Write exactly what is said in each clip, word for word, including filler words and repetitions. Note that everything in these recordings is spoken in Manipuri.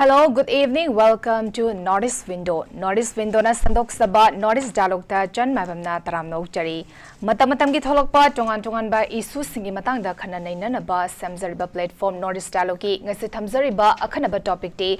Hello, good evening. Welcome to North East Window. North East Window ꯅ ꯁꯟꯗꯣꯛꯆꯕ North East Dialogue ꯇ ꯆꯟ ꯃꯥꯏꯕꯝꯅ ꯇꯔꯥꯝꯅ ꯑꯣꯛꯆꯔꯤ꯫ ꯃꯇꯝ ꯃꯇꯝꯒꯤ ꯊꯣꯛꯂꯛꯄ ꯇꯣꯉꯥꯟ ꯇꯣꯉꯥꯟꯕ issue ꯁꯤꯡꯒꯤ ꯃꯇꯥꯡꯗ ꯈꯟꯅ ꯅꯩꯅꯅꯕ ꯁꯦꯝꯖꯔꯤꯕ platform North East Dialogue ꯀꯤ ꯉꯁꯤ ꯊꯝꯖꯔꯤꯕ ꯑꯈꯟꯅꯕ topic T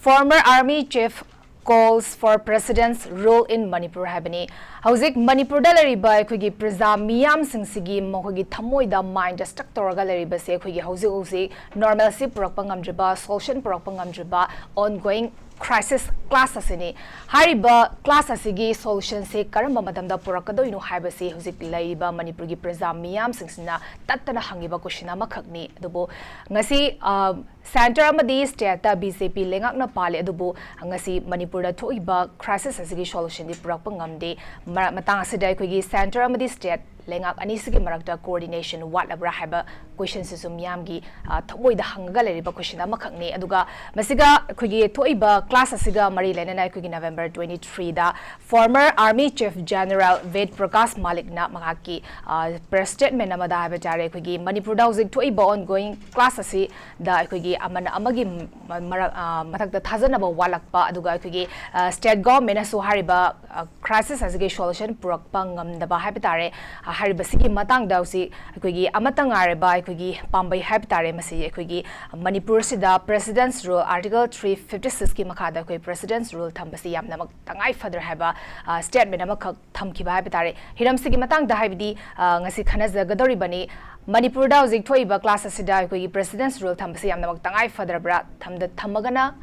Former Army Chief calls for President's rule in Manipur ꯍꯥꯏꯕꯅꯤ꯫ ꯍꯧꯖꯤꯛ ꯃꯅꯤꯄꯨꯔꯗ ꯂꯩꯔꯤꯕ ꯑꯩꯈꯣꯏꯒꯤ ꯄ꯭ꯔꯖꯥ ꯃꯤꯌꯥꯝꯁꯤꯡꯁꯤꯒꯤ ꯃꯈꯣꯏꯒꯤ ꯊꯃꯣꯏꯗ mind stuck ꯇꯧꯔꯒ ꯂꯩꯔꯤꯕꯁꯦ ꯑꯩꯈꯣꯏꯒꯤ ꯍꯧꯖꯤꯛ ꯍꯧꯖꯤꯛ normalcy ꯄꯨꯔꯛꯄ ꯉꯝꯗ꯭ꯔꯤꯕ, solution ꯄꯨꯔꯛꯄ ꯉꯝꯗ꯭ꯔꯤꯕ ongoing crisis clash ꯑꯁꯤꯅꯤ꯫ ꯍꯥꯏꯔꯤꯕ clash ꯑꯁꯤꯒꯤ solution ꯁꯦ ꯀꯔꯝꯕ ꯃꯇꯝꯗ ꯄꯨꯔꯛꯀꯗꯣꯏꯅꯣ ꯍꯥꯏꯕꯁꯤ ꯍꯧꯖꯤꯛ ꯂꯩꯔꯤꯕ ꯃꯅꯤꯄꯨꯔꯒꯤ ꯄ꯭ꯔꯖꯥ ꯃꯤꯌꯥꯝꯁꯤꯡꯁꯤꯅ ꯇꯠꯇꯅ ꯍꯪꯉꯤꯕ question ꯑꯃꯈꯛꯅꯤ꯫ ꯑꯗꯨꯕꯨ ꯉꯁꯤ, ꯑ, Centre ꯑꯃꯗꯤ state ꯇ B J P ꯂꯩꯉꯥꯛꯅ ꯄꯥꯜꯂꯤ, ꯑꯗꯨꯕꯨ ꯉꯁꯤ ꯃꯅꯤꯄꯨꯔꯗ ꯊꯣꯛꯏꯕ crisis ꯑꯁꯤꯒꯤ solution ꯗꯤ ꯄꯨꯔꯛꯄ ꯉꯝꯗꯦ꯫ ꯃꯔ-, ꯃꯇꯥꯡ ꯑꯁꯤꯗ ꯑꯩꯈꯣꯏꯒꯤ centre ꯑꯃꯗꯤ state ꯂꯩꯉꯥꯛ ꯑꯅꯤꯁꯤꯒꯤ ꯃꯔꯛꯇ coordination ꯋꯥꯠꯂꯕ꯭ꯔꯥ ꯍꯥꯏꯕ question ꯁꯤꯁꯨ ꯃꯤꯌꯥꯝꯒꯤ, ꯑ, ꯊꯃꯣꯏꯗ ꯍꯪꯉꯒ ꯂꯩꯔꯤꯕ question ꯑꯃꯈꯛꯅꯤ꯫ ꯑꯗꯨꯒ ꯃꯁꯤꯒ ꯑꯩꯈꯣꯏꯒꯤ ꯊꯣꯛꯏꯕ clash ꯑꯁꯤꯒ ꯃꯔꯤ ꯂꯩꯅꯅ ꯑꯩꯈꯣꯏꯒꯤ November twenty three ꯗ Former Army Chief General Ved Prakash Malik ꯅ ꯃꯍꯥꯛꯀꯤ, ꯑ, press statement ꯑꯃꯗ ꯍꯥꯏꯕ ꯇꯥꯔꯦ, ꯑꯩꯈꯣꯏꯒꯤ ꯃꯅꯤꯄꯨꯔꯗ ꯍꯧꯖꯤꯛ ꯊꯣꯛꯏꯕ ongoing clash ꯑꯁꯤꯗ ꯑꯩꯈꯣꯏꯒꯤ ꯑꯃꯅ ꯑꯃꯒꯤ ꯃ-, ꯃꯔꯛ, ꯑ, ꯃꯊꯛꯇ ꯊꯥꯖꯅꯕ ꯋꯥꯠꯂꯛꯄ, ꯑꯗꯨꯒ ꯑꯩꯈꯣꯏꯒꯤ, ꯑ, state government ꯅꯁꯨ ꯍꯥꯏꯔꯤꯕ, ꯑ, crisis ꯑꯁꯤꯒꯤ solution ꯄꯨꯔꯛꯄ ꯉꯝꯗꯕ ꯍꯥꯏꯕ ꯇꯥꯔꯦ꯫ ꯑ, ꯍꯥꯏꯔꯤꯕꯁꯤꯒꯤ ꯃꯇꯥꯡꯗ ꯍꯧꯖꯤꯛ ꯑꯩꯈꯣꯏꯒꯤ ꯑꯃꯠꯇ ꯉꯥꯏꯔꯕ ꯑꯩꯈꯣꯏꯒꯤ ꯄꯥꯝꯕꯩ ꯍꯥꯏꯕ ꯇꯥꯔꯦ, ꯃꯁꯤ ꯑꯩꯈꯣꯏꯒꯤ ꯃꯅꯤꯄꯨꯔꯁꯤꯗ President's Rule Article three fifty six ꯀꯤ ꯃꯈꯥꯗ ꯑꯩꯈꯣꯏ President's Rule ꯊꯝꯕꯁꯤ ꯌꯥꯝꯅꯃꯛ ꯇꯉꯥꯏ ꯐꯗ꯭ꯔꯦ ꯍꯥꯏꯕ, ꯑ, statement ꯑꯃꯈꯛ ꯊꯝꯈꯤꯕ ꯍꯥꯏꯕ ꯇꯥꯔꯦ꯫ ꯍꯤꯔꯝꯁꯤꯒꯤ ꯃꯇꯥꯡꯗ ꯍꯥꯏꯕꯗꯤ, ꯑ, ꯉꯁꯤ ꯈꯟꯅꯖꯒꯗꯧꯔꯤꯕꯅꯤ꯫ ꯃꯅꯤꯄꯨꯔꯗ ꯍꯧꯖꯤꯛ ꯊꯣꯛꯏꯕ clash ꯑꯁꯤꯗ ꯑꯩꯈꯣꯏꯒꯤ President's Rule ꯊꯝꯕꯁꯤ ꯌꯥꯝꯅꯃꯛ ꯇꯉꯥꯏ ꯐꯗ꯭ꯔꯕ꯭ꯔꯥ? ꯊꯝꯗ-, ꯊꯝꯃꯒꯅ,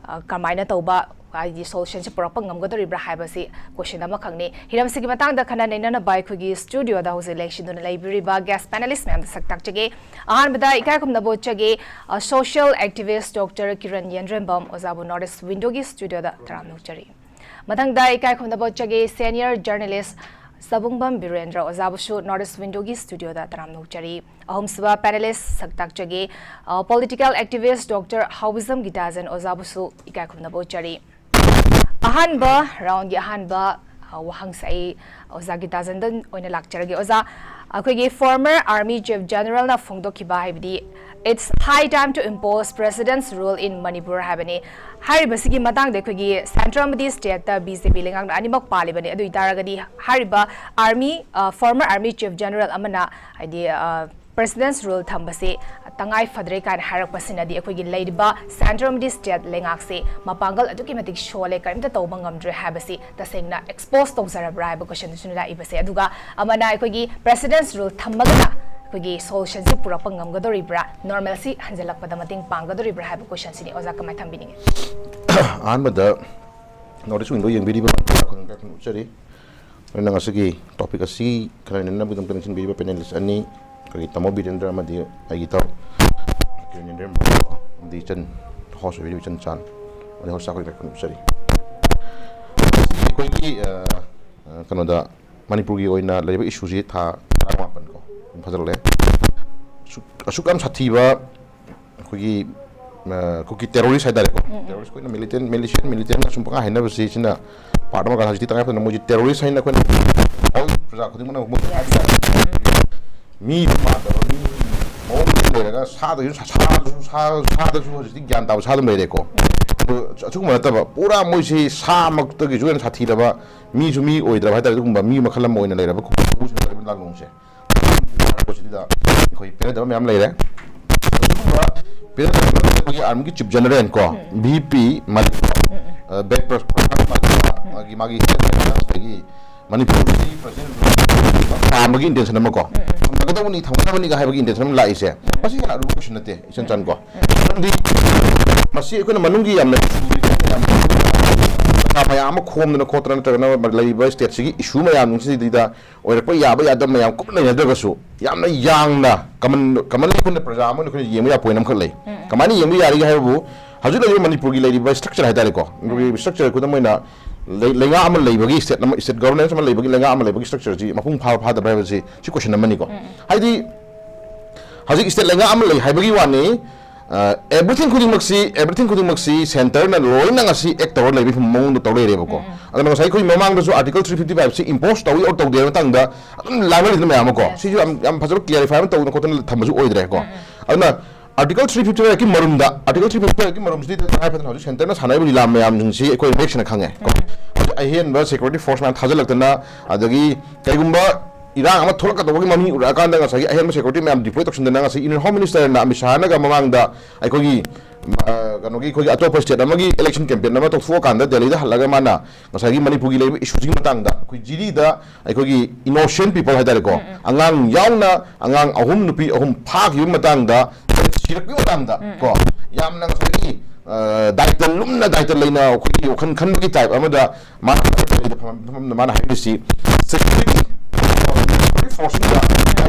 ꯑ, ꯀꯃꯥꯏꯅ ꯇꯧꯕ, ꯍꯥꯏꯗꯤ solution ꯁꯤ ꯄꯨꯔꯛꯄ ꯉꯝꯒꯗꯧꯔꯤꯕ꯭ꯔꯥ ꯍꯥꯏꯕꯁꯤ question ꯑꯃꯈꯛꯅꯤ꯫ ꯍꯤꯔꯝꯁꯤꯒꯤ ꯃꯇꯥꯡꯗ ꯈꯟꯅ ꯅꯩꯅꯅꯕ ꯑꯩꯈꯣꯏꯒꯤ studio ꯗ ꯍꯧꯖꯤꯛ ꯂꯦꯡꯁꯤꯟꯗꯨꯅ ꯂꯩꯕꯤꯔꯤꯕ guest panelist ꯃꯌꯥꯝꯗ ꯁꯛ ꯇꯥꯛꯆꯒꯦ꯫ ꯑꯍꯥꯟꯕꯗ ꯏꯀꯥꯏ ꯈꯨꯝꯅꯕ ꯎꯠꯆꯒꯦ, ꯑ, social activist Doctor Kiran ꯌꯦꯟꯗ꯭ꯔꯦꯝꯕꯝ ꯑꯣꯖꯥꯕꯨ North East Window ꯒꯤ studio ꯗ ꯇꯔꯥꯝꯅ ꯑꯣꯛꯆꯔꯤ꯫ ꯃꯊꯪꯗ ꯏꯀꯥꯏ ꯈꯨꯝꯅꯕ ꯎꯠꯆꯒꯦ senior journalist ꯁꯕꯨꯡꯕꯝ Birendra ꯑꯣꯖꯥꯕꯨꯁꯨ North East Window ꯒꯤ studio ꯗ ꯇꯔꯥꯝꯅ ꯎꯠꯆꯔꯤ꯫ ꯑꯍꯨꯝꯁꯨꯕ panelist ꯁꯛ ꯇꯥꯛꯆꯒꯦ, ꯑ, political activist Doctor ꯍꯥꯎꯕꯤꯖꯝ ꯒꯤꯇꯥꯖꯟ ꯑꯣꯖꯥꯕꯨꯁꯨ ꯏꯀꯥꯏ ꯈꯨꯝꯅꯕ ꯎꯠꯆꯔꯤ꯫ ꯑꯍꯥꯟꯕ round ꯒꯤ ꯑꯍꯥꯟꯕ ꯑ, ꯋꯥꯍꯪꯁꯦ ꯑꯩ ꯑꯣꯖꯥ ꯒꯤꯇꯥꯆꯟꯗꯟ ꯑꯣꯏꯅ ꯂꯥꯛꯆꯔꯒꯦ꯫ ꯑꯣꯖꯥ, ꯑꯩꯈꯣꯏꯒꯤ former army chief generalꯅ ꯐꯣꯡꯗꯣꯛꯈꯤꯕ, ꯍꯥꯏꯕꯗꯤ "It's high time to impose president's rule in Manipur" ꯍꯥꯏꯕꯅꯤ꯫ ꯍꯥꯏꯔꯤꯕꯁꯤꯒꯤ ꯃꯇꯥꯡꯗ ꯑꯩꯈꯣꯏꯒꯤ centre ꯑꯃꯗꯤ stateꯇ BJP ꯂꯩꯉꯥꯛꯅ ꯑꯅꯤꯃꯛ ꯄꯥꯜꯂꯤꯕꯅꯤ꯫ ꯑꯗꯨ ꯑꯣꯏꯇꯥꯔꯒꯗꯤ ꯍꯥꯏꯔꯤꯕ army, ꯑ, former army chief general ꯑꯃꯅ, ꯍꯥꯏꯗꯤ, ꯑ, president's rule ꯊꯝꯕꯁꯤ ꯇꯉꯥꯏ ꯐꯗ꯭ꯔꯦ ꯀꯥꯏꯅ ꯍꯥꯏꯔꯛꯄꯁꯤꯅꯗꯤ ꯑꯩꯈꯣꯏꯒꯤ ꯂꯩꯔꯤꯕ centre ꯑꯃꯗꯤ state ꯂꯩꯉꯥꯛꯁꯤ ꯃꯄꯥꯡꯒꯜ ꯑꯗꯨꯛꯀꯤ ꯃꯇꯤꯛ ꯁꯣꯜꯂꯦ, ꯀꯔꯤꯝꯇ ꯇꯧꯕ ꯉꯝꯗ꯭ꯔꯦ ꯍꯥꯏꯕꯁꯤ ꯇꯁꯦꯡꯅ expose ꯇꯧꯖꯔꯕ꯭ꯔꯥ ꯍꯥꯏꯕ questionꯗꯨꯁꯨ ꯂꯥꯛꯏꯕꯁꯦ꯫ ꯑꯗꯨꯒ ꯑꯃꯅ ꯑꯩꯈꯣꯏꯒꯤ president's rule ꯊꯝꯃꯒꯅ ꯑꯩꯈꯣꯏꯒꯤ solutionꯁꯤ ꯄꯨꯔꯛꯄ ꯉꯝꯒꯗꯧꯔꯤꯕ꯭ꯔꯥ, normalcy ꯍꯟꯖꯤꯜꯂꯛꯄꯗ ꯃꯇꯦꯡ ꯄꯥꯡꯒꯗꯧꯔꯤꯕ꯭ꯔꯥ ꯍꯥꯏꯕ questionꯁꯤꯅꯤ꯫ ꯑꯣꯖꯥ, ꯀꯃꯥꯏꯅ ꯊꯝꯕꯤꯅꯤꯡꯉꯤ? ꯑꯍꯥꯟꯕꯗ North East Wingꯗ ꯌꯦꯡꯕꯤꯔꯤꯕ ꯃꯌꯥꯝ ꯈꯨꯗꯤꯡꯃꯛ ꯎꯠꯆꯔꯤ꯫ ꯑꯩꯅ ꯉꯁꯤꯒꯤ topic ꯑꯁꯤ ꯈꯟꯅ ꯅꯩꯅꯅꯕꯒꯤꯗꯃꯛꯇ ꯅꯤꯡꯁꯤꯡꯕꯤꯔꯤꯕ panelist ꯑꯅꯤ, ꯑꯩꯈꯣꯏꯒꯤ ꯇꯥꯃꯣ ꯕꯤꯔꯦꯟꯗ꯭ꯔ ꯑꯃꯗꯤ ꯑꯩꯒꯤ ꯏꯇꯥꯎ ꯀꯤꯔꯟ ꯏꯟꯗ꯭ꯔ ꯑꯃꯗꯤ ꯏꯆꯟ, host ꯑꯣꯏꯕꯤꯔꯤꯕ ꯏꯆꯟ ꯆꯥꯟ, ꯑꯃꯗꯤ host ꯑꯩꯈꯣꯏ ꯃꯌꯥꯝ ꯎꯠꯆꯔꯤ꯫ ꯉꯁꯤꯒꯤ ꯑꯩꯈꯣꯏꯒꯤ, ꯑ, ꯑ, ꯀꯩꯅꯣꯗ, ꯃꯅꯤꯄꯨꯔꯒꯤ ꯑꯣꯏꯅ ꯂꯩꯔꯤꯕ issueꯁꯤ ꯊꯥ ꯇꯔꯥꯃꯥꯄꯟ ꯀꯣ, ꯑꯗꯨꯝ ꯐꯥꯖꯤꯜꯂꯛꯂꯦ꯫ ꯑꯁꯨꯛ, ꯑꯁꯨꯛ ꯌꯥꯝ ꯁꯥꯊꯤꯕ ꯑꯩꯈꯣꯏꯒꯤ, ꯑ, ꯀꯨꯀꯤ terrorist ꯍꯥꯏꯇꯥꯔꯦꯀꯣ꯫ ꯎꯝ, ꯎꯝ꯫ Terrorist ꯑꯩꯈꯣꯏꯅ militant, militia, militant ꯑꯁꯨꯝ ꯄꯪꯍꯥꯏ ꯍꯥꯏꯅꯕꯁꯤ, ꯁꯤꯅ part ꯑꯃꯒ ꯍꯧꯖꯤꯛꯇꯤ ꯇꯉꯥꯏ ꯐꯗꯅ ꯃꯣꯏꯁꯤ terrorist ꯍꯥꯏꯅ ꯑꯩꯈꯣꯏꯅ all ꯄ꯭ꯔꯖꯥ ꯈꯨꯗꯤꯡꯃꯛꯅ ꯑꯃꯨꯛ ꯍꯥꯏꯕ ꯌꯥꯏ꯫ ꯃꯤ ꯃꯥꯟꯗꯕ ꯃꯤ ꯃꯑꯣꯡ ꯑꯃ ꯂꯩꯔꯒ ꯁꯥꯗꯁꯨ, ꯁꯥ-, ꯁꯥꯗꯁꯨ, ꯁꯥ-, ꯁꯥꯗꯁꯨ ꯍꯧꯖꯤꯛꯇꯤ ꯒ꯭ꯌꯥꯟ ꯇꯥꯕ ꯁꯥ ꯑꯗꯨꯝ ꯂꯩꯔꯦꯀꯣ꯫ ꯑꯗꯣ ꯑꯁꯤꯒꯨꯝꯕ ꯅꯠꯇꯕ, ꯄꯨꯔꯥ ꯃꯣꯏꯁꯤ ꯁꯥꯃꯛꯇꯒꯤꯁꯨ ꯍꯦꯟꯅ ꯁꯥꯊꯤꯔꯕ, ꯃꯤꯁꯨ ꯃꯤ ꯑꯣꯏꯗ꯭ꯔꯕ ꯍꯥꯏꯇꯥꯔꯦ, ꯑꯗꯨꯒꯨꯝꯕ ꯃꯤ ꯃꯈꯜ ꯑꯃ ꯑꯣꯏꯅ ꯂꯩꯔꯕ ꯀꯨꯀꯤꯁꯤꯡꯅ ꯇꯧꯔꯤꯕ ꯂꯥꯜꯂꯣꯡꯁꯦ꯫ ꯁꯤꯗ ꯑꯩꯈꯣꯏ ꯄꯦꯟꯅꯗꯕ ꯃꯌꯥꯝ ꯂꯩꯔꯦ꯫ ꯑꯗꯨꯒꯨꯝꯕ ꯄꯦꯟꯅꯗꯕ ꯑꯩꯈꯣꯏꯒꯤ armyꯒꯤ chief general ꯀꯣ, ꯎꯝ꯫ VP ꯃꯅꯤꯄꯨꯔ, ꯎꯝ, ꯎꯝ꯫ ꯑ, ꯕꯦꯛ ꯄ꯭ꯔ-, ꯄ꯭ꯔ-, ꯃꯥꯒꯤ, ꯃꯥꯒꯤ ꯉꯁꯥꯏꯒꯤ ꯃꯅꯤꯄꯨꯔꯒꯤ president ꯄꯥꯝꯕꯒꯤ intention ꯑꯃ ꯀꯣ, ꯎꯝ, ꯎꯝ꯫ ꯊꯝꯒꯗꯧꯕꯅꯤ, ꯊꯝꯒꯗꯕꯅꯤꯒ ꯍꯥꯏꯕꯒꯤ intention ꯑꯃ ꯂꯥꯛꯏꯁꯦ, ꯎꯝ꯫ ꯃꯁꯤ ꯌꯥꯝꯅ ꯑꯔꯨꯕ question ꯅꯠꯇꯦ, ꯏꯆꯟ ꯆꯟ ꯀꯣ꯫ ꯎꯝ꯫ ꯃꯔꯝꯗꯤ ꯃꯁꯤ ꯑꯩꯈꯣꯏꯅ ꯃꯅꯨꯡꯒꯤ ꯌꯥꯝꯅ ꯄꯩꯁꯥ ꯃꯌꯥꯝ ꯑꯃ ꯈꯣꯝꯗꯅ ꯈꯣꯠꯇꯅ ꯅꯠꯇ꯭ꯔꯒꯅ ꯂꯩꯔꯤꯕ stateꯁꯤꯒꯤ issue ꯃꯌꯥꯝꯁꯤꯗꯩꯗ ꯑꯣꯏꯔꯛꯄ ꯌꯥꯕ ꯌꯥꯗꯕ ꯃꯌꯥꯝ ꯀꯨꯞꯅ ꯅꯩꯅꯗ꯭ꯔꯒꯁꯨ, ꯌꯥꯝꯅ ꯌꯥꯡꯅ common, commonly ꯑꯩꯈꯣꯏꯅ ꯄ꯭ꯔꯖꯥ ꯑꯃ ꯑꯣꯏꯅ ꯑꯩꯈꯣꯏꯅ ꯌꯦꯡꯕ ꯌꯥꯕ point ꯑꯃꯈꯛ ꯂꯩ꯫ ꯎꯝ꯫ ꯀꯃꯥꯏꯅ ꯌꯦꯡꯕ ꯌꯥꯔꯤꯒꯦ ꯍꯥꯏꯕꯕꯨ, ꯍꯧꯖꯤꯛ ꯂꯩꯔꯤꯕ ꯃꯅꯤꯄꯨꯔꯒꯤ ꯂꯩꯔꯤꯕ structure ꯍꯥꯏꯇꯥꯔꯦꯀꯣ, ꯎꯝ꯫ ꯃꯅꯤꯄꯨꯔꯒꯤ structure, ꯈꯨꯗꯝ ꯑꯣꯏꯅ ꯂꯩ-, ꯂꯩꯉꯥꯛ ꯑꯃ ꯂꯩꯕꯒꯤ, state ꯑꯃ, state governance ꯑꯃ ꯂꯩꯕꯒꯤ, ꯂꯩꯉꯥꯛ ꯑꯃ ꯂꯩꯕꯒꯤ structureꯁꯤ ꯃꯄꯨꯡ ꯐꯥꯕ ꯐꯥꯗꯕ꯭ꯔꯥ ꯍꯥꯏꯕꯁꯤ, ꯁꯤ question ꯑꯃꯅꯤꯀꯣ꯫ ꯎꯝ꯫ ꯍꯥꯏꯗꯤ ꯍꯧꯖꯤꯛ state ꯂꯩꯉꯥꯛ ꯑꯃ ꯂꯩ ꯍꯥꯏꯕꯒꯤ ꯋꯥꯅꯤ, ꯑꯦꯚ꯭ꯔꯤꯊꯤꯡ ꯈꯨꯗꯤꯡꯃꯛꯁꯤ ꯑꯦꯚ꯭ꯔꯤꯊꯤꯡ ꯈꯨꯗꯤꯡꯃꯛꯁꯤ ꯁꯦꯟꯇꯔꯅ ꯂꯣꯏꯅ ꯉꯁꯤ ꯑꯦꯛ ꯇꯧꯔ ꯂꯩꯕꯒꯤ ꯃꯑꯣꯡꯗ ꯇꯧ ꯂꯩꯔꯦꯕꯀꯣ꯫ ꯑꯗꯨꯅ ꯉꯁꯥꯏ ꯑꯩꯈꯣꯏ ꯃꯃꯥꯡꯗꯁꯨ ꯑꯥꯔꯇꯤꯀꯜ ꯊ꯭ꯔꯤ ꯐꯤꯐꯇꯤ ꯐꯥꯏꯚꯁꯤ ꯏꯝꯄꯣꯁ ꯇꯧꯏ ꯑꯣꯔ ꯇꯧꯗꯦ ꯍꯥꯏꯕ ꯃꯇꯥꯡꯗ ꯑꯗꯨꯝ ꯂꯥꯡꯅꯔꯤꯗꯅ ꯃꯌꯥꯝ ꯑꯃꯀꯣ꯫ ꯁꯤꯁꯨ ꯌꯥꯝ ꯌꯥꯝ ꯐꯖꯕ ꯀ꯭ꯂꯦꯔꯤꯐꯥꯏ ꯑꯃ ꯇꯧꯗꯅ ꯈꯣꯠꯇꯅ ꯊꯝꯕꯁꯨ ꯑꯣꯏꯗ꯭ꯔꯦꯀꯣ꯫ ꯑꯗꯨꯅ ꯑꯥꯔꯇꯤꯀꯜ ꯊ꯭ꯔꯤ ꯐꯤꯐꯇꯤ ꯐꯥꯏꯚꯀꯤ ꯃꯔꯨꯝꯗ ꯑꯥꯔꯇꯤꯀꯜ ꯊ꯭ꯔꯤ ꯐꯤꯐꯇꯤ ꯐꯥꯏꯚꯀꯤ ꯃꯔꯨꯝꯁꯤꯗꯤ ꯇꯉꯥꯏ ꯐꯗꯅ ꯍꯧꯖꯤꯛ ꯁꯦꯟꯇꯔꯅ ꯁꯥꯟꯅꯔꯤꯕ ꯂꯤꯂꯥ ꯃꯌꯥꯝꯁꯤꯡꯁꯤ ꯑꯩꯈꯣꯏ ꯃꯌꯦꯛ ꯁꯦꯡꯅ ꯈꯪꯉꯦ ꯀꯣ꯫ ꯍꯧꯖꯤꯛ ꯑꯍꯦꯟꯕ ꯁꯦꯀ꯭ꯌꯨꯔꯤꯇꯤ ꯐꯣꯔꯁ ꯃꯌꯥꯝ ꯊꯥꯖꯤꯜꯂꯛꯇꯅ, ꯑꯗꯒꯤ ꯀꯩꯒꯨꯝꯕ ꯏꯔꯥꯡ ꯑꯃ ꯊꯣꯛꯂꯛꯀꯗꯧꯕꯒꯤ ꯃꯃꯤ ꯎꯔꯛꯑꯀꯥꯟꯗ ꯉꯁꯥꯏꯒꯤ ꯑꯍꯦꯟꯕ ꯁꯦꯀ꯭ꯌꯨꯔꯤꯇꯤ ꯃꯌꯥꯝ ꯗꯤꯄ꯭ꯂꯣꯏ ꯇꯧꯁꯤꯟꯗꯅ ꯉꯁꯥꯏ ꯏꯟꯅꯔ ꯍꯣꯝ ꯃꯤꯅꯤꯁꯇꯔꯅ ꯑꯃꯤꯠ ꯁꯥꯍꯅꯒ ꯃꯃꯥꯡꯗ ꯑꯩꯈꯣꯏꯒꯤ ꯑ, ꯀꯩꯅꯣꯒꯤ ꯑꯩꯈꯣꯏꯒꯤ ꯑꯇꯣꯞꯄ ꯁ꯭ꯇꯦꯠ ꯑꯃꯒꯤ ꯏꯂꯦꯛꯁꯟ ꯀꯦꯝꯄꯦꯟ ꯑꯃ ꯇꯧꯊꯣꯛꯑꯀꯥꯟꯗ ꯗꯦꯜꯂꯤꯗ ꯍꯜꯂꯒ ꯃꯥꯅ ꯉꯁꯥꯏꯒꯤ ꯃꯅꯤꯄꯨꯔꯒꯤ ꯂꯩꯔꯤꯕ ꯏꯁꯨꯁꯤꯒꯤ ꯃꯇꯥꯡꯗ ꯑꯩꯈꯣꯏ ꯖꯤꯔꯤꯗ ꯑꯩꯈꯣꯏꯒꯤ ꯏꯅꯣꯁꯦꯟ ꯄꯤꯄꯜ ꯍꯥꯏꯇꯥꯔꯦꯀꯣ, ꯑꯉꯥꯡ ꯌꯥꯎꯅ ꯑꯉꯥꯡ ꯑꯍꯨꯝ ꯅꯨꯄꯤ ꯑꯍꯨꯝ ꯐꯥꯈꯤꯕ ꯃꯇꯥꯡꯗ, ꯁꯤꯔꯛꯄꯒꯤ ꯃꯇꯥꯡꯗ ꯀꯣ, ꯌꯥꯝꯅ ꯉꯁꯥꯏꯒꯤ ꯑ, ꯗꯥꯏꯇ ꯂꯨꯝꯅ ꯗꯥꯏꯇ ꯂꯩꯅ ꯑꯩꯈꯣꯏꯒꯤ ꯋꯥꯈꯜ ꯈꯟꯕꯒꯤ ꯇꯥꯏꯞ ꯑꯃꯗ ꯃꯥꯅ ꯐꯝꯐꯝꯗ ꯃꯥꯅ ꯍꯥꯏꯔꯤꯁꯤ ꯁꯦꯀ꯭ꯌꯨꯔꯤꯇꯤ ꯐꯣꯔꯁꯁꯤꯡꯗ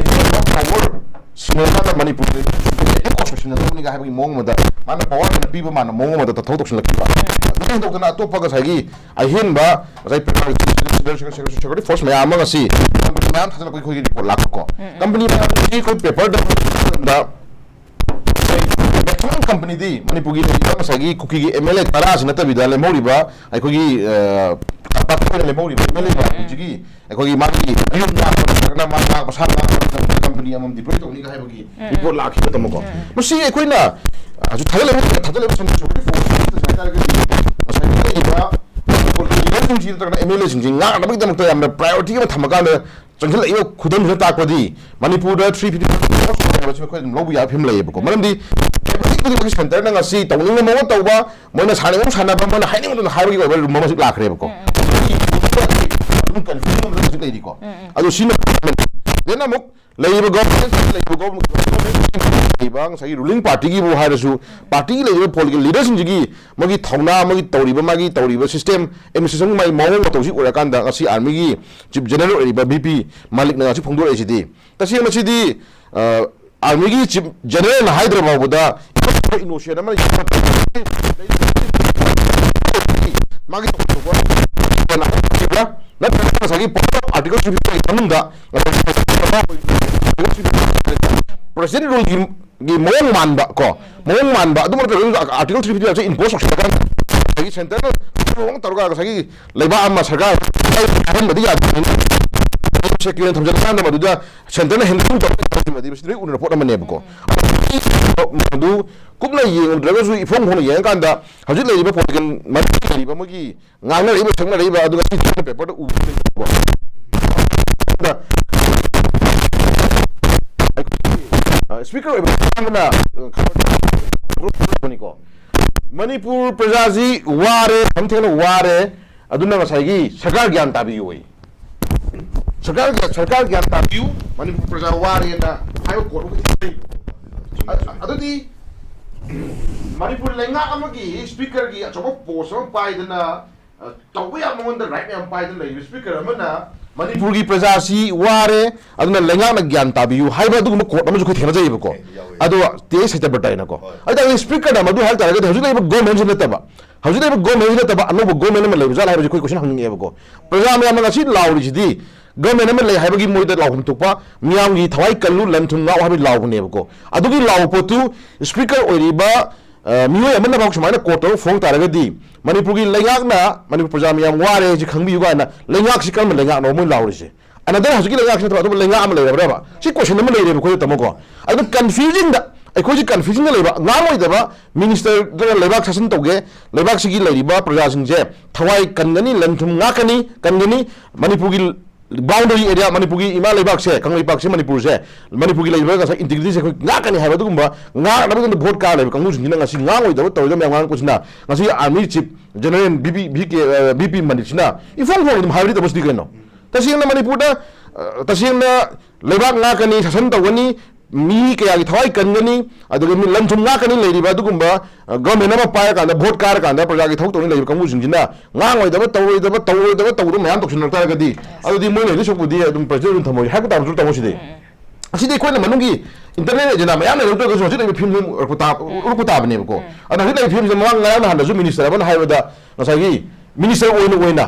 ꯄꯋꯥꯔ ꯁꯤꯟꯅꯔꯀꯥꯟꯗ ꯃꯅꯤꯄꯨꯔꯗ ꯀꯣꯔꯁ ꯁꯤꯟꯅꯗꯧꯕꯅꯤꯒ ꯍꯥꯏꯕꯒꯤ ꯃꯑꯣꯡ ꯑꯃꯗ ꯃꯥꯅ ꯄꯋꯥꯔ ꯍꯦꯟꯅ ꯄꯤꯕ ꯃꯥꯅ ꯃꯑꯣꯡ ꯑꯃꯗ ꯊꯕꯛ ꯇꯧꯁꯤꯜꯂꯛꯈꯤꯕ꯫ ꯑꯗꯨꯗꯩ ꯍꯦꯟꯗꯣꯛꯇꯅ ꯑꯇꯣꯞꯄ ꯉꯁꯥꯏꯒꯤ ꯑꯍꯦꯟꯕ ꯉꯁꯥꯏ ꯁꯦꯀ꯭ꯌꯨꯔꯤꯇꯤ ꯐꯣꯔꯁ ꯃꯌꯥꯝ ꯑꯃ ꯉꯁꯤ ꯃꯌꯥꯝ ꯊꯥꯖꯤꯜꯂꯛꯄꯒꯤ ꯑꯩꯈꯣꯏꯒꯤ ꯔꯤꯄꯣꯔꯠ ꯂꯥꯛꯄꯀꯣ꯫ ꯀꯝꯄꯅꯤ ꯃꯌꯥꯝꯁꯤ ꯑꯩꯈꯣꯏ ꯄꯦꯄꯔꯗ ꯃꯦꯛꯁꯤꯃꯝ ꯀꯝꯄꯅꯤꯗꯤ ꯃꯅꯤꯄꯨꯔꯒꯤ ꯂꯩꯔꯤꯕ ꯉꯁꯥꯏꯒꯤ ꯀꯨꯀꯤꯒꯤ ꯑꯦꯝ ꯑꯦꯜ ꯑꯦ ꯇꯔꯥꯁꯤ ꯅꯠꯇꯕꯤꯗ ꯂꯦꯝꯍꯧꯔꯤꯕ ꯑꯩꯈꯣꯏꯒꯤ ꯑ, ꯄꯥꯔꯇꯤ ꯑꯣꯏꯅ ꯂꯦꯝꯍꯧꯔꯤꯕ ꯑꯦꯝ ꯑꯦꯜ ꯑꯦ ꯃꯌꯥꯝꯁꯤꯒꯤ ꯑꯩꯈꯣꯏꯒꯤ ꯃꯥꯒꯤ ꯃꯌꯨꯝ ꯅꯠꯇ꯭ꯔꯒꯅ ꯃꯥ ꯉꯥꯛꯄ ꯁꯥ ꯉꯥꯛꯄ ꯃꯇꯝꯗ ꯀꯝꯄꯅꯤ ꯑꯃꯃꯝ ꯗꯤꯄ꯭ꯂꯣꯏ ꯇꯧꯅꯤꯒ ꯍꯥꯏꯕꯒꯤ ꯔꯤꯄꯣꯔꯠ ꯂꯥꯛꯈꯤꯕ ꯇꯝꯃꯀꯣ꯫ ꯃꯁꯤ ꯑꯩꯈꯣꯏꯅ ꯍꯧꯖꯤꯛ ꯊꯥꯒꯠꯂꯤꯕ ꯊꯥꯒꯠꯂꯤꯕ ꯁꯦꯟꯇ꯭ꯔꯦꯜ ꯁꯦꯀ꯭ꯌꯨꯔꯤꯇꯤ ꯐꯣꯔꯁ ꯍꯥꯏꯇꯥꯔꯒꯗꯤ ꯉꯁꯥꯏꯒꯤ ꯂꯩꯔꯤꯕ ꯂꯤꯗꯔꯁꯤꯡꯁꯤ ꯅꯠꯇ꯭ꯔꯒꯅ ꯑꯦꯝ ꯑꯦꯜ ꯑꯦꯁꯤꯡꯁꯤ ꯉꯥꯛꯅꯕꯒꯤꯗꯃꯛꯇ ꯌꯥꯝꯅ ꯄ꯭ꯔꯥꯏꯌꯣꯔꯤꯇꯤ ꯑꯃ ꯊꯝꯃꯀꯥꯟꯗ ꯆꯪꯁꯤꯜꯂꯛꯏꯕ ꯈꯨꯗꯝꯁꯤꯅ ꯇꯥꯛꯄꯗꯤ ꯃꯅꯤꯄꯨꯔꯗ ꯊ꯭ꯔꯤ ꯐꯤꯐꯇꯤ ꯍꯥꯏꯕꯁꯤ ꯑꯩꯈꯣꯏ ꯑꯗꯨꯝ ꯂꯧꯕ ꯌꯥꯕ ꯐꯤꯕꯝ ꯂꯩꯌꯦꯕꯀꯣ꯫ ꯃꯔꯝꯗꯤ ꯁꯦꯟꯇꯔꯅ ꯉꯁꯤ ꯇꯧꯅꯤꯡꯕ ꯃꯑꯣꯡ ꯇꯧꯕ, ꯃꯣꯏꯅ ꯁꯥꯟꯅꯅꯤꯡꯕ ꯁꯥꯟꯅꯕ, ꯃꯣꯏꯅ ꯍꯥꯏꯅꯤꯡꯕꯗꯨꯅ ꯍꯥꯏꯕꯒꯤ ꯑꯣꯏꯕ ꯂꯨꯝꯕ ꯑꯃ ꯍꯧꯖꯤꯛ ꯂꯥꯛꯈ꯭ꯔꯦꯕꯀꯣ꯫ ꯑꯗꯨꯝ ꯀꯟꯐ꯭ꯌꯨꯖꯟ ꯑꯃꯗ ꯍꯧꯖꯤꯛ ꯂꯩꯔꯤꯀꯣ꯫ ꯑꯗꯣ ꯁꯤꯅ then ꯑꯃꯨꯛ ꯂꯩꯔꯤꯕ ꯒꯣꯚꯔꯟꯃꯦꯟ ꯂꯩꯔꯤꯕ ꯒꯣꯚꯔꯟꯃꯦꯟ ꯂꯩꯔꯤꯕ ꯉꯁꯥꯏꯒꯤ ꯔꯨꯂꯤꯡ ꯄꯥꯔꯇꯤꯒꯤꯕꯨ ꯍꯥꯏꯔꯁꯨ, ꯄꯥꯔꯇꯤꯒꯤ ꯂꯩꯔꯤꯕ ꯄꯣꯂꯤꯇꯤꯀꯦꯜ ꯂꯤꯗꯔꯁꯤꯡꯁꯤꯒꯤ ꯃꯣꯏꯒꯤ ꯊꯧꯅꯥ, ꯃꯣꯏꯒꯤ ꯇꯧꯔꯤꯕ, ꯃꯥꯒꯤ ꯇꯧꯔꯤꯕ ꯁꯤꯁꯇꯦꯝ, ꯑꯦꯗꯃꯤꯅꯤꯁꯇ꯭ꯔꯦꯁꯟꯒꯤ ꯃꯥꯒꯤ ꯃꯑꯣꯡ ꯃꯇꯧꯁꯤ ꯎꯔꯀꯥꯟꯗ ꯉꯁꯤ ꯑꯥꯔꯃꯤꯒꯤ ꯆꯤꯐ ꯖꯦꯅꯔꯦꯜ ꯑꯣꯏꯔꯤꯕ ꯕꯤ ꯄꯤ ꯃꯥꯂꯤꯛꯅ ꯉꯁꯤ ꯐꯣꯡꯗꯣꯔꯛꯏꯁꯤꯗꯤ ꯇꯁꯦꯡꯅ ꯃꯁꯤꯗꯤ, ꯑ, ꯑꯥꯔꯃꯤꯒꯤ ꯆꯤꯐ ꯖꯦꯅꯔꯦꯜꯅ ꯍꯥꯏꯗ꯭ꯔ ꯐꯥꯎꯕꯗ ꯏꯅꯣꯁꯦꯟ ꯑꯃꯅ ꯃꯥꯒꯤ ꯇꯧꯊꯣꯛꯄ ꯅꯠꯇ꯭ꯔꯒ ꯉꯁꯥꯏꯒꯤ ꯑꯥꯔꯇꯤꯀꯜ ꯊ꯭ꯔꯤ ꯐꯤꯐꯇꯤ ꯃꯅꯨꯡꯗ ꯄ꯭ꯔꯦꯁꯤꯗꯦꯟ ꯔꯨꯜꯒꯤ ꯒꯤ ꯃꯑꯣꯡ ꯃꯥꯟꯕ ꯀꯣ, ꯃꯑꯣꯡ ꯃꯥꯟꯕ ꯑꯗꯨ ꯅꯠꯇ꯭ꯔꯒꯁꯨ Article three fifty five ꯁꯦ impose ꯇꯧꯁꯤꯜꯂꯀꯥꯟꯗ ꯉꯁꯥꯏꯒꯤ centre ꯅ ꯊꯧꯑꯣꯡ ꯇꯧꯔꯒ ꯉꯁꯥꯏꯒꯤ ꯂꯩꯕꯥꯛ ꯑꯃ ꯁꯔꯀꯥꯔ ꯍꯥꯏꯍꯟꯕꯗꯤ ꯌꯥꯗꯕꯅꯤꯅ ꯁꯦꯀ꯭ꯌꯨꯔ ꯊꯝꯖꯤꯜꯂꯀꯥꯟꯗ ꯃꯗꯨꯗ centre ꯅ handling ꯇꯧꯔꯒꯗꯤ ꯃꯁꯤ ꯂꯣꯏ ꯎꯅꯔ ꯄꯣꯠ ꯑꯃꯅꯦꯕꯀꯣ꯫ ꯑꯗꯨ ꯀꯨꯞꯅ ꯌꯦꯡꯉꯨꯗ꯭ꯔꯒꯁꯨ ꯏꯐꯣꯡ ꯐꯣꯡꯅ ꯌꯦꯡꯉꯀꯥꯟꯗ ꯍꯧꯖꯤꯛ ꯂꯩꯔꯤꯕ political ꯃꯔꯛꯇ ꯂꯩꯔꯤꯕ ꯃꯣꯏꯒꯤ ꯉꯥꯡꯅꯔꯛꯏꯕ ꯁꯛꯅꯔꯛꯏꯕ ꯑꯗꯨꯒ ꯁꯤ ꯊꯦꯡꯅ paper ꯗ ꯎꯕ speaker ꯑꯣꯏꯕ ꯑꯃꯅ ꯅꯤꯀꯣ, ꯃꯅꯤꯄꯨꯔ ꯄ꯭ꯔꯖꯥꯁꯤ ꯋꯥꯔꯦ, ꯈꯝ ꯊꯦꯡꯅ ꯋꯥꯔꯦ, ꯑꯗꯨꯅ ꯉꯁꯥꯏꯒꯤ ꯁꯔꯀꯥꯔ ꯒ꯭ꯌꯥꯟ ꯇꯥꯕꯤꯌꯨ ꯑꯩ꯫ ꯁꯔꯀꯥꯔ ꯒ꯭ꯌꯥꯟ, ꯁꯔꯀꯥꯔ ꯒ꯭ꯌꯥꯟ ꯇꯥꯕꯤꯌꯨ, ꯃꯅꯤꯄꯨꯔ ꯄ꯭ꯔꯖꯥ ꯋꯥꯔꯦꯅ ꯍꯥꯏꯕ ꯀꯣꯠ ꯑꯃ ꯂꯩ꯫ ꯑ-, ꯑꯗꯨꯗꯤ ꯃꯅꯤꯄꯨꯔ ꯂꯩꯉꯥꯛ ꯑꯃꯒꯤ speaker ꯒꯤ ꯑꯆꯧꯕ post ꯑꯃ ꯄꯥꯏꯗꯅ, ꯑ, ꯇꯧꯕ ꯌꯥꯕ ꯃꯉꯣꯟꯗ right ꯃꯌꯥꯝ ꯄꯥꯏꯗꯅ ꯂꯩꯔꯤꯕ speaker ꯑꯃꯅ ꯃꯅꯤꯄꯨꯔꯒꯤ ꯄ꯭ꯔꯖꯥꯁꯤ ꯋꯥꯔꯦ, ꯑꯗꯨꯅ ꯂꯩꯉꯥꯛꯅ ꯒ꯭ꯌꯥꯟ ꯇꯥꯕꯤꯌꯨ ꯍꯥꯏꯕ ꯑꯗꯨꯒꯨꯝꯕ ꯀꯣꯠ ꯑꯃꯁꯨ ꯑꯩꯈꯣꯏ ꯊꯦꯡꯅꯖꯩꯌꯦꯕꯀꯣ꯫ ꯑꯗꯣ ꯇꯦ ꯁꯇ꯭ꯌꯕ꯭ꯔꯇ ꯍꯥꯏꯅꯀꯣ꯫ ꯍꯣꯏ꯫ ꯑꯗꯨ ꯇꯥꯔꯒꯗꯤ speaker ꯅ ꯃꯗꯨ ꯍꯥꯏꯕ ꯇꯥꯔꯒꯗꯤ ꯍꯧꯖꯤꯛ ꯂꯩꯔꯤꯕ government ꯁꯤ ꯅꯠꯇꯕ, ꯍꯧꯖꯤꯛ ꯂꯩꯔꯤꯕ government ꯁꯤ ꯅꯠꯇꯕ ꯑꯅꯧꯕ government ꯑꯃ ꯂꯩꯕ ꯖꯥꯠꯂ ꯍꯥꯏꯕꯁꯤ ꯑꯩꯈꯣꯏ question ꯍꯪꯅꯤꯡꯉꯦꯕꯀꯣ꯫ ꯄ꯭ꯔꯖꯥ ꯃꯌꯥꯝꯅ ꯉꯁꯤ ꯂꯥꯎꯔꯤꯁꯤꯗꯤ government ꯑꯃ ꯂꯩ ꯍꯥꯏꯕꯒꯤ ꯃꯣꯏꯗ ꯂꯥꯎꯐꯝ ꯊꯣꯛꯄ ꯃꯤꯌꯥꯝꯒꯤ ꯊꯋꯥꯏ ꯀꯜꯂꯨ, ꯂꯟ ꯊꯨꯝ ꯉꯥꯛꯎ ꯍꯥꯏꯕꯒꯤ ꯂꯥꯎꯕꯅꯦꯕꯀꯣ꯫ ꯑꯗꯨꯒꯤ ꯂꯥꯎꯕ ꯄꯣꯠꯇꯨ speaker ꯑꯣꯏꯔꯤꯕ, ꯑ, ꯃꯤꯑꯣꯏ ꯑꯃꯅꯐꯥꯎ ꯁꯨꯃꯥꯏꯅ ꯀꯣꯠ ꯇꯧꯔꯒ ꯐꯣꯡ ꯇꯥꯔꯒꯗꯤ ꯃꯅꯤꯄꯨꯔꯒꯤ ꯂꯩꯉꯥꯛꯅ ꯃꯅꯤꯄꯨꯔ ꯄ꯭ꯔꯖꯥ ꯃꯌꯥꯝ ꯋꯥꯔꯦ ꯍꯥꯏꯁꯤ ꯈꯪꯕꯤꯌꯨ ꯀꯥꯏꯅ ꯂꯩꯉꯥꯛꯁꯤ ꯀꯔꯝꯕ ꯂꯩꯉꯥꯛꯅꯣ ꯃꯣꯏ ꯂꯥꯎꯔꯤꯁꯦ? Another ꯍꯧꯖꯤꯛꯀꯤ ꯂꯩꯉꯥꯛꯁꯤ ꯅꯠꯇꯕ ꯑꯇꯣꯞꯄ ꯂꯩꯉꯥꯛ ꯑꯃ ꯂꯩꯔꯕ꯭ꯔꯕ? ꯁꯤ question ꯑꯃ ꯂꯩꯔꯦꯕ ꯑꯩꯈꯣꯏꯗ, ꯇꯥꯃꯣꯀꯣ꯫ ꯑꯗꯨ confusing ꯗ, ꯑꯩꯈꯣꯏꯁꯤ confusing ꯗ ꯂꯩꯕ, ꯉꯥꯡꯂꯣꯏꯗꯕ minister ꯗꯨꯅ ꯂꯩꯕꯥꯛ ꯁꯥꯁꯟ ꯇꯧꯒꯦ, ꯂꯩꯕꯥꯛꯁꯤꯒꯤ ꯂꯩꯔꯤꯕ ꯄ꯭ꯔꯖꯥꯁꯤꯡꯁꯦ ꯊꯋꯥꯏ ꯀꯟꯒꯅꯤ, ꯂꯟ ꯊꯨꯝ ꯉꯥꯛꯀꯅꯤ, ꯀꯟꯒꯅꯤ, ꯃꯅꯤꯄꯨꯔꯒꯤ boundary area, ꯃꯅꯤꯄꯨꯔꯒꯤ ꯏꯃꯥ ꯂꯩꯕꯥꯛꯁꯦ, ꯀꯪꯂꯩꯄꯥꯛꯁꯦ, ꯃꯅꯤꯄꯨꯔꯁꯦ, ꯃꯅꯤꯄꯨꯔꯒꯤ ꯂꯩꯔꯤꯕ ꯉꯁꯥꯏ integrity ꯁꯦ ꯑꯩꯈꯣꯏ ꯉꯥꯛꯀꯅꯤ ꯍꯥꯏꯕ ꯑꯗꯨꯒꯨꯝꯕ ꯉꯥꯛꯅꯕꯒꯤꯗꯃꯛꯇ vote ꯀꯥ ꯂꯩꯕ ꯀꯥꯡꯕꯨꯁꯤꯡꯁꯤꯅ ꯉꯁꯤ ꯉꯥꯡꯂꯣꯏꯗꯕ ꯇꯧꯔꯣꯏꯗꯕ ꯃꯌꯥꯝ ꯉꯥꯡꯉꯛꯄꯁꯤꯅ ꯉꯁꯤ army chief general B P, V K, uh, B ꯄꯤ ꯃꯅꯤꯛꯁꯤꯅ ꯏꯐꯣꯡ ꯐꯣꯡꯅ ꯑꯗꯨꯝ ꯍꯥꯏꯕꯗꯤ ꯇꯧꯕꯁꯤꯗꯤ ꯀꯩꯅꯣ? ꯇꯁꯦꯡꯅ ꯃꯅꯤꯄꯨꯔꯗ, ꯑ, ꯇꯁꯦꯡꯅ ꯂꯩꯕꯥꯛ ꯉꯥꯛꯀꯅꯤ, ꯁꯥꯁꯟ ꯇꯧꯒꯅꯤ, ꯃꯤ ꯀꯌꯥꯒꯤ ꯊꯋꯥꯏ ꯀꯟꯒꯅꯤ, ꯑꯗꯨꯒ ꯃꯤ ꯂꯟ ꯊꯨꯝ ꯉꯥꯛꯀꯅꯤ ꯂꯩꯔꯤꯕ ꯑꯗꯨꯒꯨꯝꯕ, ꯑ, government ꯑꯃ ꯄꯥꯏꯔꯀꯥꯟꯗ, vote ꯀꯥꯔꯀꯥꯟꯗ ꯄ꯭ꯔꯖꯥꯒꯤ ꯊꯕꯛ ꯇꯧꯅꯤ ꯂꯩꯔꯤꯕ ꯀꯥꯡꯕꯨꯁꯤꯡꯁꯤꯅ ꯉꯥꯡꯉꯣꯏꯗꯕ, ꯇꯧꯔꯣꯏꯗꯕ, ꯇꯧꯔꯣꯏꯗꯕ ꯇꯧꯗꯕ ꯃꯌꯥꯝ ꯇꯧꯁꯤꯟꯅꯔꯛ ꯇꯥꯔꯒꯗꯤ, ꯑꯗꯨꯗꯤ ꯃꯣꯏꯅ ꯍꯧꯖꯤꯛ ꯁꯔꯨꯛꯄꯨꯗꯤ ꯑꯗꯨꯝ president ꯑꯗꯨꯝ ꯊꯝꯃꯣꯏ ꯍꯥꯏꯕ ꯇꯥꯕꯁꯨ ꯇꯧꯕ ꯁꯤꯗꯤ꯫ ꯑꯁꯤꯗꯤ ꯑꯩꯈꯣꯏꯅ ꯃꯅꯨꯡꯒꯤ internal agenda ꯃꯌꯥꯝ ꯂꯩꯔꯛꯇ꯭ꯔꯒꯁꯨ ꯍꯧꯖꯤꯛ ꯂꯩꯔꯤꯕ ꯐꯤꯕꯝꯁꯤ ꯎꯔꯛꯄ ꯇꯥ-, ꯎꯔꯛꯄ ꯇꯥꯕꯅꯦꯕꯀꯣ꯫ ꯑꯗꯣ ꯍꯧꯖꯤꯛ ꯂꯩꯔꯤꯕ ꯐꯤꯕꯝꯁꯦ ꯃꯃꯥꯡ ꯉꯔꯥꯡ ꯅꯍꯥꯟꯗꯁꯨ minister ꯑꯃꯅ ꯍꯥꯏꯕꯗ ꯉꯁꯥꯏꯒꯤ minister ꯑꯣꯏꯅ ꯑꯣꯏꯅ,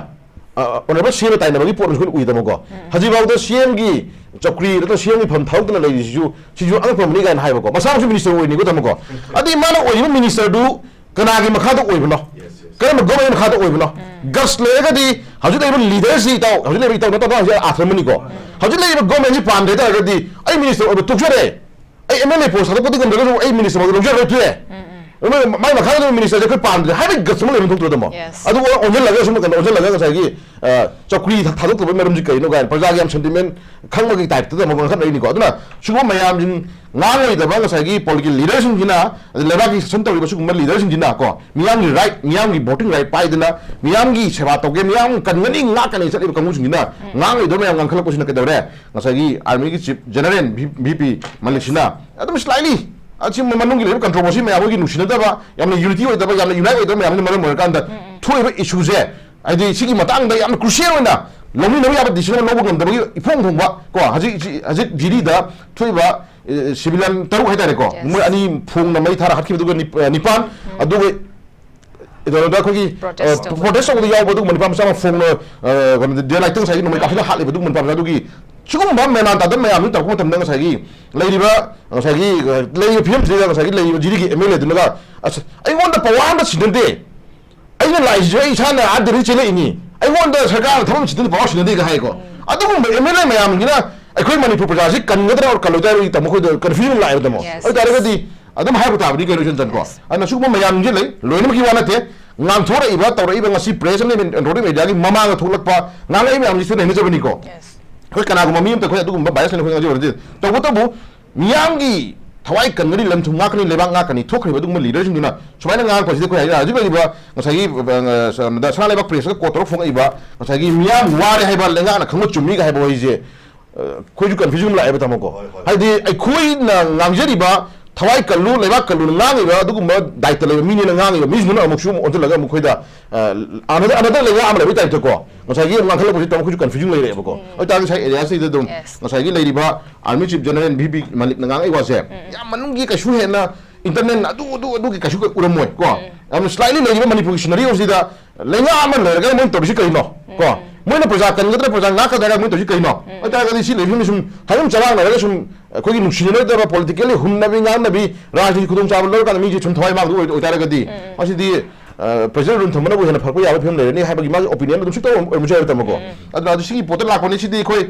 ꯑ, honourable ꯁꯤ ꯑꯦꯝ ꯇꯥꯏꯅꯕꯒꯤ ꯄꯣꯠ ꯑꯃꯁꯨ ꯑꯩꯈꯣꯏꯅ ꯎꯏꯗꯅꯀꯣ꯫ ꯍꯧꯖꯤꯛꯐꯥꯎꯗ ꯁꯤ ꯑꯦꯝꯒꯤ ꯆꯧꯀ꯭ꯔꯤ ꯅꯠꯇ꯭ꯔꯒ ꯁꯤ ꯑꯦꯝꯒꯤ ꯐꯝ ꯊꯥꯗꯣꯛꯇꯅ ꯂꯩꯔꯤꯁꯤꯁꯨ, ꯁꯤꯁꯨ ꯑꯉꯛꯄ ꯑꯃꯅꯤ ꯀꯥꯏꯅ ꯍꯥꯏꯕꯀꯣ꯫ ꯃꯁꯥꯃꯛꯁꯨ ꯃꯤꯅꯤꯁꯇꯔ ꯑꯣꯏꯅꯤꯀꯣ, ꯇꯥꯃꯣꯀꯣ꯫ ꯑꯗꯩ ꯃꯥꯅ ꯑꯣꯏꯔꯤꯕ ꯃꯤꯅꯤꯁꯇꯔꯗꯨ ꯀꯅꯥꯒꯤ ꯃꯈꯥꯗ ꯑꯣꯏꯕꯅꯣ? ꯀꯔꯝꯕ ꯒꯣꯔꯃꯦꯟ ꯃꯈꯥꯗ ꯑꯣꯏꯕꯅꯣ? ꯒꯠꯁ ꯂꯩꯔꯒꯗꯤ ꯍꯧꯖꯤꯛ ꯂꯩꯔꯤꯕ ꯂꯤꯗꯔꯁꯤ, ꯏꯇꯥꯎ, ꯍꯧꯖꯤꯛ ꯂꯩꯔꯤꯕ ꯏꯇꯥꯎ ꯅꯠꯇꯕ ꯍꯧꯖꯤꯛ ꯑꯥꯔꯊ ꯑꯃꯅꯤꯀꯣ꯫ ꯍꯧꯖꯤꯛ ꯂꯩꯔꯤꯕ ꯒꯣꯔꯃꯦꯟꯁꯤ ꯄꯥꯝꯗ꯭ꯔꯦ ꯍꯥꯏ ꯇꯥꯔꯒꯗꯤ ꯑꯩ ꯃꯤꯅꯤꯁꯇꯔ ꯑꯣꯏꯕ ꯇꯣꯛꯆꯔꯦ, ꯑꯩ ꯑꯦꯝ ꯑꯦꯜ ꯑꯦ ꯄꯣꯁ ꯊꯥꯗꯣꯛꯄꯗꯤ ꯉꯝꯗ꯭ꯔꯒꯁꯨ ꯑꯩ ꯃꯤꯅꯤꯁꯇꯔ ꯑꯣꯏꯕ ꯂꯧꯖꯔꯔꯣꯏ, ꯇꯣꯛꯑꯦ꯫ ꯃꯥꯏ ꯃꯈꯥꯗ ꯂꯩꯕ ꯃꯤꯅꯤꯁꯇꯔꯁꯦ ꯑꯩꯈꯣꯏ ꯄꯥꯝꯗ꯭ꯔꯦ ꯍꯥꯏꯕꯒꯤ ꯒꯠꯁ ꯑꯃ ꯂꯩꯕ ꯊꯣꯛꯇ꯭ꯔꯣ, ꯇꯥꯃꯣ? Yes. ꯑꯗꯨꯒ ꯑꯣꯟꯁꯤꯜꯂꯒ, ꯁꯨꯝ ꯀꯩꯅꯣ ꯑꯣꯟꯁꯤꯜꯂꯒ ꯉꯁꯥꯏꯒꯤ, ꯑ, ꯆꯧꯀ꯭ꯔꯤ ꯊꯥ-, ꯊꯥꯗꯣꯛꯇꯕꯒꯤ ꯃꯔꯝꯁꯤ ꯀꯩꯅꯣ ꯀꯥꯏꯅ ꯄ꯭ꯔꯖꯥꯒꯤ ꯌꯥꯝ ꯁꯦꯟꯇꯤꯃꯦꯟ ꯈꯪꯕꯒꯤ ꯇꯥꯏꯞꯇ ꯑꯃꯨꯛ ꯉꯥꯡꯈꯠꯂꯛꯏꯅꯤꯀꯣ꯫ ꯑꯗꯨꯅ ꯁꯤꯒꯨꯝꯕ ꯃꯌꯥꯝꯁꯤ ꯉꯥꯡꯉꯣꯏꯗꯕ ꯉꯁꯥꯏꯒꯤ ꯄꯣꯂꯤꯇꯤꯀꯦꯜ ꯂꯤꯗꯔꯁꯤꯡꯁꯤꯅ, ꯑꯗꯩ ꯂꯩꯕꯥꯛꯀꯤ ꯁꯥꯁꯟ ꯇꯧꯔꯤꯕ ꯁꯤꯒꯨꯝꯕ ꯂꯤꯗꯔꯁꯤꯡꯁꯤꯅ ꯀꯣ, ꯃꯤꯌꯥꯝꯒꯤ ꯔꯥꯏꯠ, ꯃꯤꯌꯥꯝꯒꯤ ꯚꯣꯇꯤꯡ ꯔꯥꯏꯠ ꯄꯥꯏꯗꯅ, ꯃꯤꯌꯥꯝꯒꯤ ꯁꯦꯕꯥ ꯇꯧꯒꯦ, ꯃꯤꯌꯥꯝ ꯀꯟꯒꯅꯤ, ꯉꯥꯛꯀꯅꯤ ꯆꯠꯂꯤꯕ ꯀꯥꯡꯕꯨꯁꯤꯡꯁꯤꯅ ꯉꯥꯡꯉꯣꯏꯗꯕ ꯃꯌꯥꯝ ꯉꯥꯡꯈꯠꯂꯛꯄꯁꯤꯅ ꯀꯩꯗꯧꯔꯦ? ꯉꯁꯥꯏꯒꯤ ꯑꯥꯔꯃꯤꯒꯤ chief general V-, V P ꯃꯂꯤꯛꯁꯤꯅ ꯑꯗꯨꯝ ꯁ꯭ꯂꯥꯏꯠꯂꯤ, ꯑꯁꯤ ꯃꯅꯨꯡꯒꯤ ꯂꯩꯔꯤꯕ ꯀꯟꯇ꯭ꯔꯣꯚꯔꯁꯤ ꯃꯌꯥꯝ, ꯑꯩꯈꯣꯏꯒꯤ ꯅꯨꯡꯁꯤꯅꯗꯕ, ꯌꯥꯝꯅ ꯌꯨꯅꯤꯇꯤ ꯑꯣꯏꯗꯕ, ꯌꯥꯝꯅ ꯌꯨꯅꯥꯏꯠ ꯑꯣꯏꯗꯕ ꯃꯌꯥꯝꯅ ꯃꯔꯝ ꯑꯣꯏꯔꯀꯥꯟꯗ ꯊꯣꯛꯏꯕ ꯏꯁꯨꯁꯦ, ꯍꯥꯏꯗꯤ ꯁꯤꯒꯤ ꯃꯇꯥꯡꯗ ꯌꯥꯝꯅ ꯀ꯭ꯔꯨꯁꯤꯌꯦꯜ ꯑꯣꯏꯅ ꯂꯧꯃꯤꯟꯅꯕ ꯌꯥꯕ ꯗꯤꯁꯤꯖꯟ ꯑꯃ ꯂꯧꯕ ꯉꯝꯗꯕꯒꯤ ꯏꯐꯣꯡ ꯐꯣꯡꯕ ꯀꯣ, ꯍꯧꯖꯤꯛ, ꯍꯧꯖꯤꯛ ꯖꯤꯔꯤꯗ ꯊꯣꯛꯏꯕ, ꯑꯦ, ꯁꯤꯚꯤꯂꯤꯌꯟ ꯇꯔꯨꯛ ꯍꯥꯏꯇꯥꯔꯦꯀꯣ, Yes. ꯃꯣꯏ ꯑꯅꯤ ꯐꯣꯡꯅ ꯃꯩ ꯊꯥꯔ ꯍꯥꯠꯈꯤꯕꯗꯨꯒ ꯅꯤꯞ-, ꯑ, ꯅꯤꯄꯥꯟ, ꯑꯗꯨꯒ ꯀꯩꯅꯣꯗ ꯑꯩꯈꯣꯏꯒꯤ, Protest ꯑ, ꯇꯧꯕ꯫ Protest ꯇꯧꯕꯗ ꯌꯥꯎꯕ ꯑꯗꯨꯒꯨꯝꯕ ꯅꯤꯄꯥ ꯃꯆꯥ ꯑꯃ ꯐꯣꯡꯅ, ꯑ, ꯀꯩꯅꯣꯗ ꯗꯦ ꯂꯥꯏꯠꯇ ꯉꯁꯥꯏꯒꯤ ꯅꯣꯡꯃꯩ ꯀꯥꯞꯁꯤꯜꯂ ꯍꯥꯠꯂꯤꯕ ꯑꯗꯨꯒꯨꯝꯕ ꯅꯤꯄꯥ ꯃꯆꯥ ꯑꯗꯨꯒꯤ ꯁꯤꯒꯨꯝꯕ ꯃꯦꯅꯥꯟ ꯇꯥꯗꯕ ꯃꯌꯥꯝꯗꯨ ꯇꯧꯔꯛꯄ ꯃꯇꯝꯗ ꯉꯁꯥꯏꯒꯤ ꯂꯩꯔꯤꯕ, ꯉꯁꯥꯏꯒꯤ, ꯑ, ꯂꯩꯔꯤꯕ ꯐꯤꯕꯝꯁꯤꯗ ꯉꯁꯥꯏꯒꯤ ꯂꯩꯔꯤꯕ ꯖꯤꯔꯤꯒꯤ ꯑꯦꯝ ꯑꯦꯜ ꯑꯦꯗꯨꯅꯒ, "ꯑꯁ, ꯑꯩꯉꯣꯟꯗ ꯄꯋꯥꯔ ꯑꯃ ꯁꯤꯟꯅꯗꯦ, ꯑꯩꯅ ꯂꯥꯛꯏꯁꯤꯁꯨ ꯑꯩ ꯏꯁꯥꯅ ꯑꯥ ꯗꯦꯜꯂꯤ ꯆꯦꯜꯂꯛꯏꯅꯤ, ꯑꯩꯉꯣꯟꯗ ꯁꯔꯀꯥꯔꯅ ꯊꯕꯛ ꯑꯃ ꯁꯤꯟꯅꯗꯦ, ꯄꯋꯥꯔ ꯁꯤꯟꯅꯗꯦꯒ" ꯍꯥꯏꯀꯣ꯫ ꯑꯗꯨꯒꯨꯝꯕ ꯑꯦꯝ ꯑꯦꯜ ꯑꯦ ꯃꯌꯥꯝꯁꯤꯅ ꯑꯩꯈꯣꯏ ꯃꯅꯤꯄꯨꯔ ꯄ꯭ꯔꯖꯥꯁꯤ ꯀꯟꯒꯗ꯭ꯔꯥ ꯀꯜꯂꯣꯏꯗ꯭ꯔꯥ ꯍꯥꯏꯕꯒꯤ ꯇꯥꯃꯣ ꯑꯩꯈꯣꯏꯗ ꯀꯟꯐ꯭ꯌꯨꯖꯟ ꯂꯥꯛꯑꯦꯕ, ꯇꯥꯃꯣ꯫ Yes. ꯑꯗꯨ ꯇꯥꯔꯒꯗꯤ ꯑꯗꯨꯝ ꯍꯥꯏꯕ ꯇꯥꯕꯅꯤ ꯀꯩꯅꯣ, ꯏꯆꯟ ꯆꯟꯀꯣ꯫ Yes. ꯑꯗꯨꯅ ꯁꯤꯒꯨꯝꯕ ꯃꯌꯥꯝꯁꯦ ꯂꯩ, ꯂꯣꯏꯅꯃꯛꯀꯤ ꯋꯥ ꯅꯠꯇꯦ꯫ ꯉꯥꯡꯊꯣꯔꯛꯏꯕ, ꯇꯧꯔꯛꯏꯕ, ꯉꯁꯤ ꯄ꯭ꯔꯦꯁ ꯑꯃꯗꯤ ꯑꯦꯟꯗ꯭ꯔꯣꯏꯗ ꯃꯦꯗꯤꯌꯥꯒꯤ ꯃꯃꯥꯡꯗ ꯊꯣꯛꯂꯛꯄ ꯉꯥꯡꯉꯛꯏ ꯃꯌꯥꯝꯁꯤꯁꯨ ꯅꯩꯅꯖꯕꯅꯤꯀꯣ꯫ Yes. ꯑꯩꯈꯣꯏ ꯀꯅꯥꯒꯨꯝꯕ ꯃꯤ ꯑꯝꯇ ꯑꯩꯈꯣꯏ ꯑꯗꯨꯒꯨꯝꯕ ꯕꯥꯏꯁ ꯂꯩꯅ ꯑꯩꯈꯣꯏ ꯉꯥꯡꯖꯕ ꯅꯠꯇꯦ꯫ ꯇꯧꯕꯇꯕꯨ ꯃꯤꯌꯥꯝꯒꯤ ꯊꯋꯥꯏ ꯀꯟꯒꯅꯤ, ꯂꯟ ꯊꯨꯝ ꯉꯥꯛꯀꯅꯤ, ꯂꯩꯕꯥꯛ ꯉꯥꯛꯀꯅꯤ ꯊꯣꯛꯈ꯭ꯔꯤꯕ ꯑꯗꯨꯒꯨꯝꯕ ꯂꯤꯗꯔꯁꯤꯡꯗꯨꯅ ꯁꯨꯃꯥꯏꯅ ꯉꯥꯡꯉꯛꯄꯁꯤꯗ ꯑꯩꯈꯣꯏ ꯍꯥꯏ-, ꯍꯧꯖꯤꯛ ꯂꯩꯔꯤꯕ ꯉꯁꯥꯏꯒꯤ, ꯑ, ꯁꯅꯥ ꯂꯩꯕꯥꯛ ꯄ꯭ꯔꯦꯁꯇ ꯀꯣꯠ ꯇꯧꯔꯒ ꯐꯣꯡꯉꯛꯏꯕ ꯉꯁꯥꯏꯒꯤ "ꯃꯤꯌꯥꯝ ꯋꯥꯔꯦ ꯍꯥꯏꯕ ꯂꯩꯉꯥꯛꯅ ꯈꯪꯕ ꯆꯨꯝꯃꯤꯒ" ꯍꯥꯏꯕ ꯋꯥꯍꯩꯁꯦ, ꯑ, ꯑꯩꯈꯣꯏꯁꯨ ꯀꯟꯐ꯭ꯌꯨꯖꯟ ꯂꯥꯛꯑꯦꯕ, ꯇꯥꯃꯣꯀꯣ꯫ ꯍꯣꯏ, ꯍꯣꯏ꯫ ꯍꯥꯏꯗꯤ ꯑꯩꯈꯣꯏꯅ ꯉꯥꯡꯖꯔꯤꯕ ꯊꯋꯥꯏ ꯀꯜꯂꯨ, ꯂꯩꯕꯥꯛ ꯀꯜꯂꯨꯅ ꯉꯥꯡꯉꯤꯕ ꯑꯗꯨꯒꯨꯝꯕ ꯗꯥꯏꯇ ꯂꯩꯕ ꯃꯤꯅꯦꯅ ꯉꯥꯡꯉꯤꯕ ꯃꯤꯁꯤꯡꯗꯨꯅ ꯑꯃꯨꯛꯁꯨ ꯑꯃꯨꯛ ꯑꯣꯟꯁꯤꯜꯂꯒ ꯑꯃꯨꯛ ꯑꯩꯈꯣꯏꯗ, ꯑ, ꯑꯅꯗ-, ꯑꯅꯗ ꯂꯩꯉꯥꯛ ꯑꯃ ꯂꯩꯕꯒꯤ ꯇꯥꯏꯞꯇꯀꯣ, ꯉꯁꯥꯏꯒꯤ ꯑꯃꯨꯛ ꯉꯥꯡꯈꯠꯂꯛꯄꯁꯤꯗ ꯇꯥꯃꯣ ꯑꯩꯈꯣꯏꯁꯨ ꯀꯟꯐ꯭ꯌꯨꯖꯟ ꯂꯩꯔꯛꯑꯦꯕꯀꯣ꯫ ꯑꯗꯨ ꯑꯣꯏꯇꯥꯔꯒꯗꯤ ꯉꯁꯥꯏ ꯑꯦꯔꯤꯌꯥꯁꯤꯗ ꯑꯗꯨꯝ Yes. ꯉꯁꯥꯏꯒꯤ ꯂꯩꯔꯤꯕ army chief general V P ꯃꯂꯤꯛꯅ ꯉꯥꯡꯉꯛꯏ ꯋꯥꯁꯦ ꯌꯥꯝ ꯃꯅꯨꯡꯒꯤ ꯀꯩꯁꯨ ꯍꯦꯟꯅ ꯏꯟꯇꯔꯅꯦꯜ ꯑꯗꯨ ꯑꯗꯨ ꯑꯗꯨꯒꯤ ꯀꯩꯁꯨ ꯎꯔꯝꯃꯣꯏ ꯀꯣ꯫ ꯌꯥꯝꯅ ꯁ꯭ꯂꯥꯏꯠꯂꯤ ꯂꯩꯔꯤꯕ ꯃꯅꯤꯄꯨꯔꯒꯤ ꯁꯤꯅꯔꯤ ꯑꯁꯤꯗ ꯂꯩꯉꯥꯛ ꯑꯃ ꯂꯩꯔꯒ ꯃꯣꯏꯅ ꯇꯧꯔꯤꯁꯤ ꯀꯩꯅꯣ ꯀꯣ? ꯃꯣꯏꯅ ꯄ꯭ꯔꯖꯥ ꯀꯟꯒꯗ꯭ꯔꯥ, ꯄ꯭ꯔꯖꯥ ꯉꯥꯛꯀꯗ꯭ꯔꯥ, ꯃꯣꯏꯅ ꯇꯧꯔꯤꯁꯤ ꯀꯩꯅꯣ? ꯑꯗꯨ ꯇꯥꯔꯒꯗꯤ ꯁꯤ ꯂꯩꯐꯝꯁꯤ ꯁꯨꯝ ꯊꯥꯏꯅ ꯆꯔꯥꯡꯅꯔꯒ ꯁꯨꯝ ꯑꯩꯈꯣꯏꯒꯤ ꯅꯨꯡꯁꯤꯅꯔꯣꯏꯗꯕ, ꯄꯣꯂꯤꯇꯤꯀꯦꯜꯂꯤ ꯍꯨꯝꯅꯕꯤ ꯉꯥꯡꯅꯕꯤ, ꯔꯥꯖꯅꯤꯇꯤ ꯈꯨꯗꯣꯡꯆꯥꯕ ꯂꯧꯔꯀꯥꯟꯗ ꯃꯤꯁꯦ ꯁꯨꯝ ꯊꯋꯥꯏ ꯃꯥꯡꯗꯕ ꯑꯣꯏ-, ꯑꯣꯏꯇꯥꯔꯒꯗꯤ ꯃꯁꯤꯗꯤ, ꯑ, ꯄ꯭ꯔꯖꯥ ꯔꯨꯜ ꯊꯝꯕꯅꯕꯨ ꯍꯦꯟꯅ ꯐꯔꯛꯄ ꯌꯥꯕ ꯐꯤꯕꯝ ꯂꯩꯔꯅꯤ ꯍꯥꯏꯕꯒꯤ ꯃꯥꯒꯤ ꯑꯣꯄꯤꯅꯤꯌꯟ ꯑꯗꯨꯝ ꯁꯤꯛꯇ ꯑꯣꯏꯔꯝꯕꯁꯨ ꯌꯥꯏ ꯇꯥꯃꯣꯀꯣ꯫ ꯑꯗꯨꯅ ꯑꯗꯨ ꯁꯤꯒꯤ ꯄꯣꯠꯇ ꯂꯥꯛꯄꯅꯤ꯫ ꯁꯤꯗꯤ ꯑꯩꯈꯣꯏ,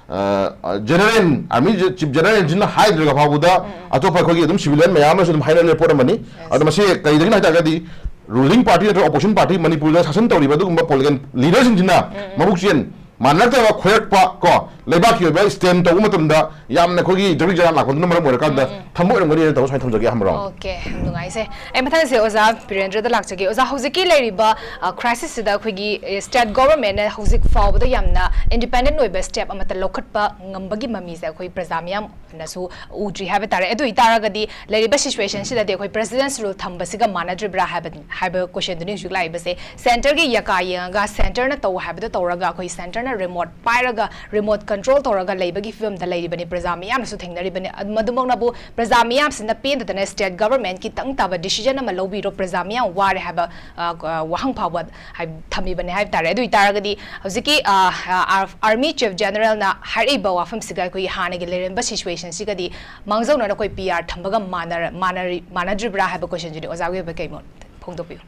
ꯑ, ꯖꯦꯅꯔꯦꯜ, ꯑꯥꯔꯃꯤ ꯆꯤꯐ ꯖꯦꯅꯔꯦꯜꯁꯤꯅ ꯍꯥꯏꯗ꯭ꯔꯒ ꯐꯥꯎꯕꯗ ꯑꯇꯣꯞꯄ ꯑꯩꯈꯣꯏꯒꯤ ꯑꯗꯨꯝ ꯁꯤꯚꯤꯂꯤꯌꯟ ꯃꯌꯥꯝ ꯑꯃꯁꯨ ꯑꯗꯨꯝ ꯍꯥꯏꯅꯔꯤꯕ ꯄꯣꯠ ꯑꯃꯅꯤ꯫ ꯑꯗꯣ ꯃꯁꯤ ꯀꯩꯗꯒꯤꯅꯣ ꯍꯥꯏ ꯇꯥꯔꯒꯗꯤ ꯔꯨꯂꯤꯡ ꯄꯥꯔꯇꯤ ꯅꯠꯇ꯭ꯔꯒ ꯑꯣꯄꯣꯖꯤꯁꯟ ꯄꯥꯔꯇꯤ, ꯃꯅꯤꯄꯨꯔꯗ ꯁꯥꯁꯟ ꯇꯧꯔꯤꯕ ꯑꯗꯨꯒꯨꯝꯕ ꯄꯣꯂꯤꯇꯤꯀꯦꯜ ꯂꯤꯗꯔꯁꯤꯡꯁꯤꯅ ꯃꯕꯨꯛꯆꯦꯜ ꯃꯥꯟꯅꯔꯛꯇꯕ, ꯈꯣꯏꯔꯛꯄ ꯀꯣ, ꯂꯩꯕꯥꯛꯀꯤ ꯑꯣꯏꯕ ꯁ꯭ꯇꯦꯝ ꯇꯧꯕ ꯃꯇꯝꯗ ꯌꯥꯝꯅ ꯑꯩꯈꯣꯏꯒꯤ ꯖꯒꯤꯛ ꯖꯒꯥꯛ ꯂꯥꯛꯄꯗꯨꯅ ꯃꯔꯝ ꯑꯣꯏꯔꯀꯥꯟꯗ ꯊꯝꯕ ꯑꯣꯏꯔꯝꯒꯅꯤ ꯍꯥꯏꯅ ꯇꯧꯕ ꯁꯨꯃꯥꯏꯅ ꯊꯝꯖꯒꯦ, ꯑꯍꯥꯟꯕ ꯔꯥꯎꯟ꯫ ꯑꯣꯀꯦ, ꯌꯥꯝ ꯅꯨꯡꯉꯥꯏꯖꯩ꯫ ꯑꯩ ꯃꯊꯪꯁꯦ ꯑꯣꯖꯥ ꯕꯤꯔꯦꯟꯗ꯭ꯔꯗ ꯂꯥꯛꯆꯒꯦ꯫ ꯑꯣꯖꯥ, ꯍꯧꯖꯤꯛꯀꯤ ꯂꯩꯔꯤꯕ, ꯑ, ꯀ꯭ꯔꯥꯏꯁꯤꯁꯁꯤꯗ ꯑꯩꯈꯣꯏꯒꯤ, ꯑꯦ, ꯁ꯭ꯇꯦꯠ ꯒꯣꯚꯔꯟꯃꯦꯟꯠꯅ ꯍꯧꯖꯤꯛ ꯐꯥꯎꯕꯗ ꯌꯥꯝꯅ ꯏꯟꯗꯤꯄꯦꯟꯗꯦꯟꯠ ꯑꯣꯏꯕ ꯁ꯭ꯇꯦꯞ ꯑꯃꯠꯇ ꯂꯧꯈꯠꯄ ꯉꯝꯕꯒꯤ ꯃꯃꯤꯁꯦ ꯑꯩꯈꯣꯏ ꯄ꯭ꯔꯖꯥ ꯃꯤꯌꯥꯝꯅꯁꯨ ꯎꯗ꯭ꯔꯤ ꯍꯥꯏꯕ ꯇꯥꯔꯦ꯫ ꯑꯗꯨ ꯑꯣꯏꯇꯥꯔꯒꯗꯤ ꯂꯩꯔꯤꯕ ꯁꯤꯆꯨꯋꯦꯁꯟꯁꯤꯗꯗꯤ ꯑꯩꯈꯣꯏ ꯄ꯭ꯔꯦꯁꯤꯗꯦꯟꯁ ꯔꯨꯜ ꯊꯝꯕꯁꯤꯒ ꯃꯥꯟꯅꯗ꯭ꯔꯤꯕ꯭ꯔꯥ ꯍꯥꯏꯕ, ꯍꯥꯏꯕ ꯀꯣꯏꯁꯟꯗꯨꯅꯤ ꯍꯧꯖꯤꯛ ꯂꯥꯛꯏꯕꯁꯦ꯫ ꯁꯦꯟꯇꯔꯒꯤ ꯌꯥꯀꯥ ꯌꯦꯡꯉꯒ, ꯁꯦꯟꯇꯔꯅ ꯇꯧ ꯍꯥꯏꯕꯗꯣ ꯇꯧꯔꯒ, ꯑꯩꯈꯣꯏ ꯁꯦꯟꯇꯔꯅ ꯔꯤꯃꯣꯠ ꯄꯥꯏꯔꯒ, ꯔꯤꯃꯣꯠ ꯀꯟꯇ꯭ꯔꯣꯜ ꯇꯧꯔꯒ ꯂꯩꯕꯒꯤ ꯐꯤꯕꯝꯗ ꯂꯩꯔꯤꯕꯅꯤ, ꯄ꯭ꯔꯖꯥ ꯃꯤꯌꯥꯝꯅꯁꯨ ꯊꯦꯡꯅꯔꯤꯕꯅꯤ꯫ ꯑꯗꯨ, ꯃꯗꯨꯃꯛꯅꯕꯨ ꯄ꯭ꯔꯖꯥ ꯃꯤꯌꯥꯝꯁꯤꯅ ꯄꯦꯟꯗꯗꯅ ꯁ꯭ꯇꯦꯠ ꯒꯚꯔꯟꯃꯦꯟꯠꯀꯤ ꯇꯪ ꯇꯥꯕ ꯗꯤꯁꯤꯖꯟ ꯑꯃ ꯂꯧꯕꯤꯔꯣ, ꯄ꯭ꯔꯖꯥ ꯃꯤꯌꯥꯝ ꯋꯥꯔꯦ ꯍꯥꯏꯕ, ꯑ, ꯑ, ꯋꯥꯍꯪ ꯐꯥꯎꯕ ꯍꯥꯏ-, ꯊꯝꯃꯤꯕꯅꯦ ꯍꯥꯏꯕ ꯇꯥꯔꯦ꯫ ꯑꯗꯨ ꯑꯣꯏꯇꯥꯔꯒꯗꯤ ꯍꯧꯖꯤꯛꯀꯤ, ꯑ, ꯑ, ꯑꯥꯔꯃꯤ ꯆꯤꯐ ꯖꯦꯅꯔꯦꯜꯅ ꯍꯥꯏꯔꯛꯏꯕ ꯋꯥꯐꯝꯁꯤꯒ ꯑꯩꯈꯣꯏꯒꯤ ꯍꯥꯟꯅꯒꯤ ꯂꯩꯔꯝꯕ ꯁꯤꯆꯨꯋꯦꯁꯟꯁꯤꯒꯗꯤ ꯃꯥꯡꯖꯧꯅꯅ ꯑꯩꯈꯣꯏ ꯄꯤ ꯑꯥꯔ ꯊꯝꯕꯒ ꯃꯥꯟꯅꯔ-, ꯃꯥꯟꯅꯔꯤ-, ꯃꯥꯟꯅꯗ꯭ꯔꯤꯕ꯭ꯔꯥ ꯍꯥꯏꯕ ꯀꯣꯏꯁꯟꯁꯤꯅꯤ꯫ ꯑꯣꯖꯥꯒꯤ ꯑꯣꯏꯕ ꯀꯩ ꯃꯣꯠ ꯐꯣꯡꯗꯣꯛꯄꯤꯌꯨ꯫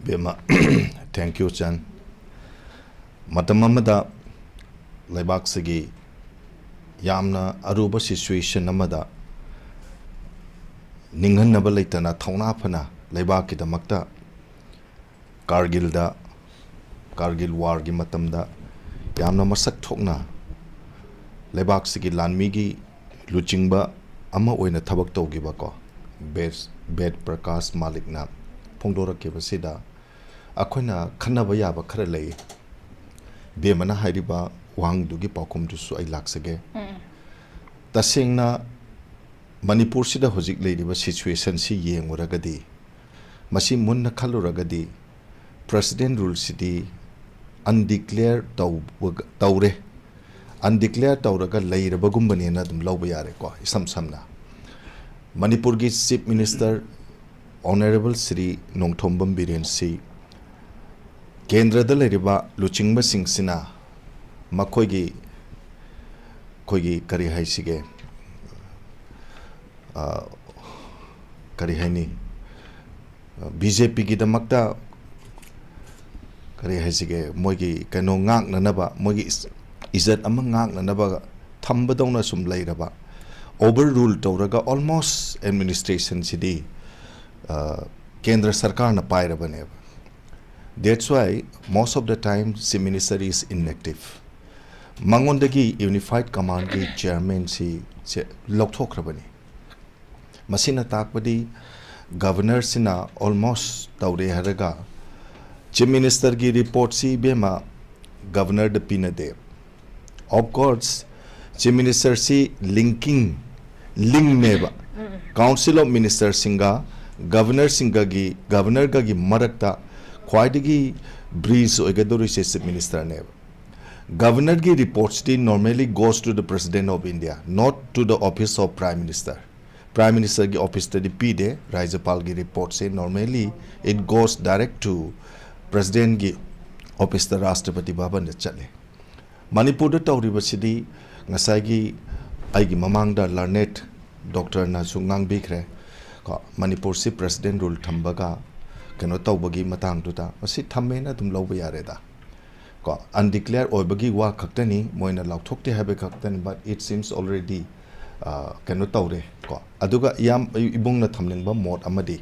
ꯕꯦꯝꯃ, thank you, ꯆꯟ꯫ ꯃꯇꯝ ꯑꯃꯗ ꯂꯩꯕꯥꯛꯁꯤꯒꯤ ꯌꯥꯝꯅ ꯑꯔꯨꯕ ꯁꯤꯆꯨꯋꯦꯁꯟ ꯑꯃꯗ ꯅꯤꯡꯍꯟꯅꯕ ꯂꯩꯇꯅ ꯊꯧꯅꯥ ꯐꯅ ꯂꯩꯕꯥꯛꯀꯤꯗꯃꯛꯇ ꯀꯥꯔꯒꯤꯜꯗ, ꯀꯥꯔꯒꯤꯜ ꯋꯥꯔꯒꯤ ꯃꯇꯝꯗ ꯌꯥꯝꯅ ꯃꯁꯛ ꯊꯣꯛꯅ ꯂꯩꯕꯥꯛꯁꯤꯒꯤ ꯂꯥꯟꯃꯤꯒꯤ ꯂꯨꯆꯤꯡꯕ ꯑꯃ ꯑꯣꯏꯅ ꯊꯕꯛ ꯇꯧꯈꯤꯕꯀꯣ, ꯕꯦꯁ-, ꯕꯦꯗ ꯄ꯭ꯔꯀꯥꯁ ꯃꯥꯂꯤꯛꯅ ꯐꯣꯡꯗꯣꯔꯛꯈꯤꯕꯁꯤꯗ ꯑꯩꯈꯣꯏꯅ ꯈꯟꯅꯕ ꯌꯥꯕ ꯈꯔ ꯂꯩ꯫ ꯕꯦꯝꯃꯅ ꯍꯥꯏꯔꯤꯕ ꯋꯥꯍꯪꯗꯨꯒꯤ ꯄꯥꯎꯈꯨꯝꯗꯨꯁꯨ ꯑꯩ ꯂꯥꯛꯆꯒꯦ꯫ ꯇꯁꯦꯡꯅ ꯃꯅꯤꯄꯨꯔꯁꯤꯗ ꯍꯧꯖꯤꯛ ꯂꯩꯔꯤꯕ ꯁꯤꯆꯨꯋꯦꯁꯟꯁꯤ ꯌꯦꯡꯉꯨꯔꯒꯗꯤ, ꯃꯁꯤ ꯃꯨꯟꯅ ꯈꯜꯂꯨꯔꯒꯗꯤ, ꯄ꯭ꯔꯦꯁꯤꯗꯦꯟ ꯔꯨꯜꯁꯤꯗꯤ ꯑꯟꯗꯤꯀ꯭ꯂꯦꯌꯔ ꯇꯧꯕꯒ-, ꯇꯧꯔꯦ, ꯑꯟꯗꯤꯀ꯭ꯂꯦꯌꯔ ꯇꯧꯔꯒ ꯂꯩꯔꯕꯒꯨꯝꯕꯅꯦꯅ ꯑꯗꯨꯝ ꯂꯧꯕ ꯌꯥꯔꯦꯀꯣ, ꯏꯁꯝ ꯁꯝꯅ꯫ ꯃꯅꯤꯄꯨꯔꯒꯤ Chief Minister Honourable Shri Nongthombam ꯕꯤꯔꯦꯟꯁꯤ ꯀꯦꯟꯗ꯭ꯔꯗ ꯂꯩꯔꯤꯕ ꯂꯨꯆꯤꯡꯕꯁꯤꯡꯁꯤꯅ ꯃꯈꯣꯏꯒꯤ, ꯑꯩꯈꯣꯏꯒꯤ ꯀꯔꯤ ꯍꯥꯏꯁꯤꯒꯦ, ꯑ, ꯀꯔꯤ ꯍꯥꯏꯅꯤ, ꯕꯤ ꯖꯦ ꯄꯤꯒꯤꯗꯃꯛꯇ ꯀꯔꯤ ꯍꯥꯏꯁꯤꯒꯦ, ꯃꯣꯏꯒꯤ ꯀꯩꯅꯣ ꯉꯥꯛꯅꯅꯕ, ꯃꯣꯏꯒꯤ ꯏꯖ-, ꯏꯖꯠ ꯑꯃ ꯉꯥꯛꯅꯅꯕ ꯊꯝꯕꯗꯧꯅ ꯁꯨꯝ ꯂꯩꯔꯕ, overrule ꯇꯧꯔꯒ almost administrationꯁꯤꯗꯤ, ꯑ, ꯀꯦꯟꯗ꯭ꯔ ꯁꯔꯀꯥꯔꯅ ꯄꯥꯏꯔꯕꯅꯦꯕ꯫ That's why most of the time Chief Minister is inactive. ꯃꯉꯣꯟꯗꯒꯤ Unified Commandꯀꯤ chairmanꯁꯤ ꯁꯦ ꯂꯧꯊꯣꯛꯈ꯭ꯔꯕꯅꯤ꯫ ꯃꯁꯤꯅ ꯇꯥꯛꯄꯗꯤ Governorꯁꯤꯅ almost ꯇꯧꯔꯦ ꯍꯥꯏꯔꯒ Chief Ministerꯒꯤ reportꯁꯤ, ꯏꯕꯦꯝꯃ, Governorꯗ ꯄꯤꯅꯗꯦ꯫ Of course, Chief Ministerꯁꯤ linking, linkꯅꯦꯕ꯫ Council of Ministerꯁꯤꯡꯒ Governorꯁꯤꯡꯒꯒꯤ, Governorꯒꯒꯤ ꯃꯔꯛꯇ ꯈ꯭ꯋꯥꯏꯗꯒꯤ bridge ꯑꯣꯏꯒꯗꯧꯔꯤꯁꯦ Chief Ministerꯅꯦꯕ꯫ Governorꯒꯤ reportsꯇꯤ normally goes to the President of India, not to the office of Prime Minister. Prime Ministerꯒꯤ officeꯇꯗꯤ ꯄꯤꯗꯦ꯫ ꯔꯥꯖ꯭ꯌꯄꯥꯜꯒꯤ reportꯁꯦ normally it goes direct to Presidentꯒꯤ officeꯇ, Rashtrapati Bhavanꯗ ꯆꯠꯂꯦ꯫ ꯃꯅꯤꯄꯨꯔꯗ ꯇꯧꯔꯤꯕꯁꯤꯗꯤ ꯉꯁꯥꯏꯒꯤ ꯑꯩꯒꯤ ꯃꯃꯥꯡꯗ learned doctorꯅꯁꯨ ꯉꯥꯡꯕꯤꯈ꯭ꯔꯦ꯫ ꯀꯣ, ꯃꯅꯤꯄꯨꯔꯁꯤ President rule ꯊꯝꯕꯒ ꯀꯩꯅꯣ ꯇꯧꯕꯒꯤ ꯃꯇꯥꯡꯗꯨꯗ, ꯃꯁꯤ ꯊꯝꯃꯦꯅ ꯑꯗꯨꯝ ꯂꯧꯕ ꯌꯥꯔꯦꯗ꯫ ꯀꯣ, undeclare ꯑꯣꯏꯕꯒꯤ ꯋꯥ ꯈꯛꯇꯅꯤ, ꯃꯣꯏꯅ ꯂꯥꯎꯊꯣꯛꯇꯦ ꯍꯥꯏꯕ ꯈꯛꯇꯅꯤ, but it seems already, ꯑ, ꯀꯩꯅꯣ ꯇꯧꯔꯦ꯫ ꯀꯣ, ꯑꯗꯨꯒ ꯏꯌꯥꯝ-, ꯏꯕꯨꯡꯅ ꯊꯝꯅꯤꯡꯕ ꯃꯣꯠ ꯑꯃꯗꯤ,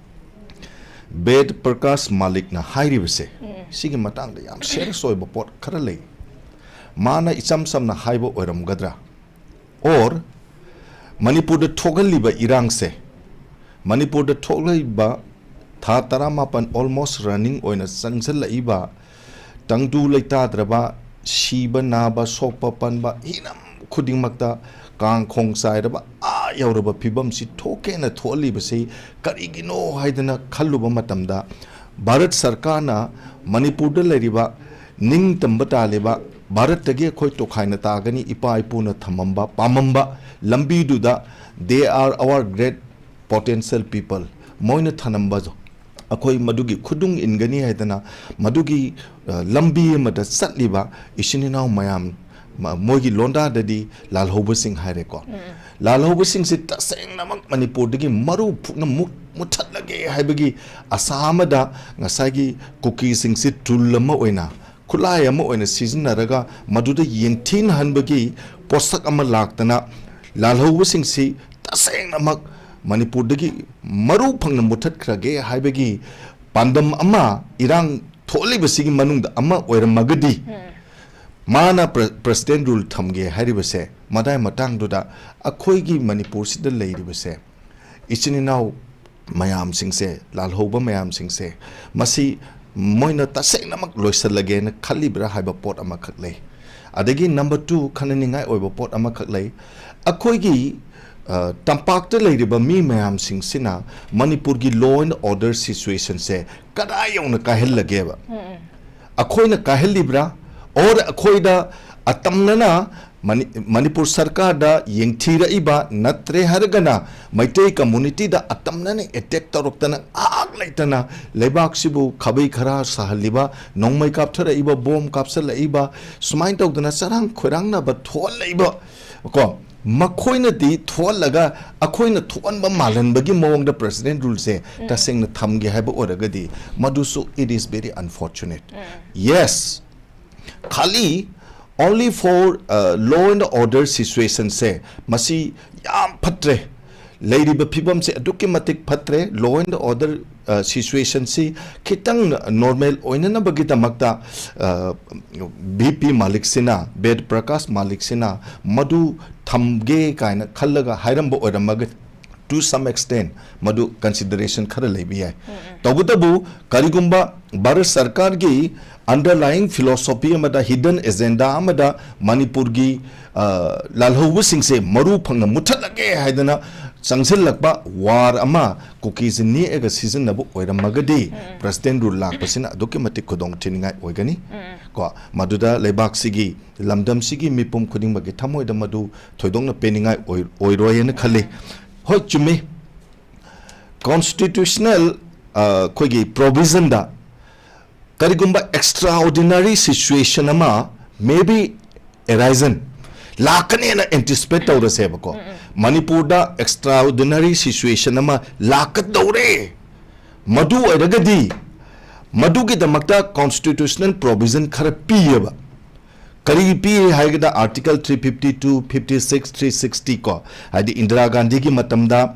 ꯕꯦꯗ ꯄ꯭ꯔꯀꯥꯁ ꯃꯥꯂꯤꯛꯅ ꯍꯥꯏꯔꯤꯕꯁꯦ, ꯎꯝ꯫ ꯁꯤꯒꯤ ꯃꯇꯥꯡꯗ ꯌꯥꯝ serious ꯑꯣꯏꯕ ꯄꯣꯠ ꯈꯔ ꯂꯩ꯫ ꯃꯥꯅ ꯏꯆꯝ ꯆꯝꯅ ꯍꯥꯏꯕ ꯑꯣꯏꯔꯝꯒꯗ꯭ꯔꯥ? Or ꯃꯅꯤꯄꯨꯔꯗ ꯊꯣꯛꯍꯜꯂꯤꯕ ꯏꯔꯥꯡꯁꯦ, ꯃꯅꯤꯄꯨꯔꯗ ꯊꯣꯛꯂꯛꯏꯕ ꯊꯥ ꯇꯔꯥꯃꯥꯄꯟ almost running ꯑꯣꯏꯅ ꯆꯪꯁꯤꯜꯂꯛꯏꯕ ꯇꯪꯗꯨ ꯂꯩꯇꯥꯗ꯭ꯔꯕ, ꯁꯤꯕ ꯅꯥꯕ, ꯁꯣꯛꯄ ꯄꯟꯕ, ꯍꯤꯔꯝ ꯈꯨꯗꯤꯡꯃꯛꯇ ꯀꯥꯡ ꯈꯣꯡ ꯆꯥꯏꯔꯕ, ꯑꯥ ꯌꯧꯔꯕ ꯐꯤꯕꯝꯁꯤ ꯊꯣꯛꯀꯦꯅ ꯊꯣꯛꯍꯜꯂꯤꯕꯁꯤ ꯀꯔꯤꯒꯤꯅꯣ ꯍꯥꯏꯗꯅ ꯈꯜꯂꯨꯕ ꯃꯇꯝꯗ, ꯚꯥꯔꯠ ꯁꯔꯀꯥꯔꯅ ꯃꯅꯤꯄꯨꯔꯗ ꯂꯩꯔꯤꯕ ꯅꯤꯡꯇꯝꯕ ꯇꯥꯜꯂꯤꯕ, ꯚꯥꯔꯠꯇꯒꯤ ꯑꯩꯈꯣꯏ ꯇꯣꯈꯥꯏꯅ ꯇꯥꯒꯅꯤ, ꯏꯄꯥ ꯏꯄꯨꯅ ꯊꯝꯃꯝꯕ, ꯄꯥꯝꯃꯝꯕ ꯂꯝꯕꯤꯗꯨꯗ, they are our great potential people, ꯃꯣꯏꯅ ꯊꯅꯝꯕꯗꯣ ꯑꯩꯈꯣꯏ ꯃꯗꯨꯒꯤ ꯈꯨꯗꯨꯡ ꯏꯟꯒꯅꯤ ꯍꯥꯏꯗꯅ ꯃꯗꯨꯒꯤ, ꯑ, ꯂꯝꯕꯤ ꯑꯃꯗ ꯆꯠꯂꯤꯕ ꯏꯆꯤꯟ ꯏꯅꯥꯎ ꯃꯌꯥꯝ, ꯃ-, ꯃꯣꯏꯒꯤ ꯂꯣꯟꯗꯥꯗꯗꯤ ꯂꯥꯜꯍꯧꯕꯁꯤꯡ ꯍꯥꯏꯔꯦꯀꯣ꯫ ꯂꯥꯜꯍꯧꯕꯁꯤꯡꯁꯤ ꯇꯁꯦꯡꯅꯃꯛ ꯃꯅꯤꯄꯨꯔꯗꯒꯤ ꯃꯔꯨ ꯐꯨꯛꯅ ꯃꯨ-, ꯃꯨꯠꯊꯠꯂꯒꯦ ꯍꯥꯏꯕꯒꯤ ꯑꯁꯥ ꯑꯃꯗ ꯉꯁꯥꯏꯒꯤ ꯀꯨꯀꯤꯁꯤꯡꯁꯤ tool ꯑꯃ ꯑꯣꯏꯅ, ꯈꯨꯠꯂꯥꯏ ꯑꯃ ꯑꯣꯏꯅ ꯁꯤꯖꯤꯟꯅꯔꯒ ꯃꯗꯨꯗ ꯌꯦꯡꯊꯤꯅꯍꯟꯕꯒꯤ ꯄꯣꯠꯁꯛ ꯑꯃ ꯂꯥꯛꯇꯅ ꯂꯥꯜꯍꯧꯕꯁꯤꯡꯁꯤ ꯇꯁꯦꯡꯅꯃꯛ ꯃꯅꯤꯄꯨꯔꯗꯒꯤ ꯃꯔꯨ ꯐꯪꯅ ꯃꯨꯠꯊꯠꯈ꯭ꯔꯒꯦ ꯍꯥꯏꯕꯒꯤ ꯄꯥꯟꯗꯝ ꯑꯃ ꯏꯔꯥꯡ ꯊꯣꯛꯂꯤꯕꯁꯤꯒꯤ ꯃꯅꯨꯡꯗ ꯑꯃ ꯑꯣꯏꯔꯝꯃꯒꯗꯤ, ꯃꯥꯅ ꯄ꯭ꯔ-, President rule ꯊꯝꯒꯦ ꯍꯥꯏꯔꯤꯕꯁꯦ, ꯃꯗꯥꯏ ꯃꯇꯥꯡꯗꯨꯗ ꯑꯩꯈꯣꯏꯒꯤ ꯃꯅꯤꯄꯨꯔꯁꯤꯗ ꯂꯩꯔꯤꯕꯁꯦ, ꯏꯆꯤꯟ ꯏꯅꯥꯎ ꯃꯌꯥꯝꯁꯤꯡꯁꯦ, ꯂꯥꯜꯍꯧꯕ ꯃꯌꯥꯝꯁꯤꯡꯁꯦ, ꯃꯁꯤ ꯃꯣꯏꯅ ꯇꯁꯦꯡꯅꯃꯛ ꯂꯣꯏꯁꯤꯜꯂꯒꯦꯅ ꯈꯜꯂꯤꯕ꯭ꯔꯥ ꯍꯥꯏꯕ ꯄꯣꯠ ꯑꯃꯈꯛ ꯂꯩ꯫ ꯑꯗꯒꯤ number two, ꯈꯟꯅꯅꯤꯡꯉꯥꯏ ꯑꯣꯏꯕ ꯄꯣꯠ ꯑꯃꯈꯛ ꯂꯩ꯫ ꯑꯩꯈꯣꯏꯒꯤ, ꯑ, ꯇꯝꯄꯥꯛꯇ ꯂꯩꯔꯤꯕ ꯃꯤ ꯃꯌꯥꯝꯁꯤꯡꯁꯤꯅ ꯃꯅꯤꯄꯨꯔꯒꯤ law and order situationꯁꯦ ꯀꯗꯥꯏ ꯌꯧꯅ ꯀꯥꯏꯍꯜꯂꯒꯦꯕ? ꯑꯩꯈꯣꯏꯅ ꯀꯥꯏꯍꯜꯂꯤꯕ꯭ꯔꯥ? Or ꯑꯩꯈꯣꯏꯗ ꯑꯇꯝꯅꯅ ꯃꯅꯤ-, ꯃꯅꯤꯄꯨꯔ ꯁꯔꯀꯥꯔꯗ ꯌꯦꯡꯊꯤꯔꯛꯏꯕ, ꯅꯠꯇ꯭ꯔꯦ ꯍꯥꯏꯔꯒꯅ ꯃꯩꯇꯩ communityꯗ ꯑꯇꯝꯅꯅ attack ꯇꯧꯔꯛꯇꯅ ꯉꯥꯏꯍꯥꯛ ꯂꯩꯇꯅ ꯂꯩꯕꯥꯛꯁꯤꯕꯨ ꯈꯥꯕꯩ ꯈꯔ ꯁꯥꯍꯜꯂꯤꯕ, ꯅꯣꯡꯃꯩ ꯀꯥꯞꯊꯔꯛꯏꯕ, ꯕꯣꯝ ꯀꯥꯞꯁꯤꯜꯂꯛꯏꯕ, ꯁꯨꯃꯥꯏꯅ ꯇꯧꯗꯅ ꯆꯔꯥꯡ ꯈꯣꯏꯔꯥꯡꯅꯕ ꯊꯣꯛꯍꯜꯂꯛꯏꯕ ꯀꯣ, ꯃꯈꯣꯏꯅꯗꯤ ꯊꯣꯛꯍꯜꯂꯒ ꯑꯩꯈꯣꯏꯅ ꯊꯣꯛꯍꯟꯕ ꯃꯥꯜꯍꯟꯕꯒꯤ ꯃꯑꯣꯡꯗ President ruleꯁꯦ ꯇꯁꯦꯡꯅ ꯊꯝꯒꯦ ꯍꯥꯏꯕ ꯑꯣꯏꯔꯒꯗꯤ, ꯃꯗꯨꯁꯨ it is very unfortunate. Yes, ꯈꯥꯂꯤ only for, uh, law and order situationꯁꯦ ꯃꯁꯤ ꯌꯥꯝ ꯐꯠꯇ꯭ꯔꯦ꯫ ꯂꯩꯔꯤꯕ ꯐꯤꯕꯝꯁꯦ ꯑꯗꯨꯛꯀꯤ ꯃꯇꯤꯛ ꯐꯠꯇ꯭ꯔꯦ꯫ Law and order, uh, situationꯁꯤ ꯈꯤꯇꯪ normal ꯑꯣꯏꯅꯅꯕꯒꯤꯗꯃꯛꯇ, uh, ꯚꯤ ꯄꯤ ꯃꯥꯂꯤꯛꯁꯤꯅ, ꯕꯦꯗ ꯄ꯭ꯔꯀꯥꯁ ꯃꯥꯂꯤꯛꯁꯤꯅ ꯃꯗꯨ ꯊꯝꯒꯦ ꯀꯥꯏꯅ ꯈꯜꯂꯒ ꯍꯥꯏꯔꯝꯕ ꯑꯣꯏꯔꯝꯃꯒ, to some extent, ꯃꯗꯨ consideration ꯈꯔ ꯂꯩꯕ ꯌꯥꯏ꯫ ꯇꯧꯕꯇꯕꯨ, ꯀꯔꯤꯒꯨꯝꯕ ꯚꯥꯔꯠ ꯁꯔꯀꯥꯔꯒꯤ underlying philosophy ꯑꯃꯗ, hidden agenda ꯑꯃꯗ ꯃꯅꯤꯄꯨꯔꯒꯤ, ꯑ, ꯂꯥꯜꯍꯧꯕꯁꯤꯡꯁꯦ ꯃꯔꯨ ꯐꯪꯅ ꯃꯨꯠꯊꯠꯂꯒꯦ ꯍꯥꯏꯗꯅ ꯆꯪꯁꯤꯜꯂꯛꯄ war ꯑꯃ ꯀꯨꯀꯤꯁꯤ ꯅꯦꯛꯑꯒ ꯁꯤꯖꯤꯟꯅꯕ ꯑꯣꯏꯔꯝꯃꯒꯗꯤ, President rule ꯂꯥꯛꯄꯁꯤꯅ ꯑꯗꯨꯛꯀꯤ ꯃꯇꯤꯛ ꯈꯨꯗꯣꯡ ꯊꯤꯅꯤꯡꯉꯥꯏ ꯑꯣꯏꯒꯅꯤ꯫ ꯀꯣ, ꯃꯗꯨꯗ ꯂꯩꯕꯥꯛꯁꯤꯒꯤ, ꯂꯝꯗꯝꯁꯤꯒꯤ ꯃꯤꯄꯨꯝ ꯈꯨꯗꯤꯡꯃꯛꯀꯤ ꯊꯃꯣꯏꯗ ꯃꯗꯨ ꯊꯣꯏꯗꯣꯛꯅ ꯄꯦꯟꯅꯤꯡꯉꯥꯏ ꯑꯣꯏ-, ꯑꯣꯏꯔꯣꯏ ꯍꯥꯏꯅ ꯈꯜꯂꯤ꯫ ꯍꯣꯏ, ꯆꯨꯝꯃꯤ꯫ ꯀꯣꯟꯁꯇꯤꯇ꯭ꯌꯨꯁꯅꯦꯜ ꯑꯩꯈꯣꯏꯒꯤ ꯄ꯭ꯔꯣꯚꯤꯖꯟꯗ ꯀꯔꯤꯒꯨꯝꯕ ꯑꯦꯛꯁꯇ꯭ꯔꯥꯑꯣꯔꯗꯤꯅꯔꯤ ꯁꯤꯆꯨꯋꯦꯁꯟ ꯑꯃ ꯃꯦ ꯕꯤ ꯑꯦꯔꯥꯏꯖꯟ ꯂꯥꯛꯀꯅꯦꯅ ꯑꯦꯟꯇꯤꯁꯤꯄꯦꯠ ꯇꯧꯔꯁꯦꯕꯀꯣ꯫ ꯃꯅꯤꯄꯨꯔꯗ ꯑꯦꯛꯁꯇ꯭ꯔꯥꯑꯣꯔꯗꯤꯅꯔꯤ ꯁꯤꯆꯨꯋꯦꯁꯟ ꯑꯃ ꯂꯥꯛꯀꯗꯧꯔꯦ꯫ ꯃꯗꯨ ꯑꯣꯏꯔꯒꯗꯤ ꯃꯗꯨꯒꯤꯗꯃꯛꯇ ꯀꯣꯟꯁꯇꯤꯇ꯭ꯌꯨꯁꯅꯦꯜ ꯄ꯭ꯔꯣꯚꯤꯖꯟ ꯈꯔ ꯄꯤꯌꯦꯕ꯫ ꯀꯔꯤ ꯄꯤ ꯍꯥꯏꯒꯗ, article three fifty two, fifty six, three sixty ꯀꯣ, ꯍꯥꯏꯗꯤ ꯏꯟꯗꯤꯔꯥ ꯒꯥꯟꯙꯤꯒꯤ ꯃꯇꯝꯗ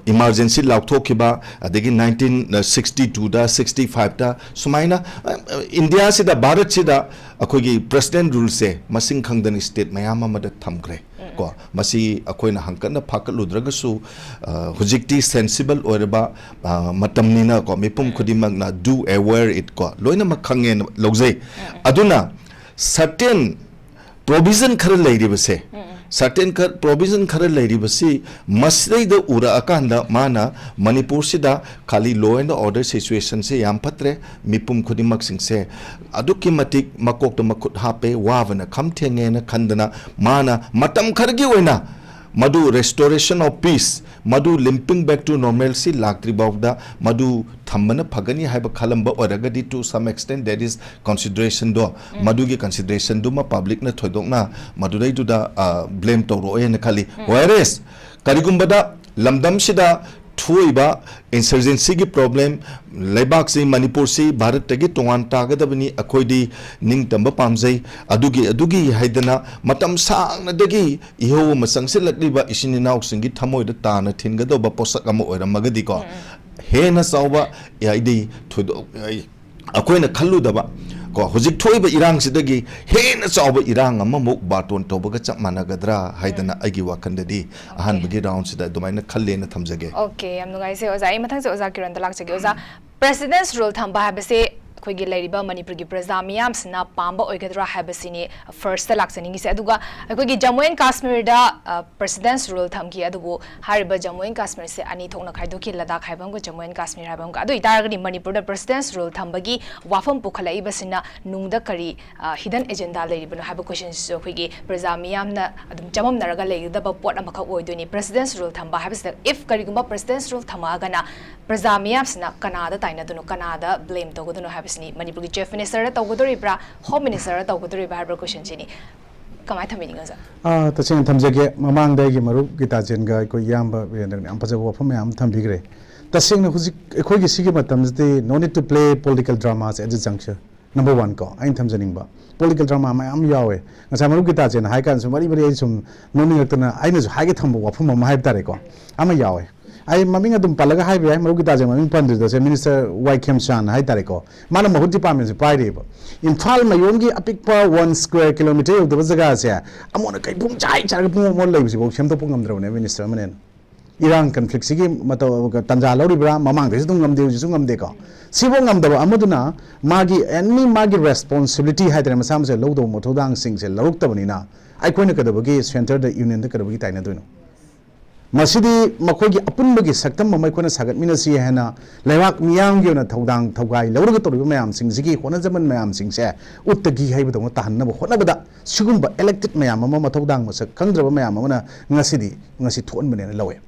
ꯏꯃꯥꯔꯖꯦꯟꯁꯤ ꯂꯥꯎꯊꯣꯛꯈꯤꯕ, ꯑꯗꯒꯤ ꯅꯥꯏꯟꯇꯤꯟ ꯁꯤꯛꯁꯇꯤ ꯇꯨꯗ, ꯁꯤꯛꯁꯇꯤ ꯐꯥꯏꯚꯇ ꯁꯨꯃꯥꯏꯅ, ꯑ, ꯏꯟꯗꯤꯌꯥꯁꯤꯗ, ꯚꯥꯔꯠꯁꯤꯗ ꯑꯩꯈꯣꯏꯒꯤ ꯄ꯭ꯔꯦꯁꯤꯗꯦꯟ ꯔꯨꯜꯁꯦ ꯃꯁꯤꯡ ꯈꯪꯗꯅ ꯁ꯭ꯇꯦꯠ ꯃꯌꯥꯝ ꯑꯃꯗ ꯊꯝꯈ꯭ꯔꯦ ꯀꯣ꯫ ꯃꯁꯤ ꯑꯩꯈꯣꯏꯅ ꯍꯪꯀꯠꯅ ꯐꯥꯀꯠꯂꯨꯗ꯭ꯔꯒꯁꯨ, ꯑ, ꯍꯧꯖꯤꯛꯇꯤ ꯁꯦꯟꯁꯤꯕꯜ ꯑꯣꯏꯔꯕ, ꯑ, ꯃꯇꯝꯅꯤꯅ ꯀꯣ, ꯃꯤꯄꯨꯝ ꯈꯨꯗꯤꯡꯃꯛꯅ do aware it ꯀꯣ, ꯂꯣꯏꯅꯃꯛ ꯈꯪꯉꯦꯅ ꯂꯧꯖꯩ꯫ ꯑꯗꯨꯅ ꯁꯔꯇꯦꯟ ꯄ꯭ꯔꯣꯚꯤꯖꯟ ꯈꯔ ꯂꯩꯔꯤꯕꯁꯦ, ꯁꯔꯇꯦꯟ ꯈꯔ, ꯄ꯭ꯔꯣꯚꯤꯖꯟ ꯈꯔ ꯂꯩꯔꯤꯕꯁꯤ ꯃꯁꯤꯗꯩꯗ ꯎꯔꯛꯑꯀꯥꯟꯗ ꯃꯥꯅ ꯃꯅꯤꯄꯨꯔꯁꯤꯗ ꯈꯥꯂꯤ law and order situationꯁꯦ ꯌꯥꯝ ꯐꯠꯇ꯭ꯔꯦ, ꯃꯤꯄꯨꯝ ꯈꯨꯗꯤꯡꯃꯛꯁꯤꯡꯁꯦ ꯑꯗꯨꯛꯀꯤ ꯃꯇꯤꯛ ꯃꯀꯣꯛꯇ ꯃꯈꯨꯠ ꯍꯥꯞꯄꯦ, ꯋꯥꯕꯅ ꯈꯝ ꯊꯦꯡꯉꯦꯅ ꯈꯟꯗꯅ ꯃꯥꯅ ꯃꯇꯝ ꯈꯔꯒꯤ ꯑꯣꯏꯅ ꯃꯗꯨ restoration of peace, ꯃꯗꯨ limping back to normalcy ꯂꯥꯛꯇ꯭ꯔꯤ ꯐꯥꯎꯗ ꯃꯗꯨ ꯊꯝꯕꯅ ꯐꯒꯅꯤ ꯍꯥꯏꯕ ꯈꯜꯂꯝꯕ ꯑꯣꯏꯔꯒꯗꯤ, to some extent, that is considerationꯗꯣ, ꯃꯗꯨꯒꯤ considerationꯗꯨꯃ publicꯅ ꯊꯣꯏꯗꯣꯛꯅ ꯃꯗꯨꯗꯩꯗꯨꯗ, ꯑ, blame ꯇꯧꯔꯛꯑꯣꯏꯅ ꯈꯜꯂꯤ꯫ Whereas, ꯀꯔꯤꯒꯨꯝꯕꯗ ꯂꯝꯗꯝꯁꯤꯗ ꯊꯣꯛꯏꯕ insurgencyꯒꯤ problem, ꯂꯩꯕꯥꯛꯁꯤ, ꯃꯅꯤꯄꯨꯔꯁꯤ ꯚꯥꯔꯠꯇꯒꯤ ꯇꯣꯉꯥꯟ ꯇꯥꯒꯗꯕꯅꯤ, ꯑꯩꯈꯣꯏꯗꯤ ꯅꯤꯡꯇꯝꯕ ꯄꯥꯝꯖꯩ, ꯑꯗꯨꯒꯤ, ꯑꯗꯨꯒꯤ ꯍꯥꯏꯗꯅ ꯃꯇꯝ ꯁꯥꯡꯅꯗꯒꯤ ꯏꯍꯧ ꯑꯃ ꯆꯪꯁꯤꯜꯂꯛꯂꯤꯕ ꯏꯆꯤꯟ ꯏꯅꯥꯎꯁꯤꯡꯒꯤ ꯊꯃꯣꯏꯗ ꯇꯥꯅ ꯊꯤꯟꯒꯗꯧꯕ ꯄꯣꯠꯁꯛ ꯑꯃ ꯑꯣꯏꯔꯝꯃꯒꯗꯤꯀꯣ, ꯍꯦꯟꯅ ꯆꯥꯎꯕ, ꯍꯥꯏꯗꯤ ꯊꯣꯏꯗꯣꯛ-, ꯑꯩꯈꯣꯏꯅ ꯈꯜꯂꯨꯗꯕ ꯀꯣ, ꯍꯧꯖꯤꯛ ꯊꯣꯛꯏꯕ ꯏꯔꯥꯡꯁꯤꯗꯒꯤ ꯍꯦꯟꯅ ꯆꯥꯎꯕ ꯏꯔꯥꯡ ꯑꯃꯃꯨꯛ ꯕꯥꯔꯇꯣꯟ ꯇꯧꯕꯒ ꯆꯞ ꯃꯥꯟꯅꯒꯗ꯭ꯔꯥ ꯍꯥꯏꯗꯅ ꯑꯩꯒꯤ ꯋꯥꯈꯜꯗꯗꯤ ꯑꯍꯥꯟꯕꯒꯤ ꯔꯥꯎꯟꯁꯤꯗ ꯑꯗꯨꯃꯥꯏꯅ ꯈꯜꯂꯦꯅ ꯊꯝꯖꯒꯦ꯫ ꯑꯣꯀꯦ, ꯌꯥꯝ ꯅꯨꯡꯉꯥꯏꯖꯩ ꯑꯣꯖꯥ꯫ ꯑꯩ ꯃꯊꯪꯁꯦ ꯑꯣꯖꯥ ꯀꯤꯔꯟꯗ ꯂꯥꯛꯆꯒꯦ꯫ ꯑꯣꯖꯥ, ꯄ꯭ꯔꯦꯁꯤꯗꯦꯟꯁ ꯔꯨꯜ ꯊꯝꯕ ꯍꯥꯏꯕꯁꯦ ꯑꯩꯈꯣꯏꯒꯤ ꯂꯩꯔꯤꯕ ꯃꯅꯤꯄꯨꯔꯒꯤ ꯄ꯭ꯔꯖꯥ ꯃꯤꯌꯥꯝꯁꯤꯅ ꯄꯥꯝꯕ ꯑꯣꯏꯒꯗ꯭ꯔꯥ ꯍꯥꯏꯕꯁꯤꯅꯤ ꯐꯥꯔꯁꯇ ꯂꯥꯛꯆꯅꯤꯡꯉꯤꯁꯦ꯫ ꯑꯗꯨꯒ ꯑꯩꯈꯣꯏꯒꯤ ꯖꯃꯨ ꯑꯦꯟ ꯀꯥꯁꯃꯤꯔꯗ ꯄ꯭ꯔꯦꯁꯤꯗꯦꯟꯁ ꯔꯨꯜ ꯊꯝꯈꯤ, ꯑꯗꯨꯕꯨ ꯍꯥꯏꯔꯤꯕ ꯖꯃꯨ ꯑꯦꯟ ꯀꯥꯁꯃꯤꯔꯁꯦ ꯑꯅꯤ ꯊꯣꯛꯅ ꯈꯥꯏꯗꯣꯛꯈꯤ, ꯂꯗꯥꯈ ꯍꯥꯏꯕ ꯑꯃꯒ ꯖꯃꯨ ꯑꯦꯟ ꯀꯥꯁꯃꯤꯔ ꯍꯥꯏꯕ ꯑꯃꯒ꯫ ꯑꯗꯨ ꯑꯣꯏꯇꯥꯔꯒꯗꯤ ꯃꯅꯤꯄꯨꯔꯗ ꯄ꯭ꯔꯦꯁꯤꯗꯦꯟꯁ ꯔꯨꯜ ꯊꯝꯕꯒꯤ ꯋꯥꯐꯝ ꯄꯨꯈꯠꯂꯛꯏꯕꯁꯤꯅ ꯅꯨꯡꯗ ꯀꯔꯤ ꯍꯤꯗꯟ ꯑꯦꯖꯦꯟꯗꯥ ꯂꯩꯔꯤꯕꯅꯣ ꯍꯥꯏꯕ ꯀꯣꯏꯁꯟꯁꯤꯁꯨ ꯑꯩꯈꯣꯏꯒꯤ ꯄ꯭ꯔꯖꯥ ꯃꯤꯌꯥꯝꯅ ꯑꯗꯨꯝ ꯆꯃꯝꯅꯔꯒ ꯂꯩꯒꯗꯕ ꯄꯣꯠ ꯑꯃꯈꯛ ꯑꯣꯏꯗꯣꯏꯅꯤ꯫ ꯄ꯭ꯔꯦꯁꯤꯗꯦꯟꯁ ꯔꯨꯜ ꯊꯝꯕ ꯍꯥꯏꯕꯁꯤꯗ, ꯏꯐ ꯀꯔꯤꯒꯨꯝꯕ ꯄ꯭ꯔꯦꯁꯤꯗꯦꯟꯁ ꯔꯨꯜ ꯊꯝꯃꯛꯑꯒꯅ ꯄ꯭ꯔꯖꯥ ꯃꯤꯌꯥꯝꯁꯤꯅ ꯀꯅꯥꯗ ꯇꯥꯏꯅꯗꯣꯏꯅꯣ, ꯀꯅꯥꯗ ꯕ꯭ꯂꯦꯝ ꯇꯧꯒꯗꯣꯏꯅꯣ ꯍꯥꯏꯕꯁꯤꯅꯤ꯫ ꯃꯅꯤꯄꯨꯔꯒꯤ ꯆꯤꯐ ꯃꯤꯅꯤꯁꯇꯔꯗ ꯇꯧꯒꯗꯣꯔꯤꯕ꯭ꯔꯥ, ꯍꯣꯝ ꯃꯤꯅꯤꯁꯇꯔꯗ ꯇꯧꯒꯗꯣꯔꯤꯕ꯭ꯔꯥ ꯍꯥꯏꯕ ꯀꯣꯏꯁꯟꯁꯤꯅꯤ꯫ ꯀꯃꯥꯏꯅ ꯊꯝꯕꯤꯅꯤꯡꯉꯤ, ꯑꯣꯖꯥ? ꯑꯥ, ꯇꯁꯦꯡꯅ ꯊꯝꯖꯒꯦ, ꯃꯃꯥꯡꯗ ꯑꯩꯒꯤ ꯃꯔꯨꯞ ꯒꯤꯇꯥꯖꯦꯟꯒ ꯑꯩꯈꯣꯏ ꯏꯌꯥꯝꯕ ꯕꯤꯔꯦꯟꯗ꯭ꯔꯅ ꯌꯥꯝ ꯐꯖꯕ ꯋꯥꯐꯝ ꯃꯌꯥꯝ ꯑꯃ ꯊꯝꯕꯤꯈ꯭ꯔꯦ꯫ ꯇꯁꯦꯡꯅ ꯍꯧꯖꯤꯛ ꯑꯩꯈꯣꯏꯒꯤ ꯁꯤꯒꯤ ꯃꯇꯝꯁꯤꯗꯤ no need to play political dramas at this juncture, number one ꯀꯣ꯫ ꯑꯩꯅ ꯊꯝꯖꯅꯤꯡꯕ, political drama ꯃꯌꯥꯝ ꯌꯥꯎꯋꯦ꯫ ꯉꯁꯥꯏ ꯃꯔꯨꯞ ꯒꯤꯇꯥꯖꯦꯟꯅ ꯍꯥꯏ ꯀꯥꯟꯗꯁꯨ ꯃꯔꯤ ꯃꯔꯤ ꯑꯩ ꯁꯨꯝ ꯅꯣꯛꯅꯤꯡꯉꯛꯇꯅ ꯑꯩꯅꯁꯨ ꯍꯥꯏꯒꯦ ꯊꯝꯕ ꯋꯥꯐꯝ ꯑꯃ ꯍꯥꯏꯕ ꯇꯥꯔꯦꯀꯣ, ꯑꯃ ꯌꯥꯎꯋꯦ꯫ ꯑꯩ ꯃꯃꯤꯡ ꯑꯗꯨꯝ ꯄꯜꯂꯒ ꯍꯥꯏꯕ ꯌꯥꯏ, ꯃꯔꯨꯞ ꯒꯤꯇꯥꯖꯦꯟ ꯃꯃꯤꯡ ꯄꯟꯗ꯭ꯔꯤꯗꯁꯦ, ꯃꯤꯅꯤꯁꯇꯔ ꯋꯥꯏ ꯈꯦꯝꯆꯥꯟ ꯍꯥꯏ ꯇꯥꯔꯦꯀꯣ꯫ ꯃꯥꯅ ꯃꯍꯨꯠ ꯗꯤꯄꯥꯔꯠꯃꯦꯟꯁꯦ ꯄꯥꯏꯔꯤꯕ꯫ ꯏꯝꯐꯥꯜ ꯃꯌꯣꯟꯒꯤ ꯑꯄꯤꯛꯄ ꯋꯥꯟ ꯁ꯭ꯀ꯭ꯋꯦꯔ ꯀꯤꯂꯣꯃꯤꯇꯔ ꯌꯧꯗꯕ ꯖꯒꯥꯁꯦ ꯑꯃꯣꯠꯅ ꯀꯩꯐꯨꯝ ꯆꯥꯏ ꯆꯥꯏꯔꯒ ꯄꯨꯡꯃꯣꯠ ꯃꯣꯠ ꯂꯩꯕꯁꯤꯐꯥꯎ ꯁꯦꯝꯗꯣꯛꯄ ꯉꯝꯗ꯭ꯔꯕꯅꯦ ꯃꯤꯅꯤꯁꯇꯔ ꯑꯃꯅꯦꯅ꯫ ꯏꯔꯥꯡ ꯀꯟꯐ꯭ꯂꯤꯛꯁꯤꯒꯤ ꯃꯇꯧ, ꯇꯥꯟꯖꯥ ꯂꯧꯔꯤꯕ꯭ꯔꯥ? ꯃꯃꯥꯡꯗꯩꯁꯨ ꯑꯗꯨꯝ ꯉꯝꯗꯦ, ꯍꯧꯖꯤꯛꯁꯨ ꯉꯝꯗꯦꯀꯣ꯫ ꯁꯤꯐꯥꯎ ꯉꯝꯗꯕ ꯑꯃꯗꯨꯅ ꯃꯥꯒꯤ ꯑꯦꯅꯤ ꯃꯥꯒꯤ ꯔꯦꯁꯄꯣꯟꯁꯤꯕꯤꯂꯤꯇꯤ ꯍꯥꯏꯇꯥꯔꯦ, ꯃꯁꯥ ꯃꯁꯥ ꯂꯧꯗꯧꯕ ꯃꯊꯧꯗꯥꯡꯁꯤꯡꯁꯦ ꯂꯧꯔꯛꯇꯕꯅꯤꯅ ꯑꯩꯈꯣꯏꯅ ꯀꯩꯗꯧꯕꯒꯤ ꯁꯦꯟꯇꯔꯗ, ꯌꯨꯅꯤꯌꯟꯗ ꯀꯩꯗꯧꯕꯒꯤ ꯇꯥꯏꯅꯗꯣꯏꯅꯣ? ꯃꯁꯤꯗꯤ ꯃꯈꯣꯏꯒꯤ ꯑꯄꯨꯟꯕꯒꯤ ꯁꯛꯇꯝ ꯑꯃ ꯑꯩꯈꯣꯏꯅ ꯁꯥꯒꯠꯃꯤꯟꯅꯁꯤ ꯍꯥꯏꯅ ꯂꯩꯕꯥꯛ ꯃꯤꯌꯥꯝꯒꯤ ꯑꯣꯏꯅ ꯊꯧꯗꯥꯡ ꯊꯧꯒꯥꯏ ꯂꯧꯔꯒ ꯇꯧꯔꯤꯕ ꯃꯌꯥꯝꯁꯤꯡꯁꯤꯒꯤ ꯍꯣꯠꯅꯖꯃꯟ ꯃꯌꯥꯝꯁꯤꯡꯁꯦ ꯎꯠꯇꯒꯤ ꯍꯩꯕꯗꯧꯅ ꯇꯥꯍꯟꯅꯕ ꯍꯣꯠꯅꯕꯗ ꯁꯤꯒꯨꯝꯕ ꯏꯂꯦꯛꯇꯦꯗ ꯃꯌꯥꯝ ꯑꯃ, ꯃꯊꯧꯗꯥꯡ ꯃꯁꯛ ꯈꯪꯗ꯭ꯔꯕ ꯃꯌꯥꯝ ꯑꯃꯅ ꯉꯁꯤꯗꯤ, ꯉꯁꯤ ꯊꯣꯛꯍꯟꯕꯅꯦꯅ ꯂꯧꯋꯦ꯫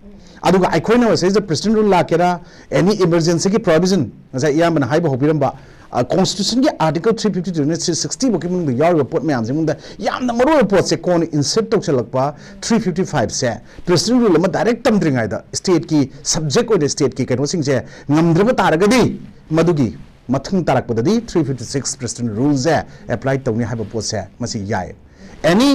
ꯑꯗꯨꯒ ꯑꯩꯈꯣꯏꯅ ꯃꯁꯤꯗ ꯄ꯭ꯔꯦꯁꯤꯗꯦꯟ ꯔꯨꯜ ꯂꯥꯛꯀꯦꯔꯥ, ꯑꯦꯅꯤ ꯏꯃꯔꯖꯦꯟꯁꯤꯒꯤ ꯄ꯭ꯔꯣꯚꯤꯖꯟ, ꯉꯁꯥꯏ ꯏꯌꯥꯝꯕꯅ ꯍꯥꯏꯕ ꯍꯧꯕꯤꯔꯝꯕ, ꯑ, ꯀꯣꯟꯁꯇꯤꯇ꯭ꯌꯨꯁꯟꯒꯤ ꯑꯥꯔꯇꯤꯀꯜ ꯊ꯭ꯔꯤ ꯐꯤꯐꯇꯤ ꯇꯨ ꯅ ꯊ꯭ꯔꯤ ꯁꯤꯛꯁꯇꯤ ꯐꯥꯎꯒꯤ ꯃꯅꯨꯡꯗ ꯌꯥꯎꯔꯤꯕ ꯄꯣꯠ ꯃꯌꯥꯝꯁꯤ ꯃꯅꯨꯡꯗ ꯌꯥꯝꯅ ꯃꯔꯨꯑꯣꯏꯕ ꯄꯣꯠꯁꯦ ꯀꯣꯟꯅ ꯏꯟꯁꯔꯠ ꯇꯧꯁꯜꯂꯛꯄ ꯊ꯭ꯔꯤ ꯐꯤꯐꯇꯤ ꯐꯥꯏꯚꯁꯦ, ꯄ꯭ꯔꯦꯁꯤꯗꯦꯟ ꯔꯨꯜ ꯑꯃ ꯗꯥꯏꯔꯦꯛ ꯇꯝꯗ꯭ꯔꯤꯉꯩꯗ ꯁ꯭ꯇꯦꯠꯀꯤ ꯁꯕꯖꯦꯛ ꯑꯣꯏꯅ ꯁ꯭ꯇꯦꯠꯀꯤ ꯀꯩꯅꯣꯁꯤꯡꯁꯦ ꯉꯝꯗ꯭ꯔꯕ ꯇꯥꯔꯒꯗꯤ ꯃꯗꯨꯒꯤ ꯃꯊꯪ ꯇꯥꯔꯛꯄꯗꯗꯤ ꯊ꯭ꯔꯤ ꯐꯤꯐꯇꯤ ꯁꯤꯛꯁ ꯄ꯭ꯔꯦꯁꯤꯗꯦꯟ ꯔꯨꯜꯁꯦ ꯑꯦꯄ꯭ꯂꯥꯏ ꯇꯧꯅꯤ ꯍꯥꯏꯕ ꯄꯣꯠꯁꯦ ꯃꯁꯤ ꯌꯥꯏ꯫ ꯑꯦꯅꯤ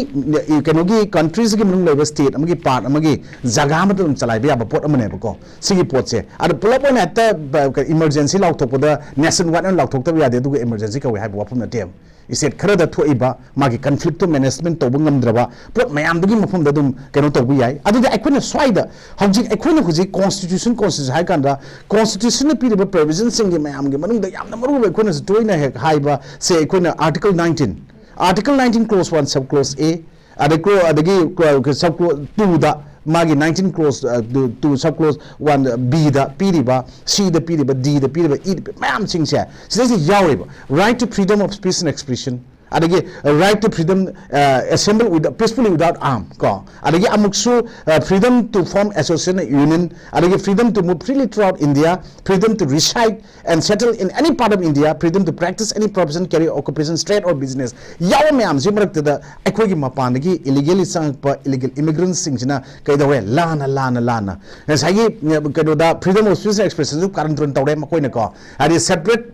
ꯀꯩꯅꯣꯒꯤ ꯀꯟꯇ꯭ꯔꯤꯁꯤꯒꯤ ꯃꯅꯨꯡ ꯂꯩꯕ ꯁ꯭ꯇꯦꯠ ꯑꯃꯒꯤ ꯄꯥꯔꯠ ꯑꯃꯒꯤ ꯖꯒꯥ ꯑꯃꯗ ꯑꯗꯨꯝ ꯆꯂꯥꯏꯕ ꯌꯥꯕ ꯄꯣꯠ ꯑꯃꯅꯦꯕꯀꯣ꯫ ꯁꯤꯒꯤ ꯄꯣꯠꯁꯦ ꯑꯗꯣ ꯄꯨꯂꯞ ꯑꯣꯏꯅ ꯍꯦꯛꯇ ꯏꯃꯔꯖꯦꯟꯁꯤ ꯂꯥꯎꯊꯣꯛꯄꯗ, ꯅꯦꯁꯟ ꯋꯥꯏꯗ ꯑꯣꯏꯅ ꯂꯥꯎꯊꯣꯛꯇꯕ ꯌꯥꯗꯦ, ꯑꯗꯨꯒ ꯏꯃꯔꯖꯦꯟꯁꯤ ꯀꯧꯏ ꯍꯥꯏꯕ ꯋꯥꯐꯝ ꯅꯠꯇꯦꯕ꯫ ꯁ꯭ꯇꯦꯠ ꯈꯔꯗ ꯊꯣꯛꯏꯕ ꯃꯥꯒꯤ ꯀꯟꯐ꯭ꯂꯤꯛꯇꯣ ꯃꯦꯅꯦꯖꯃꯦꯟ ꯇꯧꯕ ꯉꯝꯗ꯭ꯔꯕ ꯄꯣꯠ ꯃꯌꯥꯝꯗꯨꯒꯤ ꯃꯐꯝꯗ ꯑꯗꯨꯝ ꯀꯩꯅꯣ ꯇꯧꯕ ꯌꯥꯏ꯫ ꯑꯗꯨꯗꯤ ꯑꯩꯈꯣꯏꯅ ꯁ꯭ꯋꯥꯏꯗ ꯍꯧꯖꯤꯛ, ꯑꯩꯈꯣꯏꯅ ꯍꯧꯖꯤꯛ ꯀꯣꯟꯁꯇꯤꯇ꯭ꯌꯨꯁꯟ, ꯀꯣꯟꯁꯇꯤꯇ꯭ꯌꯨꯁꯟ ꯍꯥꯏ ꯀꯥꯟꯗ ꯀꯣꯟꯁꯇꯤꯇ꯭ꯌꯨꯁꯟꯅ ꯄꯤꯔꯤꯕ ꯄ꯭ꯔꯣꯚꯤꯖꯟꯁꯤꯡꯒꯤ ꯃꯌꯥꯝꯒꯤ ꯃꯅꯨꯡꯗ ꯌꯥꯝꯅ ꯃꯔꯨꯑꯣꯏꯕ, ꯑꯩꯈꯣꯏꯅꯁꯨ ꯇꯣꯏꯅ ꯍꯦꯛ ꯍꯥꯏꯕ ꯁꯦ, ꯑꯩꯈꯣꯏꯅ Article nineteen, Article nineteen clause one, sub clause A, ꯑꯗꯩ ꯀ꯭ꯂꯣ-, ꯑꯗꯒꯤ ꯀ꯭ꯂꯣ-, sub clause two ꯗ ꯃꯥꯒꯤ nineteen clause, ꯑ, two, two sub clause one B ꯗ ꯄꯤꯔꯤꯕ, C ꯗ ꯄꯤꯔꯤꯕ, D ꯗ ꯄꯤꯔꯤꯕ, E ꯗ ꯄꯤꯔꯤꯕ ꯃꯌꯥꯝꯁꯤꯡꯁꯦ ꯁꯤꯗꯩꯁꯤꯗ ꯌꯥꯎꯔꯦꯕ꯫ Right to freedom of speech and expression, ꯑꯗꯒꯤ right to freedom, ꯑ, assemble with, peacefully without arm, ꯀꯣ, ꯑꯗꯒꯤ ꯑꯃꯨꯛꯁꯨ, ꯑ, freedom to form association union, ꯑꯗꯒꯤ freedom to move freely throughout India, freedom to reside and settle in any part of India, freedom to practice any profession, career, occupation, trade or business ꯌꯥꯎꯕ ꯃꯌꯥꯝꯁꯤ ꯃꯔꯛꯇꯗ ꯑꯩꯈꯣꯏꯒꯤ ꯃꯄꯥꯟꯗꯒꯤ illegally ꯆꯪꯉꯛꯄ illegal immigrants ꯁꯤꯡꯁꯤꯅ ꯀꯩꯗꯧꯔꯦ? ꯂꯥꯟꯅ, ꯂꯥꯟꯅ, ꯂꯥꯟꯅ ꯉꯁꯥꯏꯒꯤ, ꯎꯝ, ꯀꯩꯅꯣꯗ freedom of speech and expression ꯁꯨ ꯀꯥꯔꯟ ꯇꯨꯔꯟ ꯇꯧꯔꯦ ꯃꯈꯣꯏꯅꯀꯣ꯫ ꯍꯥꯏꯗꯤ separate,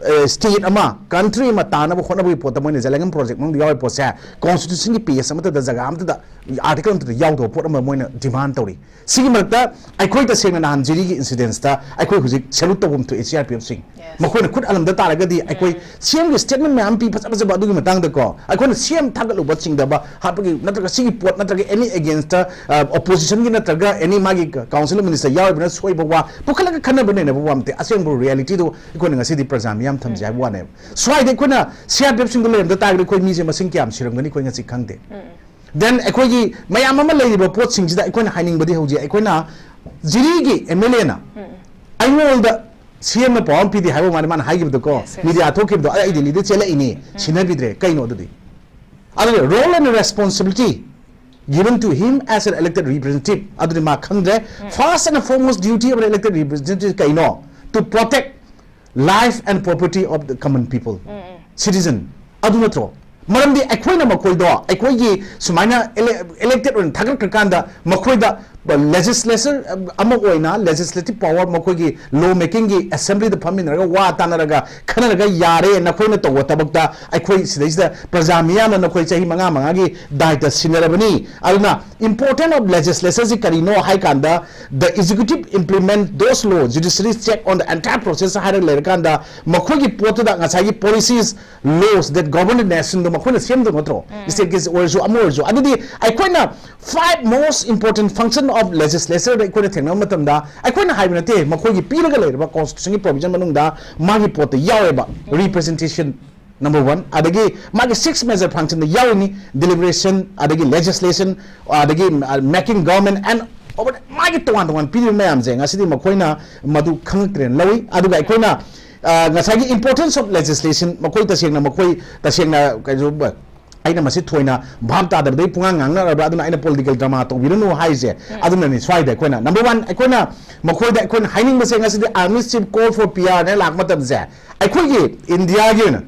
ꯑ, state ꯑꯃ, country ꯑꯃ ꯇꯥꯅꯕ ꯍꯣꯠꯅꯕꯒꯤ ꯄꯣꯠꯇ ꯃꯣꯏꯅ ꯖꯦꯂꯦꯡꯒꯝ project ꯃꯅꯨꯡꯗ ꯌꯥꯎꯔꯤꯕ ꯄꯣꯠꯁꯦ constitution ꯒꯤ page ꯑꯃꯠꯇꯗ, ꯖꯒꯥ ꯑꯃꯠꯇꯗ, article ꯑꯃꯠꯇꯗ ꯌꯥꯎꯗꯕ ꯄꯣꯠ ꯑꯃ ꯃꯣꯏꯅ demand ꯇꯧꯔꯤ꯫ ꯁꯤꯒꯤ ꯃꯔꯛꯇ ꯑꯩꯈꯣꯏ ꯇꯁꯦꯡꯅ ꯅꯍꯥꯟ ꯖꯤꯔꯤꯒꯤ incidents ꯇ ꯑꯩꯈꯣꯏ ꯍꯧꯖꯤꯛ salute ꯇꯧꯐꯝ ꯊꯣꯛꯑꯦ C R P F ꯁꯤꯡ꯫ Yes. ꯃꯈꯣꯏꯅ ꯈꯨꯠ ꯑꯜꯂꯝꯗ ꯇꯥꯔꯒꯗꯤ ꯑꯩꯈꯣꯏ C M ꯒꯤ statement ꯃꯌꯥꯝ ꯄꯤ ꯐꯖ ꯐꯖꯕ ꯑꯗꯨꯒꯤ ꯃꯇꯥꯡꯗꯀꯣ, ꯑꯩꯈꯣꯏꯅ C M ꯊꯥꯒꯠꯂꯨꯕ ꯆꯤꯡꯗꯕ ꯍꯥꯞꯄꯒꯤ ꯅꯠꯇ꯭ꯔꯒ ꯁꯤꯒꯤ ꯄꯣꯠ ꯅꯠꯇ꯭ꯔꯒ any against ꯇ, ꯑ, opposition ꯒꯤ ꯅꯠꯇ꯭ꯔꯒ any ꯃꯥꯒꯤ council minister ꯌꯥꯎꯔꯤꯕꯅ ꯁꯣꯏꯕ ꯋꯥ ꯄꯨꯈꯠꯂꯒ ꯈꯟꯅꯕ ꯅꯩꯅꯕ ꯋꯥ ꯅꯠꯇꯦ꯫ ꯑꯁꯦꯡꯕ reality ꯗꯨ ꯑꯩꯈꯣꯏꯅ ꯉꯁꯤꯗꯤ ꯄ꯭ꯔꯖꯥ ꯃꯤꯌꯥꯝ ꯊꯝꯖꯩ ꯍꯥꯏꯕ ꯋꯥꯅꯦꯕ꯫ ꯁ꯭ꯋꯥꯏꯗ ꯑꯩꯈꯣꯏꯅ C R P F ꯁꯤꯡꯗꯣ ꯂꯩꯔꯝꯗ ꯇꯥꯔꯒꯗꯤ ꯑꯩꯈꯣꯏ ꯃꯤꯁꯦ ꯃꯁꯤꯡ ꯀꯌꯥꯝ ꯁꯤꯔꯝꯒꯅꯤ ꯑꯩꯈꯣꯏ ꯉꯁꯤ ꯈꯪꯗꯦ꯫ Then ꯑꯩꯈꯣꯏꯒꯤ ꯃꯌꯥꯝ ꯑꯃ ꯂꯩꯔꯤꯕ ꯄꯣꯠꯁꯤꯡꯁꯤꯗ ꯑꯩꯈꯣꯏꯅ ꯍꯥꯏꯅꯤꯡꯕꯗꯤ ꯍꯧꯖꯤꯛ ꯑꯩꯈꯣꯏꯅ ꯖꯤꯔꯤꯒꯤ M L A ꯅ ꯑꯩꯉꯣꯟꯗ C M ꯅ ꯄꯥꯎ ꯑꯃ ꯄꯤꯗꯦ ꯍꯥꯏꯕ ꯃꯥꯅ, ꯃꯥꯅ ꯍꯥꯏꯈꯤꯕꯗꯣ ꯀꯣ, Yes, yes. Media ꯊꯣꯛꯈꯤꯕꯗꯣ, "ꯑꯩ, ꯑꯩ ꯗꯤꯜꯂꯤꯗ ꯆꯦꯜꯂꯛꯏꯅꯤ, ꯁꯤꯟꯅꯕꯤꯗ꯭ꯔꯦ"꯫ ꯀꯩꯅꯣ ꯑꯗꯨꯗꯤ? ꯑꯗꯨꯅ role and responsibility given to him as an elected representative ꯑꯗꯨꯗꯤ ꯃꯥ ꯈꯪꯗ꯭ꯔꯦ꯫ First and foremost duty of an elected representative ꯀꯩꯅꯣ? To protect life and property of the common people, citizen꯫ ꯑꯗꯨ ꯅꯠꯇ꯭ꯔꯣ? ꯃꯔꯝꯗꯤ ꯑꯩꯈꯣꯏꯅ ꯃꯈꯣꯏꯗꯣ, ꯑꯩꯈꯣꯏꯒꯤ ꯁꯨꯃꯥꯏꯅ ele-, elected ꯑꯣꯏꯅ ꯊꯥꯒꯠꯈ꯭ꯔꯀꯥꯟꯗ ꯃꯈꯣꯏꯗ ꯂꯦꯖꯤꯁꯂꯦꯆꯔ ꯑꯃ ꯑꯣꯏꯅ ꯂꯦꯖꯤꯁꯂꯦꯇꯤꯚ ꯄꯥꯋꯔ, ꯃꯈꯣꯏꯒꯤ ꯂꯣ ꯃꯦꯀꯤꯡꯒꯤ ꯑꯦꯁꯦꯝꯕ꯭ꯂꯤꯗ ꯐꯝꯃꯤꯟꯅꯔꯒ ꯋꯥ ꯇꯥꯅꯔꯒ ꯈꯟꯅꯔꯒ ꯌꯥꯔꯦ, ꯅꯈꯣꯏꯅ ꯇꯧꯕ ꯊꯕꯛꯇ ꯑꯩꯈꯣꯏ ꯁꯤꯗꯩꯁꯤꯗ ꯄ꯭ꯔꯖꯥ ꯃꯤꯌꯥꯝꯅ ꯅꯈꯣꯏ ꯆꯍꯤ ꯃꯉꯥ ꯃꯉꯥꯒꯤ ꯗꯥꯏꯇ ꯁꯤꯟꯅꯔꯕꯅꯤ꯫ ꯑꯗꯨꯅ important of legislature ꯁꯤ ꯀꯔꯤꯅꯣ ꯍꯥꯏ ꯀꯥꯟꯗ, the executive implement those law, judiciary check on the entire process ꯍꯥꯏꯔꯒ ꯂꯩꯔꯀꯥꯟꯗ, ꯃꯈꯣꯏꯒꯤ ꯄꯣꯠꯇꯨꯗ ꯉꯁꯥꯏꯒꯤ policies, laws that govern the nation ꯗꯣ ꯃꯈꯣꯏꯅ ꯁꯦꯝꯗꯧ ꯅꯠꯇ꯭ꯔꯣ? ꯁ꯭ꯇꯦꯠꯀꯤ ꯑꯣꯏꯔꯁꯨ, ꯑꯃ ꯑꯣꯏꯔꯁꯨ꯫ ꯑꯗꯨꯗꯤ ꯑꯩꯈꯣꯏꯅ five most important function of legislature ꯗ ꯑꯩꯈꯣꯏꯅ ꯊꯦꯡꯅꯕ ꯃꯇꯝꯗ, ꯑꯩꯈꯣꯏꯅ ꯍꯥꯏꯕ ꯅꯠꯇꯦ, ꯃꯈꯣꯏꯒꯤ ꯄꯤꯔꯒ ꯂꯩꯔꯤꯕ constitution ꯒꯤ provision ꯃꯅꯨꯡꯗ ꯃꯥꯒꯤ ꯄꯣꯠꯇ ꯌꯥꯎꯋꯦꯕ, representation number one꯫ ꯑꯗꯒꯤ ꯃꯥꯒꯤ six major function ꯗ ꯌꯥꯎꯔꯤꯅꯤ: deliberation, ꯑꯗꯒꯤ legislation, ꯑꯗꯒꯤ making government and over, ꯃꯥꯒꯤ ꯇꯣꯉꯥꯟ ꯇꯣꯉꯥꯟ ꯄꯤꯔꯤꯕ ꯃꯌꯥꯝꯁꯦ ꯉꯁꯤꯗꯤ ꯃꯈꯣꯏꯅ ꯃꯗꯨ ꯈꯪꯉꯛꯇ꯭ꯔꯦꯅ ꯂꯧꯏ꯫ ꯑꯗꯨꯒ ꯑꯩꯈꯣꯏꯅ, ꯑ, ꯉꯁꯥꯏꯒꯤ importance of legislation, ꯃꯈꯣꯏ ꯇꯁꯦꯡꯅ, ꯃꯈꯣꯏ ꯇꯁꯦꯡꯅ ꯀꯩꯁꯨ, ꯑꯩꯅ ꯃꯁꯤ ꯊꯣꯏꯅ ꯚꯥꯞ ꯇꯥꯗꯕꯗꯒꯤ ꯄꯨꯡꯉꯥꯡ ꯉꯥꯡꯅꯔꯕ꯭ꯔꯥ, ꯑꯗꯨꯅ ꯑꯩꯅ political drama ꯇꯧꯕꯤꯔꯅꯨ ꯍꯥꯏꯔꯤꯁꯦ꯫ ꯑꯗꯨꯅꯅꯤ ꯁ꯭ꯋꯥꯏꯗ ꯑꯩꯈꯣꯏꯅ number one, ꯑꯩꯈꯣꯏꯅ ꯃꯈꯣꯏꯗ ꯑꯩꯈꯣꯏꯅ ꯍꯥꯏꯅꯤꯡꯕꯁꯦ, ꯉꯁꯤꯗꯤ army chief call for P R ꯅ ꯂꯥꯛꯄ ꯃꯇꯝꯁꯦ, ꯑꯩꯈꯣꯏꯒꯤ ꯏꯟꯗꯤꯌꯥꯒꯤ ꯑꯣꯏꯅ,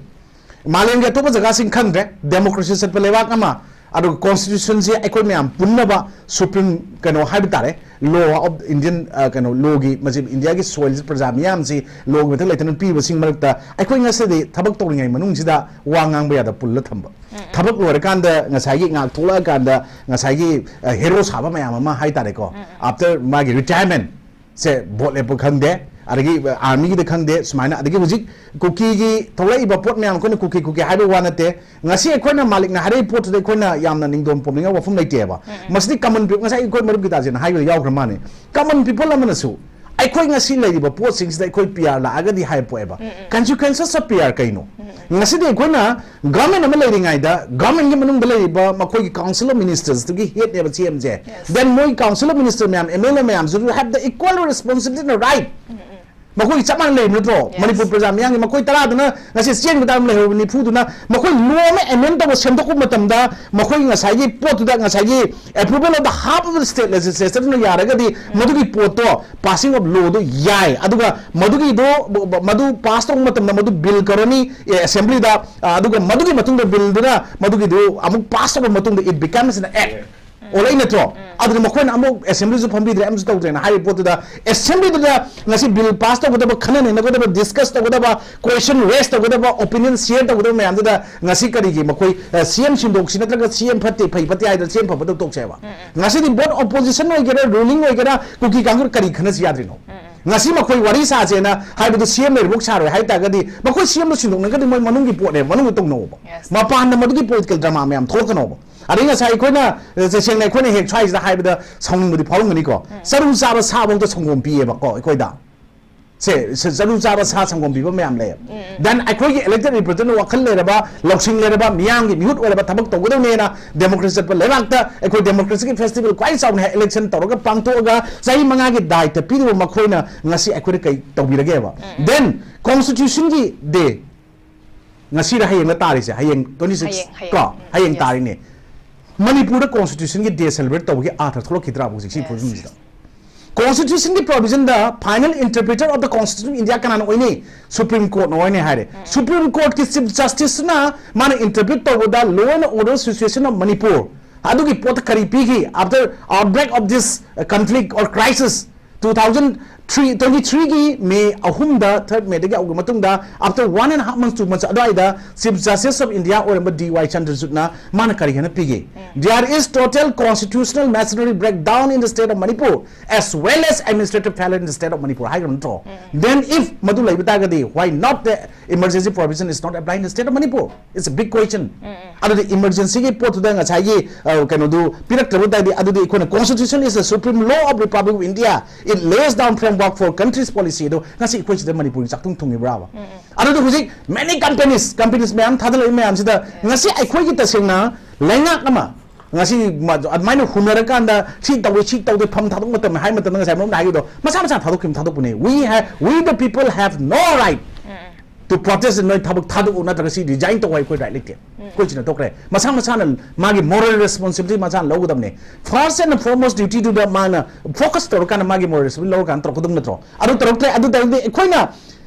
ꯃꯥꯂꯦꯝꯒꯤ ꯑꯇꯣꯞꯄ ꯖꯒꯥꯁꯤꯡ ꯈꯪꯗ꯭ꯔꯦ, democracy ꯆꯠꯄ ꯂꯩꯕꯥꯛ ꯑꯃ, ꯑꯗꯨꯒ constitution ꯁꯦ ꯑꯩꯈꯣꯏ ꯃꯌꯥꯝ ꯄꯨꯟꯅꯕ supreme ꯀꯩꯅꯣ ꯍꯥꯏꯕ ꯇꯥꯔꯦ, law of Indian, ꯑ, ꯀꯩꯅꯣ, law ꯒꯤ, ꯃꯁꯤ ꯏꯟꯗꯤꯌꯥꯒꯤ soil ꯁꯤ, ꯄ꯭ꯔꯖꯥ ꯃꯤꯌꯥꯝꯁꯤ law ꯒꯤ ꯃꯊꯛ ꯂꯩꯇꯅ ꯄꯤꯔꯤꯕꯁꯤꯡ ꯃꯔꯛꯇ ꯑꯩꯈꯣꯏ ꯉꯁꯤꯗꯤ ꯊꯕꯛ ꯇꯧꯔꯤꯉꯩ ꯃꯅꯨꯡꯁꯤꯗ ꯋꯥ ꯉꯥꯡꯕ ꯌꯥꯗ ꯄꯨꯜꯂ ꯊꯝꯕ꯫ ꯊꯕꯛ ꯂꯣꯏꯔꯀꯥꯟꯗ ꯉꯁꯥꯏꯒꯤ ꯉꯥꯏꯍꯥꯛ ꯊꯣꯛꯂꯛꯑꯀꯥꯟꯗ ꯉꯁꯥꯏꯒꯤ, ꯑ, hero ꯁꯥꯕ ꯃꯌꯥꯝ ꯑꯃ ꯍꯥꯏ ꯇꯥꯔꯦꯀꯣ, after ꯃꯥꯒꯤ retirement ꯁꯦ, ꯚꯣꯠ ꯂꯦꯞꯄ ꯈꯪꯗꯦ, ꯑꯗꯒꯤ army ꯒꯤꯗ ꯈꯪꯗꯦ, ꯁꯨꯃꯥꯏꯅ, ꯑꯗꯒꯤ ꯍꯧꯖꯤꯛ ꯀꯨꯀꯤꯒꯤ ꯊꯣꯛꯂꯛꯏꯕ ꯄꯣꯠ ꯃꯌꯥꯝ, ꯑꯩꯈꯣꯏꯅ ꯀꯨꯀꯤ ꯀꯨꯀꯤ ꯍꯥꯏꯕ ꯋꯥ ꯅꯠꯇꯦ꯫ ꯉꯁꯤ ꯑꯩꯈꯣꯏꯅ ꯃꯥꯂꯤꯛꯅ ꯍꯥꯏꯔꯛꯏꯕ ꯄꯣꯠꯇꯨꯗ ꯑꯩꯈꯣꯏꯅ ꯌꯥꯝꯅ ꯅꯤꯡꯗꯣꯝ ꯄꯣꯝꯅꯤꯡꯉꯥꯏ ꯋꯥꯐꯝ ꯂꯩꯇꯦꯕ꯫ ꯃꯁꯤꯗꯤ common people, ꯉꯁꯥꯏ ꯑꯩꯈꯣꯏ ꯃꯔꯨꯞ ꯒꯤꯇꯥꯖꯤꯠꯅ ꯍꯥꯏꯕꯗ ꯌꯥꯎꯈ꯭ꯔ ꯃꯥꯅꯤ꯫ Common people ꯑꯃꯅꯁꯨ ꯑꯩꯈꯣꯏ ꯉꯁꯤ ꯂꯩꯔꯤꯕ ꯄꯣꯠꯁꯤꯡꯁꯤꯗ ꯑꯩꯈꯣꯏ P R ꯂꯥꯛꯑꯒꯗꯤ ꯍꯥꯏꯕ ꯄꯣꯛꯑꯦꯕ꯫ Consequences of P R ꯀꯩꯅꯣ? ꯉꯁꯤꯗꯤ ꯑꯩꯈꯣꯏꯅ government ꯑꯃ ꯂꯩꯔꯤꯉꯩꯗ, government ꯀꯤ ꯃꯅꯨꯡꯗ ꯂꯩꯔꯤꯕ ꯃꯈꯣꯏꯒꯤ Council of Ministers ꯇꯨꯒꯤ head ꯅꯦꯕ C M ꯁꯦ꯫ Then ꯃꯣꯏ Council of Minister ꯃꯌꯥꯝ, M L A ꯃꯌꯥꯝꯁꯨ have the equal responsibility and right꯫ ꯃꯈꯣꯏ ꯆꯞ ꯃꯥꯟꯅ ꯂꯩꯔꯤꯕ ꯅꯠꯇ꯭ꯔꯣ? Yes. ꯃꯅꯤꯄꯨꯔ ꯄ꯭ꯔꯖꯥ ꯃꯤꯌꯥꯝꯒꯤ, ꯃꯈꯣꯏ ꯇꯔꯥꯗꯨꯅ ꯉꯁꯤ ꯆꯦꯟꯕ ꯇꯥꯔꯝ ꯂꯩꯍꯧꯔꯕ ꯅꯤꯐꯨꯗꯨꯅ, ꯃꯈꯣꯏ law ꯑꯃ amend ꯇꯧꯕ, ꯁꯦꯝꯗꯣꯛꯄ ꯃꯇꯝꯗ, ꯃꯈꯣꯏꯒꯤ ꯉꯁꯥꯏꯒꯤ ꯄꯣꯠꯇꯨꯗ ꯉꯁꯥꯏꯒꯤ approval of the half of the state legislature ꯗꯨꯅ ꯌꯥꯔꯒꯗꯤ, ꯃꯗꯨꯒꯤ ꯄꯣꯠꯇꯣ, passing of law ꯗꯣ ꯌꯥꯏ꯫ ꯑꯗꯨꯒ ꯃꯗꯨꯒꯤꯗꯣ, ꯃꯗꯨ pass ꯇꯧꯕ ꯃꯇꯝꯗ ꯃꯗꯨ bill ꯀꯧꯔꯅꯤ, ꯑꯦ, assembly ꯗ, ꯑ, ꯑꯗꯨꯒ ꯃꯗꯨꯒꯤ ꯃꯇꯨꯡꯗ bill ꯗꯨꯅ ꯃꯗꯨꯒꯤꯗꯨ ꯑꯃꯨꯛ pass ꯇꯧꯔꯕ ꯃꯇꯨꯡꯗ it becomes an act꯫ ꯑꯣꯜꯂꯛꯏ ꯅꯠꯇ꯭ꯔꯣ? ꯑꯗꯨꯅ ꯃꯈꯣꯏꯅ ꯑꯃꯨꯛ ꯑꯦꯁꯦꯝꯕ꯭ꯂꯤꯁꯨ ꯐꯝꯕꯤꯗ꯭ꯔꯦ, ꯑꯃꯁꯨ ꯇꯧꯗ꯭ꯔꯦꯅ ꯍꯥꯏꯔꯤꯕ ꯄꯣꯠꯇꯨꯗ, ꯑꯦꯁꯦꯝꯕ꯭ꯂꯤꯗꯨꯗ ꯉꯁꯤ ꯕꯤꯜ ꯄꯥꯁ ꯇꯧꯒꯗꯕ, ꯈꯟꯅ ꯅꯩꯅꯒꯗꯕ, ꯗꯤꯁꯀꯁ ꯇꯧꯒꯗꯕ, ꯀꯣꯏꯁꯟ ꯔꯦꯁ ꯇꯧꯒꯗꯕ, ꯑꯣꯄꯤꯅꯤꯌꯟ ꯁꯤꯌꯔ ꯇꯧꯒꯗꯕ ꯃꯌꯥꯝꯗꯨꯗ ꯉꯁꯤ ꯀꯔꯤꯒꯤ ꯃꯈꯣꯏ ꯁꯤ ꯑꯦꯝ ꯁꯤꯟꯗꯣꯛꯁꯤ ꯅꯠꯇ꯭ꯔꯒ ꯁꯤ ꯑꯦꯝ ꯐꯠꯇꯦ, ꯐꯩ ꯐꯠꯇꯦ ꯍꯥꯏꯗꯅ ꯁꯤ ꯑꯦꯝ ꯐꯕꯗ ꯇꯣꯛꯁꯦ ꯍꯥꯏꯕ? ꯉꯁꯤꯗꯤ ꯕꯣꯠ ꯑꯣꯄꯣꯖꯤꯁꯟ ꯑꯣꯏꯒꯦꯔꯥ, ꯔꯨꯂꯤꯡ ꯑꯣꯏꯒꯦꯔꯥ, ꯀꯨꯀꯤ ꯀꯥꯡꯕꯨ ꯀꯔꯤ ꯈꯟꯅꯁꯤ ꯌꯥꯗ꯭ꯔꯤꯅꯣ? ꯉꯁꯤ ꯃꯈꯣꯏ ꯋꯥꯔꯤ ꯁꯥꯁꯦꯅ ꯍꯥꯏꯕꯗꯨ ꯁꯤ ꯑꯦꯝ ꯂꯩꯔꯤꯐꯥꯎ ꯁꯥꯔꯣꯏ ꯍꯥꯏ ꯇꯥꯔꯒꯗꯤ, ꯃꯈꯣꯏ ꯁꯤ ꯑꯦꯝꯗꯣ ꯁꯤꯟꯗꯣꯛꯅꯒꯗꯤ ꯃꯣꯏ ꯃꯅꯨꯡꯒꯤ ꯄꯣꯠꯅꯦꯕ, ꯃꯅꯨꯡꯗ ꯇꯧꯅꯧꯕ꯫ ꯃꯄꯥꯟꯗ ꯃꯗꯨꯒꯤ ꯄꯣꯂꯤꯇꯤꯀꯦꯜ ꯗ꯭ꯔꯃꯥ ꯃꯌꯥꯝ ꯊꯣꯛꯂꯛꯀꯅꯣꯕ꯫ ꯑꯗꯩ ꯉꯁꯥꯏ ꯑꯩꯈꯣꯏꯅ, ꯑ, ꯇꯁꯦꯡꯅ ꯑꯩꯈꯣꯏꯅ ꯍꯦꯛ ꯁ꯭ꯋꯥꯏꯁꯤꯗ ꯍꯥꯏꯕꯗ ꯁꯥꯎꯅꯤꯡꯕꯗꯤ ꯐꯥꯎꯔꯝꯒꯅꯤꯀꯣ꯫ ꯆꯔꯨ ꯆꯥꯕ ꯁꯥꯐꯧꯗ ꯁꯪꯒꯣꯝ ꯄꯤꯌꯦꯕꯀꯣ ꯑꯩꯈꯣꯏꯗ꯫ ꯁꯦ, ꯁꯦ, ꯆꯔꯨ ꯆꯥꯕ ꯁꯥ ꯁꯪꯒꯣꯝ ꯄꯤꯕ ꯃꯌꯥꯝ ꯂꯩꯌꯦꯕ꯫ Then ꯑꯩꯈꯣꯏꯒꯤ elected representative ꯋꯥꯈꯜ ꯂꯩꯔꯕ, ꯂꯧꯁꯤꯡ ꯂꯩꯔꯕ, ꯃꯤꯌꯥꯝꯒꯤ ꯃꯤꯍꯨꯠ ꯑꯣꯏꯔꯕ ꯊꯕꯛ ꯇꯧꯒꯗꯕꯅꯦꯅ ꯗꯦꯃꯣꯀ꯭ꯔꯦꯁꯤ ꯆꯠꯄ ꯂꯩꯕꯥꯛꯇ ꯑꯩꯈꯣꯏ ꯗꯦꯃꯣꯀ꯭ꯔꯦꯁꯤꯒꯤ ꯐꯦꯁꯇꯤꯚꯦꯜ ꯈ꯭ꯋꯥꯏ ꯆꯥꯎꯅ ꯍꯦꯛ ꯏꯂꯦꯛꯁꯟ ꯇꯧꯔꯒ ꯄꯥꯡꯊꯣꯛꯑꯒ ꯆꯍꯤ ꯃꯉꯥꯒꯤ ꯗꯥꯏꯇ ꯄꯤꯔꯤꯕ ꯃꯈꯣꯏꯅ ꯉꯁꯤ ꯑꯩꯈꯣꯏꯗ ꯀꯩ ꯇꯧꯕꯤꯔꯒꯦꯕ? Then constitutionꯒꯤ day ꯉꯁꯤꯔ ꯍꯌꯦꯡꯂ ꯇꯥꯔꯤꯁꯦ? ꯍꯌꯦꯡ twenty six ꯍꯌꯦꯡ, ꯍꯌꯦꯡ꯫ ꯀꯣ? ꯎꯝ, ꯍꯌꯦꯡ yes. ꯇꯥꯔꯤꯅꯦ꯫ ꯃꯅꯤꯄꯨꯔꯗ constitutionꯒꯤ day celebrate ꯇꯧꯕꯒꯤ ꯑꯥꯔꯊ ꯊꯣꯛꯂꯛꯈꯤꯗ꯭ꯔꯥ ꯍꯧꯖꯤꯛ ꯁꯤ Yes. ꯐꯤꯕꯝꯁꯤꯗ? Constitutionꯒꯤ provisionꯗ final interpreter of the Constitution of India ꯀꯅꯥꯅ ꯑꯣꯏꯅꯤ? Supreme Courtꯅ ꯑꯣꯏꯅꯤ ꯍꯥꯏꯔꯦ꯫ Supreme Courtꯀꯤ Chief Justiceꯅ ꯃꯥꯅ interpret ꯇꯧꯕꯗ law and order situation of Manipur ꯑꯗꯨꯒꯤ ꯄꯣꯠꯇ ꯀꯔꯤ ꯄꯤꯈꯤ? After outbreak of this, uh, conflict or crisis, two thousand twenty-threeꯒꯤ May ꯑꯍꯨꯝꯗ, third Mayꯗꯒꯤ ꯍꯧꯈ꯭ꯔ ꯃꯇꯨꯡꯗ, after one and a half months, two months ꯑꯗꯨꯋꯥꯏꯗ Chief Justice of India ꯑꯣꯏꯔꯝꯕ ꯗꯤ ꯋꯥꯏ ꯆꯟꯗ꯭ꯔꯆꯨꯗꯅ ꯃꯥꯅ ꯀꯔꯤ ꯍꯥꯏꯅ ꯄꯤꯒꯦ? "There is total constitutional machinery breakdown in the state of Manipur as well as administrative failure in the state of Manipur" ꯍꯥꯏꯈ꯭ꯔꯕ ꯅꯠꯇ꯭ꯔꯣ? Then if ꯃꯗꯨ ꯂꯩꯕ ꯇꯥꯔꯒꯗꯤ, why not the emergency provision is not apply in the state of Manipur? It's a big question. ꯑꯗꯨꯗꯤ emergencyꯒꯤ ꯄꯣꯠꯇꯨꯗ ꯉꯁꯥꯏꯒꯤ, ꯑ, ꯀꯩꯅꯣꯗꯨ ꯄꯤꯔꯛꯇ꯭ꯔꯕ ꯇꯥꯔꯗꯤ, ꯑꯗꯨꯗꯤ ꯑꯩꯈꯣꯏꯅ constitution is the supreme law of Republic of India, it lays down framework for country's policy ꯑꯗꯣ ꯉꯁꯤ ꯑꯩꯈꯣꯏ ꯁꯤꯗ ꯃꯅꯤꯄꯨꯔꯒꯤ ꯆꯥꯛꯊꯨꯡ ꯊꯣꯡꯉꯤꯕ꯭ꯔꯥꯕ? ꯑꯗꯨꯗ ꯍꯧꯖꯤꯛ many companies, companies ꯃꯌꯥꯝ ꯊꯥꯗꯂꯛꯏ ꯃꯌꯥꯝꯁꯤꯗ ꯉꯁꯤ ꯑꯩꯈꯣꯏꯒꯤ ꯇꯁꯦꯡꯅ ꯂꯩꯉꯥꯛ ꯑꯃ ꯉꯁꯤ ꯃ-, ꯑꯗꯨꯃꯥꯏꯅ ꯍꯨꯟꯅꯔꯀꯥꯟꯗ ꯁꯤ ꯇꯧꯋꯤ, ꯁꯤ ꯇꯧꯗꯦ, ꯐꯝ ꯊꯥꯗꯣꯛ ꯃꯇꯝ ꯍꯥꯏ ꯃꯇꯝꯗ ꯉꯁꯥꯏ ꯃꯔꯨꯞꯅ ꯍꯥꯏꯈꯤꯕꯗꯣ ꯃꯁꯥ ꯃꯁꯥ ꯊꯥꯗꯣꯛꯈꯤꯕ ꯊꯥꯗꯣꯛꯄꯅꯦ꯫ We have, we the people have no right to protest, ꯅꯣꯏ ꯊꯕꯛ ꯊꯥꯗꯣꯛꯎ ꯅꯠꯇ꯭ꯔꯒ ꯁꯤ resign ꯇꯧ ꯍꯥꯏ ꯑꯩꯈꯣꯏ right ꯂꯩꯇꯦ꯫ ꯑꯩꯈꯣꯏ ꯁꯤꯅ ꯇꯣꯛꯈ꯭ꯔꯦ꯫ ꯃꯁꯥ ꯃꯁꯥꯅ ꯃꯥꯒꯤ moral responsibility ꯃꯁꯥꯅ ꯂꯧꯒꯗꯕꯅꯦ꯫ First and foremost dutyꯗꯨꯗ ꯃꯥꯅ focus ꯇꯧꯔꯀꯥꯟꯗ ꯃꯥꯒꯤ moral responsibility ꯂꯧꯔꯀꯥꯟꯗ ꯇꯧꯔꯛꯀꯗꯕ ꯅꯠꯇ꯭ꯔꯣ? ꯑꯗꯨ ꯇꯧꯔꯛꯇ꯭ꯔꯦ꯫ ꯑꯗꯨ ꯇꯧꯔꯗꯤ ꯑꯩꯈꯣꯏꯅ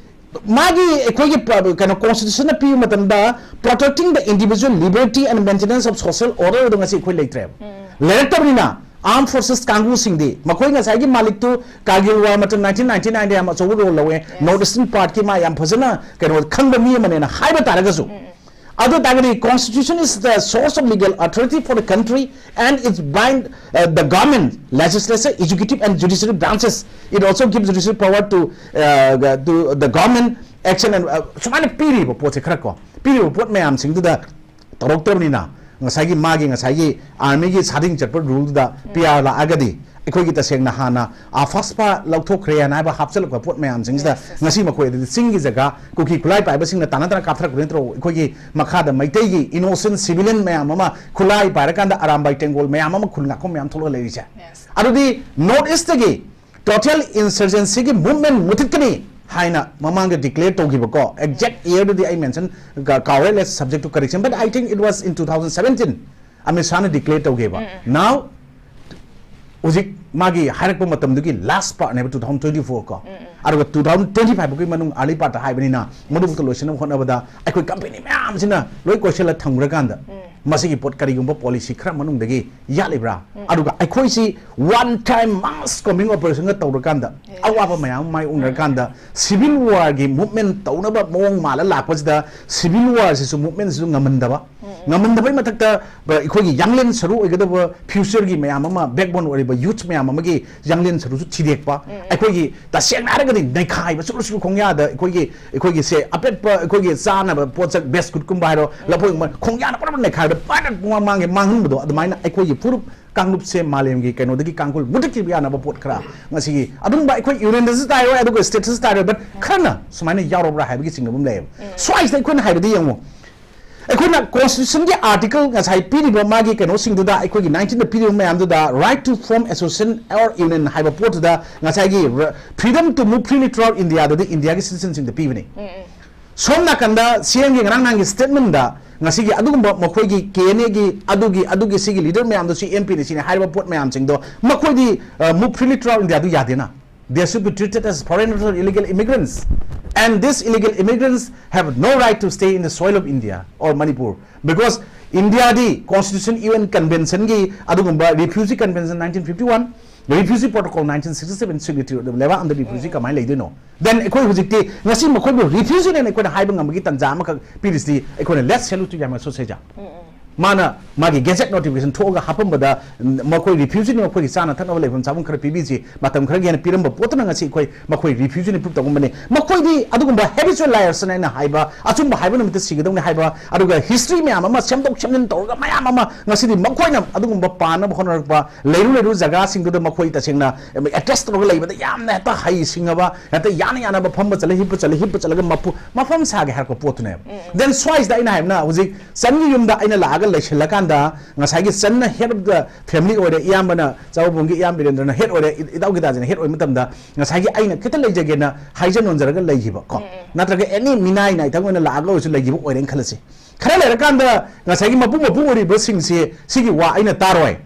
ꯃꯥꯒꯤ ꯑꯩꯈꯣꯏꯒꯤ ꯄ-, ꯀꯩꯅꯣ constitutionꯅ ꯄꯤꯕ ꯃꯇꯝꯗ protecting the individual liberty and maintenance of social order ꯑꯗꯨ ꯉꯁꯤ ꯑꯩꯈꯣꯏ ꯂꯩꯇ꯭ꯔꯦꯕ꯫ ꯂꯩꯔꯛꯇꯕꯅꯤꯅ ꯑꯥꯔꯝ ꯐꯣꯔꯁꯦꯁ ꯀꯥꯡꯕꯨꯁꯤꯡꯗꯤ, ꯃꯈꯣꯏ ꯉꯁꯥꯏꯒꯤ ꯃꯥꯂꯤꯛꯇꯨ ꯀꯥꯔꯒꯤꯜ ꯋꯥꯔ ꯃꯇꯝ ꯅꯥꯏꯟꯇꯤꯟ ꯅꯥꯏꯟꯇꯤ ꯅꯥꯏꯟꯗ ꯌꯥꯝ ꯑꯆꯧꯕ ꯔꯣꯜ ꯂꯧꯋꯦ, ꯅꯣꯔꯠ ꯏꯁꯇꯔꯟ ꯄꯥꯔꯠꯀꯤ ꯃꯥ ꯌꯥꯝ ꯐꯖꯅ ꯀꯩꯅꯣ ꯈꯪꯕ ꯃꯤ ꯑꯃꯅꯦꯅ ꯍꯥꯏꯕ ꯇꯥꯔꯒꯁꯨ, ꯑꯗꯨ ꯇꯥꯔꯒꯗꯤ constitution is the source of legal authority for the country and it's bind uh, the government, legislature, executive and judiciary branches. It also gives judicial power to uh, to the government action and uh, ꯁꯨꯃꯥꯏꯅ ꯄꯤꯔꯤꯕ ꯄꯣꯠꯁꯦ ꯈꯔ ꯀꯣ, ꯄꯤꯔꯤꯕ ꯄꯣꯠ ꯃꯌꯥꯝꯁꯤꯡꯗꯨꯗ ꯇꯧꯔꯛꯇꯕꯅꯤꯅ ꯉꯁꯥꯏꯒꯤ ꯃꯥꯒꯤ ꯉꯁꯥꯏꯒꯤ ꯑꯥꯔꯃꯤꯒꯤ ꯁꯥꯗꯤꯡ ꯆꯠꯄ ꯔꯨꯜꯗꯨꯗ ꯄꯤ ꯑꯥꯔ ꯂꯥꯛꯑꯒꯗꯤ ꯑꯩꯈꯣꯏꯒꯤ ꯇꯁꯦꯡꯅ ꯍꯥꯟꯅ ꯑꯐꯥꯁꯄꯥ ꯂꯧꯊꯣꯛꯈ꯭ꯔꯦ ꯍꯥꯏꯅ ꯍꯥꯏꯕ ꯍꯥꯞꯆꯤꯜꯂꯛꯄ ꯄꯣꯠ ꯃꯌꯥꯝꯁꯤꯡꯁꯤꯗ ꯉꯁꯤ ꯃꯈꯣꯏ ꯑꯗꯨꯗꯤ ꯆꯤꯡꯒꯤ ꯖꯒꯥ ꯀꯨꯀꯤ ꯈꯨꯠꯂꯥꯏ ꯄꯥꯏꯕꯁꯤꯡꯅ ꯇꯥꯟꯅꯗꯅ ꯀꯥꯞꯊꯔꯛꯄ ꯅꯠꯇ꯭ꯔꯣ? ꯑꯩꯈꯣꯏꯒꯤ ꯃꯈꯥꯗ ꯃꯩꯇꯩꯒꯤ ꯏꯅꯣꯁꯦꯟ ꯁꯤꯚꯤꯂꯤꯌꯟ ꯃꯌꯥꯝ ꯑꯃ ꯈꯨꯠꯂꯥꯏ ꯄꯥꯏꯔꯀꯥꯟꯗ ꯑꯔꯥꯝꯕꯥꯏ ꯇꯦꯡꯒꯣꯜ ꯃꯌꯥꯝ ꯑꯃ ꯈꯨꯜ ꯉꯥꯛꯐꯝ ꯃꯌꯥꯝ ꯊꯣꯛꯂꯒ ꯂꯩꯔꯤꯁꯦ꯫ ꯑꯗꯨꯗꯤ ꯅꯣꯔꯠ ꯏꯁꯇꯒꯤ ꯇꯣꯇꯦꯜ ꯏꯟꯁꯔꯖꯦꯟꯁꯤꯒꯤ ꯃꯨꯚꯃꯦꯟ ꯃꯨꯊꯠꯀꯅꯤ ꯍꯥꯏꯅ ꯃꯃꯥꯡꯗ ꯗꯤꯀ꯭ꯂꯦꯌꯔ ꯇꯧꯈꯤꯕꯀꯣ, ꯑꯦꯛꯖꯦꯛ ꯏꯌꯔꯗꯨꯗꯤ ꯑꯩ ꯃꯦꯟꯁꯟ ꯀꯥꯎꯔꯦ, let's subject to correction, but I think it was in two thousand seventeen, Amit ꯁꯥꯍꯅ ꯗꯤꯀ꯭ꯂꯦꯌꯔ ꯇꯧꯈꯤꯕ꯫ Now ꯍꯧꯖꯤꯛ ꯃꯥꯒꯤ ꯍꯥꯏꯔꯛꯄ ꯃꯇꯝꯗꯨꯒꯤ ꯂꯥꯁ ꯄꯥꯔꯠꯅꯦꯕ, two thousand twenty four ꯀꯣ, ꯑꯗꯨꯒ two thousand twenty five ꯐꯥꯎꯒꯤ ꯃꯅꯨꯡ ꯑꯥꯔꯂꯤ ꯄꯥꯔꯠꯇ ꯍꯥꯏꯕꯅꯤꯅ ꯃꯗꯨꯕꯨꯛꯇ ꯂꯣꯏꯁꯤꯟꯅꯕ ꯍꯣꯠꯅꯕꯗ ꯑꯩꯈꯣꯏ ꯀꯝꯄꯦꯅꯤ ꯃꯌꯥꯝꯁꯤꯅ ꯂꯣꯏ ꯀꯣꯏꯁꯤꯜꯂ ꯊꯝꯈ꯭ꯔꯀꯥꯟꯗ ꯃꯁꯤꯒꯤ ꯄꯣꯠ ꯀꯔꯤꯒꯨꯝꯕ ꯄꯣꯂꯤꯁꯤ ꯈꯔ ꯃꯅꯨꯡꯗꯒꯤ ꯌꯥꯠꯂꯤꯕ꯭ꯔꯥ? ꯑꯗꯨꯒ ꯑꯩꯈꯣꯏꯁꯤ ꯋꯥꯟ ꯇꯥꯏꯝ ꯃꯥꯁ ꯀꯣꯝꯕꯤꯡ ꯑꯣꯄꯔꯦꯁꯟꯒ ꯇꯧꯔꯀꯥꯟꯗ ꯑꯋꯥꯕ ꯃꯌꯥꯝ ꯑꯃ ꯃꯥꯏꯌꯣꯛꯅꯔꯀꯥꯟꯗ ꯁꯤꯚꯤꯜ ꯋꯥꯔꯒꯤ ꯃꯨꯚꯃꯦꯟ ꯇꯧꯅꯕ ꯃꯑꯣꯡ ꯃꯥꯜꯂ ꯂꯥꯛꯄꯁꯤꯗ ꯁꯤꯚꯤꯜ ꯋꯥꯔꯁꯤꯁꯨ ꯃꯨꯚꯃꯦꯟꯁꯤꯁꯨ ꯉꯝꯍꯟꯗꯕ, ꯉꯝꯍꯟꯗꯕꯩ ꯃꯊꯛꯇ ꯑꯩꯈꯣꯏꯒꯤ ꯌꯥꯡꯂꯦꯟ ꯁꯔꯨ ꯑꯣꯏꯒꯗꯕ ꯐ꯭ꯌꯨꯆꯔꯒꯤ ꯃꯌꯥꯝ ꯑꯃ, ꯕꯦꯛꯕꯣꯟ ꯑꯣꯏꯔꯤꯕ ꯌꯨꯠꯁ ꯃꯌꯥꯝ ꯑꯃꯒꯤ ꯌꯥꯡꯂꯦꯟ ꯁꯔꯨꯁꯨ ꯊꯤꯗꯦꯛꯄ, ꯑꯩꯈꯣꯏꯒꯤ ꯇꯁꯦꯡꯅ ꯍꯥꯏꯔꯒꯗꯤ ꯅꯩꯈꯥꯏꯕ ꯁꯨꯔꯨ ꯁꯨꯔꯨ ꯈꯣꯡꯌꯥꯗ ꯑꯩꯈꯣꯏꯒꯤ, ꯑꯩꯈꯣꯏꯒꯤ ꯁꯦ ꯑꯄꯦꯠꯄ ꯑꯩꯈꯣꯏꯒꯤ ꯆꯥꯅꯕ ꯄꯣꯠꯁꯛ ꯕꯦꯁꯀꯨꯠꯀꯨꯝꯕ ꯍꯥꯏꯔꯣ, ꯂꯐꯣꯏꯒꯨꯝꯕ ꯈꯣꯡꯌꯥꯅ ꯄꯨꯂꯞ ꯅꯩꯈꯥꯏꯕꯗ ꯄꯥꯏꯅ ꯄꯨꯡꯃꯥꯡ ꯃꯥꯡꯉꯦ, ꯃꯥꯡꯍꯟꯕꯗꯣ, ꯑꯗꯨꯃꯥꯏꯅ ꯑꯩꯈꯣꯏꯒꯤ ꯐꯨꯔꯨꯞ ꯀꯥꯡꯂꯨꯞꯁꯦ ꯃꯥꯂꯦꯝꯒꯤ ꯀꯩꯅꯣꯗꯒꯤ ꯀꯥꯡꯈꯨꯜ ꯃꯨꯊꯠꯈꯤꯕ ꯌꯥꯅꯕ ꯄꯣꯠ ꯈꯔ ꯉꯁꯤꯒꯤ ꯑꯗꯨꯝꯕ ꯑꯩꯈꯣꯏ ꯌꯨꯅꯤꯌꯟꯗꯁꯨ ꯇꯥꯏꯔꯣꯏ, ꯑꯗꯨꯒ ꯁ꯭ꯇꯦꯠꯇꯁꯨ ꯇꯥꯏꯔꯣꯏ, but ꯈꯔꯅ ꯁꯨꯃꯥꯏꯅ ꯌꯥꯎꯔꯕ꯭ꯔꯥ ꯍꯥꯏꯕꯒꯤ ꯆꯤꯡꯅꯕ ꯑꯃ ꯂꯩꯌꯦꯕ꯫ ꯁ꯭ꯋꯥꯏꯁꯤꯗ ꯑꯩꯈꯣꯏꯅ ꯍꯥꯏꯕꯗꯤ ꯌꯦꯡꯉꯨ, ꯑꯩꯈꯣꯏꯅ ꯀꯣꯟꯁꯇꯤꯇ꯭ꯌꯨꯁꯟꯒꯤ ꯑꯥꯔꯇꯤꯀꯜ ꯉꯁꯥꯏ ꯄꯤꯔꯤꯕ ꯃꯥꯒꯤ ꯀꯩꯅꯣꯁꯤꯡꯗꯨꯗ ꯑꯩꯈꯣꯏꯒꯤ ꯅꯥꯏꯟꯇꯤꯟꯗ ꯄꯤꯔꯤꯕ ꯃꯌꯥꯝꯗꯨꯗ right to form association or union ꯍꯥꯏꯕ ꯄꯣꯠꯇꯨꯗ ꯉꯁꯥꯏꯒꯤ freedom to move freely throughout India ꯗꯨꯗꯤ ꯏꯟꯗꯤꯌꯥꯒꯤ ꯁꯤꯇꯤꯖꯟꯁꯤꯡꯗ ꯄꯤꯕꯅꯤ꯫ ꯁꯣꯝ ꯅꯥꯀꯟꯗ ꯁꯤ ꯑꯦꯝꯒꯤ ꯉꯔꯥꯡ ꯅꯍꯥꯟꯒꯤ ꯁ꯭ꯇꯦꯠꯃꯦꯟꯗ ꯉꯁꯤꯒꯤ ꯑꯗꯨꯒꯨꯝꯕ ꯃꯈꯣꯏꯒꯤ ꯀꯦ ꯑꯦꯟ ꯑꯦꯒꯤ ꯑꯗꯨꯒꯤ ꯑꯗꯨꯒꯤ ꯁꯤꯒꯤ ꯂꯤꯗꯔ ꯃꯌꯥꯝꯗꯨ ꯁꯤ ꯑꯦꯝ ꯄꯤꯅ ꯁꯤꯅꯤ ꯍꯥꯏꯔꯤꯕ ꯄꯣꯠ ꯃꯌꯥꯝꯁꯤꯡꯗꯣ ꯃꯈꯣꯏꯗꯤ move freely throughout India ꯗꯨ ꯌꯥꯗꯦꯅ꯫ They should be treated as foreigners or illegal immigrants. And these illegal immigrants have no right to stay in the soil of India or Manipur because ꯏꯟꯗꯤꯌꯥꯗꯤ Constitution, U N Conventionꯒꯤ ꯑꯗꯨꯒꯨꯝꯕ Refugee Convention nineteen fifty one, Refugee Protocol nineteen sixty seven signatory ꯑꯣꯏꯗꯕ ꯂꯩꯕꯥꯛ ꯑꯃꯗ refugee ꯀꯃꯥꯏꯅ ꯂꯩꯗꯣꯏꯅꯣ? Then ꯑꯩꯈꯣꯏ ꯍꯧꯖꯤꯛꯇꯤ ꯉꯁꯤ ꯃꯈꯣꯏꯕꯨ refugeeꯅꯦꯅ ꯑꯩꯈꯣꯏꯅ ꯍꯥꯏꯕ ꯉꯝꯕꯒꯤ ꯇꯥꯟꯖꯥ ꯑꯃꯈꯛ ꯄꯤꯔꯤꯁꯤꯗꯤ ꯑꯩꯈꯣꯏꯅ let's salute to Yamyang Sosayja꯫ ꯃꯥꯅ ꯃꯥꯒꯤ gazette notification ꯊꯣꯛꯑꯒ ꯍꯥꯞꯄꯝꯕꯗ, ꯎꯝ, ꯃꯈꯣꯏ refugeeꯅꯤ, ꯃꯈꯣꯏꯒꯤ ꯆꯥꯅ ꯊꯛꯅꯕ ꯂꯩꯐꯝ ꯆꯥꯐꯝ ꯈꯔ ꯄꯤꯕꯤꯁꯤ, ꯃꯇꯝ ꯈꯔꯒꯤ ꯍꯦꯟꯅ ꯄꯤꯔꯝꯕ ꯄꯣꯠꯇꯨꯅ ꯉꯁꯤ ꯑꯩꯈꯣꯏ ꯃꯈꯣꯏ refugeeꯅꯤ prove ꯇꯧꯉꯝꯕꯅꯤ꯫ ꯃꯈꯣꯏꯗꯤ ꯑꯗꯨꯒꯨꯝꯕ habitual liersꯅ ꯑꯩꯅ ꯍꯥꯏꯕ, ꯑꯆꯨꯝꯕ ꯍꯥꯏꯕ ꯅꯨꯃꯤꯠꯇ ꯁꯤꯒꯗꯧꯅꯤ ꯍꯥꯏꯕ, ꯑꯗꯨꯒ history ꯃꯌꯥꯝ ꯑꯃ ꯁꯦꯝꯗꯣꯛ ꯁꯦꯝꯖꯤꯟ ꯇꯧꯔꯒ ꯃꯌꯥꯝ ꯑꯃ ꯉꯁꯤꯗꯤ ꯃꯈꯣꯏꯅ ꯑꯗꯨꯒꯨꯝꯕ ꯄꯥꯟꯅꯕ ꯍꯣꯠꯅꯔꯛꯄ, ꯂꯩꯔꯨ ꯂꯩꯔꯨ ꯖꯒꯥꯁꯤꯡꯗꯨꯗ ꯃꯈꯣꯏ ꯇꯁꯦꯡꯅ address ꯇꯧꯔꯒ ꯂꯩꯕꯗ ꯌꯥꯝꯅ ꯍꯦꯛꯇ ꯍꯩ ꯁꯤꯡꯉꯕ, ꯍꯦꯛꯇ ꯌꯥꯅ ꯌꯥꯅꯕ ꯐꯝꯕ ꯆꯠꯂꯦ, ꯍꯤꯞꯄ ꯆꯠꯂꯦ, ꯍꯤꯞꯄ ꯆꯠꯂꯒ ꯃꯄꯨ-, ꯃꯐꯝ ꯁꯥꯒꯦ ꯍꯥꯏꯔꯛꯄ ꯄꯣꯠꯇꯨꯅꯦꯕ꯫ Then ꯁ꯭ꯋꯥꯏꯁꯤꯗ ꯑꯩꯅ ꯍꯥꯏꯕꯅ ꯍꯧꯖꯤꯛ ꯆꯟꯒꯤ ꯌꯨꯝꯗ ꯑꯩꯅ ꯂꯥꯛꯑꯒ ꯂꯩꯁꯤꯜꯂꯀꯥꯟꯗ ꯉꯁꯥꯏꯒꯤ ꯆꯟꯅ head of the family ꯑꯣꯏꯔꯦ, ꯏꯌꯥꯝꯕꯅ, ꯆꯥꯎꯕꯣꯡꯒꯤ ꯏꯌꯥꯝꯕ ꯕꯤꯔꯦꯟꯗ꯭ꯔꯅ head ꯑꯣꯏꯔꯦ, ꯏ-, ꯏꯇꯥꯎ ꯒꯤꯇꯥꯖꯤꯅ head ꯑꯣꯏꯕ ꯃꯇꯝꯗ ꯉꯁꯥꯏꯒꯤ ꯑꯩꯅ ꯈꯤꯇ ꯂꯩꯖꯒꯦꯅ ꯍꯥꯏꯖ ꯅꯣꯟꯖꯔꯒ ꯂꯩꯈꯤꯕ ꯀꯣ, ꯅꯠꯇ꯭ꯔꯒ any ꯃꯤꯅꯥꯏ ꯅꯥꯏꯊꯪ ꯑꯣꯏꯅ ꯂꯥꯛꯑꯒ ꯑꯣꯏꯔꯁꯨ ꯂꯩꯈꯤꯕ ꯑꯣꯏꯔꯦꯅ ꯈꯜꯂꯁꯤ꯫ ꯈꯔ ꯂꯩꯔꯀꯥꯟꯗ ꯉꯁꯥꯏꯒꯤ ꯃꯄꯨ ꯃꯄꯨ ꯑꯣꯏꯔꯤꯕꯁꯤꯡꯁꯤ ꯁꯤꯒꯤ ꯋꯥ ꯑꯩꯅ ꯇꯥꯔꯣꯏ,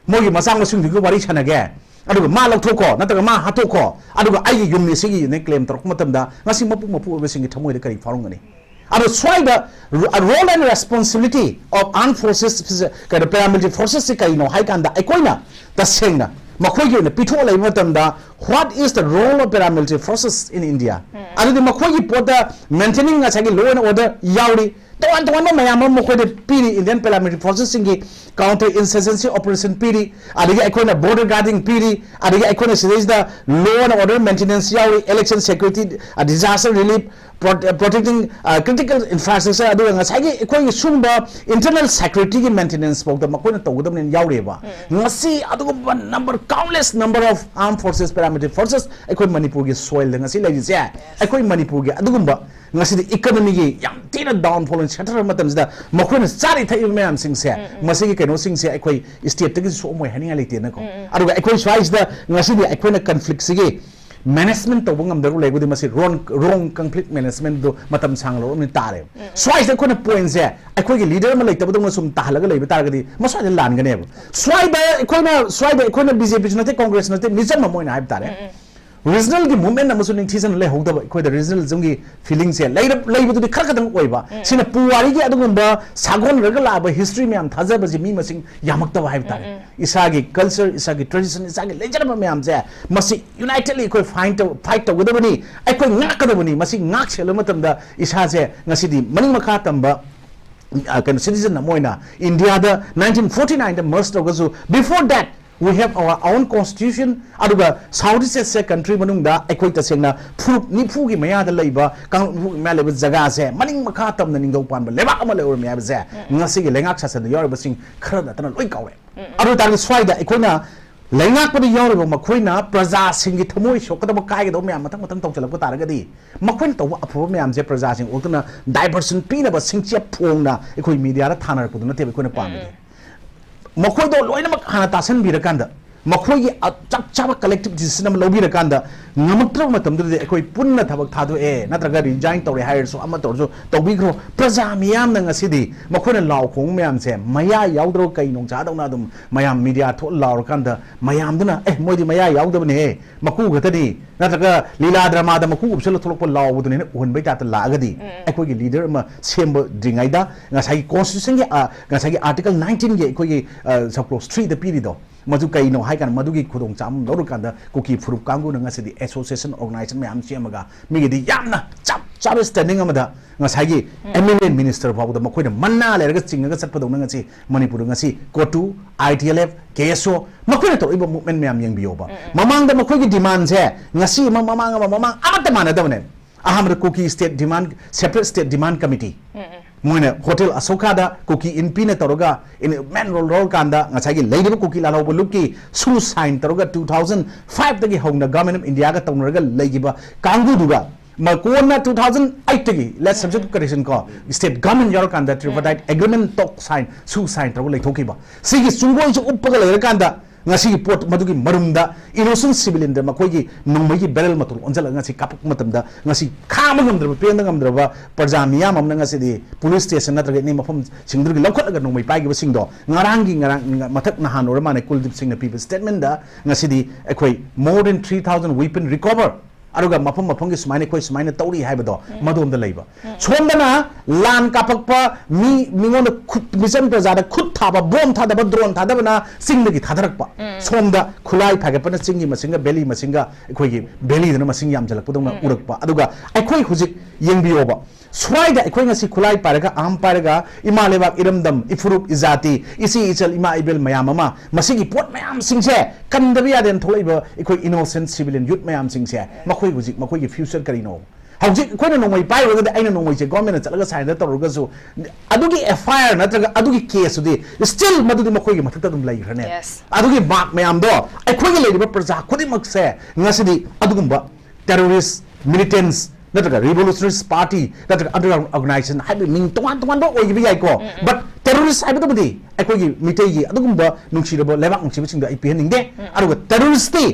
ꯃꯣꯏꯒꯤ ꯃꯆꯥ ꯃꯁꯨꯁꯤꯡꯗꯨꯒ ꯋꯥꯔꯤ ꯁꯥꯟꯅꯒꯦ, ꯑꯗꯨꯒ ꯃꯥ ꯂꯧꯊꯣꯛꯈꯣ ꯅꯠꯇ꯭ꯔꯒ ꯃꯥ ꯍꯥꯠꯇꯣꯛꯈꯣ, ꯑꯗꯨꯒ ꯑꯩꯒꯤ ꯌꯨꯝꯅꯤ ꯁꯤꯒꯤꯅꯦ claim ꯇꯧꯔꯛꯄ ꯃꯇꯝꯗ ꯉꯁꯤ ꯃꯄꯨ ꯃꯄꯨ ꯑꯣꯏꯕꯁꯤꯡꯒꯤ ꯊꯃꯣꯏꯗ ꯀꯔꯤ ꯐꯥꯎꯔꯝꯒꯅꯤ? ꯑꯗꯣ ꯁ꯭ꯋꯥꯏꯗ ro-, role and responsibility of armed forces, ꯀꯩꯅꯣ, paramilitary forcesꯁꯤ ꯀꯔꯤꯅꯣ ꯍꯥꯏ ꯀꯥꯟꯗ ꯑꯩꯈꯣꯏꯅ ꯇꯁꯦꯡꯅ ꯃꯈꯣꯏꯒꯤ ꯑꯣꯏꯅ ꯄꯤꯊꯣꯛꯑ ꯂꯩꯕ ꯃꯇꯝꯗ what is the role of paramilitary forces in India? ꯑꯗꯨꯗꯤ ꯃꯈꯣꯏꯒꯤ ꯄꯣꯠꯇ maintaining ꯉꯁꯥꯏꯒꯤ law and order ꯌꯥꯎꯔꯤ, ꯇꯣꯉꯥꯟ ꯇꯣꯉꯥꯟꯕ ꯃꯌꯥꯝ ꯑꯃ ꯃꯈꯣꯏꯗ ꯄꯤꯔꯤ, Indian paramilitary forcesꯁꯤꯡꯒꯤ counter insurgency operation ꯄꯤꯔꯤ, ꯑꯗꯒꯤ ꯑꯩꯈꯣꯏꯅ border guarding ꯄꯤꯔꯤ, ꯑꯗꯒꯤ ꯑꯩꯈꯣꯏꯅ ꯁꯤꯗꯩꯁꯤꯗ law and order maintenance ꯌꯥꯎꯔꯤ, election security, ꯑ, disaster relief, pro-, protecting, ꯑ, critical infrastructure, ꯑꯗꯨꯒ ꯉꯁꯥꯏꯒꯤ ꯑꯩꯈꯣꯏꯒꯤ ꯁꯨꯝꯕ internal securityꯒꯤ maintenance ꯐꯥꯎꯗ ꯃꯈꯣꯏꯅ ꯇꯧꯒꯗꯕꯅꯦꯅ ꯌꯥꯎꯔꯤꯑꯕ꯫ ꯉꯁꯤ ꯑꯗꯨꯒꯨꯝꯕ number, countless number of armed forces, paramilitary forces ꯑꯩꯈꯣꯏ ꯃꯅꯤꯄꯨꯔꯒꯤ soilꯗ ꯉꯁꯤ ꯂꯩꯔꯤꯁꯦ, ꯑꯩꯈꯣꯏ ꯃꯅꯤꯄꯨꯔꯒꯤ ꯑꯗꯨꯒꯨꯝꯕ ꯉꯁꯤꯗꯤ economyꯒꯤ ꯌꯥꯝ ꯊꯤꯅ downfall ꯑꯣꯏꯅ ꯁꯦꯠꯊꯔꯕ ꯃꯇꯝꯁꯤꯗ ꯃꯈꯣꯏꯅ ꯆꯥꯔꯤ ꯊꯛꯏꯕ ꯃꯌꯥꯝꯁꯤꯡꯁꯦ, ꯃꯁꯤꯒꯤ ꯀꯩꯅꯣꯁꯤꯡꯁꯦ ꯑꯩꯈꯣꯏ stateꯇꯒꯤꯁꯨ ꯁꯣꯛꯑꯝꯃꯣꯏ ꯍꯥꯏꯅꯤꯡꯉꯥꯏ ꯂꯩꯇꯦꯅꯀꯣ꯫ ꯑꯗꯨꯒ ꯑꯩꯈꯣꯏ ꯁ꯭ꯋꯥꯏꯁꯤꯗ ꯉꯁꯤꯗꯤ ꯑꯩꯈꯣꯏꯅ conflictꯁꯤꯒꯤ management ꯇꯧꯕ ꯉꯝꯗ꯭ꯔꯕ ꯂꯩꯕꯨꯗꯤ ꯃꯁꯤ wrong, wrong conflict managementꯗꯣ ꯃꯇꯝ ꯁꯥꯡꯅ ꯂꯧꯔꯝꯅ ꯇꯥꯔꯦꯕ꯫ ꯁ꯭ꯋꯥꯏꯁꯤꯗ ꯑꯩꯈꯣꯏꯅ pointꯁꯦ ꯑꯩꯈꯣꯏꯒꯤ leader ꯑꯃ ꯂꯩꯇꯕꯗꯧꯅ ꯁꯨꯝ ꯇꯥꯍꯜꯂꯒ ꯂꯩꯕ ꯇꯥꯔꯒꯗꯤ ꯃꯁ꯭ꯋꯥꯏꯗ ꯂꯥꯟꯒꯅꯦꯕ꯫ ꯁ꯭ꯋꯥꯏꯗ ꯑꯩꯈꯣꯏꯅ, ꯁ꯭ꯋꯥꯏꯗ ꯑꯩꯈꯣꯏꯅ BJPꯁꯨ ꯅꯠꯇꯦ, Congressꯁꯨ ꯅꯠꯇꯦ, ꯃꯤꯆꯝ ꯑꯃ ꯑꯣꯏꯅ ꯍꯥꯏꯕ ꯇꯥꯔꯦ꯫ ꯔꯤꯖꯅꯦꯜꯒꯤ ꯃꯨꯚꯃꯦꯟ ꯑꯃꯁꯨ ꯅꯤꯡꯊꯤꯖꯅ ꯂꯩꯍꯧꯗꯕ, ꯑꯩꯈꯣꯏꯗ ꯔꯤꯖꯅꯦꯂꯤꯖꯝꯒꯤ ꯐꯤꯂꯤꯡꯁꯦ ꯂꯩꯔ-, ꯂꯩꯕꯗꯨꯗꯤ ꯈꯔ ꯈꯛꯇꯪ ꯑꯣꯏꯕ꯫ ꯁꯤꯅ ꯄꯨꯋꯥꯔꯤꯒꯤ ꯑꯗꯨꯒꯨꯝꯕ ꯁꯥꯒꯣꯟꯅꯔꯒ ꯂꯥꯛꯑꯕ ꯍꯤꯁꯇ꯭ꯔꯤ ꯃꯌꯥꯝ ꯊꯥꯖꯕꯁꯦ ꯃꯤ ꯃꯁꯤꯡ ꯌꯥꯝꯃꯛꯇꯕ ꯍꯥꯏꯕ ꯇꯥꯔꯦ꯫ ꯏꯁꯥꯒꯤ ꯀꯜꯆꯔ, ꯏꯁꯥꯒꯤ ꯇ꯭ꯔꯦꯗꯤꯁꯟ, ꯏꯁꯥꯒꯤ ꯂꯩꯖꯔꯝꯕ ꯃꯌꯥꯝꯁꯦ ꯃꯁꯤ ꯌꯨꯅꯥꯏꯇꯦꯗꯂꯤ ꯑꯩꯈꯣꯏ ꯐꯥꯏꯟ ꯇꯧ-, ꯐꯥꯏꯠ ꯇꯧꯒꯗꯕꯅꯤ, ꯑꯩꯈꯣꯏ ꯉꯥꯛꯀꯗꯕꯅꯤ꯫ ꯃꯁꯤ ꯉꯥꯛ ꯁꯦꯜꯂꯕ ꯃꯇꯝꯗ ꯏꯁꯥꯁꯦ ꯉꯁꯤꯗꯤ ꯃꯅꯤꯡ ꯃꯈꯥ ꯇꯝꯕ, ꯑ, ꯀꯩꯅꯣ, ꯁꯤꯇꯤꯖꯟ ꯑꯃ ꯑꯣꯏꯅ ꯏꯟꯗꯤꯌꯥꯗ ꯅꯥꯏꯟꯇꯤꯟ ꯐꯣꯔꯇꯤ ꯅꯥꯏꯟꯗ ꯃꯔꯁ ꯇꯧꯔꯒꯁꯨ, before that we have our own constitution, ꯑꯗꯨꯒ ꯁꯥꯎꯠ ꯏꯁ ꯑꯦꯁꯤꯌꯥ ꯀꯟꯇ꯭ꯔꯤ ꯃꯅꯨꯡꯗ ꯑꯩꯈꯣꯏ ꯇꯁꯦꯡꯅ ꯐꯨꯔꯨꯞ ꯅꯤꯐꯨꯒꯤ ꯃꯌꯥꯗ ꯂꯩꯕ, ꯀꯥꯡꯂꯨꯞ ꯅꯤꯐꯨꯒꯤ ꯃꯌꯥ ꯂꯩꯕ ꯖꯒꯥꯁꯦ ꯃꯅꯤꯡ ꯃꯈꯥ ꯇꯝꯅ ꯅꯤꯡꯊꯧ ꯄꯥꯟꯕ ꯂꯩꯕꯥꯛ ꯑꯃ ꯂꯩꯔꯝꯃꯤ ꯍꯥꯏꯕꯁꯦ ꯉꯁꯤꯒꯤ ꯂꯩꯉꯥꯛ ꯁꯥꯁꯟꯗ ꯌꯥꯎꯔꯤꯕꯁꯤꯡ ꯈꯔ ꯅꯠꯇꯅ ꯂꯣꯏ ꯀꯥꯎꯔꯦ꯫ ꯑꯗꯨ ꯑꯣꯏ ꯇꯥꯔꯒꯗꯤ ꯁ꯭ꯋꯥꯏꯗ ꯑꯩꯈꯣꯏꯅ ꯂꯩꯉꯥꯛꯄꯗ ꯌꯥꯎꯔꯤꯕ ꯃꯈꯣꯏꯅ ꯄ꯭ꯔꯖꯥꯁꯤꯡꯒꯤ ꯊꯃꯣꯏ ꯁꯣꯛꯀꯗꯕ, ꯀꯥꯏꯒꯗꯕ ꯃꯌꯥꯝ ꯃꯊꯪ ꯃꯊꯪ ꯇꯧꯁꯤꯜꯂꯛꯄ ꯇꯥꯔꯒꯗꯤ, ꯃꯈꯣꯏꯅ ꯇꯧꯕ ꯑꯐꯕ ꯃꯌꯥꯝꯁꯦ ꯄ꯭ꯔꯖꯥꯁꯤꯡ ꯑꯣꯛꯇꯅ ꯗꯥꯏꯚꯔꯁꯟ ꯄꯤꯅꯕ ꯁꯤꯡꯆꯦꯞ ꯐꯣꯡꯅ ꯑꯩꯈꯣꯏ ꯃꯤꯗꯤꯌꯥꯗ ꯊꯥꯅꯔꯛꯄꯗꯨ ꯅꯠꯇꯦꯕ ꯑꯩꯈꯣꯏꯅ ꯄꯥꯝꯃꯤꯗꯤ꯫ ꯃꯈꯣꯏꯗꯣ ꯂꯣꯏꯅꯃꯛ ꯍꯥꯟꯅ ꯇꯥꯁꯟꯕꯤꯔꯀꯥꯟꯗ, ꯃꯈꯣꯏꯒꯤ ꯑ-, ꯆꯞ ꯆꯥꯕ ꯀꯂꯦꯛꯇꯤꯚ ꯗꯤꯁꯤꯖꯟ ꯑꯃ ꯂꯧꯕꯤꯔꯀꯥꯟꯗ, ꯉꯝꯃꯛꯇ꯭ꯔꯕ ꯃꯇꯝꯗꯨꯗꯗꯤ ꯑꯩꯈꯣꯏ ꯄꯨꯟꯅ ꯊꯕꯛ ꯊꯥꯗꯣꯛꯑꯦ, ꯅꯠꯇ꯭ꯔꯒ ꯔꯤꯖꯥꯏꯟ ꯇꯧꯔꯦ ꯍꯥꯏꯔꯁꯨ, ꯑꯃ ꯇꯧꯔꯁꯨ ꯇꯧꯕꯤꯈ꯭ꯔꯣ꯫ ꯄ꯭ꯔꯖꯥ ꯃꯤꯌꯥꯝꯅ ꯉꯁꯤꯗꯤ ꯃꯈꯣꯏꯅ ꯂꯥꯎ ꯈꯣꯡꯕ ꯃꯌꯥꯝꯁꯦ ꯃꯌꯥ ꯌꯥꯎꯗ꯭ꯔꯕ ꯀꯩ ꯅꯣꯡꯆꯥꯗꯧꯅ ꯑꯗꯨꯝ ꯃꯌꯥꯝ ꯃꯤꯗꯤꯌꯥ ꯊꯣꯛꯑ ꯂꯥꯎꯔꯀꯥꯟꯗ, ꯃꯌꯥꯝꯗꯨꯅ "ꯑꯦ, ꯃꯣꯏꯗꯤ ꯃꯌꯥ ꯌꯥꯎꯗꯕꯅꯦꯍꯦ, ꯃꯀꯨ ꯈꯛꯇꯅꯤ", ꯅꯠꯇ꯭ꯔꯒ ꯂꯤꯂꯥ ꯗ꯭ꯔꯃꯥꯗ ꯃꯀꯨ ꯎꯞꯁꯜꯂ ꯊꯣꯛꯂꯛꯄ ꯂꯥꯎꯕꯗꯨꯅꯦꯅ ꯎꯍꯟꯕꯩ ꯇꯥꯏꯞꯇ ꯂꯥꯛꯑꯒꯗꯤ, ꯑꯩꯈꯣꯏꯒꯤ ꯂꯤꯗꯔ ꯑꯃ ꯁꯦꯝꯕꯗ꯭ꯔꯤꯉꯩꯗ ꯉꯁꯥꯏꯒꯤ ꯀꯣꯟꯁꯇꯤꯇ꯭ꯌꯨꯁꯟꯒꯤ, ꯑ, ꯉꯁꯥꯏꯒꯤ ꯑꯥꯔꯇꯤꯀꯜ ꯅꯥꯏꯟꯇꯤꯟꯒꯤ ꯑꯩꯈꯣꯏꯒꯤ, ꯑ, ꯁꯕ ꯀ꯭ꯂꯣꯁ ꯊ꯭ꯔꯤꯗ ꯄꯤꯔꯤꯗꯣ, ꯃꯗꯨ ꯀꯩꯅꯣ ꯍꯥꯏ ꯀꯥꯟꯗ, ꯃꯗꯨꯒꯤ ꯈꯨꯗꯣꯡꯆꯥꯕ ꯑꯃ ꯂꯧꯔꯀꯥꯟꯗ ꯀꯨꯀꯤ ꯐꯨꯔꯨꯞ ꯀꯥꯡꯕꯨꯅ ꯉꯁꯤꯗꯤ ꯑꯦꯁꯣꯁꯤꯌꯦꯁꯟ, ꯑꯣꯔꯒꯅꯥꯏꯖꯦꯁꯟ ꯃꯌꯥꯝ ꯁꯦꯝꯃꯒ ꯃꯤꯒꯤꯗꯤ ꯌꯥꯝꯅ ꯆꯞ ꯆꯥꯕ ꯁ꯭ꯇꯦꯟꯗꯤꯡ ꯑꯃꯗ ꯉꯁꯥꯏꯒꯤ ꯑꯦꯝ ꯑꯦꯜ ꯑꯦ ꯃꯤꯅꯤꯁꯇꯔ ꯐꯥꯎꯕꯗ ꯃꯈꯣꯏꯅ ꯃꯟꯅꯥ ꯂꯩꯔꯒ ꯆꯤꯡꯉꯒ ꯆꯠꯄꯗꯧꯅ ꯉꯁꯤ ꯃꯅꯤꯄꯨꯔꯗ ꯉꯁꯤ ꯀꯣꯇꯨ, ꯑꯥꯏ ꯇꯤ ꯑꯦꯜ ꯑꯦꯐ, ꯀꯦ ꯑꯦꯁ ꯑꯣ, ꯃꯈꯣꯏꯅ ꯇꯧꯔꯛꯏꯕ ꯃꯨꯚꯃꯦꯟ ꯃꯌꯥꯝ ꯌꯦꯡꯕꯤꯌꯣꯕ꯫ ꯃꯃꯥꯡꯗ ꯃꯈꯣꯏꯒꯤ ꯗꯤꯃꯥꯟꯁꯦ ꯉꯁꯤ ꯑꯃ, ꯃꯃꯥꯡ ꯑꯃ, ꯃꯃꯥꯡ ꯑꯃꯠꯇ ꯃꯥꯟꯅꯗꯕꯅꯦ꯫ ꯑꯍꯥꯟꯕꯗ ꯀꯨꯀꯤ ꯁ꯭ꯇꯦꯠ ꯗꯤꯃꯥꯟ, ꯁꯦꯄꯔꯦꯠ ꯁ꯭ꯇꯦꯠ ꯗꯤꯃꯥꯟ ꯀꯃꯤꯇꯤ, ꯃꯣꯏꯅ ꯍꯣꯇꯦꯜ ꯑꯁꯣꯀꯥꯗ ꯀꯨꯀꯤ ꯏꯟꯄꯤꯅ ꯇꯧꯔꯒ ꯃꯦꯟ ꯔꯣꯜ ꯂꯧꯔꯀꯥꯟꯗ ꯉꯁꯥꯏꯒꯤ ꯂꯩꯔꯤꯕ ꯀꯨꯀꯤ ꯂꯥꯜꯍꯧꯕ ꯂꯨꯞꯀꯤ ꯁꯨ ꯁꯥꯏꯟ ꯇꯧꯔꯒ ꯇꯨ ꯊꯥꯎꯖꯟ ꯐꯥꯏꯚꯇꯒꯤ ꯍꯧꯅ ꯒꯚꯔꯟꯃꯦꯟ ꯑꯣꯐ ꯏꯟꯗꯤꯌꯥꯒ ꯇꯧꯅꯔꯒ ꯂꯩꯈꯤꯕ ꯀꯥꯡꯕꯨꯗꯨꯒ ꯃꯀꯣꯟꯅ ꯇꯨ ꯊꯥꯎꯖꯟ ꯑꯩꯠꯇꯒꯤ, let's subject to correction ꯀꯣ, ꯁ꯭ꯇꯦꯠ ꯒꯚꯔꯟꯃꯦꯟ ꯌꯥꯎꯔꯀꯥꯟꯗ ꯇ꯭ꯔꯤꯄꯥꯔꯇꯥꯏꯠ ꯑꯦꯒ꯭ꯔꯤꯃꯦꯟ ꯇꯣꯛ ꯁꯥꯏꯟ, ꯁꯨ ꯁꯥꯏꯟ ꯇꯧꯔꯒ ꯂꯩꯊꯣꯛꯈꯤꯕ꯫ ꯁꯤꯒꯤ ꯆꯨꯡꯒꯣꯏꯁꯨ ꯎꯞꯄꯒ ꯂꯩꯔꯀꯥꯟꯗ ꯉꯁꯤꯒꯤ ꯄꯣꯠ ꯃꯗꯨꯒꯤ ꯃꯔꯨꯝꯗ innocent civilianꯗ ꯃꯈꯣꯏꯒꯤ ꯅꯣꯡꯃꯩꯒꯤ barrel ꯃꯇꯣꯜ ꯑꯣꯟꯁꯤꯜꯂꯒ ꯉꯁꯤ ꯀꯥꯞꯄꯛꯄ ꯃꯇꯝꯗ, ꯉꯁꯤ ꯈꯥꯡꯕ ꯉꯝꯗ꯭ꯔꯕ, ꯄꯦꯟꯕ ꯉꯝꯗ꯭ꯔꯕ ꯄ꯭ꯔꯖꯥ ꯃꯤꯌꯥꯝ ꯑꯃꯅ ꯉꯁꯤꯗꯤ police station ꯅꯠꯇ꯭ꯔꯒ any ꯃꯐꯝꯁꯤꯡꯗꯨꯗꯒꯤ ꯂꯧꯈꯠꯂꯒ ꯅꯣꯡꯃꯩ ꯄꯥꯏꯈꯤꯕꯁꯤꯡꯗꯣ, ꯉꯔꯥꯡꯒꯤ, ꯉꯔꯥꯡ, ꯃꯊꯛ ꯅꯍꯥꯟ ꯑꯣꯏꯔ ꯃꯥꯜꯂꯦ, ꯀꯨꯜꯗꯤꯞ ꯁꯤꯡꯅ ꯄꯤꯕ statementꯗ ꯉꯁꯤꯗꯤ ꯑꯩꯈꯣꯏ more than three thousand weapon recover, ꯑꯗꯨꯒ ꯃꯐꯝ ꯃꯐꯝꯒꯤ ꯁꯨꯃꯥꯏꯅ ꯑꯩꯈꯣꯏ ꯁꯨꯃꯥꯏꯅ ꯇꯧꯔꯤ ꯍꯥꯏꯕꯗꯣ ꯃꯗꯣꯝꯗ ꯂꯩꯕ꯫ ꯁꯣꯝꯗꯅ ꯂꯥꯟ ꯀꯥꯞꯄꯛꯄ ꯃꯤ, ꯃꯤꯉꯣꯟꯗ ꯈꯨꯠ, ꯃꯤꯆꯝ ꯄ꯭ꯔꯖꯥꯗ ꯈꯨꯠ ꯊꯥꯕ, bomb ꯊꯥꯗꯕ, drone ꯊꯥꯗꯕꯅ ꯆꯤꯡꯗꯒꯤ ꯊꯥꯗꯔꯛꯄ꯫ ꯁꯣꯝꯗ ꯈꯨꯠꯂꯥꯏ ꯐꯥꯒꯠꯄꯅ ꯆꯤꯡꯒꯤ ꯃꯁꯤꯡꯒ valley ꯃꯁꯤꯡꯒ ꯑꯩꯈꯣꯏꯒꯤ valleyꯗꯅ ꯃꯁꯤꯡ ꯌꯥꯝꯁꯤꯜꯂꯛꯄꯗꯧꯅ ꯎꯔꯛꯄ꯫ ꯑꯗꯨꯒ ꯑꯩꯈꯣꯏ ꯍꯧꯖꯤꯛ ꯌꯦꯡꯕꯤꯌꯣꯕ, ꯁ꯭ꯋꯥꯏꯗ ꯑꯩꯈꯣꯏ ꯉꯁꯤ ꯈꯨꯠꯂꯥꯏ ꯄꯥꯏꯔꯒ, arm ꯄꯥꯏꯔꯒ, ꯏꯃꯥ ꯂꯩꯕꯥꯛ, ꯏꯔꯝꯗꯝ, ꯏꯐꯨꯔꯨꯞ, ꯏꯖꯥꯇꯤ, ꯏꯆꯦ ꯏꯆꯜ, ꯏꯃꯥ ꯏꯕꯦꯜ ꯃꯌꯥꯝ ꯑꯃ, ꯃꯁꯤꯒꯤ ꯄꯣꯠ ꯃꯌꯥꯝꯁꯤꯡꯁꯦ ꯀꯟꯗꯕ ꯌꯥꯗꯦꯅ ꯊꯣꯛꯂꯛꯏꯕ ꯑꯩꯈꯣꯏ innocent civilian youth ꯃꯌꯥꯝꯁꯤꯡꯁꯦ, ꯃꯈꯣꯏ ꯍꯧꯖꯤꯛ, ꯃꯈꯣꯏꯒꯤ future ꯀꯔꯤꯅꯣ? ꯍꯧꯖꯤꯛ ꯑꯩꯈꯣꯏꯅ ꯅꯣꯡꯃꯩ ꯄꯥꯏꯔꯨꯔꯒꯗꯤ, ꯑꯩꯅ ꯅꯣꯡꯃꯩꯁꯦ governmentꯅ ꯆꯠꯂꯒ surrender ꯇꯧꯔꯒꯁꯨ, ꯑꯗꯨꯒꯤ F I R ꯅꯠꯇ꯭ꯔꯒ ꯑꯗꯨꯒꯤ caseꯇꯨꯗꯤ still ꯃꯗꯨꯗꯤ ꯃꯈꯣꯏꯒꯤ ꯃꯊꯛꯇ ꯑꯗꯨꯝ ꯂꯩꯈ꯭ꯔꯅꯦ꯫ Yes. ꯑꯗꯨꯒꯤ mark ꯃꯌꯥꯝꯗꯣ ꯑꯩꯈꯣꯏꯒꯤ ꯂꯩꯔꯤꯕ ꯄ꯭ꯔꯖꯥ ꯈꯨꯗꯤꯡꯃꯛꯁꯦ ꯉꯁꯤꯗꯤ ꯑꯗꯨꯒꯨꯝꯕ terrorist, militants ꯅꯠꯇ꯭ꯔꯒ revolutionary party ꯅꯠꯇ꯭ꯔꯒ underground organization ꯍꯥꯏꯕ ꯃꯤꯡ ꯇꯣꯉꯥꯟ ꯇꯣꯉꯥꯟꯕ ꯑꯣꯏꯈꯤꯕ ꯌꯥꯏꯀꯣ, but terrorist ꯍꯥꯏꯕꯗꯨꯃꯗꯤ ꯑꯩꯈꯣꯏꯒꯤ ꯃꯤꯇꯩꯒꯤ ꯑꯗꯨꯒꯨꯝꯕ ꯅꯨꯡꯁꯤꯔꯕ ꯂꯩꯕꯥꯛ ꯅꯨꯡꯁꯤꯕꯁꯤꯡꯗ ꯑꯩ ꯄꯤꯍꯟꯅꯤꯡꯗꯦ꯫ ꯑꯗꯨꯒ terroristꯇꯤ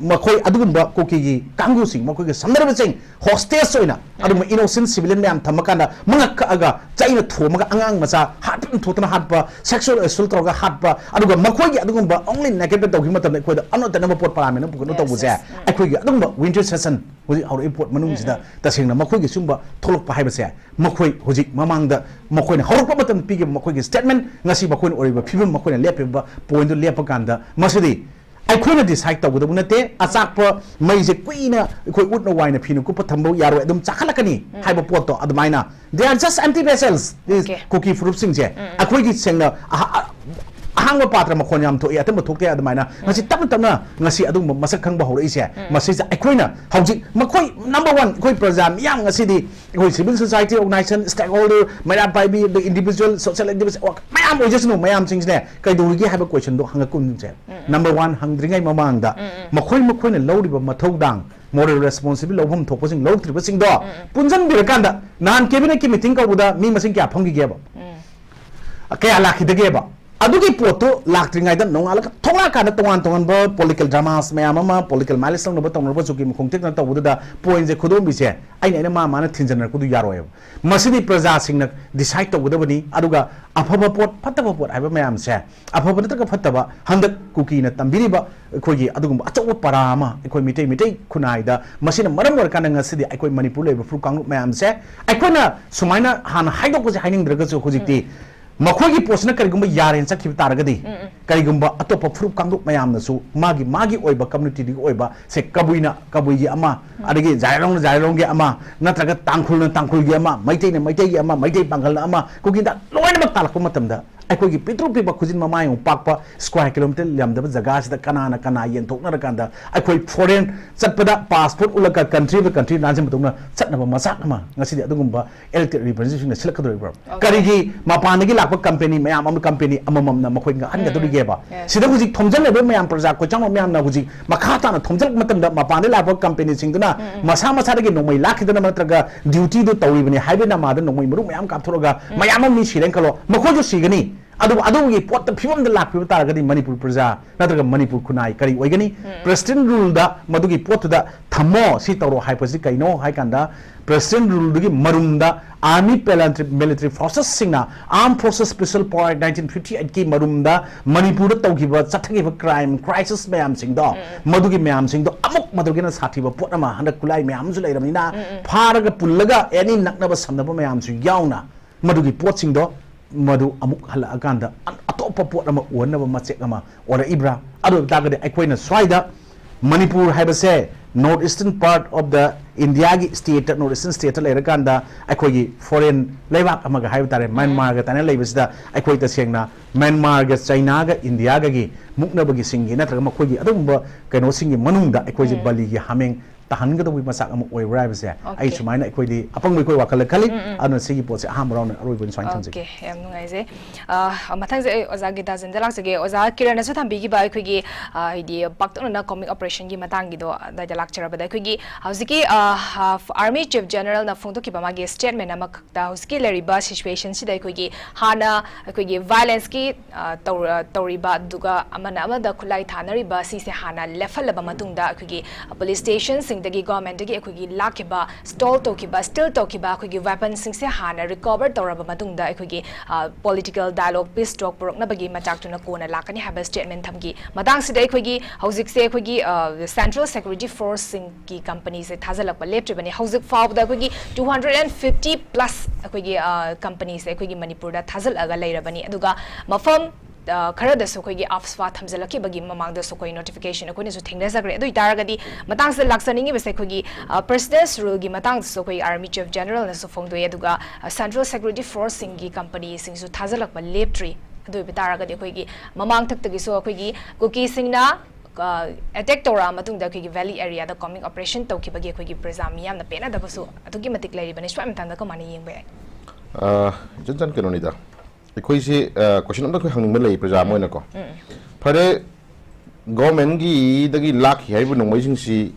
ꯃꯈꯣꯏ ꯑꯗꯨꯒꯨꯝꯕ ꯀꯨꯀꯤꯒꯤ ꯀꯥꯡꯕꯨꯁꯤꯡ, ꯃꯈꯣꯏꯒ ꯁꯝꯅꯔꯤꯕꯁꯤꯡ hostage ꯑꯣꯏꯅ ꯑꯗꯨꯒꯨꯝꯕ innocent civilian ꯃꯌꯥꯝ ꯊꯝꯃꯀꯥꯟꯗ ꯃꯉꯛ ꯀꯛꯑꯒ ꯆꯩꯅ ꯊꯣꯝꯃꯒ ꯑꯉꯥꯡ ꯃꯆꯥ ꯍꯥꯠꯐꯝ ꯊꯣꯛꯇꯅ ꯍꯥꯠꯄ, sexual assault ꯇꯧꯔꯒ ꯍꯥꯠꯄ, ꯑꯗꯨꯒ ꯃꯈꯣꯏꯒꯤ ꯑꯗꯨꯒꯨꯝꯕ only negative ꯇꯧꯈꯤꯕ ꯃꯇꯝꯗ ꯑꯩꯈꯣꯏꯗ ꯑꯅꯧ ꯇꯅꯧꯕ ꯄꯣꯠ ꯄꯔꯥꯃꯦꯟ ꯑꯃ ꯄꯨꯈꯠꯅꯕ Yes, ꯇꯧꯕꯁꯦ, yes. ꯎꯝ. ꯑꯩꯈꯣꯏꯒꯤ ꯑꯗꯨꯒꯨꯝꯕ winter session ꯍꯧꯖꯤꯛ ꯍꯧꯔꯛꯏ ꯄꯣꯠ ꯃꯅꯨꯡꯁꯤꯗ ꯇꯁꯦꯡꯅ ꯃꯈꯣꯏꯒꯤ ꯁꯨꯝꯕ ꯊꯣꯛꯂꯛꯄ ꯍꯥꯏꯕꯁꯦ, ꯃꯈꯣꯏ ꯍꯧꯖꯤꯛ ꯃꯃꯥꯡꯗ ꯃꯈꯣꯏꯅ ꯍꯧꯔꯛꯄ ꯃꯇꯝꯗ ꯄꯤꯈꯤꯕ ꯃꯈꯣꯏꯒꯤ statement, ꯉꯁꯤ ꯃꯈꯣꯏꯅ ꯑꯣꯏꯔꯤꯕ ꯐꯤꯕꯝ, ꯃꯈꯣꯏꯅ ꯂꯦꯞꯄꯤꯕ pointꯗꯨ ꯂꯦꯞꯄ ꯀꯥꯟꯗ, ꯃꯁꯤꯗꯤ ꯑꯩꯈꯣꯏꯅ decide ꯇꯧꯒꯗꯕ ꯅꯠꯇꯦ꯫ ꯑꯆꯥꯛꯄ ꯃꯩꯁꯦ ꯀꯨꯏꯅ ꯑꯩꯈꯣꯏ ꯎꯠꯅ ꯋꯥꯏꯅ ꯐꯤꯅ ꯀꯨꯞꯄ ꯊꯝꯕ ꯌꯥꯔꯣꯏ, ꯑꯗꯨꯝ ꯆꯥꯈꯠꯂꯛꯀꯅꯤ ꯍꯥꯏꯕ ꯄꯣꯠꯇꯣ ꯑꯗꯨꯃꯥꯏꯅ, they are just empty vessels, these Okay. ꯀꯨꯀꯤ ꯐꯨꯔꯨꯞꯁꯤꯡꯁꯦ꯫ ꯑꯩꯈꯣꯏꯒꯤ ꯁꯦꯡꯅ ꯑꯍ-, ꯑ-, ꯑꯍꯥꯡꯕ ꯄꯥꯇ꯭ꯔ ꯃꯈꯣꯟ ꯌꯥꯝ ꯊꯣꯛꯏ, ꯑꯊꯝꯕ ꯊꯣꯛꯇꯦ, ꯑꯗꯨꯃꯥꯏꯅ ꯉꯁꯤ ꯇꯞꯅ ꯇꯞꯅ ꯉꯁꯤ ꯑꯗꯨꯒꯨꯝꯕ ꯃꯁꯛ ꯈꯪꯕ ꯍꯧꯔꯛꯏꯁꯦ꯫ ꯃꯁꯤꯁꯦ ꯑꯩꯈꯣꯏꯅ ꯍꯧꯖꯤꯛ ꯃꯈꯣꯏ number one, ꯑꯩꯈꯣꯏ ꯄ꯭ꯔꯖꯥ ꯃꯤꯌꯥꯝ ꯉꯁꯤꯗꯤ ꯑꯩꯈꯣꯏ civil society organization, stakeholder, ꯃꯩꯔꯥ ꯄꯥꯏꯕꯤ, the individual social activist ꯃꯌꯥꯝ ꯑꯣꯏꯖꯁꯅꯨ, ꯃꯌꯥꯝꯁꯤꯡꯁꯤꯅꯦ ꯀꯩꯗꯧꯔꯤꯒꯦ ꯍꯥꯏꯕ questionꯗꯣ ꯍꯪꯉꯛꯀꯨꯝꯁꯦ꯫ Number one, ꯍꯪꯗ꯭ꯔꯤꯉꯩ ꯃꯃꯥꯡꯗ ꯃꯈꯣꯏ ꯃꯈꯣꯏꯅ ꯂꯧꯔꯤꯕ ꯃꯊꯧꯗꯥꯡ, moral responsibility ꯂꯧꯐꯝ ꯊꯣꯛꯄꯁꯤꯡ ꯂꯧꯗ꯭ꯔꯤꯕꯁꯤꯡꯗꯣ ꯄꯨꯟꯁꯤꯟꯕꯤꯔꯀꯥꯟꯗ, ꯅꯍꯥꯟ cabinetꯀꯤ meeting ꯀꯧꯕꯗ ꯃꯤ ꯃꯁꯤꯡ ꯀꯌꯥ ꯐꯝꯈꯤꯒꯦꯕ? ꯀꯌꯥ ꯂꯥꯛꯈꯤꯗꯒꯦꯕ? ꯑꯗꯨꯒꯤ ꯄꯣꯠꯇꯨ ꯂꯥꯛꯇ꯭ꯔꯤꯉꯩꯗ ꯅꯣꯡꯉꯥꯜꯂꯒ ꯊꯣꯛꯂꯛ ꯀꯥꯟꯗ ꯇꯣꯉꯥꯟ ꯇꯣꯉꯥꯟꯕ political dramas ꯃꯌꯥꯝ ꯑꯃ, political malice ꯇꯧꯅꯕ ꯇꯧꯅꯕ ꯆꯨꯀꯤ ꯃꯈꯣꯡ ꯊꯦꯛꯇꯅ ꯇꯧꯕꯗꯨꯗ pointꯁꯦ ꯈꯨꯗꯣꯝꯕꯤꯁꯦ ꯑꯩꯅ ꯑꯩꯅ ꯃꯥ ꯃꯥꯅ ꯊꯤꯟꯖꯟꯅꯔꯛꯄꯗꯨ ꯌꯥꯔꯣꯏꯕ꯫ ꯃꯁꯤꯗꯤ ꯄ꯭ꯔꯖꯥꯁꯤꯡꯅ decide ꯇꯧꯒꯗꯕꯅꯤ꯫ ꯑꯗꯨꯒ ꯑꯐꯕ ꯄꯣꯠ, ꯐꯠꯇꯕ ꯄꯣꯠ ꯍꯥꯏꯕ ꯃꯌꯥꯝꯁꯦ, ꯑꯐꯕ ꯅꯠꯇ꯭ꯔꯒ ꯐꯠꯇꯕ, ꯍꯟꯗꯛ ꯀꯨꯀꯤꯅ ꯇꯝꯕꯤꯔꯤꯕ ꯑꯩꯈꯣꯏꯒꯤ ꯑꯗꯨꯒꯨꯝꯕ ꯑꯆꯧꯕ ꯄꯔꯥ ꯑꯃ ꯑꯩꯈꯣꯏ ꯃꯤꯇꯩ, ꯃꯤꯇꯩ ꯈꯨꯟꯅꯥꯏꯗ ꯃꯁꯤꯅ ꯃꯔꯝ ꯑꯣꯏꯔꯀꯥꯟꯗ ꯉꯁꯤꯗꯤ ꯑꯩꯈꯣꯏ ꯃꯅꯤꯄꯨꯔ ꯂꯩꯔꯤꯕ ꯐꯨꯔꯨꯞ ꯀꯥꯡꯂꯨꯞ ꯃꯌꯥꯝꯁꯦ ꯑꯩꯈꯣꯏꯅ ꯁꯨꯃꯥꯏꯅ ꯍꯥꯟꯅ ꯍꯥꯏꯗꯣꯛꯄꯁꯦ ꯍꯥꯏꯅꯤꯡꯗ꯭ꯔꯒꯁꯨ ꯍꯧꯖꯤꯛꯇꯤ ꯃꯈꯣꯏꯒꯤ ꯄꯣꯠꯁꯤꯅ ꯀꯔꯤꯒꯨꯝꯕ ꯌꯥꯔꯦꯅ ꯆꯠꯈꯤꯕ ꯇꯥꯔꯒꯗꯤ, ꯎꯝ, ꯎꯝ꯫ ꯀꯔꯤꯒꯨꯝꯕ ꯑꯇꯣꯞꯄ ꯐꯨꯔꯨꯞ ꯀꯥꯡꯂꯨꯞ ꯃꯌꯥꯝꯅꯁꯨ ꯃꯥꯒꯤ, ꯃꯥꯒꯤ ꯑꯣꯏꯕ communityꯗꯨꯒꯤ ꯑꯣꯏꯕ, ꯁꯦ, ꯀꯕꯨꯏꯅ ꯀꯕꯨꯏꯒꯤ ꯑꯃ, ꯎꯝ꯫ ꯑꯗꯒꯤ ꯖꯥꯏꯔꯣꯡꯅ ꯖꯥꯏꯔꯣꯡꯒꯤ ꯑꯃ, ꯅꯠꯇ꯭ꯔꯒ ꯇꯥꯡꯈꯨꯜꯅ ꯇꯥꯡꯈꯨꯜꯒꯤ ꯑꯃ, ꯃꯩꯇꯩꯅ ꯃꯩꯇꯩꯒꯤ ꯑꯃ, ꯃꯩꯇꯩ ꯄꯥꯡꯒꯜꯅ ꯑꯃ, ꯀꯨꯀꯤꯗ ꯂꯣꯏꯅꯃꯛ ꯇꯥꯜꯂꯛꯄ ꯃꯇꯝꯗ ꯑꯩꯈꯣꯏꯒꯤ ꯄꯤꯛꯇ꯭ꯔꯨ ꯄꯤꯛꯄ ꯈꯨꯖꯤꯟ ꯃꯃꯥꯏ ꯑꯃꯨꯛ ꯄꯥꯛꯄ square kilometre ꯌꯥꯝꯗꯕ ꯖꯒꯥꯁꯤꯗ ꯀꯅꯥꯅ ꯀꯅꯥ ꯌꯦꯟꯊꯣꯛꯅꯔꯀꯥꯟꯗ ꯑꯩꯈꯣꯏ foreign ꯆꯠꯄꯗ passport ꯎꯠꯂꯒ country by country ꯂꯥꯟꯖꯤꯟꯕꯗꯧꯅ ꯆꯠꯅꯕ ꯃꯆꯥꯛ ꯑꯃ ꯉꯁꯤꯗꯤ ꯑꯗꯨꯒꯨꯝꯕ elected representativeꯁꯤꯡꯅ ꯁꯤꯜꯂꯛꯀꯗꯧꯔꯤꯕ꯭ꯔꯥ? Okay. ꯀꯔꯤꯒꯤ ꯃꯄꯥꯟꯗꯒꯤ ꯂꯥꯛꯄ company ꯃꯌꯥꯝ ꯑꯃ, company ꯑꯃꯃꯝꯅ ꯃꯈꯣꯏ ꯉꯥꯛꯍꯟꯒꯗꯧꯔꯤꯒꯦꯕ? ꯎꯝ, yes. ꯁꯤꯗ ꯍꯧꯖꯤꯛ ꯊꯣꯝꯖꯤꯜꯂꯤꯕ ꯃꯌꯥꯝ, ꯄ꯭ꯔꯖꯥ ꯀꯣꯏꯆꯥꯎꯅ ꯃꯌꯥꯝꯅ ꯍꯧꯖꯤꯛ ꯃꯈꯥ ꯇꯥꯅ ꯊꯣꯝꯖꯤꯜꯂꯛꯄ ꯃꯇꯝꯗ ꯃꯄꯥꯟꯗꯒꯤ ꯂꯥꯛꯄ companyꯁꯤꯡꯗꯨꯅ ꯎꯝ, ꯎꯝ꯫ ꯃꯁꯥ ꯃꯁꯥꯗꯒꯤ ꯅꯣꯡꯃꯩ ꯂꯥꯛꯈꯤꯗꯅ ꯅꯠꯇ꯭ꯔꯒ dutyꯗꯨ ꯇꯧꯔꯤꯕꯅꯤ ꯍꯥꯏꯕꯒꯤ ꯅꯃꯥꯗ ꯅꯣꯡꯃꯩ ꯃꯔꯨ ꯃꯌꯥꯝ ꯀꯥꯞꯊꯣꯛꯑꯒ ꯎꯝ꯫ ꯃꯌꯥꯝ ꯑꯃ ꯃꯤ ꯁꯤꯔꯦꯅ ꯈꯜꯂꯣ, ꯃꯈꯣꯏꯁꯨ ꯁꯤꯒꯅꯤ꯫ ꯑꯗꯨꯕꯨ ꯑꯗꯨꯒꯤ ꯄꯣꯠꯇ ꯐꯤꯕꯝꯗ ꯂꯥꯛꯄꯤꯕ ꯇꯥꯔꯒꯗꯤ ꯃꯅꯤꯄꯨꯔ ꯄ꯭ꯔꯖꯥ ꯅꯠꯇ꯭ꯔꯒ ꯃꯅꯤꯄꯨꯔ ꯈꯨꯟꯅꯥꯏ ꯀꯔꯤ ꯑꯣꯏꯒꯅꯤ? ꯎꯝ꯫ President ruleꯗ ꯃꯗꯨꯒꯤ ꯄꯣꯠꯇꯨꯗ ꯊꯝꯃꯣ, ꯁꯤ ꯇꯧꯔꯣ ꯍꯥꯏꯕꯁꯤ ꯀꯩꯅꯣ ꯍꯥꯏ ꯀꯥꯟꯗ, President ruleꯗꯨꯒꯤ ꯃꯔꯨꯝꯗ army paramilitary forcesꯁꯤꯡꯅ Armed Forces Special Power Act nineteen fifty eightꯀꯤ ꯃꯔꯨꯝꯗ ꯃꯅꯤꯄꯨꯔꯗ ꯇꯧꯈꯤꯕ, ꯆꯠꯊꯈꯤꯕ crime, crisis ꯃꯌꯥꯝꯁꯤꯡꯗꯣ, ꯎꯝ, ꯎꯝ꯫ ꯃꯗꯨꯒꯤ ꯃꯌꯥꯝꯁꯤꯡꯗꯣ ꯑꯃꯨꯛ ꯃꯗꯨꯒꯤꯅ ꯁꯥꯊꯤꯕ ꯄꯣꯠ ꯑꯃ, ꯍꯟꯗꯛ ꯈꯨꯠꯂꯥꯏ ꯃꯌꯥꯝ ꯑꯃꯁꯨ ꯂꯩꯔꯕꯅꯤꯅ, ꯎꯝ, ꯎꯝ꯫ ꯐꯥꯔꯒ ꯄꯨꯜꯂꯒ any ꯅꯛꯅꯕ ꯁꯝꯅꯕ ꯃꯌꯥꯝꯁꯨ ꯌꯥꯎꯅ ꯃꯗꯨꯒꯤ ꯄꯣꯠꯁꯤꯡꯗꯣ ꯃꯗꯨ ꯑꯃꯨꯛ ꯍꯜꯂꯛꯑꯀꯥꯟꯗ ꯑ-, ꯑꯇꯣꯞꯄ ꯄꯣꯠ ꯑꯃ ꯑꯣꯟꯅꯕ ꯃꯆꯦꯛ ꯑꯃ ꯑꯣꯏꯔꯛꯏꯕ꯭ꯔꯥ? ꯑꯗꯨ ꯑꯣꯏꯕ ꯇꯥꯔꯒꯗꯤ ꯑꯩꯈꯣꯏꯅ ꯁ꯭ꯋꯥꯏꯗ ꯃꯅꯤꯄꯨꯔ ꯍꯥꯏꯕꯁꯦ North Eastern part of the Indiaꯒꯤ stateꯇ, North Eastern stateꯇ ꯂꯩꯔꯀꯥꯟꯗ ꯑꯩꯈꯣꯏꯒꯤ foreign ꯂꯩꯕꯥꯛ ꯑꯃꯒ ꯍꯥꯏꯕ ꯇꯥꯔꯦ, ꯎꯝ꯫ ꯃ꯭ꯌꯥꯟꯃꯥꯔꯒ ꯇꯥꯏꯅ ꯂꯩꯕꯁꯤꯗ ꯑꯩꯈꯣꯏ ꯇꯁꯦꯡꯅ ꯃ꯭ꯌꯥꯟꯃꯥꯔꯒ ꯆꯩꯅꯥꯒ ꯏꯟꯗꯤꯌꯥꯒꯒꯤ ꯃꯨꯛꯅꯕꯒꯤꯁꯤꯡꯒꯤ ꯅꯠꯇ꯭ꯔꯒ ꯃꯈꯣꯏꯒꯤ ꯑꯗꯨꯒꯨꯝꯕ ꯀꯩꯅꯣꯁꯤꯡꯒꯤ ꯃꯅꯨꯡꯗ ꯑꯩꯈꯣꯏꯁꯦ ꯎꯝ꯫ ꯕꯂꯤꯒꯤ ꯍꯥꯃꯦꯡ ꯇꯥꯍꯟꯒꯗꯧꯕꯒꯤ ꯃꯆꯥꯛ ꯑꯃ ꯑꯣꯏꯕ꯭ꯔꯥ ꯍꯥꯏꯕꯁꯦ ꯑꯩ Okay. ꯁꯨꯃꯥꯏꯅ ꯑꯩꯈꯣꯏꯗꯤ ꯑꯄꯪꯕ ꯑꯩꯈꯣꯏ ꯋꯥꯈꯜꯗ ꯈꯜꯂꯤ꯫ ꯎꯝ, ꯎꯝ꯫ ꯑꯗꯨꯅ ꯁꯤꯒꯤ ꯄꯣꯠꯁꯦ ꯑꯍꯥꯟꯕ ꯔꯥꯎꯟꯗ ꯑꯔꯣꯏꯕ ꯑꯣꯏꯅ ꯁꯨꯃꯥꯏꯅ ꯊꯝꯖꯒꯦ꯫ Okay, ꯌꯥꯝ ꯅꯨꯡꯉꯥꯏꯖꯩ꯫ ꯑ, ꯃꯊꯪꯁꯦ ꯑꯩ ꯑꯣꯖꯥ ꯒꯤꯇꯥꯖꯟꯗ ꯂꯥꯛꯆꯒꯦ꯫ ꯑꯣꯖꯥ ꯀꯤꯔꯟꯅꯁꯨ ꯊꯝꯕꯤꯈꯤꯕ ꯑꯩꯈꯣꯏꯒꯤ, ꯑ, ꯍꯥꯏꯗꯤ ꯄꯥꯛꯇꯛꯅꯅ comic operationꯒꯤ ꯃꯇꯥꯡꯒꯤꯗꯣ ꯑꯗꯨꯋꯥꯏꯗ ꯂꯥꯛꯆꯔꯕꯗ ꯑꯩꯈꯣꯏꯒꯤ ꯍꯧꯖꯤꯛꯀꯤ, ꯑ, ꯑ, Army Chief Generalꯅ ꯐꯣꯡꯗꯣꯛꯈꯤꯕ ꯃꯥꯒꯤ statement ꯑꯃꯈꯛꯇ ꯍꯧꯖꯤꯛꯀꯤ ꯂꯩꯔꯤꯕ situationꯁꯤꯗ ꯑꯩꯈꯣꯏꯒꯤ ꯍꯥꯟꯅ ꯑꯩꯈꯣꯏꯒꯤ violenceꯀꯤ, ꯑ, ꯇꯧꯔ-, ꯇꯧꯔꯤꯕ ꯑꯗꯨꯒ ꯑꯃꯅ ꯑꯃꯗ ꯈꯨꯠꯂꯥꯏ ꯊꯥꯅꯔꯤꯕ ꯁꯤꯁꯦ ꯍꯥꯟꯅ ꯂꯦꯞꯍꯜꯂꯕ ꯃꯇꯨꯡꯗ ꯑꯩꯈꯣꯏꯒꯤ police stationꯁꯤꯡꯗꯒꯤ governmentꯇꯒꯤ ꯑꯩꯈꯣꯏꯒꯤ ꯂꯥꯛꯈꯤꯕ stole ꯇꯧꯈꯤꯕ, steal ꯇꯧꯈꯤꯕ ꯑꯩꯈꯣꯏꯒꯤ weaponꯁꯤꯡꯁꯦ ꯍꯥꯟꯅ recover ꯇꯧꯔꯕ ꯃꯇꯨꯡꯗ ꯑꯩꯈꯣꯏꯒꯤ, ꯑ, political dialogue, peace talk ꯄꯨꯔꯛꯅꯕꯒꯤ ꯃꯆꯥꯛꯇꯨꯅ ꯀꯣꯟꯅ ꯂꯥꯛꯀꯅꯤ ꯍꯥꯏꯕ statement ꯊꯝꯈꯤ꯫ ꯃꯇꯥꯡꯁꯤꯗ ꯑꯩꯈꯣꯏꯒꯤ ꯍꯧꯖꯤꯛꯁꯦ ꯑꯩꯈꯣꯏꯒꯤ, ꯑ, Central Security Forceꯁꯤꯡꯒꯤ companyꯁꯦ ꯊꯥꯖꯤꯜꯂꯛꯄ ꯂꯦꯞꯇ꯭ꯔꯤꯕꯅꯤ꯫ ꯍꯧꯖꯤꯛ ꯐꯥꯎꯕꯗ ꯑꯩꯈꯣꯏꯒꯤ two hundred and fifty plus ꯑꯩꯈꯣꯏꯒꯤ, ꯑ, companyꯁꯦ ꯑꯩꯈꯣꯏꯒꯤ ꯃꯅꯤꯄꯨꯔꯗ ꯊꯥꯖꯤꯜꯂꯛꯑꯒ ꯂꯩꯔꯕꯅꯤ꯫ ꯑꯗꯨꯒ ꯃꯐꯝ, ꯑ, ꯈꯔꯗꯁꯨ ꯑꯩꯈꯣꯏꯒꯤ AFSPA ꯊꯝꯖꯤꯜꯂꯛꯈꯤꯕꯒꯤ ꯃꯃꯥꯡꯗꯁꯨ ꯑꯩꯈꯣꯏ notification ꯑꯩꯈꯣꯏꯅꯁꯨ ꯊꯦꯡꯅꯖꯈ꯭ꯔꯦ꯫ ꯑꯗꯨ ꯑꯣꯏꯇꯥꯔꯒꯗꯤ ꯃꯇꯥꯡꯁꯤꯗ ꯂꯥꯛꯆꯅꯤꯡꯉꯤꯕꯁꯦ ꯑꯩꯈꯣꯏꯒꯤ, ꯑ, President's Ruleꯒꯤ ꯃꯇꯥꯡꯗꯁꯨ ꯑꯩꯈꯣꯏ Army Chief Generalꯅꯁꯨ ꯐꯣꯡꯗꯣꯛꯑꯦ, ꯑꯗꯨꯒ, ꯑ, Central Security Forceꯁꯤꯡꯒꯤ companyꯁꯤꯡꯁꯨ ꯊꯥꯖꯤꯜꯂꯛꯄ ꯂꯦꯞꯇ꯭ꯔꯤ꯫ ꯑꯗꯨ ꯑꯣꯏꯕ ꯇꯥꯔꯒꯗꯤ ꯑꯩꯈꯣꯏꯒꯤ ꯃꯃꯥꯡꯊꯛꯇꯒꯤꯁꯨ ꯑꯩꯈꯣꯏꯒꯤ ꯀꯨꯀꯤꯁꯤꯡꯅ, ꯑ, attack ꯇꯧꯔꯛꯑ ꯃꯇꯨꯡꯗ ꯑꯩꯈꯣꯏꯒꯤ valley areaꯗ combing operation ꯇꯧꯈꯤꯕꯒꯤ ꯑꯩꯈꯣꯏꯒꯤ ꯄ꯭ꯔꯖꯥ ꯃꯤꯌꯥꯝꯅ ꯄꯦꯟꯅꯗꯕꯁꯨ ꯑꯗꯨꯛꯀꯤ ꯃꯇꯤꯛ ꯂꯩꯔꯤꯕꯅꯤ꯫ ꯁ꯭ꯋꯥꯏ ꯃꯇꯥꯡꯗ ꯀꯃꯥꯏꯅ ꯌꯦꯡꯕ ꯌꯥꯏ? ꯑ, ꯏꯆꯟ ꯆꯟ ꯀꯩꯅꯣꯅꯤꯗ, ꯑꯩꯈꯣꯏꯁꯤ, ꯑ, question ꯑꯝꯇ ꯑꯩꯈꯣꯏ ꯍꯪꯅꯤꯡꯕ ꯂꯩ ꯄ꯭ꯔꯖꯥ ꯑꯃ ꯑꯣꯏꯅꯀꯣ꯫ ꯎꯝ꯫ ꯐꯔꯦ, governmentꯒꯤꯗꯒꯤ ꯂꯥꯛꯈꯤ ꯍꯥꯏꯔꯤꯕ ꯅꯣꯡꯃꯩꯁꯤꯡꯁꯤ,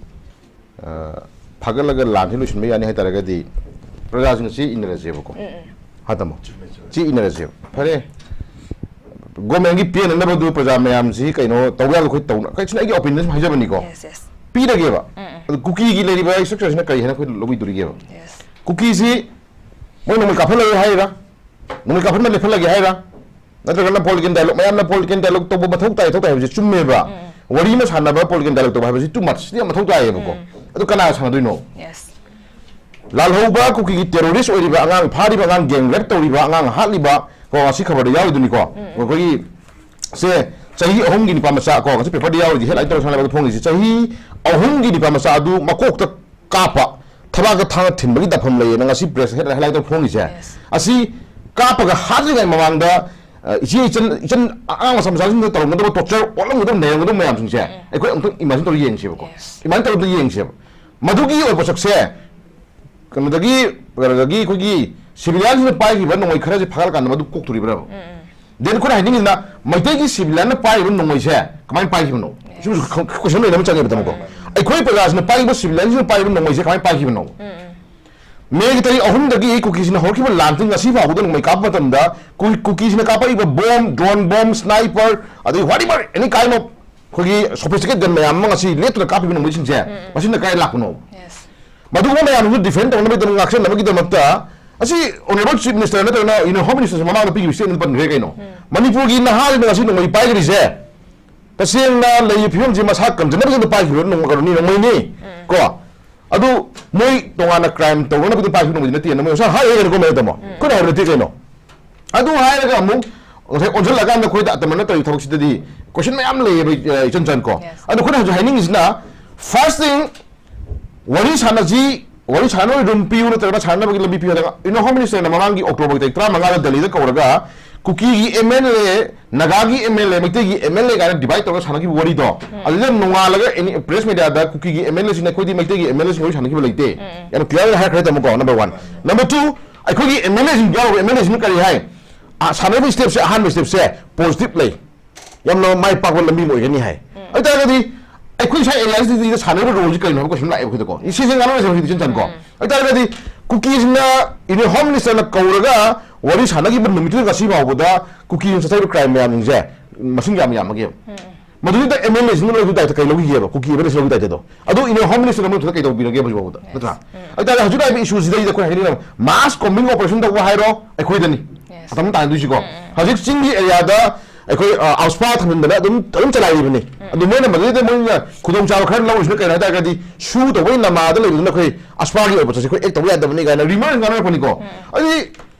ꯑ, ꯐꯥꯒꯠꯂꯒ ꯂꯥꯟꯁꯤ ꯂꯣꯏꯁꯤꯟꯕ ꯌꯥꯅꯤ ꯍꯥꯏ ꯇꯥꯔꯒꯗꯤ ꯄ꯭ꯔꯖꯥꯁꯤꯡꯅ ꯆꯦ ꯏꯟꯅꯔꯁꯦꯕꯀꯣ꯫ ꯎꯝ, ꯎꯝ꯫ ꯍꯥ, ꯇꯥꯃꯣ? ꯆꯦ ꯏꯟꯅꯔꯁꯦꯕ꯫ ꯐꯔꯦ, governmentꯒꯤ ꯄꯦꯟꯅꯅꯕꯗꯨ ꯄ꯭ꯔꯖꯥ ꯃꯌꯥꯝꯁꯤ ꯀꯩꯅꯣ ꯇꯧꯕ ꯌꯥꯕ ꯑꯩꯈꯣꯏ ꯇꯧꯅ-, ꯀꯩꯁꯤꯅ ꯑꯩꯒꯤ opinion ꯁꯨꯝ ꯍꯥꯏꯖꯕꯅꯤꯀꯣ꯫ Yes, yes. ꯄꯤꯔꯒꯦꯕ꯫ ꯎꯝ, ꯎꯝ꯫ ꯑꯗꯨ ꯀꯨꯀꯤꯒꯤ ꯂꯩꯔꯤꯕ structureꯁꯤꯅ ꯀꯔꯤ ꯍꯥꯏꯅ ꯑꯩꯈꯣꯏ ꯂꯧꯕꯤꯗꯣꯔꯤꯒꯦꯕ? Yes. ꯀꯨꯀꯤꯁꯤ ꯃꯣꯏ ꯅꯣꯡꯃꯩ ꯀꯥꯞꯍꯜꯂꯒꯦ ꯍꯥꯏꯔꯥ? ꯅꯣꯡꯃꯩ ꯀꯥꯞꯍꯟꯕ ꯂꯦꯞꯍꯜꯂꯒꯦ ꯍꯥꯏꯔꯥ? ꯅꯠꯇ꯭ꯔꯒꯅ political dialogue, ꯃꯌꯥꯝꯅ political dialogue ꯇꯧꯕ ꯃꯊꯧ ꯇꯥꯏ, ꯃꯊꯧ ꯇꯥꯏ ꯍꯥꯏꯕꯁꯤ ꯆꯨꯝꯃꯦꯕ꯫ ꯎꯝ, ꯎꯝ꯫ ꯋꯥꯔꯤ ꯑꯃ ꯁꯥꯟꯅꯕ political dialogue ꯇꯧꯕ ꯍꯥꯏꯕꯁꯤ too much ꯁꯤꯗꯤ ꯌꯥꯝ ꯃꯊꯧ ꯇꯥꯏꯌꯦꯕꯀꯣ꯫ ꯎꯝ꯫ ꯑꯗꯨ ꯀꯅꯥ ꯁꯥꯟꯅꯗꯣꯏꯅꯣ? Yes. ꯂꯥꯜꯍꯧꯕ ꯀꯨꯀꯤꯒꯤ terrorist ꯑꯣꯏꯔꯤꯕ ꯑꯉꯥꯡ, ꯐꯥꯔꯤꯕ ꯑꯉꯥꯡ, gang rape ꯇꯧꯔꯤꯕ ꯑꯉꯥꯡ, ꯍꯥꯠꯂꯤꯕ, ꯀꯣ, ꯉꯁꯤ ꯈꯕꯔꯗ ꯌꯥꯎꯔꯤꯗꯨꯅꯤꯀꯣ꯫ ꯎꯝ, ꯎꯝ꯫ ꯑꯩꯈꯣꯏꯒꯤ ꯁꯦ ꯆꯍꯤ ꯑꯍꯨꯝꯒꯤ ꯅꯨꯄꯥ ꯃꯆꯥ, ꯀꯣ, ꯉꯁꯤ paperꯗ ꯌꯥꯎꯔꯤꯁꯦ, headline ꯇꯧꯔ ꯁꯥꯟꯅꯕꯗ ꯐꯣꯡꯉꯤꯁꯦ, ꯆꯍꯤ ꯑꯍꯨꯝꯒꯤ ꯅꯨꯄꯥ ꯃꯆꯥ ꯑꯗꯨ ꯃꯀꯣꯛꯇ ꯀꯥꯞꯄ, ꯊꯕꯥꯛꯇ ꯊꯥꯡꯅ ꯊꯤꯟꯕꯒꯤ ꯗꯥꯐꯝ ꯂꯩꯌꯦꯅ ꯉꯁꯤ press head-, headline ꯇꯧꯔ ꯐꯣꯡꯉꯤꯁꯦ꯫ Yes. ꯑꯁꯤ ꯀꯥꯞꯄꯒ ꯍꯥꯠꯇ꯭ꯔꯤꯉꯩ ꯃꯃꯥꯡꯗ, ꯑ, ꯏꯆꯦ ꯏꯆꯟ, ꯏꯆꯟ ꯑꯉꯥꯡ ꯃꯆꯥ ꯃꯆꯥꯁꯤꯡꯗ ꯇꯧꯔꯝꯒꯗꯕ torture, ꯑꯣꯠꯂꯝꯒꯗꯕ, ꯅꯩꯔꯝꯒꯗꯕ ꯃꯌꯥꯝꯁꯤꯡꯁꯦ ꯎꯝ, ꯎꯝ꯫ ꯑꯩꯈꯣꯏ ꯑꯃꯨꯛꯇꯪ imagine ꯇꯧꯔ ꯌꯦꯡꯁꯦꯕꯀꯣ꯫ Yes. Imagine ꯇꯧꯔ ꯑꯝꯇ ꯌꯦꯡꯁꯦꯕ꯫ ꯃꯗꯨꯒꯤ ꯑꯣꯏꯕ ꯄꯣꯠꯁꯛꯁꯦ ꯀꯩꯅꯣꯗꯒꯤ, ꯀꯩꯅꯣꯗꯒꯤ ꯑꯩꯈꯣꯏꯒꯤ civilianꯁꯤꯡꯅ ꯄꯥꯏꯈꯤꯕ ꯅꯣꯡꯃꯩ ꯈꯔꯁꯦ ꯐꯥꯒꯠꯂꯀꯥꯟꯗ ꯃꯗꯨ ꯀꯣꯛꯇꯣꯔꯤꯕ꯭ꯔꯕ? Then ꯑꯩꯈꯣꯏꯅ ꯍꯥꯏꯅꯤꯡꯉꯤꯁꯤꯅ, ꯃꯩꯇꯩꯒꯤ civilianꯅ ꯄꯥꯏꯔꯤꯕ ꯅꯣꯡꯃꯩꯁꯦ ꯀꯃꯥꯏꯅ ꯄꯥꯏꯈꯤꯕꯅꯣ? ꯁꯤꯃꯁꯨ ꯈ-, question ꯂꯩꯅꯕ ꯆꯪꯉꯦꯕ, ꯇꯥꯃꯣꯀꯣ꯫ ꯑꯩꯈꯣꯏ ꯄ꯭ꯔꯖꯥꯁꯤꯅ ꯄꯥꯏꯔꯤꯕ, civilianꯁꯤꯡꯅ ꯄꯥꯏꯔꯤꯕ ꯅꯣꯡꯃꯩꯁꯦ ꯀꯃꯥꯏꯅ ꯄꯥꯏꯈꯤꯕꯅꯣ? Mayꯒꯤ ꯇꯥꯔꯤꯛ ꯑꯍꯨꯝꯗꯒꯤ ꯀꯨꯀꯤꯁꯤꯡꯅ ꯍꯧꯔꯛꯈꯤꯕ ꯂꯥꯟꯁꯤꯡ ꯉꯁꯤ ꯐꯥꯎꯕꯗ ꯅꯣꯡꯃꯩ ꯀꯥꯞꯄ ꯃꯇꯝꯗ ꯀꯨ-, ꯀꯨꯀꯤꯁꯤꯡꯅ ꯀꯥꯞꯄꯛꯏꯕ bomb, drone bomb, sniper, ꯑꯗꯩ whatever, any kind of ꯑꯩꯈꯣꯏꯒꯤ sophisticated gun ꯃꯌꯥꯝ ꯑꯃ ꯉꯁꯤ ꯂꯦꯞꯇꯅ ꯀꯥꯞꯄꯤꯕ ꯅꯣꯡꯃꯩꯁꯤꯡꯁꯦ, ꯃꯁꯤꯅ ꯀꯥꯏ ꯂꯥꯛꯄꯅꯣ? Yes. ꯃꯗꯨꯒꯨꯝꯕ ꯃꯌꯥꯝꯗꯨ defend ꯇꯧꯅꯕꯒꯤꯗꯃꯛ, ꯉꯥꯛꯁꯦꯟꯅꯕꯒꯤꯗꯃꯛꯇ, ꯑꯁꯤ Honourable Chief Minister ꯅꯠꯇ꯭ꯔꯒꯅ Union Home Minister ꯃꯃꯥꯡꯗ ꯄꯤꯈꯤꯕ statement ꯄꯟꯈ꯭ꯔꯦ ꯀꯩꯅꯣ? ꯃꯅꯤꯄꯨꯔꯒꯤ ꯅꯍꯥꯁꯤꯡꯅ ꯉꯁꯤ ꯅꯣꯡꯃꯩ ꯄꯥꯏꯈ꯭ꯔꯤꯁꯦ ꯇꯁꯦꯡꯅ ꯂꯩꯔꯤꯕ ꯐꯤꯕꯝꯁꯤ ꯃꯁꯥ ꯀꯟꯖꯅꯕꯒꯤꯗꯃꯛ ꯄꯥꯏꯈꯤꯕ ꯅꯣꯡ-, ꯀꯩꯅꯣꯅꯤ, ꯅꯣꯡꯃꯩꯅꯤ꯫ ꯀꯣ? ꯑꯗꯨ ꯃꯣꯏ ꯇꯣꯉꯥꯟꯅ crime ꯇꯧꯅꯅꯕꯒꯤ ꯄꯥꯏꯈꯤꯕ ꯅꯣꯡꯃꯩꯗꯤ ꯅꯠꯇꯦꯅ ꯃꯣꯏ ꯉꯁꯥꯏ ꯍꯥꯏꯔꯦ ꯀꯩꯅꯣ, ꯀꯣ ꯃꯦꯗꯥꯝ? ꯑꯩꯈꯣꯏꯅ ꯍꯥꯏꯕ ꯅꯠꯇꯦ ꯀꯩꯅꯣ꯫ ꯑꯗꯨ ꯍꯥꯏꯔꯒ ꯑꯃꯨꯛ ꯉꯁꯥꯏ ꯑꯣꯟꯁꯤꯜꯂꯛꯑꯀꯥꯟꯗ ꯑꯩꯈꯣꯏꯗ ꯑꯇꯝꯅꯅ ꯇꯧꯔꯤ ꯊꯕꯛꯁꯤꯗꯗꯤ question ꯃꯌꯥꯝ ꯂꯩꯌꯦꯕ, ꯑ, ꯏꯆꯟ ꯆꯟ ꯀꯣ꯫ Yes. ꯑꯗꯣ ꯑꯩꯈꯣꯏꯅ ꯍꯧꯖꯤꯛ ꯍꯥꯏꯅꯤꯡꯉꯤꯁꯤꯅ, first thing, ꯋꯥꯔꯤ ꯁꯥꯟꯅꯁꯤ, ꯋꯥꯔꯤ ꯁꯥꯟꯅꯕꯒꯤ room ꯄꯤꯌꯨ ꯅꯠꯇ꯭ꯔꯒꯅ ꯁꯥꯟꯅꯕꯒꯤ ꯂꯝꯕꯤ ꯄꯤꯌꯨ ꯍꯥꯏꯔꯒ Union Home Minister ꯅ ꯃꯃꯥꯡꯒꯤ October ꯒꯤ ꯇꯥꯔꯤꯛ ꯇꯔꯥꯃꯉꯥꯗ ꯗꯦꯜꯂꯤꯗ ꯀꯧꯔꯒ ꯀꯨꯀꯤꯒꯤ MLA, ꯅꯥꯒꯥꯒꯤ MLA, ꯃꯩꯇꯩꯒꯤ MLA ꯀꯥꯏꯅ divide ꯇꯧꯔꯒ ꯁꯥꯟꯅꯈꯤꯕ ꯋꯥꯔꯤꯗꯣ, ꯑꯗꯨꯗ ꯅꯣꯡꯉꯥꯜꯂꯒ any press media ꯗ ꯀꯨꯀꯤꯒꯤ MLA ꯁꯤꯡꯅ ꯑꯩꯈꯣꯏꯗꯤ ꯃꯩꯇꯩꯒꯤ MLA ꯁꯤꯡ ꯋꯥꯔꯤ ꯁꯥꯟꯅꯈꯤꯕ ꯂꯩꯇꯦ꯫ ꯌꯥꯝ clear ꯑꯣꯏꯅ ꯍꯥꯏꯈ꯭ꯔꯦ, ꯇꯥꯃꯣꯀꯣ, number one꯫ Number two, ꯑꯩꯈꯣꯏꯒꯤ MLA ꯁꯤꯡ ꯌꯥꯎꯔꯤꯕ MLA ꯁꯤꯡꯅ ꯀꯔꯤ ꯍꯥꯏ? ꯑ, ꯁꯥꯟꯅꯕꯒꯤ step ꯁꯦ, ꯑꯍꯥꯟꯕ step ꯁꯦ positive ꯂꯩ, ꯌꯥꯝꯅ ꯃꯥꯏ ꯄꯥꯛꯄ ꯂꯝꯕꯤ ꯑꯃ ꯑꯣꯏꯒꯅꯤ ꯍꯥꯏ꯫ ꯑꯗꯨ ꯇꯥꯔꯒꯗꯤ ꯑꯩꯈꯣꯏ ꯁ꯭ꯋꯥꯏ area ꯁꯤꯗ ꯁꯥꯟꯅꯔꯤꯕ role ꯁꯤ ꯀꯔꯤꯅꯣ ꯍꯥꯏꯕ question ꯂꯥꯛꯑꯦꯕ ꯑꯩꯈꯣꯏꯗꯀꯣ꯫ ꯁꯤꯁꯦ ꯉꯥꯡꯅꯔꯁꯦ ꯍꯧꯖꯤꯛꯇꯤ, ꯏꯆꯟ ꯆꯟ ꯀꯣ꯫ ꯑꯗꯨ ꯇꯥꯔꯒꯗꯤ ꯀꯨꯀꯤꯁꯤꯡꯅ Union Home Minister ꯅ ꯀꯧꯔꯒ ꯋꯥꯔꯤ ꯁꯥꯟꯅꯈꯤꯕ ꯅꯨꯃꯤꯠꯇꯨꯗ ꯉꯁꯤ ꯐꯥꯎꯕꯗ ꯀꯨꯀꯤꯁꯤꯡ ꯆꯠꯊꯔꯤꯕ crime ꯃꯌꯥꯝꯁꯤꯡꯁꯦ ꯃꯁꯤꯡ ꯌꯥꯝ ꯌꯥꯝꯃꯒꯦꯕ꯫ ꯃꯗꯨꯗ MLA ꯁꯤꯡꯅ ꯂꯧꯈꯤꯕ ꯗꯥꯏꯇ ꯀꯩ ꯂꯧꯈꯤꯒꯦꯕ? ꯀꯨꯀꯤ MLA ꯁꯤꯡ ꯂꯧꯈꯤꯕ ꯗꯥꯏꯇꯗꯣ꯫ ꯑꯗꯨ Union Home Minister ꯅ ꯃꯣꯏ ꯊꯕꯛ ꯀꯩꯗꯧꯕꯤꯔꯒꯦ ꯍꯧꯖꯤꯛ ꯐꯥꯎꯕꯗ? ꯅꯠꯇ꯭ꯔꯥ? ꯑꯗꯨ ꯇꯥꯔꯗꯤ ꯍꯧꯖꯤꯛ ꯂꯥꯛꯏꯕ issue ꯁꯤꯗꯩꯗ ꯑꯩꯈꯣꯏ ꯍꯥꯏꯅꯤꯡꯉꯤꯅ mass combing operation ꯇꯧꯕ ꯍꯥꯏꯔꯣ, ꯑꯩꯈꯣꯏꯗꯅꯤ꯫ Yes. ꯃꯇꯝ ꯇꯥꯡꯗꯣꯏꯁꯤꯀꯣ꯫ ꯍꯧꯖꯤꯛ ꯆꯤꯡꯒꯤ area ꯗ ꯑꯩꯈꯣꯏ, ꯑ, AFSPA ꯊꯝꯖꯤꯟꯗꯅ ꯑꯗꯨꯝ, ꯑꯗꯨꯝ ꯆꯂꯥꯏꯔꯤꯕꯅꯤ꯫ ꯑꯗꯨ ꯃꯣꯏꯅ ꯃꯗꯨꯗꯩꯗ ꯃꯣꯏꯅ ꯈꯨꯗꯣꯡꯆꯥꯕ ꯈꯔ ꯂꯧꯔꯤꯁꯤꯅ ꯀꯩꯅꯣ ꯍꯥꯏ ꯇꯥꯔꯒꯗꯤ, ꯁꯨ ꯇꯧꯕꯩ ꯅꯃꯥꯗ ꯂꯩꯕꯗꯨꯅ ꯑꯩꯈꯣꯏ AFSPA ꯒꯤ ꯑꯣꯏꯕ ꯄꯣꯠꯁꯦ ꯑꯩꯈꯣꯏ act ꯇꯧꯕ ꯌꯥꯗꯕꯅꯤ ꯀꯥꯏꯅ rumor ꯉꯥꯡꯅꯔꯛꯄꯅꯤꯀꯣ꯫ ꯑꯗꯨꯗꯤ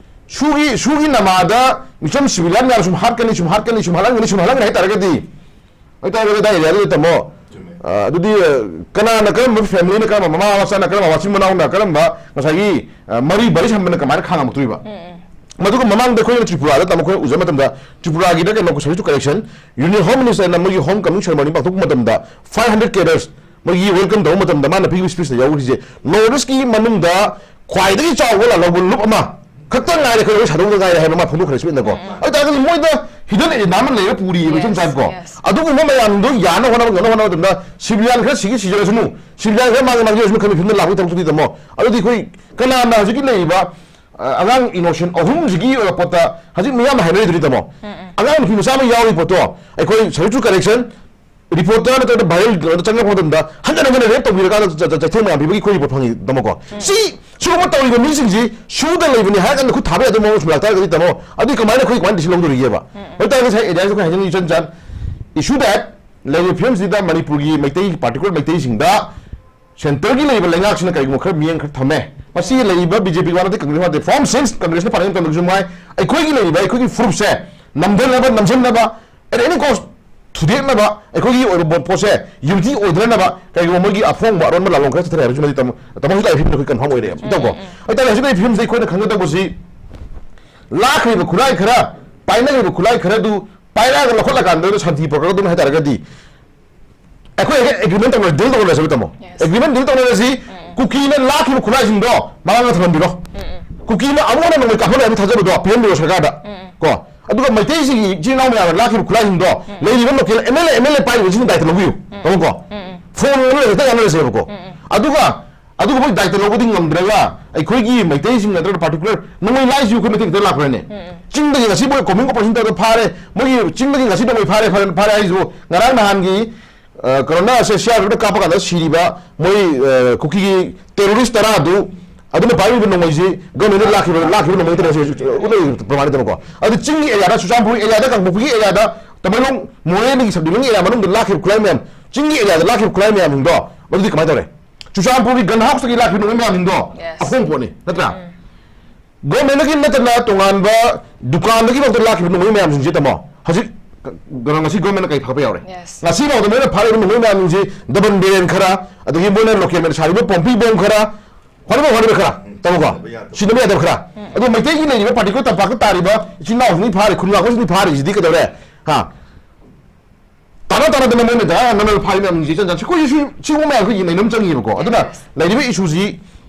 ꯁꯨꯒꯤ, ꯁꯨꯒꯤ ꯅꯃꯥꯗ ꯃꯤꯆꯝ civilian ꯃꯌꯥꯝ ꯁꯨꯝ ꯍꯥꯠꯀꯅꯤ, ꯁꯨꯝ ꯍꯥꯠꯀꯅꯤ, ꯁꯨꯝ ꯍꯥꯠꯍꯟꯒꯅꯤ, ꯁꯨꯝ ꯍꯥꯠꯍꯟꯒꯅꯤ ꯍꯥꯏ ꯇꯥꯔꯒꯗꯤ, ꯍꯥꯏꯇꯥꯔꯒꯗꯤ ꯑꯗꯥꯏ area ꯗꯨꯗ ꯇꯝꯃꯣ꯫ ꯆꯨꯝꯃꯦ꯫ ꯑ, ꯑꯗꯨꯗꯤ, ꯑ, ꯀꯅꯥꯅ, ꯀꯔꯝꯕ family ꯅ, ꯀꯔꯝꯕ ꯃꯃꯥ ꯃꯆꯥꯅ, ꯀꯔꯝꯕ ꯃꯆꯤꯟ ꯃꯅꯥꯎꯅ, ꯀꯔꯝꯕ ꯉꯁꯥꯏꯒꯤ, ꯑ, ꯃꯔꯤ ꯕꯥꯔꯤ ꯁꯝꯕꯅ ꯀꯃꯥꯏꯅ ꯈꯥꯡꯉꯝꯃꯛꯇꯣꯔꯤꯕ? ꯃꯗꯨꯒ ꯃꯃꯥꯡꯗ ꯑꯩꯈꯣꯏꯅ ꯇ꯭ꯔꯤꯄꯨꯔꯥꯗ ꯇꯝꯃꯛ-, ꯑꯩꯈꯣꯏꯅ ꯎꯖꯕ ꯃꯇꯝꯗ, ꯇ꯭ꯔꯤꯄꯨꯔꯥꯒꯤꯗ ꯀꯩꯅꯣ, service to correction, Union Home Minister ꯅ ꯃꯣꯏꯒꯤ home coming ceremony ꯄꯥꯡꯊꯣꯛꯄ ꯃꯇꯝꯗ five hundred cadres, ꯄꯒꯤ welcome ꯇꯧꯕ ꯃꯇꯝꯗ ꯃꯥꯅ ꯄꯤꯕ speech ꯇ ꯌꯥꯎꯔꯤꯁꯦ, North East ꯀꯤ ꯃꯅꯨꯡꯗ ꯈ꯭ꯋꯥꯏꯗꯒꯤ ꯆꯥꯎꯕ ꯂꯥꯜꯍꯧꯕ ꯂꯨꯞ ꯑꯃ ꯈꯛꯇ ꯉꯥꯏꯔꯦ, ꯑꯩꯈꯣꯏ ꯁꯥꯗꯣꯛꯇ ꯉꯥꯏꯔꯦ ꯍꯥꯏꯕ ꯃꯥ ꯐꯣꯡꯗꯣꯛꯈ꯭ꯔꯦ ꯁꯨꯃꯤꯠꯅꯀꯣ꯫ ꯑꯗꯨ ꯇꯥꯔꯒꯗꯤ ꯃꯣꯏꯗ hidden agenda ꯑꯃ ꯂꯩꯔ ꯄꯨꯔꯤꯑꯕ ꯏꯆꯝ Yes, ꯆꯝꯀꯣ꯫ Yes. ꯑꯗꯨꯒꯨꯝꯕ ꯃꯌꯥꯝꯗꯣ ꯌꯥꯅ ꯍꯣꯠꯅꯕ, ꯉꯝꯅꯕ ꯍꯣꯠꯅꯕ ꯃꯇꯝꯗ civilian ꯈꯔ ꯁꯤꯒꯤ ꯁꯤꯖꯔꯁꯅꯨ, civilian ꯈꯔ ꯃꯥꯡꯉꯦ ꯃꯥꯡꯖꯔꯁꯅꯨ ꯈꯟꯕ ꯐꯤꯕꯝꯗ ꯂꯥꯛꯄꯒꯤ ꯊꯕꯛꯇꯨꯗꯤ ꯇꯥꯃꯣ꯫ ꯑꯗꯨꯗꯤ ꯑꯩꯈꯣꯏ ꯀꯅꯥꯅ ꯍꯧꯖꯤꯛꯀꯤ ꯂꯩꯔꯤꯕ, ꯑ, ꯑꯉꯥꯡ innocent ꯑꯍꯨꯝꯁꯤꯒꯤ ꯑꯣꯏꯕ ꯄꯣꯠꯇ ꯍꯧꯖꯤꯛ ꯃꯤꯌꯥꯝꯅ ꯍꯥꯏꯅꯔꯤꯗꯨꯅꯤ ꯇꯥꯃꯣ꯫ ꯑꯉꯥꯡ ꯅꯨꯄꯤ ꯃꯆꯥ ꯑꯃ ꯌꯥꯎꯔꯤ ꯄꯣꯠꯇꯣ ꯑꯩꯈꯣꯏ subject to correction reporter ꯅꯠꯇ꯭ꯔꯒ viral ꯀꯩꯅꯣꯗ ꯆꯪꯉꯛꯄ ꯃꯇꯝꯗ ꯍꯟꯖꯟ ꯍꯟꯖꯟꯅ rape ꯇꯧꯕꯤꯔꯀꯥꯟꯗ ꯆ-, ꯆ-, ꯆꯩꯊꯦꯡ ꯃꯌꯥꯝ ꯄꯤꯕꯒꯤ ꯑꯩꯈꯣꯏ report ꯐꯪꯉꯤ ꯇꯥꯃꯣꯀꯣ꯫ ꯁꯤ, ꯁꯤꯒꯨꯝꯕ ꯇꯧꯔꯤꯕ ꯃꯤꯁꯤꯡꯁꯤ ꯁꯨꯗ ꯂꯩꯕꯅꯤ ꯍꯥꯏꯔ ꯀꯥꯟꯗ ꯈꯨꯠ ꯊꯥꯕ ꯌꯥꯗꯕ ꯃꯑꯣꯡ ꯁꯨꯝ ꯂꯥꯛꯇꯥꯔꯒꯗꯤ ꯇꯥꯃꯣ, ꯑꯗꯨꯗꯤ ꯀꯃꯥꯏꯅ ꯑꯩꯈꯣꯏ ꯀꯃꯥꯏꯅ decision ꯂꯧꯗꯣꯔꯤꯒꯦꯕ? ꯑꯗꯨ ꯇꯥꯔꯒꯗꯤ ꯉꯁꯥꯏ area ꯁꯨ ꯑꯩꯈꯣꯏ ꯍꯥꯏꯖꯅꯤꯡꯉꯤ ꯏꯆꯟ ꯆꯟ, issue that ꯂꯩꯔꯤꯕ ꯐꯤꯕꯝꯁꯤꯗ ꯃꯅꯤꯄꯨꯔꯒꯤ ꯃꯩꯇꯩ, particular ꯃꯩꯇꯩꯁꯤꯡꯗ centre ꯒꯤ ꯂꯩꯔꯤꯕ ꯂꯩꯉꯥꯛꯁꯤꯅ ꯀꯔꯤꯒꯨꯝꯕ ꯈꯔ ꯃꯤꯠꯌꯦꯡ ꯈꯔ ꯊꯝꯃꯦ꯫ ꯃꯁꯤ ꯂꯩꯔꯤꯕ B J P ꯋꯥ ꯅꯠꯇꯦ, Congress ꯋꯥ ꯅꯠꯇꯦ, from since Congress ꯅ ꯄꯥꯜꯂꯤꯉꯩ ꯃꯇꯝꯗꯁꯨ ꯃꯉꯥꯏ, ꯑꯩꯈꯣꯏꯒꯤ ꯂꯩꯔꯤꯕ ꯑꯩꯈꯣꯏꯒꯤ ꯐꯨꯔꯨꯞꯁꯦ ꯅꯝꯊꯅꯕ, ꯅꯝꯁꯤꯟꯅꯕ, at any cost ꯊꯨꯗꯦꯛꯅꯕ, ꯑꯩꯈꯣꯏꯒꯤ ꯑꯣꯏꯕ ꯄꯣꯠꯁꯦ unity ꯑꯣꯏꯗꯅꯅꯕ ꯀꯔꯤꯒꯨꯝꯕ ꯃꯣꯏꯒꯤ ꯑꯐꯣꯡꯕ ꯑꯔꯣꯟꯕ ꯂꯥꯂꯣꯡ ꯈꯔ ꯆꯠꯊꯔꯦ ꯍꯥꯏꯕꯁꯤꯃꯗꯤ ꯇꯥꯃꯣ, ꯇꯥꯃꯣꯁꯨ ꯂꯥꯛꯏ ꯐꯤꯕꯝꯗ ꯑꯩꯈꯣꯏ confirm ꯑꯣꯏꯔꯦꯕ꯫ ꯎꯝ, ꯇꯧꯀꯣ? ꯎꯝ, ꯎꯝ꯫ ꯑꯗꯨ ꯇꯥꯔꯗꯤ ꯍꯧꯖꯤꯛ ꯂꯩꯔꯤꯕ ꯐꯤꯕꯝꯁꯤꯗ ꯑꯩꯈꯣꯏꯅ ꯈꯪꯒꯗꯧꯕꯁꯤ ꯂꯥꯛꯈ꯭ꯔꯤꯕ ꯈꯨꯠꯂꯥꯏ ꯈꯔ, ꯄꯥꯏꯅꯈ꯭ꯔꯤꯕ ꯈꯨꯠꯂꯥꯏ ꯈꯔꯗꯨ ꯄꯥꯏꯔꯛꯑꯒ ꯂꯧꯈꯠꯂꯀꯥꯟꯗ ꯁꯥꯟꯇꯤ ꯄꯨꯔꯛꯀꯗꯕꯅꯤ ꯍꯥꯏ ꯇꯥꯔꯒꯗꯤ ꯑꯩꯈꯣꯏ ꯍꯦꯛ agreement ꯇꯧꯅꯔ, deal ꯇꯧꯅꯔꯁꯦꯕ ꯇꯥꯃꯣ꯫ Yes. Agreement deal ꯇꯧꯅꯔꯁꯤ, ꯎꯝ, ꯎꯝ꯫ ꯀꯨꯀꯤꯅ ꯂꯥꯛꯈꯤꯕ ꯈꯨꯠꯂꯥꯏꯁꯤꯡꯗꯣ ꯃꯃꯥꯡꯗ ꯊꯝꯍꯟꯕꯤꯔꯣ꯫ ꯎꯝ, ꯎꯝ꯫ ꯀꯨꯀꯤꯅ ꯑꯃꯨꯛ ꯍꯟꯅ ꯅꯣꯡꯃꯩ ꯀꯥꯞꯍꯜꯂꯦ ꯍꯥꯏꯕ ꯊꯥꯖꯕꯗꯣ ꯄꯤꯍꯟꯕꯤꯔꯣ ꯁꯔꯀꯥꯔꯗ꯫ ꯎꯝ, ꯎꯝ꯫ ꯀꯣ? ꯑꯗꯨꯒ ꯃꯩꯇꯩꯁꯤꯡꯒꯤ ꯏꯆꯤꯜ ꯏꯅꯥꯎ ꯃꯌꯥꯝꯅ ꯂꯥꯛꯈꯤꯕ ꯈꯨꯠꯂꯥꯏꯁꯤꯡꯗꯣ ꯎꯝ꯫ ꯂꯩꯔꯤꯕ local M L A, M L A ꯄꯥꯏꯔꯤꯕꯁꯤꯡꯅ ꯗꯥꯏꯇ ꯂꯧꯕꯤꯌꯨ꯫ ꯎꯝ꯫ ꯇꯥꯃꯣꯀꯣ? ꯎꯝ, ꯎꯝ꯫ Phone ꯑꯃ ꯂꯩꯔꯒ ꯍꯦꯛꯇ ꯉꯥꯡꯅꯔꯁꯦꯕꯀꯣ꯫ ꯎꯝ, ꯎꯝ꯫ ꯑꯗꯨꯒ ꯑꯗꯨꯒ ꯃꯣꯏ ꯗꯥꯏꯇ ꯂꯧꯕꯗꯤ ꯉꯝꯗ꯭ꯔꯒ ꯑꯩꯈꯣꯏꯒꯤ ꯃꯩꯇꯩꯁꯤꯡ ꯅꯠꯇ꯭ꯔꯒ particular ꯅꯣꯡꯃꯩ ꯂꯥꯏꯁꯤꯁꯨ ꯑꯩꯈꯣꯏ ꯃꯩꯇꯩ ꯈꯛꯇ ꯂꯥꯛꯄ꯭ꯔꯅꯦ? ꯎꯝ, ꯎꯝ꯫ ꯆꯤꯡꯗꯒꯤ ꯉꯁꯤ ꯃꯣꯏ combing operation ꯇꯧꯔꯒ ꯐꯥꯔꯦ, ꯃꯣꯏꯒꯤ ꯆꯤꯡꯗꯒꯤ ꯉꯁꯤ ꯅꯣꯡꯃꯩ ꯐꯥꯔꯦ, ꯐꯥꯔꯦ, ꯐꯥꯔꯦ ꯍꯥꯏꯁꯤꯕꯨ ꯉꯔꯥꯡ ꯅꯍꯥꯟꯒꯤ, ꯑ, ꯀꯩꯅꯣꯅ ꯁꯦ C R P F ꯅ ꯀꯥꯞꯄ ꯀꯥꯟꯗ ꯁꯤꯔꯤꯕ ꯃꯣꯏ, ꯑ, ꯀꯨꯀꯤꯒꯤ terrorist ꯇꯔꯥꯗꯨ, ꯑꯗꯨꯅ ꯄꯥꯏꯔꯤꯕ ꯅꯣꯡꯃꯩꯁꯤ government ꯅ ꯂꯥꯛꯈꯤꯕ, ꯂꯥꯛꯈꯤꯕ ꯅꯣꯡꯃꯩ ꯅꯠꯇ꯭ꯔꯦ, ꯁꯤ, ꯁꯤ, ꯎꯠꯂꯛꯏ ꯄ꯭ꯔꯃꯥꯟꯅꯤꯗꯅꯀꯣ꯫ ꯑꯗꯨ ꯆꯤꯡꯒꯤ area ꯗ, ꯆꯨꯔꯆꯥꯟꯄꯨꯔ area ꯗ, ꯀꯥꯡꯄꯣꯛꯄꯤꯒꯤ area ꯗ, ꯇꯃꯦꯡꯂꯣꯡ ꯃꯣꯔꯦꯗꯒꯤ sub division area ꯃꯅꯨꯡꯗ ꯂꯥꯛꯈꯤꯕ ꯈꯨꯠꯂꯥꯏ ꯃꯌꯥꯝ, ꯆꯤꯡꯒꯤ area ꯗ ꯂꯥꯛꯈꯤꯕ ꯈꯨꯠꯂꯥꯏ ꯃꯌꯥꯝꯁꯤꯡꯗꯣ, ꯃꯗꯨꯗꯤ ꯀꯃꯥꯏꯅ ꯇꯧꯔꯦ? ꯆꯨꯔꯆꯥꯟꯄꯨꯔꯒꯤ gun house ꯇꯒꯤ ꯂꯥꯛꯈꯤꯕ ꯅꯣꯡꯃꯩ ꯃꯌꯥꯝꯁꯤꯡꯗꯣ ꯌꯦꯁ꯫ ꯑꯍꯣꯡ ꯄꯣꯠꯅꯤ, ꯅꯠꯇ꯭ꯔꯥ? ꯎꯝ꯫ Government ꯀꯤ ꯅꯠꯇꯅ ꯇꯣꯉꯥꯟꯕ ꯗꯨꯀꯥꯟꯗꯒꯤ ꯐꯥꯎꯗ ꯂꯥꯛꯈꯤꯕ ꯅꯣꯡꯃꯩ ꯃꯌꯥꯝꯁꯤꯡꯁꯦ, ꯇꯥꯃꯣ, ꯍꯧꯖꯤꯛ ꯀ-, ꯀꯩꯅꯣ, ꯉꯁꯤ government ꯅ ꯀꯔꯤ ꯐꯥꯕ ꯌꯥꯎꯔꯦ? ꯌꯦꯁ꯫ ꯉꯁꯤ ꯐꯥꯎꯗ ꯃꯣꯏꯅ ꯐꯥꯔꯤꯕ ꯅꯣꯡꯃꯩ ꯃꯌꯥꯝꯁꯤꯡꯁꯤ double barrel ꯈꯔ, ꯑꯗꯒꯤ ꯃꯣꯏꯅ local ꯗ ꯁꯥꯔꯤꯕ ꯄꯣꯝꯄꯤ ꯕꯣꯝ ꯈꯔ, ꯍꯣꯠꯅꯕ ꯍꯣꯠꯅꯕ ꯈꯔ, ꯇꯥꯃꯣꯀꯣ? ꯁꯤꯖꯤꯟꯅꯕ ꯌꯥꯗꯕ꯫ ꯁꯤꯖꯤꯟꯅꯕ ꯌꯥꯗꯕ ꯈꯔ꯫ ꯎꯝ꯫ ꯑꯗꯣ ꯃꯩꯇꯩꯒꯤ ꯂꯩꯔꯤꯕ particular ꯇꯝꯄꯥꯛꯇ ꯇꯥꯔꯤꯕ ꯏꯆꯤꯟ ꯏꯅꯥꯎꯁꯤꯡꯅ ꯐꯥꯔꯤ, ꯈꯨꯟ ꯉꯥꯛꯄꯁꯤꯡꯅ ꯐꯥꯔꯤꯁꯤꯗꯤ ꯀꯩꯗꯧꯔꯦ? ꯍꯥ? ꯇꯥꯟꯅ ꯇꯥꯟꯅꯗꯅ ꯃꯣꯏꯅ ꯖꯒꯥ ꯅꯝꯗꯅ ꯐꯥꯔꯤ ꯃꯌꯥꯝꯁꯦ ꯏꯆꯟ ꯆꯟ-, ꯑꯩꯈꯣꯏꯁꯨ ꯁꯤ-, ꯁꯤꯒꯨꯝꯕ ꯃꯌꯥꯝ ꯑꯩꯈꯣꯏ ꯌꯦꯡꯅꯩꯅ ꯑꯃ ꯆꯪꯉꯤꯕꯀꯣ꯫ ꯑꯗꯨꯅ ꯂꯩꯔꯤꯕ ꯏꯁꯨꯁꯤ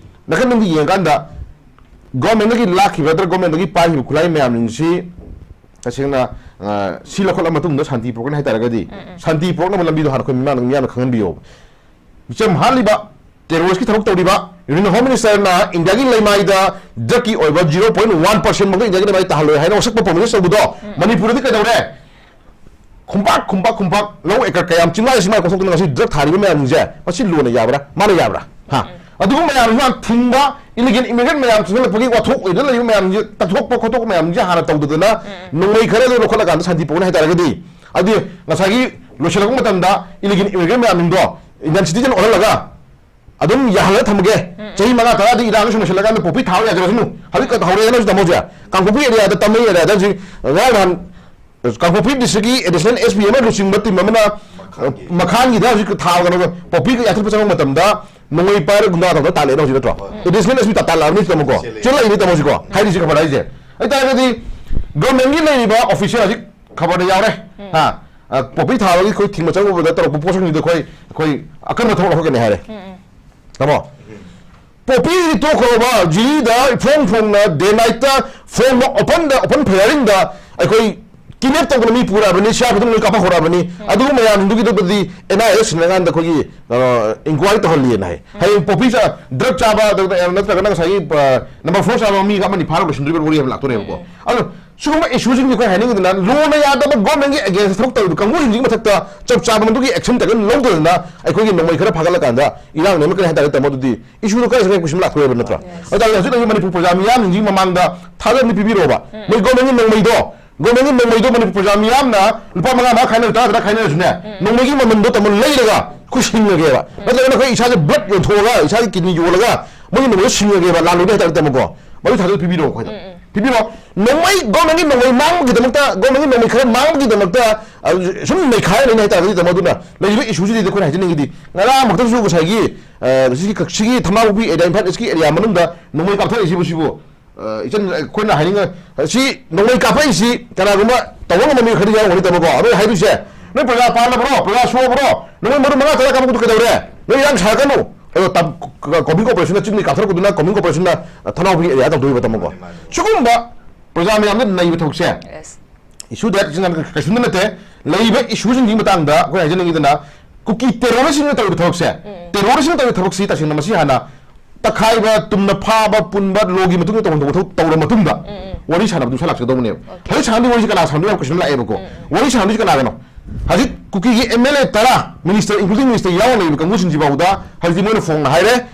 ꯅꯥꯀꯟꯗꯒꯤ ꯌꯦꯡꯉꯀꯥꯟꯗ ꯒꯣꯔꯃꯦꯟꯗꯒꯤ ꯂꯥꯛꯈꯤꯕ ꯅꯠꯇ꯭ꯔꯒ ꯒꯣꯔꯃꯦꯟꯗꯒꯤ ꯄꯥꯏꯈꯤꯕ ꯈꯨꯠꯂꯥꯏ ꯃꯌꯥꯝꯁꯤꯡꯁꯤ ꯇꯁꯦꯡꯅ, ꯑ, ꯁꯤ ꯂꯧꯈꯠꯂ ꯃꯇꯨꯡꯗ ꯁꯥꯟꯇꯤ ꯄꯨꯔꯛꯀꯅꯤ ꯍꯥꯏꯇꯥꯔꯒꯗꯤ, ꯎꯝ, ꯎꯝ꯫ ꯁꯥꯟꯇꯤ ꯄꯨꯔꯛꯅꯕ ꯂꯝꯕꯤꯗꯣ ꯍꯥꯟꯅ ꯑꯩꯈꯣꯏ ꯃꯤꯃꯥꯡꯗ ꯃꯤꯌꯥꯝꯅ ꯈꯪꯍꯟꯕꯤꯌꯣꯕ꯫ ꯃꯤꯆꯝ ꯍꯥꯠꯂꯤꯕ, ꯇꯦꯔꯣꯔꯤꯁꯀꯤ ꯊꯕꯛ ꯇꯧꯔꯤꯕ, ꯌꯨꯅꯤꯌꯟ ꯍꯣꯝ ꯃꯤꯅꯤꯁꯇꯔꯅ ꯏꯟꯗꯤꯌꯥꯒꯤ ꯂꯩꯃꯥꯏꯗ ꯗ꯭ꯔꯒꯀꯤ ꯑꯣꯏꯕ zero point one percent ꯃꯛꯇ ꯏꯟꯗꯤꯌꯥꯒꯤ ꯂꯩꯃꯥꯏꯗ ꯇꯥꯍꯜꯂꯣꯏ ꯍꯥꯏꯅ ꯋꯥꯁꯛꯄ ꯄ꯭ꯔꯣꯃꯤꯁ ꯇꯧꯕꯗꯣ, ꯎꯝ꯫ ꯃꯅꯤꯄꯨꯔꯗꯗꯤ ꯀꯩꯗꯧꯔꯦ? ꯈꯨꯝꯄꯥꯛ, ꯈꯨꯝꯄꯥꯛ, ꯈꯨꯝꯄꯥꯛ, ꯂꯧ ꯑꯦꯀꯔ ꯀꯌꯥꯝ ꯆꯤꯡꯂꯥꯏ ꯆꯤꯡꯂꯥꯏ ꯀꯣꯛꯊꯣꯛꯇꯅ ꯉꯁꯤ ꯗ꯭ꯔꯒ ꯊꯥꯔꯤꯕ ꯃꯌꯥꯝꯁꯤꯡꯁꯦ, ꯃꯁꯤ ꯂꯣꯟꯅ ꯌꯥꯕ꯭ꯔꯥ? ꯃꯥꯅ ꯌꯥꯕ꯭ꯔꯥ? ꯍꯥ? ꯎꯝ꯫ ꯑꯗꯨꯒꯨꯝꯕ ꯃꯌꯥꯝꯁꯤ ꯌꯥꯝ ꯊꯤꯡꯕ, ꯏꯂꯤꯒꯦꯜ ꯏꯃꯤꯒ꯭ꯔꯦꯟ ꯃꯌꯥꯝ ꯆꯪꯁꯤꯜꯂꯛꯄꯒꯤ ꯋꯥꯊꯣꯛ ꯑꯣꯏꯗꯅ ꯂꯩꯕ ꯃꯌꯥꯝꯁꯤ ꯇꯥꯊꯣꯛꯄ ꯈꯣꯠꯇꯣꯛꯄ ꯃꯌꯥꯝꯁꯦ ꯍꯥꯟꯅ ꯇꯧꯗꯗꯅ, ꯎꯝ, ꯎꯝ꯫ ꯅꯣꯡꯃꯩ ꯈꯔꯗꯣ ꯂꯧꯈꯠꯂꯀꯥꯟꯗ ꯁꯥꯟꯇꯤ ꯄꯨꯔꯛꯅꯤ ꯍꯥꯏꯇꯥꯔꯒꯗꯤ, ꯑꯗꯨꯗꯤ ꯉꯁꯥꯏꯒꯤ ꯂꯣꯏꯁꯤꯜꯂꯛꯄ ꯃꯇꯝꯗ ꯏꯂꯤꯒꯦꯜ ꯏꯃꯤꯒ꯭ꯔꯦꯟ ꯃꯌꯥꯝꯁꯤꯡꯗꯣ ꯏꯟꯗꯤꯌꯟ ꯁꯤꯇꯤꯖꯦꯟ ꯑꯣꯜꯍꯜꯂꯒ ꯑꯗꯨꯝ ꯌꯥꯍꯜꯂꯒ ꯊꯝꯃꯒꯦ꯫ ꯎꯝ, ꯎꯝ꯫ ꯆꯍꯤ ꯃꯉꯥ ꯇꯔꯥꯗꯤ ꯏꯔꯥꯡ ꯁꯨꯝ ꯂꯣꯏꯁꯤꯜꯂꯀꯥꯟꯗ ꯄꯣꯄꯤ ꯊꯥꯕ ꯌꯥꯖꯔꯁꯅꯨ꯫ ꯍꯧꯖꯤꯛ ꯍꯧꯔꯛꯑꯦꯅ ꯍꯧꯖꯤꯛ ꯇꯝꯍꯧꯁꯦ꯫ ꯀꯥꯡꯄꯣꯛꯄꯤ ꯑꯦꯔꯤꯌꯥꯗ, ꯇꯥꯃꯩ ꯑꯦꯔꯤꯌꯥꯗ ꯍꯧꯖꯤꯛ ꯉꯔꯥꯡ ꯅꯍꯥꯟ ꯀꯥꯡꯄꯣꯛꯄꯤ ꯗꯤꯁꯇ꯭ꯔꯤꯛꯀꯤ ꯑꯦꯗꯤꯁꯅꯦꯜ ꯑꯦꯁ ꯄꯤ ꯑꯃ ꯂꯨꯆꯤꯡꯕ ꯇꯤꯝ ꯑꯃꯅ, ꯃꯈꯥꯒꯤ꯫ ꯃꯈꯥꯒꯤꯗ ꯍꯧꯖꯤꯛ ꯊꯥꯕ ꯀꯩꯅꯣ ꯄꯣꯄꯤ ꯌꯥꯟꯊꯠꯄ ꯆꯪꯕ ꯃꯇꯝꯗ ꯅꯣꯡꯃꯩ ꯄꯥꯏꯔ ꯒꯨꯟꯗꯥ ꯇꯧꯗꯅ ꯇꯥꯜꯂꯦꯅ ꯍꯧꯖꯤꯛ ꯅꯠꯇ꯭ꯔꯣ? ꯍꯣꯏ꯫ ꯑꯦꯗꯤꯁꯅꯦꯜ ꯑꯦꯁ ꯄꯤ ꯇꯥ-, ꯇꯥꯜꯂꯛꯑꯕꯅꯤ ꯁꯤꯗ ꯑꯃꯨꯛꯀꯣ꯫ ꯆꯦꯜꯂꯛꯏꯅꯤ꯫ ꯆꯦꯜꯂꯛꯏꯅꯤ ꯇꯥꯃꯣꯁꯤꯀꯣ꯫ ꯎꯝ꯫ ꯍꯥꯏꯔꯤꯁꯤ ꯈꯕꯔ ꯍꯥꯏꯁꯦ꯫ ꯍꯥꯏꯇꯥꯔꯒꯗꯤ ꯒꯣꯔꯃꯦꯟꯒꯤ ꯂꯩꯔꯤꯕ ꯑꯣꯐꯤꯁꯤꯌꯦꯜ ꯍꯧꯖꯤꯛ ꯈꯕꯔꯗ ꯌꯥꯎꯔꯦ꯫ ꯎꯝ꯫ ꯍꯥ? ꯑ, ꯄꯣꯄꯤ ꯊꯥꯕꯒꯤ ꯑꯩꯈꯣꯏ ꯊꯤꯡꯕ ꯆꯪꯕꯗ ꯇꯧꯔꯛꯄ ꯄꯣꯠꯁꯛꯁꯤꯡꯗꯣ ꯑꯩꯈꯣꯏ, ꯑꯩꯈꯣꯏ ꯑꯀꯟꯕ ꯊꯕꯛ ꯂꯧꯈꯠꯀꯅꯤ ꯍꯥꯏꯔꯦ꯫ ꯎꯝ, ꯎꯝ꯫ ꯇꯥꯃꯣ, ꯄꯣꯄꯤ ꯇꯣꯛꯈ꯭ꯔꯕ, ꯖꯤꯔꯤꯗ ꯏꯐꯣꯡ ꯐꯣꯡꯅ ꯗꯦ ꯅꯥꯏꯠꯇ ꯐꯣꯡꯕ ꯑꯣꯄꯟꯗ, ꯑꯣꯄꯟ ꯐꯌꯥꯔꯤꯡꯗ ꯑꯩꯈꯣꯏ ꯀꯤꯗꯅꯦꯞ ꯇꯧꯗꯅ ꯃꯤ ꯄꯨꯔꯛꯑꯕꯅꯤ, ꯁꯤ ꯑꯥꯔ ꯄꯤꯗ ꯂꯣꯏ ꯀꯥꯞꯄ ꯍꯧꯔꯛꯑꯕꯅꯤ꯫ ꯎꯝ꯫ ꯑꯗꯨꯒꯨꯝꯕ ꯃꯌꯥꯝꯗꯨꯒꯤꯗꯨꯕꯨꯗꯤ ꯑꯦꯟ ꯑꯥꯏ ꯑꯦ ꯁꯤꯟꯅꯀꯥꯟꯗ ꯑꯩꯈꯣꯏꯒꯤ, ꯑ, ꯏꯟꯀ꯭ꯋꯥꯏꯔꯤ ꯇꯧꯍꯜꯂꯤꯅ ꯍꯥꯏ꯫ ꯎꯝ꯫ ꯍꯌꯦꯡ ꯄꯣꯄꯤ ꯆꯥ-, ꯗ꯭ꯔꯒ ꯆꯥꯕ, ꯑꯗꯨꯒ ꯅꯠꯇ꯭ꯔꯒꯅ ꯉꯁꯥꯏꯒꯤ, ꯑ, ꯅꯝꯕꯔ ꯐꯣꯔ ꯆꯥꯕ ꯃꯤꯒ ꯑꯃꯅꯤ ꯐꯥꯔꯒ ꯂꯣꯏꯁꯤꯟꯗꯣꯔꯤꯕ ꯋꯥꯔꯤ ꯑꯃ ꯂꯥꯛꯇꯣꯔꯦꯕꯀꯣ꯫ ꯎꯝ, ꯎꯝ꯫ ꯑꯗꯣ ꯁꯤꯒꯨꯝꯕ ꯏꯁꯨꯁꯤꯡꯁꯦ ꯑꯩꯈꯣꯏ ꯍꯥꯏꯅꯤꯡꯉꯤꯗꯅ, ꯂꯣꯅ ꯌꯥꯗꯕ ꯒꯣꯔꯃꯦꯟꯒꯤ ꯑꯦꯒꯦꯟꯁꯇ ꯊꯕꯛ ꯇꯧꯔꯤꯕ ꯀꯥꯡꯕꯨꯁꯤꯡꯁꯤꯒꯤ ꯃꯊꯛꯇ ꯆꯞ ꯆꯥꯕ ꯃꯗꯨꯒꯤ ꯑꯦꯛꯁꯟ ꯇꯥꯏꯒꯟ ꯂꯧꯗꯗꯅ ꯑꯩꯈꯣꯏꯒꯤ ꯅꯣꯡꯃꯩ ꯈꯔ ꯐꯥꯒꯠꯂꯀꯥꯟꯗ ꯏꯔꯥꯡ ꯅꯦꯝꯃꯛꯀꯅꯤ ꯍꯥꯏ ꯇꯥꯔꯗꯤ, ꯇꯥꯃꯣ, ꯑꯗꯨꯗꯤ ꯏꯁꯨꯗꯣ ꯀꯔꯥꯏ ꯆꯠꯈ꯭ꯔꯦ ꯀꯣꯏꯁꯟ ꯂꯥꯛꯇꯣꯏꯕ ꯅꯠꯇ꯭ꯔꯣ? Yes. ꯑꯗꯨ ꯇꯥꯔꯗꯤ ꯍꯧꯖꯤꯛ ꯍꯧꯖꯤꯛ ꯃꯅꯤꯄꯨꯔ ꯄ꯭ꯔꯖꯥ ꯃꯤꯌꯥꯝꯁꯤꯡꯁꯤꯒꯤ ꯃꯃꯥꯡꯗ ꯊꯥꯖꯕꯗꯤ ꯄꯤꯕꯤꯔꯛꯑꯣꯕ꯫ ꯎꯝ꯫ ꯃꯣꯏ ꯒꯣꯔꯃꯦꯟꯒꯤ ꯅꯣꯡꯃꯩꯗꯣ, ꯒꯣꯔꯃꯦꯟꯒꯤ ꯅꯣꯡꯃꯩꯗꯣ ꯃꯅꯤꯄꯨꯔ ꯄ꯭ꯔꯖꯥ ꯃꯤꯌꯥꯝꯅ ꯂꯨꯄꯥ ꯃꯉꯥ ꯃꯉꯥ ꯈꯥꯏꯅꯔꯁꯨ, ꯇꯔꯥ ꯇꯔꯥ ꯈꯥꯏꯅꯔꯁꯨꯅꯦ, ꯎꯝ꯫ ꯅꯣꯡꯃꯩꯒꯤ ꯃꯃꯟꯗꯣ, ꯇꯥꯃꯣ, ꯂꯩꯔꯒ ꯑꯩꯈꯣꯏ ꯁꯤꯡꯉꯒꯦꯕ꯫ ꯎꯝ꯫ ꯅꯠꯇ꯭ꯔꯒꯅ ꯑꯩꯈꯣꯏ ꯏꯁꯥꯁꯦ ꯕ꯭ꯂꯗ ꯌꯣꯟꯊꯣꯛꯑꯒ, ꯏꯁꯥꯒꯤ ꯀꯤꯗꯅꯤ ꯌꯣꯜꯂꯒ ꯃꯣꯏꯒꯤ ꯅꯣꯡꯃꯩꯗꯣ ꯁꯤꯡꯉꯒꯦꯕ, ꯂꯥꯟꯂꯣꯏꯗ ꯍꯥꯏꯇꯥꯔꯗꯤ, ꯇꯥꯃꯣꯀꯣ꯫ ꯃꯗꯨ ꯊꯥꯖꯕ ꯄꯤꯕꯤꯔꯛꯑꯣ ꯑꯩꯈꯣꯏꯗ꯫ ꯎꯝ, ꯎꯝ꯫ ꯄꯤꯕꯤꯔꯛꯑꯣ꯫ ꯅꯣꯡꯃꯩ, ꯒꯣꯔꯃꯦꯟꯒꯤ ꯅꯣꯡꯃꯩ ꯃꯥꯡꯕꯒꯤꯗꯃꯛꯇ, ꯒꯣꯔꯃꯦꯟꯒꯤ ꯅꯣꯡꯃꯩ ꯈꯔ ꯃꯥꯡꯕꯒꯤꯗꯃꯛꯇ, ꯑ, ꯁꯨꯝ ꯅꯩꯈꯥꯏꯔ ꯂꯩꯅꯤ ꯍꯥꯏꯇꯥꯔꯒꯗꯤ, ꯇꯥꯃꯣ, ꯑꯗꯨꯅ ꯂꯩꯔꯤꯕ ꯏꯁꯨꯁꯤꯗꯤ ꯑꯩꯈꯣꯏꯅ ꯍꯥꯏꯖꯅꯤꯡꯉꯤꯗꯤ, ꯉꯔꯥꯡꯃꯛꯇꯁꯨ ꯉꯁꯥꯏꯒꯤ, ꯑ, ꯁꯤꯒꯤ ꯀꯛ-, ꯁꯤꯒꯤ ꯊꯝꯕꯥꯜ ꯄꯣꯛꯄꯤ ꯑꯦꯔꯤꯌꯥ, ꯏꯝꯐꯥꯜ ꯏꯁꯀꯤ ꯑꯦꯔꯤꯌꯥ ꯃꯅꯨꯡꯗ ꯅꯣꯡꯃꯩ ꯀꯥꯞꯊꯔꯛꯏꯁꯤꯕꯨ ꯁꯤꯕꯨ, ꯑ, ꯏꯆꯟ, ꯑꯩꯈꯣꯏꯅ ꯍꯥꯏꯅꯤꯡꯉ-, ꯁꯤ ꯅꯣꯡꯃꯩ ꯀꯥꯞꯄꯛꯏꯁꯤ ꯀꯅꯥꯒꯨꯝꯕ ꯇꯧꯕ ꯉꯝꯕ ꯃꯤ ꯈꯔꯗꯤ ꯌꯥꯎꯔꯝꯒꯅꯤ, ꯇꯥꯃꯣꯀꯣ꯫ ꯑꯗꯣ ꯍꯥꯏꯗꯣꯏꯁꯦ, ꯅꯣꯏ ꯄ꯭ꯔꯖꯥ ꯄꯥꯜꯂꯕ꯭ꯔꯣ? ꯄ꯭ꯔꯖꯥ ꯁꯣꯛꯑꯕ꯭ꯔꯣ? ꯅꯣꯏ ꯃꯔꯨꯞ ꯃꯉꯥ ꯇꯔꯥ ꯀꯥꯡꯕꯨꯗꯨ ꯀꯩꯗꯧꯔꯦ? ꯅꯣꯏ ꯏꯔꯥꯡ ꯁꯥꯔꯛꯀꯅꯨ꯫ ꯑꯗꯣ ꯇꯝ-, ꯀ-, ꯀꯣꯃꯤꯡ ꯀꯣꯔꯄꯣꯔꯦꯁꯟꯅ ꯆꯤꯡꯗꯒꯤ ꯀꯥꯞꯊꯔꯛꯄꯗꯨꯅ ꯀꯣꯃꯤꯡ ꯀꯣꯔꯄꯣꯔꯦꯁꯟꯅ ꯊꯅꯥꯎꯕꯤ ꯑꯦꯔꯤꯌꯥ ꯇꯧꯗꯣꯔꯤꯕ, ꯇꯥꯃꯣꯀꯣ꯫ ꯃꯥꯅꯦ, ꯃꯥꯅꯦ꯫ ꯁꯤꯒꯨꯝꯕ ꯄ꯭ꯔꯖꯥ ꯃꯌꯥꯝꯅ ꯅꯩꯕ ꯊꯕꯛꯁꯦ, Yes. issue that ꯀꯩꯁꯨꯝꯇ ꯅꯠꯇꯦ꯫ ꯂꯩꯔꯤꯕ ꯏꯁꯨꯁꯤꯡꯒꯤ ꯃꯇꯥꯡꯗ ꯑꯩꯈꯣꯏ ꯍꯥꯏꯖꯅꯤꯡꯉꯤꯗꯅ, ꯀꯨꯀꯤ ꯇꯦꯔꯣꯔꯤꯁꯁꯤꯡꯅ ꯇꯧꯔꯤꯕ ꯊꯕꯛꯁꯦ, ꯎꯝ꯫ ꯇꯦꯔꯣꯔꯤꯁꯁꯤꯡꯅ ꯇꯧꯔꯤꯕ ꯊꯕꯛꯁꯤ ꯇꯁꯦꯡꯅ ꯃꯁꯤ ꯍꯥꯟꯅ ꯇꯛꯈꯥꯏꯕ, ꯇꯨꯝꯅ ꯐꯥꯕ, ꯄꯨꯟꯕ, ꯂꯣꯒꯤ ꯃꯇꯨꯡ ꯏꯟꯅ ꯇꯧꯍꯟꯗꯧꯕ ꯊꯕꯛ ꯇꯧꯔ ꯃꯇꯨꯡꯗ ꯎꯝ, ꯎꯝ꯫ ꯋꯥꯔꯤ ꯁꯥꯟꯅꯕꯗꯨ ꯁ꯭ꯋꯥꯏ ꯂꯥꯛꯆꯒꯗꯧꯕꯅꯦꯕ꯫ Okay. ꯍꯧꯖꯤꯛ ꯁꯥꯟꯅꯗꯣꯏ ꯋꯥꯔꯤꯁꯤ ꯀꯅꯥ ꯁꯥꯟꯅꯗꯣꯏꯅꯣ ꯍꯥꯏꯕ question ꯂꯥꯛꯑꯦꯕꯀꯣ꯫ ꯎꯝ, ꯎꯝ꯫ ꯋꯥꯔꯤ ꯁꯥꯟꯅꯗꯣꯏꯁꯤ ꯀꯅꯥꯒꯅꯣ? ꯍꯧꯖꯤꯛ ꯀꯨꯀꯤꯒꯤ M L A ꯇꯔꯥ, minister, including minister ꯌꯥꯎꯅ ꯂꯩꯔꯤꯕ ꯀꯥꯡꯕꯨꯁꯤꯡꯁꯤ ꯐꯥꯎꯗ ꯍꯧꯖꯤꯛꯇꯤ ꯃꯣꯏꯅ ꯐꯣꯡꯅ ꯍꯥꯏꯔꯦ,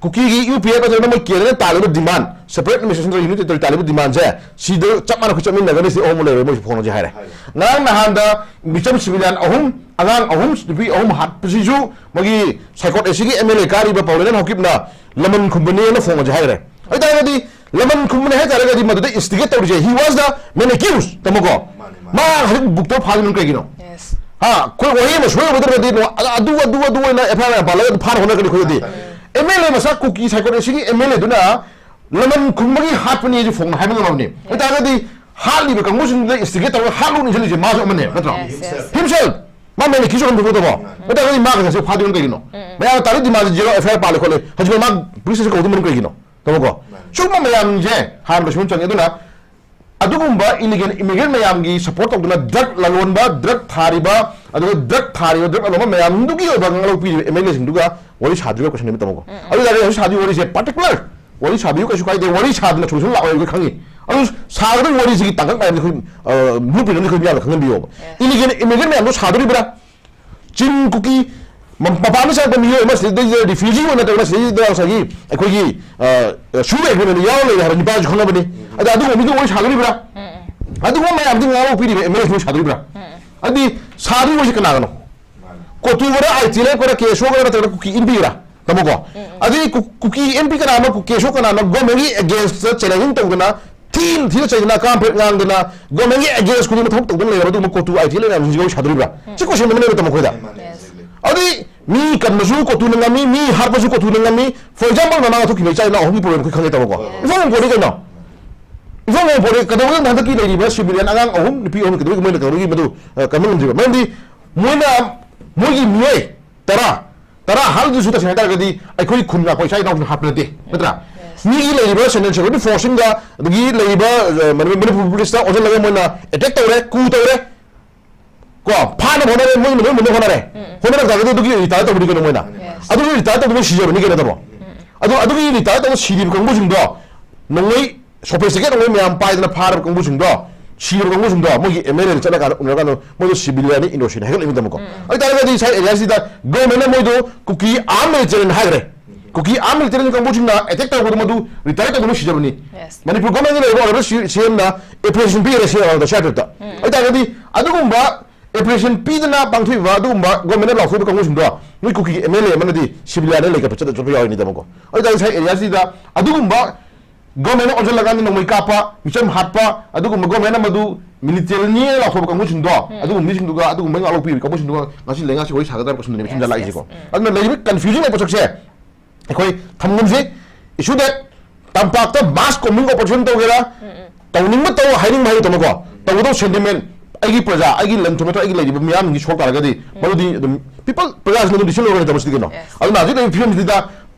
ꯀꯨꯀꯤꯒꯤ U P F ꯅꯠꯇ꯭ꯔꯒꯅ ꯃꯣꯏ ꯀꯦꯟꯗ꯭ꯔꯅ ꯇꯥꯜꯂꯤꯕ demand, separate administration unit ꯇꯧꯔꯤ ꯇꯥꯜꯂꯤꯕ demandꯁꯦ, ꯁꯤꯗ ꯆꯞ ꯃꯥꯟꯅ ꯑꯩꯈꯣꯏ ꯆꯠꯃꯤꯟꯅꯒꯅꯤ, ꯁꯤ ꯑꯍꯣꯡꯕ ꯂꯩꯔꯣꯏ, ꯃꯣꯏꯁꯨ ꯐꯣꯡꯅꯁꯦ ꯍꯥꯏꯔꯦ꯫ ꯉꯔꯥꯡ ꯅꯍꯥꯟꯗ ꯃꯤꯆꯝ civilian ꯑꯍꯨꯝ, ꯑꯉꯥꯡ ꯑꯍꯨꯝ, ꯅꯨꯄꯤ ꯑꯍꯨꯝ ꯍꯥꯠꯄꯁꯤꯁꯨ ꯃꯣꯏꯒꯤ ꯁꯥꯏꯀꯣꯠ ꯑꯦꯁꯤꯒꯤ M L A ꯀꯥꯔꯤꯕ ꯄꯥꯎꯂꯦꯅꯟ ꯍꯥꯎꯀꯤꯞꯅ ꯂꯃꯟ ꯈꯨꯝꯕꯅꯦꯅ ꯐꯣꯡꯉꯁꯦ ꯍꯥꯏꯈ꯭ꯔꯦ꯫ ꯑꯗꯨ ꯑꯣꯏꯇꯥꯔꯒꯗꯤ ꯂꯃꯟ ꯈꯨꯝꯕꯅꯦ ꯍꯥꯏ ꯇꯥꯔꯒꯗꯤ ꯃꯗꯨꯗ instigate ꯇꯧꯔꯤꯁꯦ, he was the main accused, ꯇꯥꯃꯣꯀꯣ? ꯃꯥꯅꯦ, ꯃꯥꯅꯦ꯫ ꯃꯥ ꯍꯧꯖꯤꯛ ꯕꯨꯛꯇ ꯐꯥꯗꯨꯅ ꯀꯩꯒꯤꯅꯣ? Yes. ꯍꯥ, ꯑꯩꯈꯣꯏ ꯋꯥꯍꯩ ꯑꯃ ꯁꯣꯏꯔꯨꯕꯗ꯭ꯔꯒꯗꯤ ꯑꯗꯨ, ꯑꯗꯨ, ꯑꯗꯨ, ꯑꯗꯨ ꯑꯣꯏꯅ F I R ꯃꯌꯥꯝ ꯄꯥꯜꯂꯒ ꯑꯗꯨꯝ ꯐꯥꯅ ꯍꯣꯠꯅꯒꯅꯤ ꯑꯩꯈꯣꯏꯗꯤ꯫ ꯃꯥꯅꯦ꯫ M L A ꯃꯁꯥ ꯀꯨꯀꯤ ꯁꯥꯏꯀꯣꯠ ꯑꯦꯁꯤꯒꯤ M L A ꯗꯨꯅ ꯂꯃꯟ ꯈꯨꯝꯕꯒꯤ ꯍꯥꯠꯄꯅꯤ ꯍꯥꯏꯁꯦ ꯐꯣꯡꯅ ꯍꯥꯏꯕ ꯉꯝꯃꯕꯅꯤ꯫ ꯑꯗꯨ ꯑꯣꯏꯇꯥꯔꯒꯗꯤ ꯍꯥꯠꯂꯤꯕ ꯀꯥꯡꯕꯨꯁꯤꯡꯗꯨꯗ instigate ꯇꯧꯔꯒ ꯍꯥꯠꯂꯨꯅꯤ ꯏꯟꯁꯤꯜꯂꯤꯁꯦ ꯃꯥꯁꯨ ꯑꯃꯅꯦ, ꯅꯠꯇ꯭ꯔꯣ? Yes, yes. Himself. ꯃꯥ ꯃꯦꯟ accused ꯑꯣꯏꯔꯝꯗꯕꯗꯣ꯫ ꯑꯗꯨ ꯑꯣꯏꯇꯥꯔꯒꯗꯤ ꯃꯥ ꯉꯁꯤ ꯐꯥꯗꯣꯏꯅꯣ ꯀꯩꯒꯤꯅꯣ? ꯎꯝ, ꯎꯝ꯫ ꯃꯌꯥꯝꯅ ꯇꯥꯔꯤ demandꯁꯦ zero F I R ꯄꯥꯜꯂꯦ ꯈꯣꯠꯂꯦ꯫ ꯍꯧꯖꯤꯛ ꯃꯥ police station ꯀꯧꯗꯕ ꯃꯔꯝ ꯀꯩꯒꯤꯅꯣ? ꯇꯥꯃꯣꯀꯣ? ꯃꯥꯅꯦ꯫ ꯁꯤꯒꯨꯝꯕ ꯃꯌꯥꯝꯁꯦ ꯍꯥꯟꯅ ꯂꯣꯏꯁꯤꯟꯕ ꯆꯪꯉꯦ꯫ ꯑꯗꯨꯅ ꯑꯗꯨꯒꯨꯝꯕ illegal immigrant ꯃꯌꯥꯝꯒꯤ support ꯇꯧꯗꯨꯅ drug ꯂꯂꯣꯟꯕ, drug ꯊꯥꯔꯤꯕ, ꯑꯗꯨꯒ drug ꯊꯥꯔꯤꯕ, drug ꯂꯂꯣꯟꯕ ꯃꯌꯥꯝꯗꯨꯒꯤ ꯑꯣꯏꯕ ꯉꯥꯡꯂꯧ ꯄꯤꯔꯤꯕ M L A ꯁꯤꯡꯗꯨꯒ ꯋꯥꯔꯤ ꯁꯥꯗ꯭ꯔꯤꯕ question ꯅꯦꯕ, ꯇꯥꯃꯣꯀꯣ꯫ ꯎꯝ, ꯎꯝ꯫ ꯑꯗꯨ ꯑꯣꯏꯇꯥꯔꯗꯤ ꯍꯧꯖꯤꯛ ꯁꯥꯗꯣꯏ ꯋꯥꯔꯤꯁꯦ particular ꯋꯥꯔꯤ ꯁꯥꯕꯤꯌꯨ, ꯀꯩꯁꯨ ꯀꯥꯏꯗꯦ꯫ ꯋꯥꯔꯤ ꯁꯥꯗꯅ solution ꯂꯥꯛꯑꯣꯏ, ꯑꯩꯈꯣꯏ ꯈꯪꯉꯤ꯫ ꯑꯗꯨ ꯁꯥꯒꯗꯕ ꯋꯥꯔꯤꯁꯤꯒꯤ ꯇꯥꯡꯀꯛ ꯃꯌꯥꯝꯁꯦ ꯑꯩꯈꯣꯏ, ꯑ, blueprint ꯑꯃꯗꯤ ꯑꯩꯈꯣꯏ ꯃꯤꯌꯥꯝꯅ ꯈꯪꯍꯟꯕꯤꯌꯣꯕ꯫ Yes. Illegal immigrant ꯃꯌꯥꯝꯗꯣ ꯁꯥꯗꯣꯔꯤꯕ꯭ꯔꯥ? ꯆꯤꯡ ꯀꯨꯀꯤ ꯃ-, ꯃꯄꯥꯟꯗ ꯆꯠꯄ ꯃꯤꯑꯣꯏ ꯑꯃ ꯁꯤꯗꯩꯁꯤꯗ refugee ꯑꯣꯏꯅ ꯅꯠꯇ꯭ꯔꯒꯅ ꯁꯤꯗꯩꯁꯤꯗ ꯉꯁꯥꯏꯒꯤ ꯑꯩꯈꯣꯏꯒꯤ, ꯑ, ꯑ, ꯁꯨ agreement ꯌꯥꯎꯔ ꯂꯩꯔꯦ ꯍꯥꯏꯕ ꯅꯤꯄꯥꯁꯨ ꯈꯪꯅꯕꯅꯤ꯫ ꯑꯗ ꯑꯗꯨꯒꯨꯝꯕ ꯃꯤꯗꯨ ꯋꯥꯔꯤ ꯁꯥꯗꯣꯔꯤꯕ꯭ꯔꯥ? ꯎꯝ, ꯎꯝ꯫ ꯑꯗꯨꯒꯨꯝꯕ ꯃꯌꯥꯝꯗꯤ ꯉꯥꯡꯂꯧ ꯄꯤꯔꯤꯕ M L A ꯁꯤꯡꯗꯨ ꯁꯥꯗꯣꯔꯤꯕ꯭ꯔꯥ? ꯎꯝ, ꯎꯝ꯫ ꯑꯗꯨꯗꯤ ꯁꯥꯗꯣꯔꯤꯕꯁꯤ ꯀꯅꯥꯒꯅꯣ? ꯀꯣꯇꯨꯒꯔ, ꯑꯥꯏ ꯇꯤ ꯑꯦꯜ ꯑꯦꯐ ꯀꯔ, ꯀꯦ ꯑꯦꯁ ꯑꯣꯒꯔ ꯅꯠꯇ꯭ꯔꯒ ꯀꯨꯀꯤ ꯏꯟꯄꯤꯒꯔꯥ? ꯇꯥꯃꯣꯀꯣ? ꯎꯝ, ꯎꯝ꯫ ꯑꯗꯨꯗꯤ ꯀꯨ-, ꯀꯨꯀꯤ ꯑꯦꯝ ꯄꯤ ꯀꯅꯥꯅꯣ, ꯀꯦ ꯑꯦꯁ ꯑꯣ ꯀꯅꯥꯅꯣ, government ꯀꯤ against ꯇ challenging ꯇꯧꯗꯅ, ꯊꯤꯅ ꯊꯤꯅ ꯆꯩꯗꯅ, ꯑꯀꯥꯝ ꯐꯠ ꯉꯥꯡꯗꯅ, government ꯀꯤ against ꯈꯨꯗꯤꯡꯃꯛ ꯊꯕꯛ ꯇꯧꯗꯅ ꯂꯩꯔꯕ ꯑꯗꯨꯒꯨꯝꯕ ꯀꯣꯇꯨ ꯑꯥꯏ ꯇꯤ ꯑꯦꯜ ꯑꯦꯐ ꯃꯌꯥꯝꯁꯤꯡꯁꯤ ꯁꯥꯗꯣꯔꯤꯕ꯭ꯔꯥ? ꯎꯝ꯫ ꯁꯤ question ꯑꯃꯅꯦꯕ, ꯇꯥꯃꯣ, ꯑꯩꯈꯣꯏꯗ꯫ ꯃꯥꯅꯦ, ꯃꯥꯅꯦ, Yes. Exactly. ꯑꯗꯨꯗꯤ ꯃꯤ ꯀꯟꯕꯁꯨ ꯀꯣꯇꯨꯅ ꯉꯝꯃꯤ, ꯃꯤ ꯍꯥꯠꯄꯁꯨ ꯀꯣꯇꯨꯅ ꯉꯝꯃꯤ꯫ For example, ꯅꯅꯥ ꯊꯣꯛꯈꯤꯕ ꯏꯆꯥ ꯏꯅꯥꯎ ꯑꯍꯨꯝꯒꯤ problem ꯑꯩꯈꯣꯏ ꯈꯪꯉꯦ, ꯇꯥꯃꯣꯀꯣ? ꯍꯣꯏ, ꯍꯣꯏ꯫ ꯏꯐꯣꯡ ꯐꯣꯡꯗꯣꯛꯏ ꯀꯩꯅꯣ? ꯏꯐꯣꯡ ꯐꯣꯡꯐꯣꯡ ꯀꯩꯗꯧꯕꯒꯤꯅꯣ ꯍꯟꯗꯛꯀꯤ ꯂꯩꯔꯤꯕ civilian ꯑꯉꯥꯡ ꯑꯍꯨꯝ, ꯅꯨꯄꯤ ꯑꯍꯨꯝ ꯀꯩꯗꯧꯕꯒꯤ ꯃꯣꯏꯅ ꯀꯩꯗꯧꯕꯒꯤ ꯃꯗꯨ, ꯑ, ꯀꯟꯕ ꯉꯝꯗ꯭ꯔꯤꯕ? ꯃꯔꯝꯗꯤ ꯃꯣꯏꯅ, ꯃꯣꯏꯒꯤ ꯃꯤꯑꯣꯏ ꯇꯔꯥ, ꯇꯔꯥ ꯍꯥꯠꯂꯗꯨꯁꯨ, ꯇꯁꯦꯡꯅ ꯍꯥꯏꯇꯥꯔꯒꯗꯤ, ꯑꯩꯈꯣꯏ ꯈꯨꯟ ꯉꯥꯛꯄ ꯏꯁꯥ ꯏꯅꯥꯎꯁꯤꯡ ꯍꯥꯠꯄ ꯅꯠꯇꯦ, ꯅꯠꯇ꯭ꯔꯥ? Yes. ꯃꯤꯒꯤ ꯂꯩꯔꯤꯕ Central Security Force ꯁꯤꯡꯒ, ꯑꯗꯒꯤ ꯂꯩꯔꯤꯕ, ꯑ, ꯃꯅꯤ-, ꯃꯅꯤꯄꯨꯔ ꯄꯨꯂꯤꯁꯇ ꯑꯣꯟꯁꯤꯜꯂꯒ ꯃꯣꯏꯅ attack ꯇꯧꯔꯦ, coup ꯇꯧꯔꯦ, ꯀꯣ, ꯐꯥꯅꯕ ꯍꯣꯠꯅꯔꯦ, ꯃꯣꯏ ꯃꯅꯨꯡ ꯃꯅꯨꯡ ꯍꯣꯠꯅꯔꯦ꯫ ꯎꯝ꯫ ꯍꯣꯠꯅꯔ ꯇꯥꯔꯒꯗꯤ ꯑꯗꯨꯒꯤ retire ꯇꯧꯕꯗꯤ ꯀꯩꯅꯣ ꯃꯣꯏꯅ? Yes. ꯑꯗꯨꯒꯤ retire ꯇꯧꯕꯗꯣ ꯁꯤꯖꯕꯅꯤ ꯀꯩꯅꯣ ꯇꯥꯃꯣ? ꯎꯝ꯫ ꯑꯗꯨ, ꯑꯗꯨꯒꯤ retire ꯇꯧꯕ ꯁꯤꯔꯤꯕ ꯀꯥꯡꯕꯨꯁꯤꯡꯗꯣ, ꯅꯣꯡꯃꯩ ꯁꯣꯐꯤꯁꯇꯤꯀꯦꯠ ꯅꯣꯡꯃꯩ ꯃꯌꯥꯝ ꯄꯥꯏꯗꯅ ꯐꯥꯔꯕ ꯀꯥꯡꯕꯨꯁꯤꯡꯗꯣ, ꯁꯤꯔꯕ ꯀꯥꯡꯕꯨꯁꯤꯡꯗꯣ, ꯃꯣꯏꯒꯤ MLA ꯗ ꯆꯠꯂꯀꯥꯟꯗ ꯎꯅꯔꯀꯥꯟꯗ ꯃꯣꯏꯗꯣ civilian ꯅꯤ, innocent ꯅꯤ ꯍꯥꯏꯒꯠꯂꯛꯏꯅꯤꯗꯅꯀꯣ꯫ ꯎꯝ꯫ ꯑꯗꯨ ꯇꯥꯔꯒꯗꯤ ꯉꯁꯥꯏ area ꯁꯤꯗ government ꯅ ꯃꯣꯏꯗꯣ ꯀꯨꯀꯤ armed military ꯅꯤ ꯍꯥꯏꯈ꯭ꯔꯦ꯫ ꯀꯨꯀꯤ armed military ꯀꯥꯡꯕꯨꯁꯤꯡꯅ attack ꯇꯧꯔꯛꯄꯗꯣ ꯃꯗꯨ retire ꯇꯧꯕꯅ ꯁꯤꯖꯕꯅꯤ꯫ Yes. ꯃꯅꯤꯄꯨꯔ government ꯀꯤ ꯂꯩꯔꯤꯕ honourable ꯁꯤ-, CM ꯅ appreciation ꯄꯤꯈ꯭ꯔꯦ ꯁꯤ ꯁꯤ ꯑꯥꯔ ꯄꯤ ꯑꯦꯐ ꯇ꯫ ꯎꯝ꯫ ꯑꯗꯨ ꯇꯥꯔꯒꯗꯤ ꯑꯗꯨꯒꯨꯝꯕ appreciation ꯄꯤꯗꯅ ꯄꯥꯡꯊꯣꯛꯏꯕ ꯑꯗꯨꯒꯨꯝꯕ government ꯅ ꯂꯥꯎꯊꯣꯛꯏꯕ ꯀꯥꯡꯕꯨꯁꯤꯡꯗꯣ ꯅꯣꯏ ꯀꯨꯀꯤꯒꯤ MLA ꯑꯃꯅꯗꯤ civilian ꯅ ꯂꯩꯈꯠꯄ ꯆꯠꯄ ꯌꯥꯎꯔꯤꯅꯤꯗꯅꯀꯣ꯫ ꯑꯗꯨ ꯇꯥꯔꯒꯗꯤ ꯉꯁꯥꯏ area ꯁꯤꯗ ꯑꯗꯨꯒꯨꯝꯕ government ꯅ ꯑꯣꯟꯁꯤꯜꯂꯀꯥꯟꯗ ꯅꯣꯡꯃꯩ ꯀꯥꯞꯄ, ꯃꯤꯆꯝ ꯍꯥꯠꯄ, ꯑꯗꯨꯒꯨꯝꯕ government ꯅ ꯃꯗꯨ military ꯅꯤ ꯂꯥꯎꯊꯣꯛꯄ ꯀꯥꯡꯕꯨꯁꯤꯡꯗꯣ, ꯎꯝ꯫ ꯑꯗꯨꯒꯨꯝꯕ ꯃꯤꯁꯤꯡꯗꯨꯒ, ꯑꯗꯨꯒꯨꯝꯕ ꯉꯥꯛꯂꯧ ꯄꯤꯔꯤꯕ ꯀꯥꯡꯕꯨꯁꯤꯡꯗꯨꯒ ꯉꯁꯤ ꯂꯩꯉꯥꯛꯁꯤ ꯋꯥꯔꯤ ꯁꯥꯒꯗ꯭ꯔꯥ ꯀꯁꯨꯝꯗꯅꯦꯕ ꯁꯨꯝ Yes, ꯂꯥꯛꯏꯁꯦꯀꯣ꯫ Yes. ꯎꯝ꯫ ꯑꯗꯨꯅ ꯂꯩꯔꯤꯕ confusing ꯑꯣꯏꯕ ꯄꯣꯠꯁꯛꯁꯦ ꯑꯩꯈꯣꯏ ꯊꯝꯒꯨꯝꯁꯤ꯫ Issue that ꯇꯝꯄꯥꯛꯇ mass combing operation ꯇꯧꯒꯦꯔꯥ, ꯎꯝ, ꯎꯝ꯫ ꯇꯧꯅꯤꯡꯕ ꯇꯧ, ꯍꯥꯏꯅꯤꯡꯕ ꯍꯥꯏꯌꯨ ꯇꯥꯃꯣꯀꯣ, ꯇꯧꯒꯗꯧꯕ sentiment, ꯑꯩꯒꯤ ꯄ꯭ꯔꯖꯥ, ꯑꯩꯒꯤ ꯂꯟ ꯊꯨꯝ ꯅꯠꯇ꯭ꯔꯒ ꯑꯩꯒꯤ ꯂꯩꯔꯤꯕ ꯃꯤꯌꯥꯝꯒꯤ ꯁꯣꯛ ꯇꯥꯔꯒꯗꯤ, ꯎꯝ꯫ ꯃꯗꯨꯗꯤ ꯑꯗꯨꯝ people, ꯄ꯭ꯔꯖꯥꯁꯤꯡꯅ ꯑꯗꯨꯝ decision ꯂꯧꯔꯒꯅꯤ ꯇꯥꯃꯣ ꯁꯤꯗꯤ ꯀꯩꯅꯣ꯫ Yes. ꯑꯗꯨꯅ ꯍꯧꯖꯤꯛ ꯂꯩꯔꯤꯕ ꯐꯤꯕꯝꯁꯤꯗ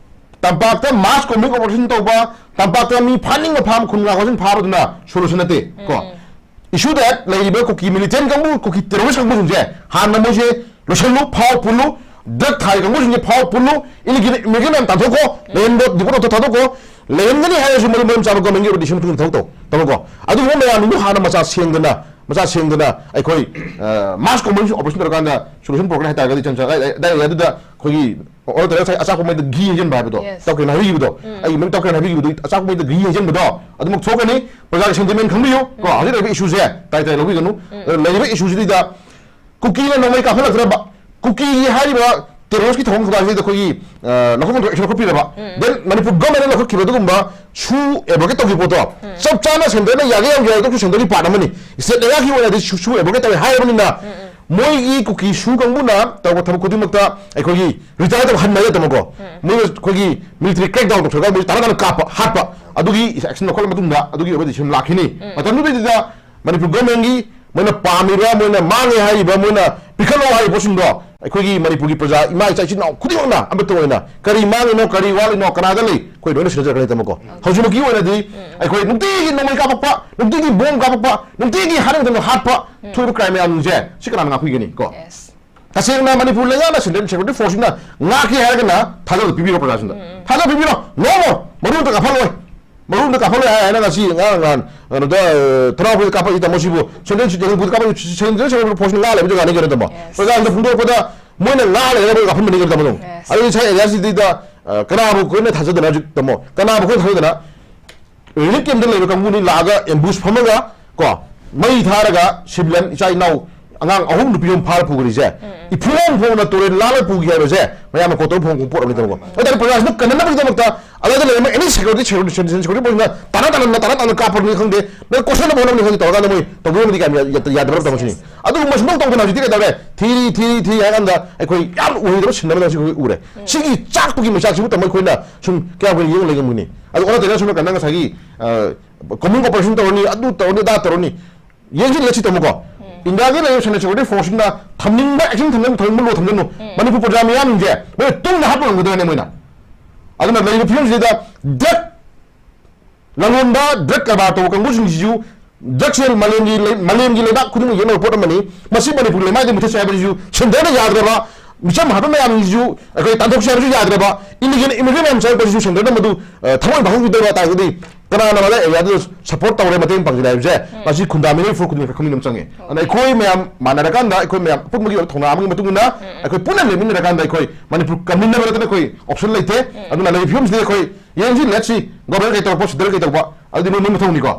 ꯇꯝꯄꯥꯛꯇ mass combing operation ꯇꯧꯕ, ꯇꯝꯄꯥꯛꯇ ꯃꯤ ꯐꯥꯅꯤꯡꯕ ꯐꯥꯝ ꯈꯨꯟ ꯉꯥꯛꯄꯁꯤꯡ ꯐꯥꯕꯗꯨꯅ solution ꯅꯠꯇꯦ ꯀꯣ꯫ ꯎꯝ꯫ Issue that ꯂꯩꯔꯤꯕ ꯀꯨꯀꯤ militant ꯀꯥꯡꯕꯨ, ꯀꯨꯀꯤ terrorist ꯀꯥꯡꯕꯨꯁꯤꯡꯁꯦ ꯍꯥꯟꯅ ꯃꯣꯏꯁꯦ ꯂꯣꯏꯁꯜꯂꯨ, ꯐꯥꯎ ꯄꯨꯜꯂꯨ, drug ꯊꯥꯔꯤ ꯀꯥꯡꯕꯨꯁꯤꯡꯁꯦ ꯐꯥꯎ ꯄꯨꯜꯂꯨ, illegal immigrant ꯃꯌꯥꯝ ꯇꯥꯟꯊꯣꯛꯈꯣ, ꯎꯝ꯫ ꯂꯩꯍꯟꯕ, deport ꯇꯧꯊꯣꯛ ꯊꯥꯗꯣꯛꯈꯣ, ꯂꯩꯍꯟꯒꯅꯤ ꯍꯥꯏꯔꯁꯨ ꯃꯗꯨ ꯃꯔꯝ ꯆꯥꯕ government ꯀꯤ decision ꯃꯇꯨꯡ ꯏꯟꯅ ꯊꯕꯛ ꯇꯧ, ꯇꯧꯔꯣꯀꯣ꯫ ꯑꯗꯨꯒꯨꯝꯕ ꯃꯌꯥꯝꯗꯨ ꯍꯥꯟꯅ ꯃꯆꯥ ꯁꯦꯡꯗꯅ, ꯃꯆꯥ ꯁꯦꯡꯗꯅ ꯑꯩꯈꯣꯏ, ꯑ, mass combing operation ꯇꯧꯔꯀꯥꯟꯗ solution ꯄꯨꯔꯛꯀꯅꯤ ꯍꯥꯏꯇꯥꯔꯒꯗꯤ, ꯆꯟ-, ꯆꯟ-, ꯑꯗꯥꯏ, ꯑꯗꯥꯏ, ꯑꯗꯨꯗ ꯑꯩꯈꯣꯏꯒꯤ ꯑꯣꯜ ꯇꯔꯦꯠ ꯉꯁꯥꯏ ꯑꯆꯥꯛꯄ ꯃꯩꯗ ꯘꯤ ꯍꯩꯖꯤꯟꯕ ꯍꯥꯏꯕꯗꯣ, Yes. ꯏꯇꯥꯎ ꯀꯤꯔꯟꯅ ꯍꯥꯏꯕꯤꯈꯤꯕꯗꯣ, ꯎꯝ꯫ ꯑꯩꯒꯤ ꯃꯔꯨꯞ ꯏꯇꯥꯎ ꯀꯤꯔꯟꯅ ꯍꯥꯏꯕꯤꯈꯤꯕꯗꯣ, ꯑꯗꯨꯃꯛ ꯊꯣꯛꯀꯅꯤ꯫ ꯄ꯭ꯔꯖꯥꯒꯤ sentiment ꯈꯪꯕꯤꯌꯨ ꯀꯣ, ꯎꯝ꯫ ꯍꯧꯖꯤꯛ ꯂꯩꯔꯤꯕ issue ꯁꯦ ꯇꯥꯏ ꯇꯥꯏ ꯂꯧꯕꯤꯒꯅꯨ꯫ ꯎꯝ꯫ ꯑ, ꯂꯩꯔꯤꯕ issue ꯁꯤꯗ ꯀꯨꯀꯤꯅ ꯅꯣꯡꯃꯩ ꯀꯥꯞꯍꯜꯂꯛꯇ꯭ꯔꯕ, ꯀꯨꯀꯤꯒꯤ ꯍꯥꯏꯔꯤꯕ terrorist ꯀꯤ ꯊꯧꯑꯣꯡ ꯊꯧꯗꯥꯡꯁꯤꯗ ꯑꯩꯈꯣꯏꯒꯤ, ꯑ, ꯂꯧꯈꯠꯐꯝ ꯊꯣꯛꯄ action ꯂꯧꯈꯠꯄꯤꯔꯕ, ꯎꯝ꯫ Then ꯃꯅꯤꯄꯨꯔ government ꯅ ꯂꯧꯈꯠꯈꯤꯕ ꯑꯗꯨꯒꯨꯝꯕ ꯁꯨ abrogate ꯇꯧꯈꯤꯕ ꯄꯣꯠꯇꯣ, ꯎꯝ꯫ ꯆꯞ ꯆꯥꯅ centre ꯅ ꯌꯥꯒꯦ ꯌꯥꯎꯒꯦ ꯍꯥꯏꯕꯗꯨ centre ꯒꯤ part ꯑꯃꯅꯤ꯫ State ꯂꯩꯉꯥꯛꯀꯤ ꯑꯣꯏꯅꯗꯤ ꯁꯨ, ꯁꯨ abrogate ꯇꯧꯋꯦ ꯍꯥꯏꯔꯕꯅꯤꯅ, ꯎꯝ, ꯎꯝ꯫ ꯃꯣꯏꯒꯤ ꯀꯨꯀꯤ ꯁꯨ ꯀꯥꯡꯕꯨꯅ ꯇꯧꯕ ꯊꯕꯛ ꯈꯨꯗꯤꯡꯃꯛꯇ ꯑꯩꯈꯣꯏꯒꯤ ꯔꯤꯇꯥꯌꯔ ꯇꯧꯕ ꯍꯟꯅ ꯇꯝꯃꯀꯣ, ꯃꯣꯏ ꯑꯩꯈꯣꯏꯒꯤ ꯃꯤꯂꯤꯇꯔꯤ ꯀ꯭ꯔꯦꯛ ꯗꯥꯎꯟ ꯇꯧꯊꯔꯒ ꯃꯣꯏ ꯇꯥꯅ ꯇꯥꯅ ꯀꯥꯞꯄ ꯍꯥꯠꯄ, ꯑꯗꯨꯒꯤ ꯑꯦꯛꯁꯟ ꯂꯧꯈꯠꯂ ꯃꯇꯨꯡꯗ ꯑꯗꯨꯒꯤ ꯑꯣꯏꯕ ꯗꯤꯁꯤꯖꯟ ꯂꯥꯛꯈꯤꯅꯤ꯫ ꯃꯇꯝꯗꯨꯗꯩꯗꯨꯗ ꯃꯅꯤꯄꯨꯔ ꯒꯣꯔꯃꯦꯟꯒꯤ ꯃꯣꯏꯅ ꯄꯥꯝꯃꯤꯕ, ꯃꯣꯏꯅ ꯃꯥꯡꯉꯦ ꯍꯥꯏꯔꯤꯕ, ꯃꯣꯏꯅ ꯄꯤꯈꯠꯂꯣ ꯍꯥꯏꯔꯤꯕ ꯄꯣꯠꯁꯤꯡꯗꯣ ꯑꯩꯈꯣꯏꯒꯤ ꯃꯅꯤꯄꯨꯔꯒꯤ ꯄ꯭ꯔꯖꯥ, ꯏꯃꯥ ꯏꯆꯥ ꯏꯆꯤꯟ ꯏꯅꯥꯎ ꯈꯨꯗꯤꯡꯃꯛꯅ ꯑꯃꯠꯇ ꯑꯣꯏꯅ ꯀꯔꯤ ꯃꯥꯡꯉꯤꯅꯣ, ꯀꯔꯤ ꯋꯥꯠꯂꯤꯅꯣ, ꯀꯅꯥꯗ ꯂꯩ, ꯑꯩꯈꯣꯏ ꯂꯣꯏꯅ ꯁꯤꯟꯅꯖꯔꯛꯀꯅꯤ ꯇꯥꯃꯣꯀꯣ꯫ ꯍꯧꯖꯤꯛꯃꯛꯀꯤ ꯑꯣꯏꯅꯗꯤ ꯑꯩꯈꯣꯏ ꯅꯨꯡꯇꯤꯒꯤ ꯅꯣꯡꯃꯩ ꯀꯥꯞꯄꯛꯄ, ꯅꯨꯡꯇꯤꯒꯤ ꯕꯣꯝ ꯀꯥꯞꯄꯛꯄ, ꯅꯨꯡꯇꯤꯒꯤ ꯍꯥꯠꯅꯤꯡꯗꯅ ꯍꯥꯠꯄ, ꯊꯣꯛꯏꯕ ꯀ꯭ꯔꯥꯏꯝ ꯃꯌꯥꯝꯁꯦ ꯁꯤ ꯀꯅꯥꯅ ꯉꯥꯛꯄꯤꯒꯅꯤ ꯀꯣ? Yes. ꯇꯁꯦꯡꯅ ꯃꯅꯤꯄꯨꯔ ꯂꯩꯉꯥꯛꯅ ꯁꯦꯟꯇ꯭ꯔꯦꯜ ꯁꯦꯀ꯭ꯌꯨꯔꯤꯇꯤ ꯐꯣꯔꯁꯁꯤꯅ ꯉꯥꯛꯀꯦ ꯍꯥꯏꯔꯒꯅ ꯊꯥꯖꯕ ꯄꯤꯕꯤꯔꯣ ꯄ꯭ꯔꯖꯥꯁꯤꯡꯗ꯫ ꯊꯥꯖꯕ ꯄꯤꯕꯤꯔꯣ꯫ No more. ꯃꯔꯨ ꯑꯝꯇ ꯀꯥꯞꯍꯜꯂꯣꯏ꯫ ꯃꯔꯨ ꯑꯝꯇ ꯀꯥꯞꯍꯜꯂꯣꯏ ꯍꯥꯏ ꯍꯥꯏꯅ ꯉꯁꯤ ꯉꯔꯥꯡ ꯅꯍꯥꯟ ꯀꯩꯅꯣꯗ, ꯑ, ꯊꯅꯥꯎꯄꯨꯔꯤꯗ ꯀꯥꯞꯄꯛꯏ ꯇꯥꯃꯣ ꯁꯤꯕꯨ ꯁꯦꯟꯇ꯭ꯔꯦꯜ ꯁꯦꯀ꯭ꯌꯨꯔꯤꯇꯤ ꯀꯥꯞꯄꯛꯏ, ꯁꯦꯟꯇ꯭ꯔꯦꯜ ꯁꯦꯀ꯭ꯌꯨꯔꯤꯇꯤ ꯐꯣꯔꯁꯅ ꯉꯥꯛ ꯂꯩꯕ ꯖꯒꯥꯅꯤ ꯀꯩꯅꯣ ꯇꯥꯃꯣ꯫ Yes. ꯄ꯭ꯔꯖꯥꯁꯤꯡꯗ ꯐꯣꯡꯗꯣꯔꯛꯄꯗ ꯃꯣꯏꯅ ꯉꯥꯛ ꯂꯩꯔꯒ ꯃꯣꯏ ꯀꯥꯞꯍꯟꯕꯅꯤ ꯀꯩꯅꯣ ꯇꯥꯃꯣ꯫ Yes. ꯑꯗꯨꯗꯤ ꯁꯥꯏ ꯑꯦꯔꯤꯌꯥꯁꯤꯗꯩꯗ, ꯑ, ꯀꯅꯥꯕꯨ ꯑꯩꯈꯣꯏꯅ ꯊꯥꯖꯗꯅ ꯍꯧꯖꯤꯛ ꯇꯥꯃꯣ, ꯀꯅꯥꯕꯨ ꯑꯩꯈꯣꯏꯅ ꯊꯥꯖꯗꯅ ꯔꯤꯂꯤꯐ ꯀꯦꯝꯞꯇ ꯂꯩꯕ ꯀꯥꯡꯕꯨꯅꯤ ꯂꯥꯛꯑꯒ ꯑꯦꯝꯕꯨꯁ ꯐꯝꯃꯒ ꯀꯣ, ꯃꯩ ꯊꯥꯔꯒ ꯁꯤꯕꯤꯂꯤꯌꯟ ꯏꯆꯥ ꯏꯅꯥꯎ ꯑꯉꯥꯡ ꯑꯍꯨꯝ ꯅꯨꯄꯤ ꯑꯍꯨꯝ ꯐꯥꯔ ꯄꯨꯈ꯭ꯔꯤꯁꯦ, ꯏꯐꯨꯡ ꯐꯣꯡꯅ ꯇꯨꯔꯦꯜ ꯂꯥꯜꯂ ꯄꯨꯈꯤ ꯍꯥꯏꯕꯁꯦ ꯃꯌꯥꯝꯅ ꯀꯣꯟꯇꯔ ꯐꯣꯡ ꯄꯣꯠ ꯑꯃꯅꯤ ꯇꯥꯃꯣ꯫ ꯑꯗꯨ ꯇꯥꯔꯗꯤ ꯄ꯭ꯔꯖꯥꯁꯤꯅ ꯀꯟꯅꯅꯕꯒꯤꯗꯃꯛꯇ ꯑꯗꯨꯗ ꯂꯩꯔꯝꯕ ꯑꯦꯅꯤ ꯁꯦꯀ꯭ꯌꯨꯔꯤꯇꯤ, ꯁꯦꯀ꯭ꯌꯨꯔꯤꯇꯤ, ꯁꯦꯟꯇ꯭ꯔꯦꯜ ꯁꯦꯀ꯭ꯌꯨꯔꯤꯇꯤ ꯐꯣꯔꯁꯅ ꯇꯥꯅ ꯇꯥꯅ, ꯇꯥꯅ ꯇꯥꯅ ꯀꯥꯞꯄꯅꯤ ꯈꯪꯗꯦ, ꯅꯪ ꯀꯣꯠꯁꯟꯅꯕ ꯍꯣꯠꯅꯕꯅꯤ ꯈꯪꯗꯦ, ꯇꯧꯔꯀꯥꯟꯗ ꯃꯣꯏ ꯇꯧꯕꯤꯔꯝꯃꯗꯤ ꯀꯌꯥꯝ ꯌꯥ-, ꯌꯥ-, ꯌꯥꯗꯕ꯭ꯔꯥ ꯇꯥꯃꯣ ꯁꯤꯅꯤ꯫ ꯑꯗꯨꯒꯨꯝꯕ ꯁꯨꯡꯇꯧ ꯇꯧꯗꯅ ꯍꯧꯖꯤꯛꯇꯤ ꯀꯩꯗꯧꯔꯦ? ꯊꯤꯔꯤ, ꯊꯤꯔꯤ, ꯊꯤꯔꯤ ꯍꯥꯏꯔ ꯀꯥꯟꯗ ꯑꯩꯈꯣꯏ ꯌꯥꯝ ꯎꯍꯩꯗꯕ ꯁꯤꯟꯅꯕ ꯑꯁꯤ ꯑꯩꯈꯣꯏ ꯎꯔꯦ꯫ ꯁꯤꯒꯤ ꯆꯥꯛꯄꯒꯤ ꯃꯩꯆꯥꯛꯁꯤꯕꯨ ꯇꯥꯃꯣ ꯑꯩꯈꯣꯏꯅ ꯁꯨꯝ ꯀꯌꯥꯝ ꯀꯨꯏꯅ ꯌꯦꯡ ꯂꯩꯉꯝꯒꯅꯤ? ꯑꯗꯨ ꯑꯣꯟꯅ ꯇꯩꯅ ꯁꯣꯝ ꯅꯥꯀꯟꯗ ꯉꯁꯥꯏꯒꯤ, ꯑ, ꯀꯣꯃꯟ ꯑꯣꯄꯔꯦꯁꯟ ꯇꯧꯔꯅꯤ, ꯑꯗꯨ ꯇꯧꯔꯅꯤ, ꯑꯗꯥ ꯇꯧꯔꯅꯤ꯫ ꯌꯦꯡꯁꯤꯜꯂꯁꯤ ꯇꯥꯃꯣꯀꯣ꯫ ꯏꯟꯗꯤꯌꯥꯒꯤ ꯂꯩꯔꯤꯕ ꯁꯦꯟꯇ꯭ꯔꯦꯜ ꯁꯦꯀ꯭ꯌꯨꯔꯤꯇꯤ ꯐꯣꯔꯁꯁꯤꯡꯅ ꯊꯝꯅꯤꯡꯕ ꯑꯦꯛꯁꯟ ꯊꯝꯖꯅꯨ, ꯊꯝꯅꯤꯡꯕ ꯂꯣ ꯊꯝꯖꯅꯨ꯫ ꯃꯅꯤꯄꯨꯔ ꯄ꯭ꯔꯖꯥ ꯃꯤꯌꯥꯝꯁꯤꯡꯁꯦ ꯃꯣꯏꯅ ꯇꯨꯡꯗ ꯍꯥꯠꯄ ꯉꯝꯒꯗꯣꯏꯅꯦ ꯃꯣꯏꯅ꯫ ꯑꯗꯨꯅ ꯂꯩꯔꯤꯕ ꯐꯤꯕꯝꯁꯤꯗ ꯗ꯭ꯔꯒ ꯂꯂꯣꯟꯕ, ꯗ꯭ꯔꯒ ꯀꯔꯕꯥꯔ ꯇꯧꯕ ꯀꯥꯡꯕꯨꯁꯤꯡꯁꯤꯁꯨ ꯗ꯭ꯔꯒꯁꯦ ꯃꯥꯂꯦꯝꯒꯤ ꯂꯩ-, ꯃꯥꯂꯦꯝꯒꯤ ꯂꯩꯕꯥꯛ ꯈꯨꯗꯤꯡꯃꯛ ꯌꯦꯡꯅꯕ ꯄꯣꯠ ꯑꯃꯅꯤ꯫ ꯃꯁꯤ ꯃꯅꯤꯄꯨꯔ ꯂꯩꯃꯥꯏꯗ ꯃꯨꯊꯠꯁꯦ ꯍꯥꯏꯕꯁꯤꯁꯨ ꯁꯦꯟꯇꯔꯅ ꯌꯥꯗ꯭ꯔꯕ, ꯃꯤꯆꯝ ꯍꯥꯠꯄ ꯃꯌꯥꯝꯁꯤꯁꯨ ꯑꯩꯈꯣꯏ ꯇꯥꯟꯊꯣꯛꯁꯦ ꯍꯥꯏꯕꯁꯨ ꯌꯥꯗ꯭ꯔꯕ, ꯏꯂꯤꯒꯦꯜ ꯏꯃꯤꯒ꯭ꯔꯦꯟ ꯃꯌꯥꯝ ꯆꯪꯉꯛꯄꯁꯤꯁꯨ ꯁꯦꯟꯇꯔꯅ ꯃꯗꯨ, ꯑ, ꯊꯃꯣꯏ ꯄꯥꯡꯊꯣꯛꯄꯤꯗꯕ ꯇꯥꯔꯒꯗꯤ ꯀꯅꯥꯅ ꯃꯗꯥꯏ ꯑꯦꯔꯤꯌꯥꯗꯨꯗ ꯁꯄꯣꯔꯠ ꯇꯧꯔꯦ, ꯃꯇꯦꯡ ꯄꯥꯡꯁꯤꯜꯂꯦ ꯍꯥꯏꯕꯁꯦ ꯃꯁꯤ ꯈꯨꯟꯗꯥꯃꯤꯅꯔꯤ ꯐꯣꯔꯁ ꯈꯨꯗꯤꯡꯃꯛ ꯈꯪꯃꯤꯟꯅꯕ ꯆꯪꯉꯤ꯫ ꯑꯗꯨꯅ ꯑꯩꯈꯣꯏ ꯃꯌꯥꯝ ꯃꯥꯟꯅꯔꯀꯥꯟꯗ, ꯑꯩꯈꯣꯏ ꯃꯌꯥꯝ ꯑꯄꯨꯟꯕꯒꯤ ꯑꯣꯏꯕ ꯊꯧꯅꯥ ꯑꯃꯒꯤ ꯃꯇꯨꯡ ꯏꯟꯅ ꯑꯩꯈꯣꯏ ꯄꯨꯟꯅ ꯂꯦꯞꯃꯤꯟꯅꯔꯀꯥꯟꯗ ꯑꯩꯈꯣꯏ ꯃꯅꯤꯄꯨꯔ ꯀꯟꯃꯤꯟꯅꯕ ꯅꯠꯇꯅ ꯑꯩꯈꯣꯏ ꯑꯣꯞꯁꯟ ꯂꯩꯇꯦ꯫ ꯑꯗꯨꯅ ꯂꯩꯔꯤꯕ ꯐꯤꯕꯝꯁꯤꯗ ꯑꯩꯈꯣꯏ ꯌꯦꯡꯁꯤ, ꯂꯦꯠꯁꯤ, ꯒꯣꯕꯔꯅꯔ ꯀꯩ ꯇꯧꯔꯛꯄ, ꯁꯦꯟꯇꯔ ꯀꯩ ꯇꯧꯕ, ꯑꯗꯨꯗꯤ ꯃꯣꯏ ꯃꯣꯏ ꯃꯊꯧꯅꯤꯀꯣ꯫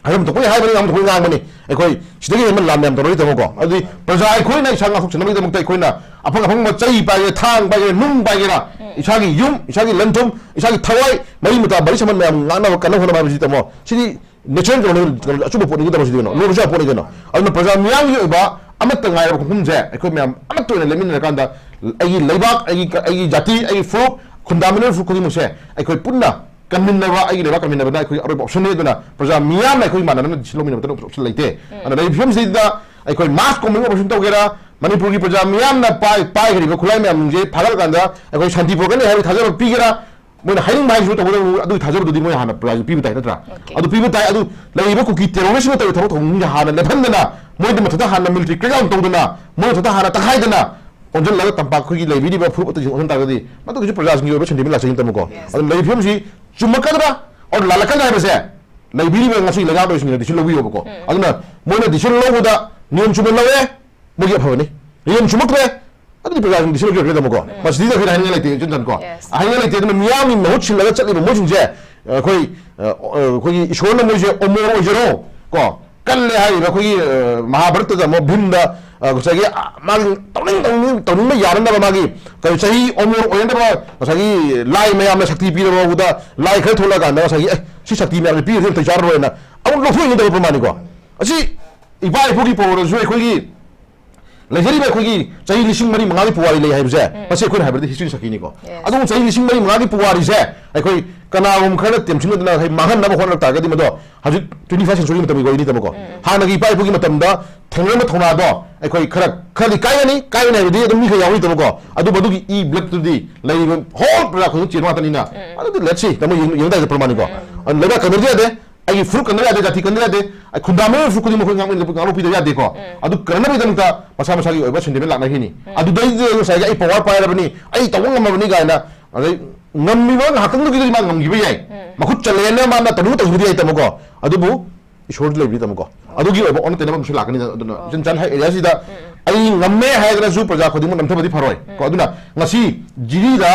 ꯍꯥꯏꯐꯝ ꯊꯣꯛꯄ ꯍꯥꯏꯕꯅꯤ, ꯌꯥꯝ ꯊꯣꯛꯄ ꯉꯥꯡꯕꯅꯤ꯫ ꯑꯩꯈꯣꯏ ꯁꯤꯗꯒꯤ ꯍꯦꯟꯕ ꯂꯥꯟ ꯌꯥꯝ ꯇꯧꯔꯣꯏ ꯇꯥꯃꯣꯀꯣ꯫ ꯑꯗꯨꯗꯤ ꯄ꯭ꯔꯖꯥ ꯑꯩꯈꯣꯏꯅ ꯏꯁꯥ ꯉꯥꯛꯊꯣꯛꯆꯅꯕꯒꯤꯗꯃꯛꯇ ꯑꯩꯈꯣꯏꯅ ꯑꯐꯪ ꯑꯐꯪꯕ ꯆꯩ ꯄꯥꯏꯒꯦꯔꯥ, ꯊꯥꯡ ꯄꯥꯏꯒꯦꯔꯥ, ꯅꯨꯡ ꯄꯥꯏꯒꯦꯔꯥ, ꯏꯁꯥꯒꯤ ꯌꯨꯝ, ꯏꯁꯥꯒꯤ ꯂꯟ ꯊꯨꯝ, ꯏꯁꯥꯒꯤ ꯊꯋꯥꯏ, ꯃꯔꯤ ꯃꯇꯥ, ꯃꯔꯤ ꯁꯝꯕꯟ ꯃꯌꯥꯝ ꯉꯥꯛꯅꯕ ꯀꯟꯅ ꯍꯣꯠꯅꯕ ꯍꯥꯏꯕꯁꯤ ꯇꯥꯃꯣ, ꯁꯤꯗꯤ ꯅꯦꯆꯔꯦꯜ ꯀꯩꯅꯣꯅꯤ, ꯀꯩꯅꯣ, ꯑꯆꯨꯝꯕ ꯄꯣꯠꯅꯤ ꯇꯥꯃꯣ, ꯁꯤꯗꯤ ꯀꯩꯅꯣ, ꯂꯣꯏꯕꯁꯨ ꯌꯥꯕ ꯄꯣꯠꯅꯤ ꯀꯩꯅꯣ꯫ ꯑꯗꯨꯅ ꯄ꯭ꯔꯖꯥ ꯃꯤꯌꯥꯝꯒꯤ ꯑꯣꯏꯕ ꯑꯃꯠꯇ ꯉꯥꯏꯔꯕ ꯈꯣꯡꯐꯝꯁꯦ ꯑꯩꯈꯣꯏ ꯃꯌꯥꯝ ꯑꯃꯠꯇ ꯑꯣꯏꯅ ꯂꯦꯞꯃꯤꯟꯅꯔꯀꯥꯟꯗ ꯑꯩꯒꯤ ꯂꯩꯕꯥꯛ, ꯑꯩꯒꯤ, ꯑꯩꯒꯤ ꯖꯥꯇꯤ, ꯑꯩꯒꯤ ꯐꯨꯔꯨꯞ, ꯈꯨꯟꯗꯥꯃꯤꯟꯅꯔꯤꯕ ꯐꯨꯔꯨꯞ ꯈꯨꯗꯤꯡꯃꯛꯁꯦ ꯑꯩꯈꯣꯏ ꯄꯨꯟꯅ ꯀꯟꯃꯤꯟꯅꯕ, ꯑꯩꯒꯤ ꯂꯩꯕꯥꯛ ꯀꯟꯃꯤꯟꯅꯕꯅ ꯑꯩꯈꯣꯏꯒꯤ ꯑꯔꯣꯏꯕ option ꯅꯤ꯫ ꯑꯗꯨꯅ ꯄ꯭ꯔꯖꯥ ꯃꯤꯌꯥꯝꯅ ꯑꯩꯈꯣꯏ ꯃꯥꯟꯅꯅ decision ꯂꯧꯃꯤꯟꯅꯕꯗ ꯑꯔꯣꯏꯕ option ꯂꯩꯇꯦ꯫ ꯎꯝ꯫ ꯑꯗꯨꯅ ꯂꯩꯔꯤꯕ ꯐꯤꯕꯝꯁꯤꯗ ꯑꯩꯈꯣꯏ mass common operation ꯇꯧꯒꯦꯔꯥ, ꯃꯅꯤꯄꯨꯔꯒꯤ ꯄ꯭ꯔꯖꯥ ꯃꯤꯌꯥꯝꯅ ꯄꯥꯏ-, ꯄꯥꯏꯈ꯭ꯔꯤꯕ ꯈꯨꯠꯂꯥꯏ ꯃꯌꯥꯝꯁꯦ ꯐꯥꯒꯠꯂꯀꯥꯟꯗ ꯑꯩꯈꯣꯏ ꯁꯥꯟꯇꯤ ꯄꯨꯔꯛꯀꯅꯤ ꯍꯥꯏꯕꯒꯤ ꯊꯥꯖꯕ ꯄꯤꯒꯦꯔꯥ, ꯃꯣꯏꯅ ꯍꯥꯏꯅꯤꯡꯕ ꯍꯥꯏꯁꯤꯁꯨ ꯇꯧꯒꯗꯕ, ꯑꯗꯨꯒꯤ ꯊꯥꯖꯕꯗꯨꯗꯤ ꯃꯣꯏ ꯍꯥꯟꯅ ꯄ꯭ꯔꯖꯥꯁꯨ ꯄꯤꯕ ꯇꯥꯏ, ꯅꯠꯇ꯭ꯔꯥ? Okay꯫ ꯑꯗꯨ ꯄꯤꯕ ꯇꯥꯏ꯫ ꯑꯗꯨ ꯂꯩꯔꯤꯕ ꯀꯨꯀꯤ terrorist ꯁꯤꯡꯅ ꯇꯧꯔꯤꯕ ꯊꯕꯛ ꯊꯧꯑꯣꯡꯁꯤꯡꯁꯦ ꯍꯥꯟꯅ ꯂꯦꯞꯍꯟꯗꯅ, ꯃꯣꯏꯗ ꯃꯊꯛꯇ ꯍꯥꯟꯅ military crackdown ꯇꯧꯗꯅ, ꯃꯣꯏ ꯃꯊꯛꯇ ꯍꯥꯟꯅ ꯇꯛꯈꯥꯏꯗꯅ ꯑꯣꯟꯁꯤꯜꯂꯒ ꯇꯝꯄꯥꯛ ꯑꯩꯈꯣꯏꯒꯤ ꯂꯩꯕꯤꯔꯤꯕ ꯐꯨꯔꯨꯞ ꯑꯇꯩꯁꯤꯡ ꯑꯣꯟꯁꯤꯟ ꯇꯥꯔꯒꯗꯤ ꯃꯗꯨꯒꯤꯁꯨ ꯄ꯭ꯔꯖꯥꯁꯤꯡꯒꯤ ꯑꯣꯏꯕ sentiment ꯂꯥꯛꯆꯒꯅꯤ, ꯇꯥꯃꯣꯀꯣ꯫ Yes꯫ ꯑꯗꯨꯅ ꯂꯩꯔꯤꯕ ꯐꯤꯕꯝꯁꯤ ꯆꯨꯝꯃꯛꯀꯗ꯭ꯔꯥ or ꯂꯥꯜꯂꯛꯀꯗ꯭ꯔꯥ ꯍꯥꯏꯕꯁꯦ ꯂꯩꯕꯤꯔꯤꯕ ꯉꯁꯤ ꯂꯩꯉꯥꯛꯂꯣꯏꯁꯤꯡꯅ decision ꯂꯧꯕꯤꯌꯣꯕꯀꯣ꯫ ꯎꯝ꯫ ꯑꯗꯨꯅ ꯃꯣꯏꯅ decision ꯂꯧꯕꯗ ꯅꯤꯌꯣꯝ ꯆꯨꯝꯅ ꯂꯧꯔꯦ, ꯃꯣꯏꯒꯤ ꯑꯐꯕꯅꯤ꯫ ꯅꯤꯌꯣꯝ ꯆꯨꯝꯃꯛꯇ꯭ꯔꯦ, ꯑꯗꯨꯗꯤ ꯄ꯭ꯔꯖꯥꯁꯤꯡ decision ꯂꯧꯕꯤꯔꯛꯀꯅꯤ, ꯇꯥꯃꯣꯀꯣ꯫ ꯎꯝ꯫ ꯃꯁꯤꯗ ꯑꯩꯈꯣꯏꯅ ꯍꯥꯏꯅꯤꯡꯉꯥꯏ ꯂꯩꯇꯦ, ꯏꯆꯟ ꯆꯟ ꯀꯣ꯫ Yes꯫ ꯍꯥꯏꯅꯤꯡꯉꯥꯏ ꯂꯩꯇꯦ꯫ ꯑꯗꯨꯅ ꯃꯤꯌꯥꯝꯒꯤ ꯃꯍꯨꯠ ꯁꯤꯜꯂꯒ ꯆꯠꯂꯤꯕ ꯃꯣꯏꯁꯤꯡꯁꯦ, ꯑꯩꯈꯣꯏ, ꯑ, ꯑꯩꯈꯣꯏꯒꯤ ꯏꯁꯣꯔꯅ ꯃꯣꯏꯁꯦ ꯑꯃꯣꯔ ꯑꯣꯏꯖꯔꯣ ꯀꯣ, ꯀꯜꯂꯦ ꯍꯥꯏꯔꯤꯕ ꯑꯩꯈꯣꯏꯒꯤ, ꯑ, ꯃꯍꯥꯚꯥꯔꯠꯇꯗ ꯑꯃꯨꯛ ꯚꯤꯝꯗ, ꯑ, ꯉꯁꯥꯏꯒꯤ, ꯑ, ꯃꯥꯒꯤ ꯇꯧꯅꯤꯡ ꯇꯧꯅꯤꯡ ꯇꯧꯅꯤꯡꯕ ꯌꯥꯅꯅꯕ ꯃꯥꯒꯤ ꯀꯔꯤ ꯆꯍꯤ ꯑꯃꯣꯔ ꯑꯣꯏꯅꯅꯕ ꯉꯁꯥꯏꯒꯤ ꯂꯥꯏ ꯃꯌꯥꯝꯅ ꯁꯛꯇꯤ ꯄꯤꯔꯕꯗ ꯂꯥꯏ ꯈꯔ ꯊꯣꯛꯂꯛꯑꯀꯥꯟꯗ ꯉꯁꯥꯏꯒꯤ, "ꯑꯦ, ꯁꯤ ꯁꯛꯇꯤ ꯃꯌꯥꯝꯁꯦ ꯄꯤꯔꯗꯤ ꯑꯝꯇ ꯆꯥꯔꯔꯣꯏꯅ" ꯑꯃꯨꯛ ꯂꯧꯊꯣꯛꯏꯅꯤ ꯇꯧꯕ ꯄ꯭ꯔꯃꯥꯟꯅꯤꯀꯣ꯫ ꯑꯁꯤ ꯏꯄꯥ ꯏꯄꯨꯒꯤ ꯄꯧꯔꯗꯁꯨ ꯑꯩꯈꯣꯏꯒꯤ ꯂꯩꯖꯔꯤꯕ ꯑꯩꯈꯣꯏꯒꯤ ꯆꯍꯤ ꯂꯤꯁꯤꯡ ꯃꯔꯤ ꯃꯉꯥꯒꯤ ꯄꯨꯋꯥꯔꯤ ꯂꯩ ꯍꯥꯏꯕꯁꯦ, ꯎꯝ꯫ ꯃꯁꯤ ꯑꯩꯈꯣꯏꯅ ꯍꯥꯏꯕꯗꯤ history ꯁꯛꯈꯤꯅꯤꯀꯣ꯫ Yes꯫ ꯑꯗꯨꯕꯨ ꯆꯍꯤ ꯂꯤꯁꯤꯡ ꯃꯔꯤ ꯃꯉꯥꯒꯤ ꯄꯨꯋꯥꯔꯤꯁꯦ ꯑꯩꯈꯣꯏ ꯀꯅꯥꯒꯨꯝꯕ ꯈꯔꯅ ꯇꯦꯝꯁꯤꯟꯅꯗꯅ ꯑꯩꯈꯣꯏ ꯃꯥꯡꯍꯟꯅꯕ ꯍꯣꯠꯅꯔꯛ ꯇꯥꯔꯒꯗꯤ ꯃꯗꯣ ꯍꯧꯖꯤꯛ twenty first century ꯃꯇꯝꯒꯤ ꯋꯥꯔꯤꯅꯤ, ꯇꯥꯃꯣꯀꯣ꯫ ꯎꯝ꯫ ꯍꯥꯟꯅꯒꯤ ꯏꯄꯥ ꯏꯄꯨꯒꯤ ꯃꯇꯝꯗ ꯊꯦꯡꯅꯔꯝꯕ ꯊꯧꯅꯥꯗꯣ ꯑꯩꯈꯣꯏ ꯈꯔ, ꯈꯔꯗꯤ ꯀꯥꯏꯒꯅꯤ, ꯀꯥꯏꯒꯅꯤ ꯍꯥꯏꯕꯗꯤ ꯑꯗꯨꯝ ꯃꯤ ꯈꯔ ꯌꯥꯎꯔꯤ, ꯇꯥꯃꯣꯀꯣ꯫ ꯑꯗꯨꯕꯨ ꯑꯗꯨꯒꯤ e bloodꯇꯨꯗꯤ ꯂꯩꯔꯤꯕ whole ꯄ꯭ꯔꯖꯥ ꯈꯨꯗꯤꯡꯃꯛ ꯆꯦꯟꯕ ꯉꯥꯛꯇꯅꯤꯅ꯫ ꯎꯝ꯫ ꯑꯗꯨꯗꯤ let's see, ꯇꯥꯃꯣ, ꯌꯦꯡ-, ꯌꯦꯡ ꯇꯥꯏꯗ ꯄ꯭ꯔꯃꯥꯟꯅꯤꯀꯣ꯫ ꯎꯝ꯫ ꯑꯗꯨꯅ ꯂꯩꯕꯥꯛ ꯀꯟꯅꯕ ꯌꯥꯗꯦ, ꯑꯩꯒꯤ ꯐꯨꯔꯨꯞ ꯀꯟꯅꯕ ꯌꯥꯗꯦ, ꯖꯥꯇꯤ ꯀꯟꯅꯕ ꯌꯥꯗꯦ, ꯑꯩ ꯈꯨꯟꯗꯥꯃꯤꯟꯅꯔꯤꯕ ꯐꯨꯔꯨꯞ ꯈꯨꯗꯤꯡꯃꯛ ꯑꯩꯈꯣꯏ ꯉꯥꯛ-, ꯉꯥꯛꯂꯧꯄꯤꯗꯕ ꯌꯥꯗꯦꯀꯣ꯫ ꯎꯝ꯫ ꯑꯗꯨ ꯀꯟꯅꯕꯒꯤꯗꯃꯛꯇ ꯃꯁꯥ ꯃꯁꯥꯒꯤ ꯑꯣꯏꯕ sentiment ꯂꯥꯛꯅꯈꯤꯅꯤ꯫ ꯎꯝ꯫ ꯑꯗꯨꯗꯩꯗꯨꯗ ꯉꯁꯥꯏꯒꯤ "ꯑꯩ power ꯄꯥꯏꯔꯕꯅꯤ, ꯑꯩ ꯇꯧꯕ ꯉꯝꯃꯕꯅꯤ" ꯀꯥꯏꯅ, ꯑꯗꯩ ꯉꯝꯃꯤꯕ ꯉꯥꯏꯍꯥꯛꯇꯪꯗꯨꯒꯤꯗꯤ ꯃꯥ ꯉꯝꯈꯤꯕ ꯌꯥꯏ, ꯎꯝ꯫ ꯃꯈꯨꯠ ꯆꯜꯂꯦꯅ ꯃꯥꯅ ꯇꯧꯅꯤꯡꯕ ꯇꯧꯈꯤꯕꯗꯤ ꯌꯥꯏ, ꯇꯥꯃꯣꯀꯣ꯫ ꯑꯗꯨꯕꯨ ꯏꯁꯣꯔꯗꯤ ꯂꯩꯕꯅꯤ, ꯇꯥꯃꯣꯀꯣ꯫ ꯑꯗꯨꯒꯤ ꯑꯣꯏꯕ ꯑꯣꯟꯅ ꯇꯩꯅꯕ ꯑꯃꯁꯨ ꯂꯥꯛꯀꯅꯤ꯫ ꯑꯗꯨꯅ ꯑꯣ꯫ ꯏꯆꯟ ꯆꯟ ꯍꯥꯏ area ꯁꯤꯗ ꯎꯝ, ꯎꯝ꯫ ꯑꯩ ꯉꯝꯃꯦ ꯍꯥꯏꯗꯅꯁꯨ ꯄ꯭ꯔꯖꯥ ꯈꯨꯗꯤꯡꯃꯛ ꯅꯝꯊꯕꯗꯤ ꯐꯔꯣꯏ ꯀꯣ꯫ ꯎꯝ꯫ ꯑꯗꯨꯅ ꯉꯁꯤ ꯖꯤꯔꯤꯗ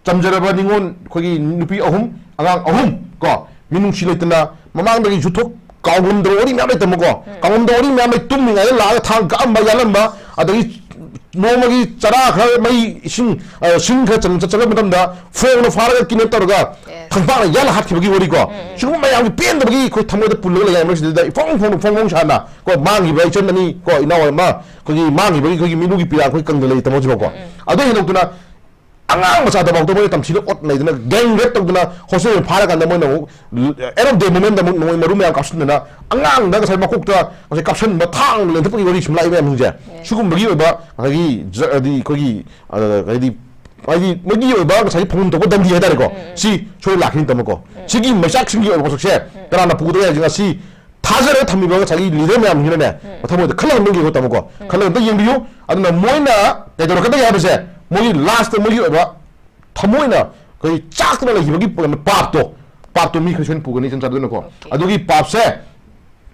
ꯆꯝꯖꯔꯕ ꯅꯤꯉꯣꯜ ꯑꯩꯈꯣꯏꯒꯤ ꯅꯨꯄꯤ ꯑꯍꯨꯝ, ꯑꯉꯥꯡ ꯑꯍꯨꯝ ꯀꯣ, ꯃꯤꯅꯨꯡꯁꯤ ꯂꯩꯇꯅ ꯃꯃꯥꯡꯗꯒꯤ ꯌꯨꯊꯣꯛ ꯀꯥꯎꯉꯝꯗꯕ ꯋꯥꯔꯤ ꯃꯌꯥꯝ ꯂꯩ, ꯇꯥꯃꯣꯀꯣ꯫ ꯎꯝ꯫ ꯀꯥꯎꯉꯝꯗꯕ ꯋꯥꯔꯤ ꯃꯌꯥꯝ ꯂꯩ, ꯇꯨꯝꯃꯤꯉꯩꯗ ꯂꯥꯛꯑꯒ ꯊꯥꯡ ꯀꯛꯑꯝꯕ, ꯌꯥꯜꯂꯝꯕ, ꯑꯗꯒꯤ ꯅꯣꯡꯃꯒꯤ ꯆꯔꯥ ꯈꯔ, ꯃꯩ, ꯏꯁꯤꯡ, ꯑ, ꯁꯤꯡ ꯈꯔ ꯆꯪ-, ꯆꯪꯂꯛꯄ ꯃꯇꯝꯗ ꯐꯣꯡꯅ ꯐꯥꯔꯒ ꯀꯤꯗꯅꯦꯞ ꯇꯧꯔꯒ ꯈꯪꯄꯥꯛꯅ ꯌꯥꯜꯂ ꯍꯥꯠꯈꯤꯕꯒꯤ ꯋꯥꯔꯤꯀꯣ꯫ ꯁꯤꯒꯨꯝꯕ ꯃꯌꯥꯝꯒꯤ ꯄꯦꯟꯗꯕꯒꯤ ꯑꯩꯈꯣꯏ ꯊꯃꯣꯏꯗ ꯄꯨꯜꯂꯒ ꯂꯩ ꯍꯥꯏꯕꯁꯤꯗ ꯏꯐꯣꯡ ꯐꯣꯡ, ꯐꯣꯡ ꯐꯣꯡ ꯁꯥꯅ ꯀꯣ, ꯃꯥꯡꯈꯤꯕ ꯏꯆꯟ ꯑꯅꯤ ꯀꯣ, ꯏꯅꯥꯎ ꯑꯃ, ꯑꯩꯈꯣꯏꯒꯤ ꯃꯥꯡꯈꯤꯕꯒꯤ ꯑꯩꯈꯣꯏꯒꯤ ꯃꯤꯠꯂꯨꯒꯤ ꯄꯤꯔꯥꯡ ꯑꯩꯈꯣꯏ ꯀꯪꯗ ꯂꯩ ꯇꯝꯃꯛꯁꯤꯕꯀꯣ꯫ ꯑꯗꯨ ꯍꯦꯟꯗꯣꯛꯇꯨꯅ ꯑꯉꯥꯡ ꯃꯆꯥꯗꯐꯥꯎꯗ ꯃꯣꯏꯅ ꯇꯝꯊꯤꯅ ꯑꯣꯠ ꯅꯩꯗꯅ, ꯒꯦꯡ ꯔꯦꯞ ꯇꯧꯗꯅ, ꯍꯣꯁꯇꯦꯜ ꯐꯥꯔꯀꯥꯟꯗ ꯃꯣꯏꯅ ꯑꯃꯨꯛ ꯑꯦꯟ ꯑꯣꯐ ꯗꯦ ꯃꯣꯃꯦꯟꯗ ꯑꯃꯨꯛ ꯃꯣꯏ ꯃꯔꯨ ꯃꯌꯥꯝ ꯀꯥꯞꯁꯤꯟꯗꯅ, ꯑꯉꯥꯡꯗ ꯉꯁꯥꯏ ꯃꯀꯣꯛꯇ ꯉꯁꯥꯏ ꯀꯥꯞꯁꯤꯟꯕ, ꯊꯥꯡ ꯂꯦꯟꯊꯠꯄꯒꯤ ꯋꯥꯔꯤ ꯁꯨꯝ ꯂꯥꯛꯏ ꯃꯌꯥꯝꯁꯤꯡꯁꯦ꯫ ꯁꯤꯒꯨꯝꯕꯒꯤ ꯑꯣꯏꯕ ꯉꯁꯥꯏꯒꯤ ꯖ-, ꯍꯥꯏꯗꯤ ꯑꯩꯈꯣꯏꯒꯤ, ꯑ, ꯍꯥꯏꯗꯤ, ꯍꯥꯏꯗꯤ ꯃꯣꯏꯒꯤ ꯑꯣꯏꯕ ꯉꯁꯥꯏꯒꯤ ꯐꯪꯐꯝ ꯊꯣꯛꯄ ꯗꯟꯗꯤ ꯍꯥꯏꯇꯥꯔꯦꯀꯣ꯫ ꯁꯤ ꯁꯣꯏ ꯂꯥꯛꯈꯤꯅꯤ ꯇꯝꯃꯀꯣ꯫ ꯁꯤꯒꯤ ꯃꯩꯆꯥꯛꯁꯤꯡꯒꯤ ꯑꯣꯏꯕ ꯄꯣꯠꯁꯛꯁꯦ ꯀꯅꯥꯅ ꯄꯨꯒꯗꯒꯦ ꯍꯥꯏꯁꯦ ꯉꯁꯤ ꯊꯥꯖꯔꯒ ꯊꯝꯃꯤꯕ ꯉꯁꯥꯏꯒꯤ ꯂꯤꯗꯔ ꯃꯌꯥꯝꯁꯤꯅꯅꯦ, ꯃꯊꯃꯣꯏꯗ ꯈꯜꯂꯒ ꯌꯦꯡꯕꯤꯌꯨ ꯇꯥꯃꯣꯀꯣ꯫ ꯈꯜꯂꯒ ꯑꯝꯇ ꯌꯦꯡꯕꯤꯌꯨ꯫ ꯑꯗꯨꯅ ꯃꯣꯏꯅ ꯀꯩꯗꯧꯔꯛꯀꯗꯒꯦ ꯍꯥꯏꯕꯁꯦ, ꯃꯣꯏꯒꯤ ꯂꯥꯁꯇ ꯃꯣꯏꯒꯤ ꯑꯣꯏꯕ ꯊꯃꯣꯏꯅ ꯑꯩꯈꯣꯏ ꯆꯥꯛꯇꯅ ꯂꯩꯈꯤꯕꯒꯤ ꯄꯥꯞꯇꯣ, ꯄꯥꯞꯇꯣ ꯃꯤ ꯈꯔ ꯁꯣꯏꯅ ꯄꯨꯒꯅꯤ, ꯏꯆꯟ ꯆꯥꯟꯗꯣꯏꯅꯀꯣ꯫ ꯑꯗꯨꯒꯤ ꯄꯥꯞꯁꯦ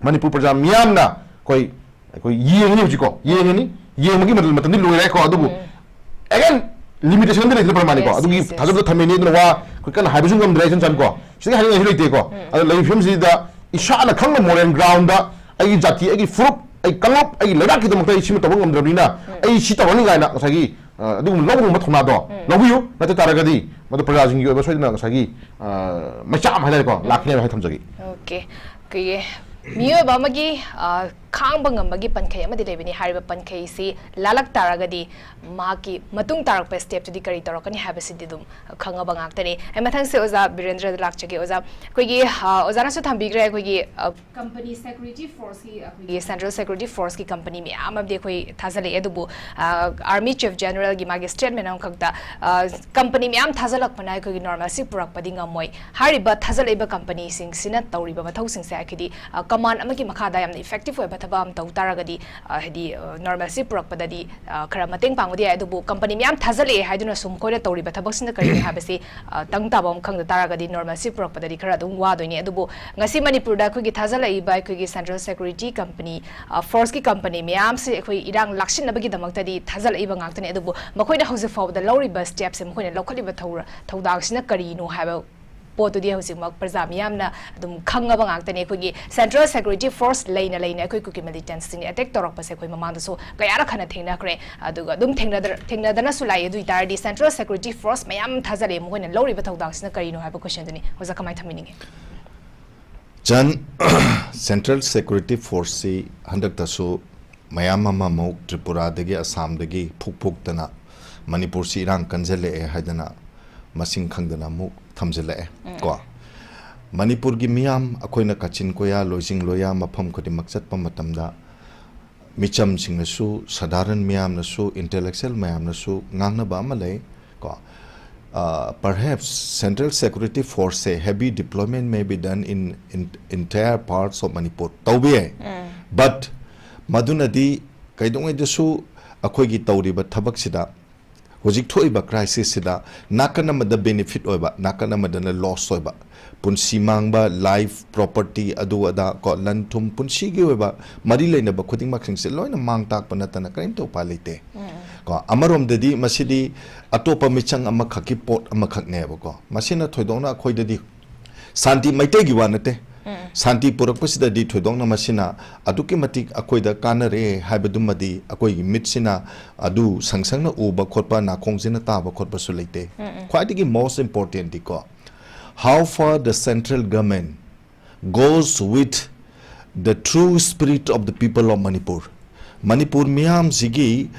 ꯃꯅꯤꯄꯨꯔ ꯄ꯭ꯔꯖꯥ ꯃꯤꯌꯥꯝꯅ ꯑꯩꯈꯣꯏ, ꯑꯩꯈꯣꯏ ꯌꯦꯡꯉꯅꯤ ꯍꯧꯖꯤꯛꯀꯣ, ꯌꯦꯡꯉꯅꯤ꯫ ꯌꯦꯡꯕꯒꯤ ꯃꯇꯝ, ꯃꯇꯝꯗꯤ ꯂꯣꯏꯔꯦꯀꯣ, ꯑꯗꯨꯕꯨ again limitation ꯑꯃꯗꯤ ꯂꯩꯗꯅ ꯄ꯭ꯔꯃꯥꯅꯤꯀꯣ꯫ Yes, ꯑꯗꯨꯒꯤ yes, yes. ꯊꯥꯖꯕꯗ ꯊꯝꯃꯤꯅꯤ꯫ ꯑꯗꯨꯅ ꯋꯥ ꯑꯩꯈꯣꯏ ꯀꯟꯅ ꯍꯥꯏꯕꯁꯨ ꯉꯝꯗ꯭ꯔꯦ, ꯏꯆꯟ ꯆꯥꯟꯀꯣ꯫ ꯁꯤꯗꯒꯤ ꯍꯥꯏꯅꯤꯡꯉꯥꯏꯁꯨ ꯂꯩꯇꯦꯀꯣ꯫ ꯑꯗꯣ ꯂꯩꯔꯤꯕ ꯐꯤꯕꯝꯁꯤꯗ ꯏꯁꯥꯅ ꯈꯪꯅ moral groundꯗ ꯑꯩꯒꯤ ꯖꯥꯇꯤ, ꯑꯩꯒꯤ ꯐꯨꯔꯨꯞ, ꯑꯩ ꯀꯥꯡꯂꯨꯞ, ꯑꯩꯒꯤ ꯂꯩꯕꯥꯛꯀꯤꯗꯃꯛꯇ ꯑꯩ ꯁꯤꯃ ꯇꯧꯕ ꯉꯝꯗ꯭ꯔꯕꯅꯤꯅ ꯑꯩ ꯁꯤ ꯇꯧꯔꯅꯤ ꯀꯥꯏꯅ ꯉꯁꯥꯏꯒꯤ, ꯑ, ꯑꯗꯨꯒꯨꯝꯕ ꯂꯧꯕ ꯉꯝꯕ ꯊꯧꯅꯥꯗꯣ ꯂꯧꯕꯤꯌꯨ꯫ ꯅꯠꯇ ꯇꯥꯔꯒꯗꯤ ꯃꯗꯨ ꯄ꯭ꯔꯖꯥꯁꯤꯡꯒꯤ ꯑꯣꯏꯕ ꯁꯣꯏꯗꯅ ꯉꯁꯥꯏꯒꯤ, ꯑ, ꯃꯩꯆꯥꯛ ꯑꯃ ꯍꯥꯏꯇꯥꯔꯦꯀꯣ, ꯂꯥꯛꯀꯅꯤ ꯍꯥꯏꯕ ꯊꯝꯖꯒꯦ꯫ Okay. ꯑꯩꯈꯣꯏꯒꯤ ꯃꯤꯑꯣꯏꯕ ꯑꯃꯒꯤ, ꯑ, ꯈꯥꯡꯕ ꯉꯝꯕꯒꯤ ꯄꯟꯈꯩ ꯑꯃꯗꯤ ꯂꯩꯕꯅꯤ꯫ ꯍꯥꯏꯔꯤꯕ ꯄꯟꯈꯩꯁꯤ ꯂꯥꯜꯂꯛ ꯇꯥꯔꯒꯗꯤ ꯃꯍꯥꯛꯀꯤ ꯃꯇꯨꯡ ꯇꯥꯔꯛꯄ stepꯇꯨꯗꯤ ꯀꯔꯤ ꯇꯧꯔꯛꯀꯅꯤ ꯍꯥꯏꯕꯁꯤꯗꯤ ꯑꯗꯨꯝ ꯈꯪꯉꯕ ꯉꯥꯛꯇꯅꯤ꯫ ꯑꯩ ꯃꯊꯪꯁꯦ ꯑꯣꯖꯥ ꯕꯤꯔꯦꯟꯗ꯭ꯔꯗ ꯂꯥꯛꯆꯒꯦ꯫ ꯑꯣꯖꯥ, ꯑꯩꯈꯣꯏꯒꯤ, ꯑ, ꯑꯣꯖꯥꯅꯁꯨ ꯊꯝꯕꯤꯈ꯭ꯔꯦ, ꯑꯩꯈꯣꯏꯒꯤ, ꯑ, company security forceꯀꯤ, ꯑꯩꯈꯣꯏꯒꯤ central security forceꯀꯤ company ꯃꯌꯥꯝ ꯑꯃꯗꯤ ꯑꯩꯈꯣꯏ ꯊꯥꯖꯤꯜꯂꯛꯑꯦ꯫ ꯑꯗꯨꯕꯨ, ꯑ, army chief generalꯒꯤ ꯃꯥꯒꯤ statement ꯑꯃꯈꯛꯇ, ꯑ, company ꯃꯌꯥꯝ ꯊꯥꯖꯤꯜꯂꯛꯄꯅ ꯑꯩꯈꯣꯏꯒꯤ normalcy ꯄꯨꯔꯛꯄꯗꯤ ꯉꯝꯃꯣꯏ꯫ ꯍꯥꯏꯔꯤꯕ ꯊꯥꯖꯤꯜꯂꯛꯏꯕ companyꯁꯤꯡꯁꯤꯅ ꯇꯧꯔꯤꯕ ꯃꯊꯧꯁꯤꯡꯁꯦ ꯍꯥꯏꯗꯤ, ꯑ, command ꯑꯃꯒꯤ ꯃꯈꯥꯗ ꯌꯥꯝꯅ effective ꯑꯣꯏꯕ ꯊꯕꯛ ꯑꯃ ꯇꯧ ꯇꯥꯔꯒꯗꯤ, ꯑ, ꯍꯥꯏꯗꯤ, ꯑ, normalcy ꯄꯨꯔꯛꯄꯗꯗꯤ, ꯑ, ꯈꯔ ꯃꯇꯦꯡ ꯄꯥꯡꯕꯗꯤ ꯌꯥꯏ꯫ ꯑꯗꯨꯕꯨ company ꯃꯌꯥꯝ ꯊꯥꯖꯤꯜꯂꯛꯑꯦ ꯍꯥꯏꯗꯨꯅ ꯁꯨꯝ ꯃꯈꯣꯏꯅ ꯇꯧꯔꯤꯕ ꯊꯕꯛꯁꯤꯅ ꯀꯔꯤꯅꯣ ꯍꯥꯏꯕꯁꯤ, ꯑ, ꯇꯪ ꯇꯥꯕ ꯑꯃ ꯈꯪꯗ ꯇꯥꯔꯒꯗꯤ normalcy ꯄꯨꯔꯛꯄꯗꯗꯤ ꯈꯔ ꯑꯗꯨꯝ ꯋꯥꯗꯣꯏꯅꯤ꯫ ꯑꯗꯨꯕꯨ ꯉꯁꯤ ꯃꯅꯤꯄꯨꯔꯗ ꯑꯩꯈꯣꯏꯒꯤ ꯊꯥꯖꯤꯜꯂꯛꯏꯕ ꯑꯩꯈꯣꯏꯒꯤ central security company, ꯑ, forceꯀꯤ company ꯃꯌꯥꯝꯁꯦ ꯑꯩꯈꯣꯏ ꯏꯔꯥꯡ ꯂꯥꯛꯁꯤꯟꯅꯕꯒꯤꯗꯃꯛꯇꯗꯤ ꯊꯥꯖꯤꯜꯂꯛꯏꯕ ꯉꯥꯛꯇꯅꯤ꯫ ꯑꯗꯨꯕꯨ ꯃꯈꯣꯏꯅ ꯍꯧꯖꯤꯛ ꯐꯥꯎꯕꯗ ꯂꯧꯔꯤꯕ stepꯁꯦ, ꯃꯈꯣꯏꯅ ꯂꯧꯈꯠꯂꯤꯕ ꯊꯧꯔ-, ꯊꯧꯗꯥꯡꯁꯤꯅ ꯀꯔꯤꯅꯣ ꯍꯥꯏꯕ ꯄꯣꯠꯇꯨꯗꯤ ꯍꯧꯖꯤꯛꯃꯛ ꯄ꯭ꯔꯖꯥ ꯃꯤꯌꯥꯝꯅ ꯑꯗꯨꯝ ꯈꯪꯉꯕ ꯉꯥꯛꯇꯅꯤ꯫ ꯑꯩꯈꯣꯏꯒꯤ central security force ꯂꯩꯅ ꯂꯩꯅ ꯑꯩꯈꯣꯏ ꯀꯨꯀꯤ militantꯁꯤꯡꯅ attack ꯇꯧꯔꯛꯄꯁꯦ ꯑꯩꯈꯣꯏ ꯃꯃꯥꯡꯗꯁꯨ ꯀꯌꯥꯔꯛ ꯍꯟꯅ ꯊꯦꯡꯅꯈ꯭ꯔꯦ꯫ ꯑꯗꯨꯒ ꯑꯗꯨꯝ ꯊꯦꯡꯅꯗ-, ꯊꯦꯡꯅꯗꯅꯁꯨ ꯂꯥꯛꯏ꯫ ꯑꯗꯨ ꯑꯣꯏꯇꯥꯔꯗꯤ central security force ꯃꯌꯥꯝ ꯊꯥꯖꯜꯂꯛꯑꯦ, ꯃꯈꯣꯏꯅ ꯂꯧꯔꯤꯕ ꯊꯧꯗꯥꯡꯁꯤꯅ ꯀꯔꯤꯅꯣ ꯍꯥꯏꯕ questionꯗꯨꯅꯤ ꯑꯣꯖꯥ ꯀꯃꯥꯏꯅ ꯊꯝꯕꯤꯅꯤꯡꯉꯤ? ꯆꯟ, central security forceꯁꯤ ꯍꯟꯗꯛꯇꯁꯨ ꯃꯌꯥꯝ ꯑꯃꯃꯨꯛ ꯇ꯭ꯔꯤꯄꯨꯔꯥꯗꯒꯤ, ꯑꯁꯥꯝꯗꯒꯤ ꯐꯨꯛ ꯐꯨꯛꯇꯅ ꯃꯅꯤꯄꯨꯔꯁꯤ ꯏꯔꯥꯡ ꯀꯟꯖꯜꯂꯛꯑꯦ ꯍꯥꯏꯗꯅ ꯃꯁꯤꯡ ꯈꯪꯗꯅ ꯑꯃꯨꯛ ꯊꯝꯖꯤꯜꯂꯛꯑꯦ꯫ ꯀꯣ, ꯃꯅꯤꯄꯨꯔꯒꯤ ꯃꯤꯌꯥꯝ ꯑꯩꯈꯣꯏꯅ ꯀꯥꯆꯤꯟ ꯀꯣꯌꯥ, ꯂꯣꯏꯖꯤꯡ ꯂꯣꯌꯥ ꯃꯐꯝ ꯈꯨꯗꯤꯡꯃꯛ ꯆꯠꯄ ꯃꯇꯝꯗ ꯃꯤꯆꯝꯁꯤꯡꯅꯁꯨ, ꯁꯥꯙꯥꯔꯟ ꯃꯤꯌꯥꯝꯅꯁꯨ, intellectual ꯃꯌꯥꯝꯅꯁꯨ ꯉꯥꯡꯅꯕ ꯑꯃ ꯂꯩ꯫ ꯀꯣ, perhaps central security forceꯁꯦ heavy deployment may be done in, in entire parts of Manipur, ꯇꯧꯕ ꯌꯥꯏ꯫ But ꯃꯗꯨꯅꯗꯤ ꯀꯩꯗꯧꯉꯩꯗꯁꯨ ꯑꯩꯈꯣꯏꯒꯤ ꯇꯧꯔꯤꯕ ꯊꯕꯛꯁꯤꯗ, ꯍꯧꯖꯤꯛ ꯊꯣꯛꯏꯕ crisisꯁꯤꯗ ꯅꯥꯀꯟ ꯑꯃꯗ benefit ꯑꯣꯏꯕ, ꯅꯥꯀꯟ ꯑꯃꯗꯅ loss ꯑꯣꯏꯕ, ꯄꯨꯟꯁꯤ ꯃꯥꯡꯕ, life, property, ꯑꯗꯨ ꯑꯗꯥ, ꯀꯣ, ꯂꯟ ꯊꯨꯝ, ꯄꯨꯟꯁꯤꯒꯤ ꯑꯣꯏꯕ ꯃꯔꯤ ꯂꯩꯅꯕ ꯈꯨꯗꯤꯡꯃꯛꯁꯤꯡꯁꯦ ꯂꯣꯏꯅ ꯃꯥꯡ ꯇꯥꯛꯄ ꯅꯠꯇꯅ ꯀꯔꯤꯝꯇ ꯎꯄꯥꯏ ꯂꯩꯇꯦ꯫ ꯀꯣ, ꯑꯃꯔꯣꯝꯗꯗꯤ ꯃꯁꯤꯗꯤ ꯑꯇꯣꯞꯄ ꯃꯤꯆꯪ ꯑꯃꯈꯛꯀꯤ ꯄꯣꯠ ꯑꯃꯈꯛꯅꯦꯕꯀꯣ꯫ ꯃꯁꯤꯅ ꯊꯣꯏꯗꯣꯛꯅ ꯑꯩꯈꯣꯏꯗꯗꯤ ꯁꯥꯟꯇꯤ, ꯃꯩꯇꯩꯒꯤ ꯋꯥ ꯅꯠꯇꯦ, ꯁꯥꯟꯇꯤ ꯄꯨꯔꯛꯄꯁꯤꯗꯗꯤ ꯊꯣꯏꯗꯣꯛꯅ ꯃꯁꯤꯅ ꯑꯗꯨꯛꯀꯤ ꯃꯇꯤꯛ ꯑꯩꯈꯣꯏꯗ ꯀꯥꯟꯅꯔꯦ ꯍꯥꯏꯕꯗꯨꯃꯗꯤ ꯑꯩꯈꯣꯏꯒꯤ ꯃꯤꯠꯁꯤꯅ ꯑꯗꯨ ꯁꯪ ꯁꯪꯅ ꯎꯕ ꯈꯣꯠꯄ, ꯅꯥꯀꯣꯡꯁꯤꯅ ꯇꯥꯕ ꯈꯣꯠꯄꯁꯨ ꯂꯩꯇꯦ꯫ ꯈ꯭ꯋꯥꯏꯗꯒꯤ most importantꯗꯤꯀꯣ, how far the central government goes with the true spirit of the people of Manipur. Manipur ꯃꯤꯌꯥꯝꯁꯤꯒꯤ,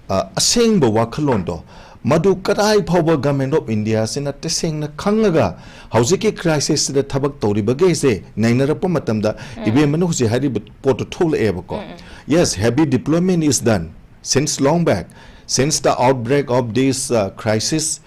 ꯑ, ꯑꯁꯦꯡꯕ ꯋꯥꯈꯜꯂꯣꯟꯗꯣ, ꯃꯗꯨ ꯀꯗꯥꯏ ꯐꯥꯎꯕ Government of Indiaꯁꯤꯅ ꯇꯁꯦꯡꯅ ꯈꯪꯉꯒ ꯍꯧꯖꯤꯛꯀꯤ crisisꯁꯤꯗ ꯊꯕꯛ ꯇꯧꯔꯤꯕꯒꯦꯁꯦ ꯅꯩꯅꯔꯛꯄ ꯃꯇꯝꯗ, ꯏꯕꯦꯝꯃꯅ ꯍꯧꯖꯤꯛ ꯍꯥꯏꯔꯤꯕ ꯄꯣꯠꯇꯣ ꯊꯣꯛꯂꯛꯑꯦꯕꯀꯣ꯫ Yes, heavy deployment is done since long back, since the outbreak of this, uh, crisis,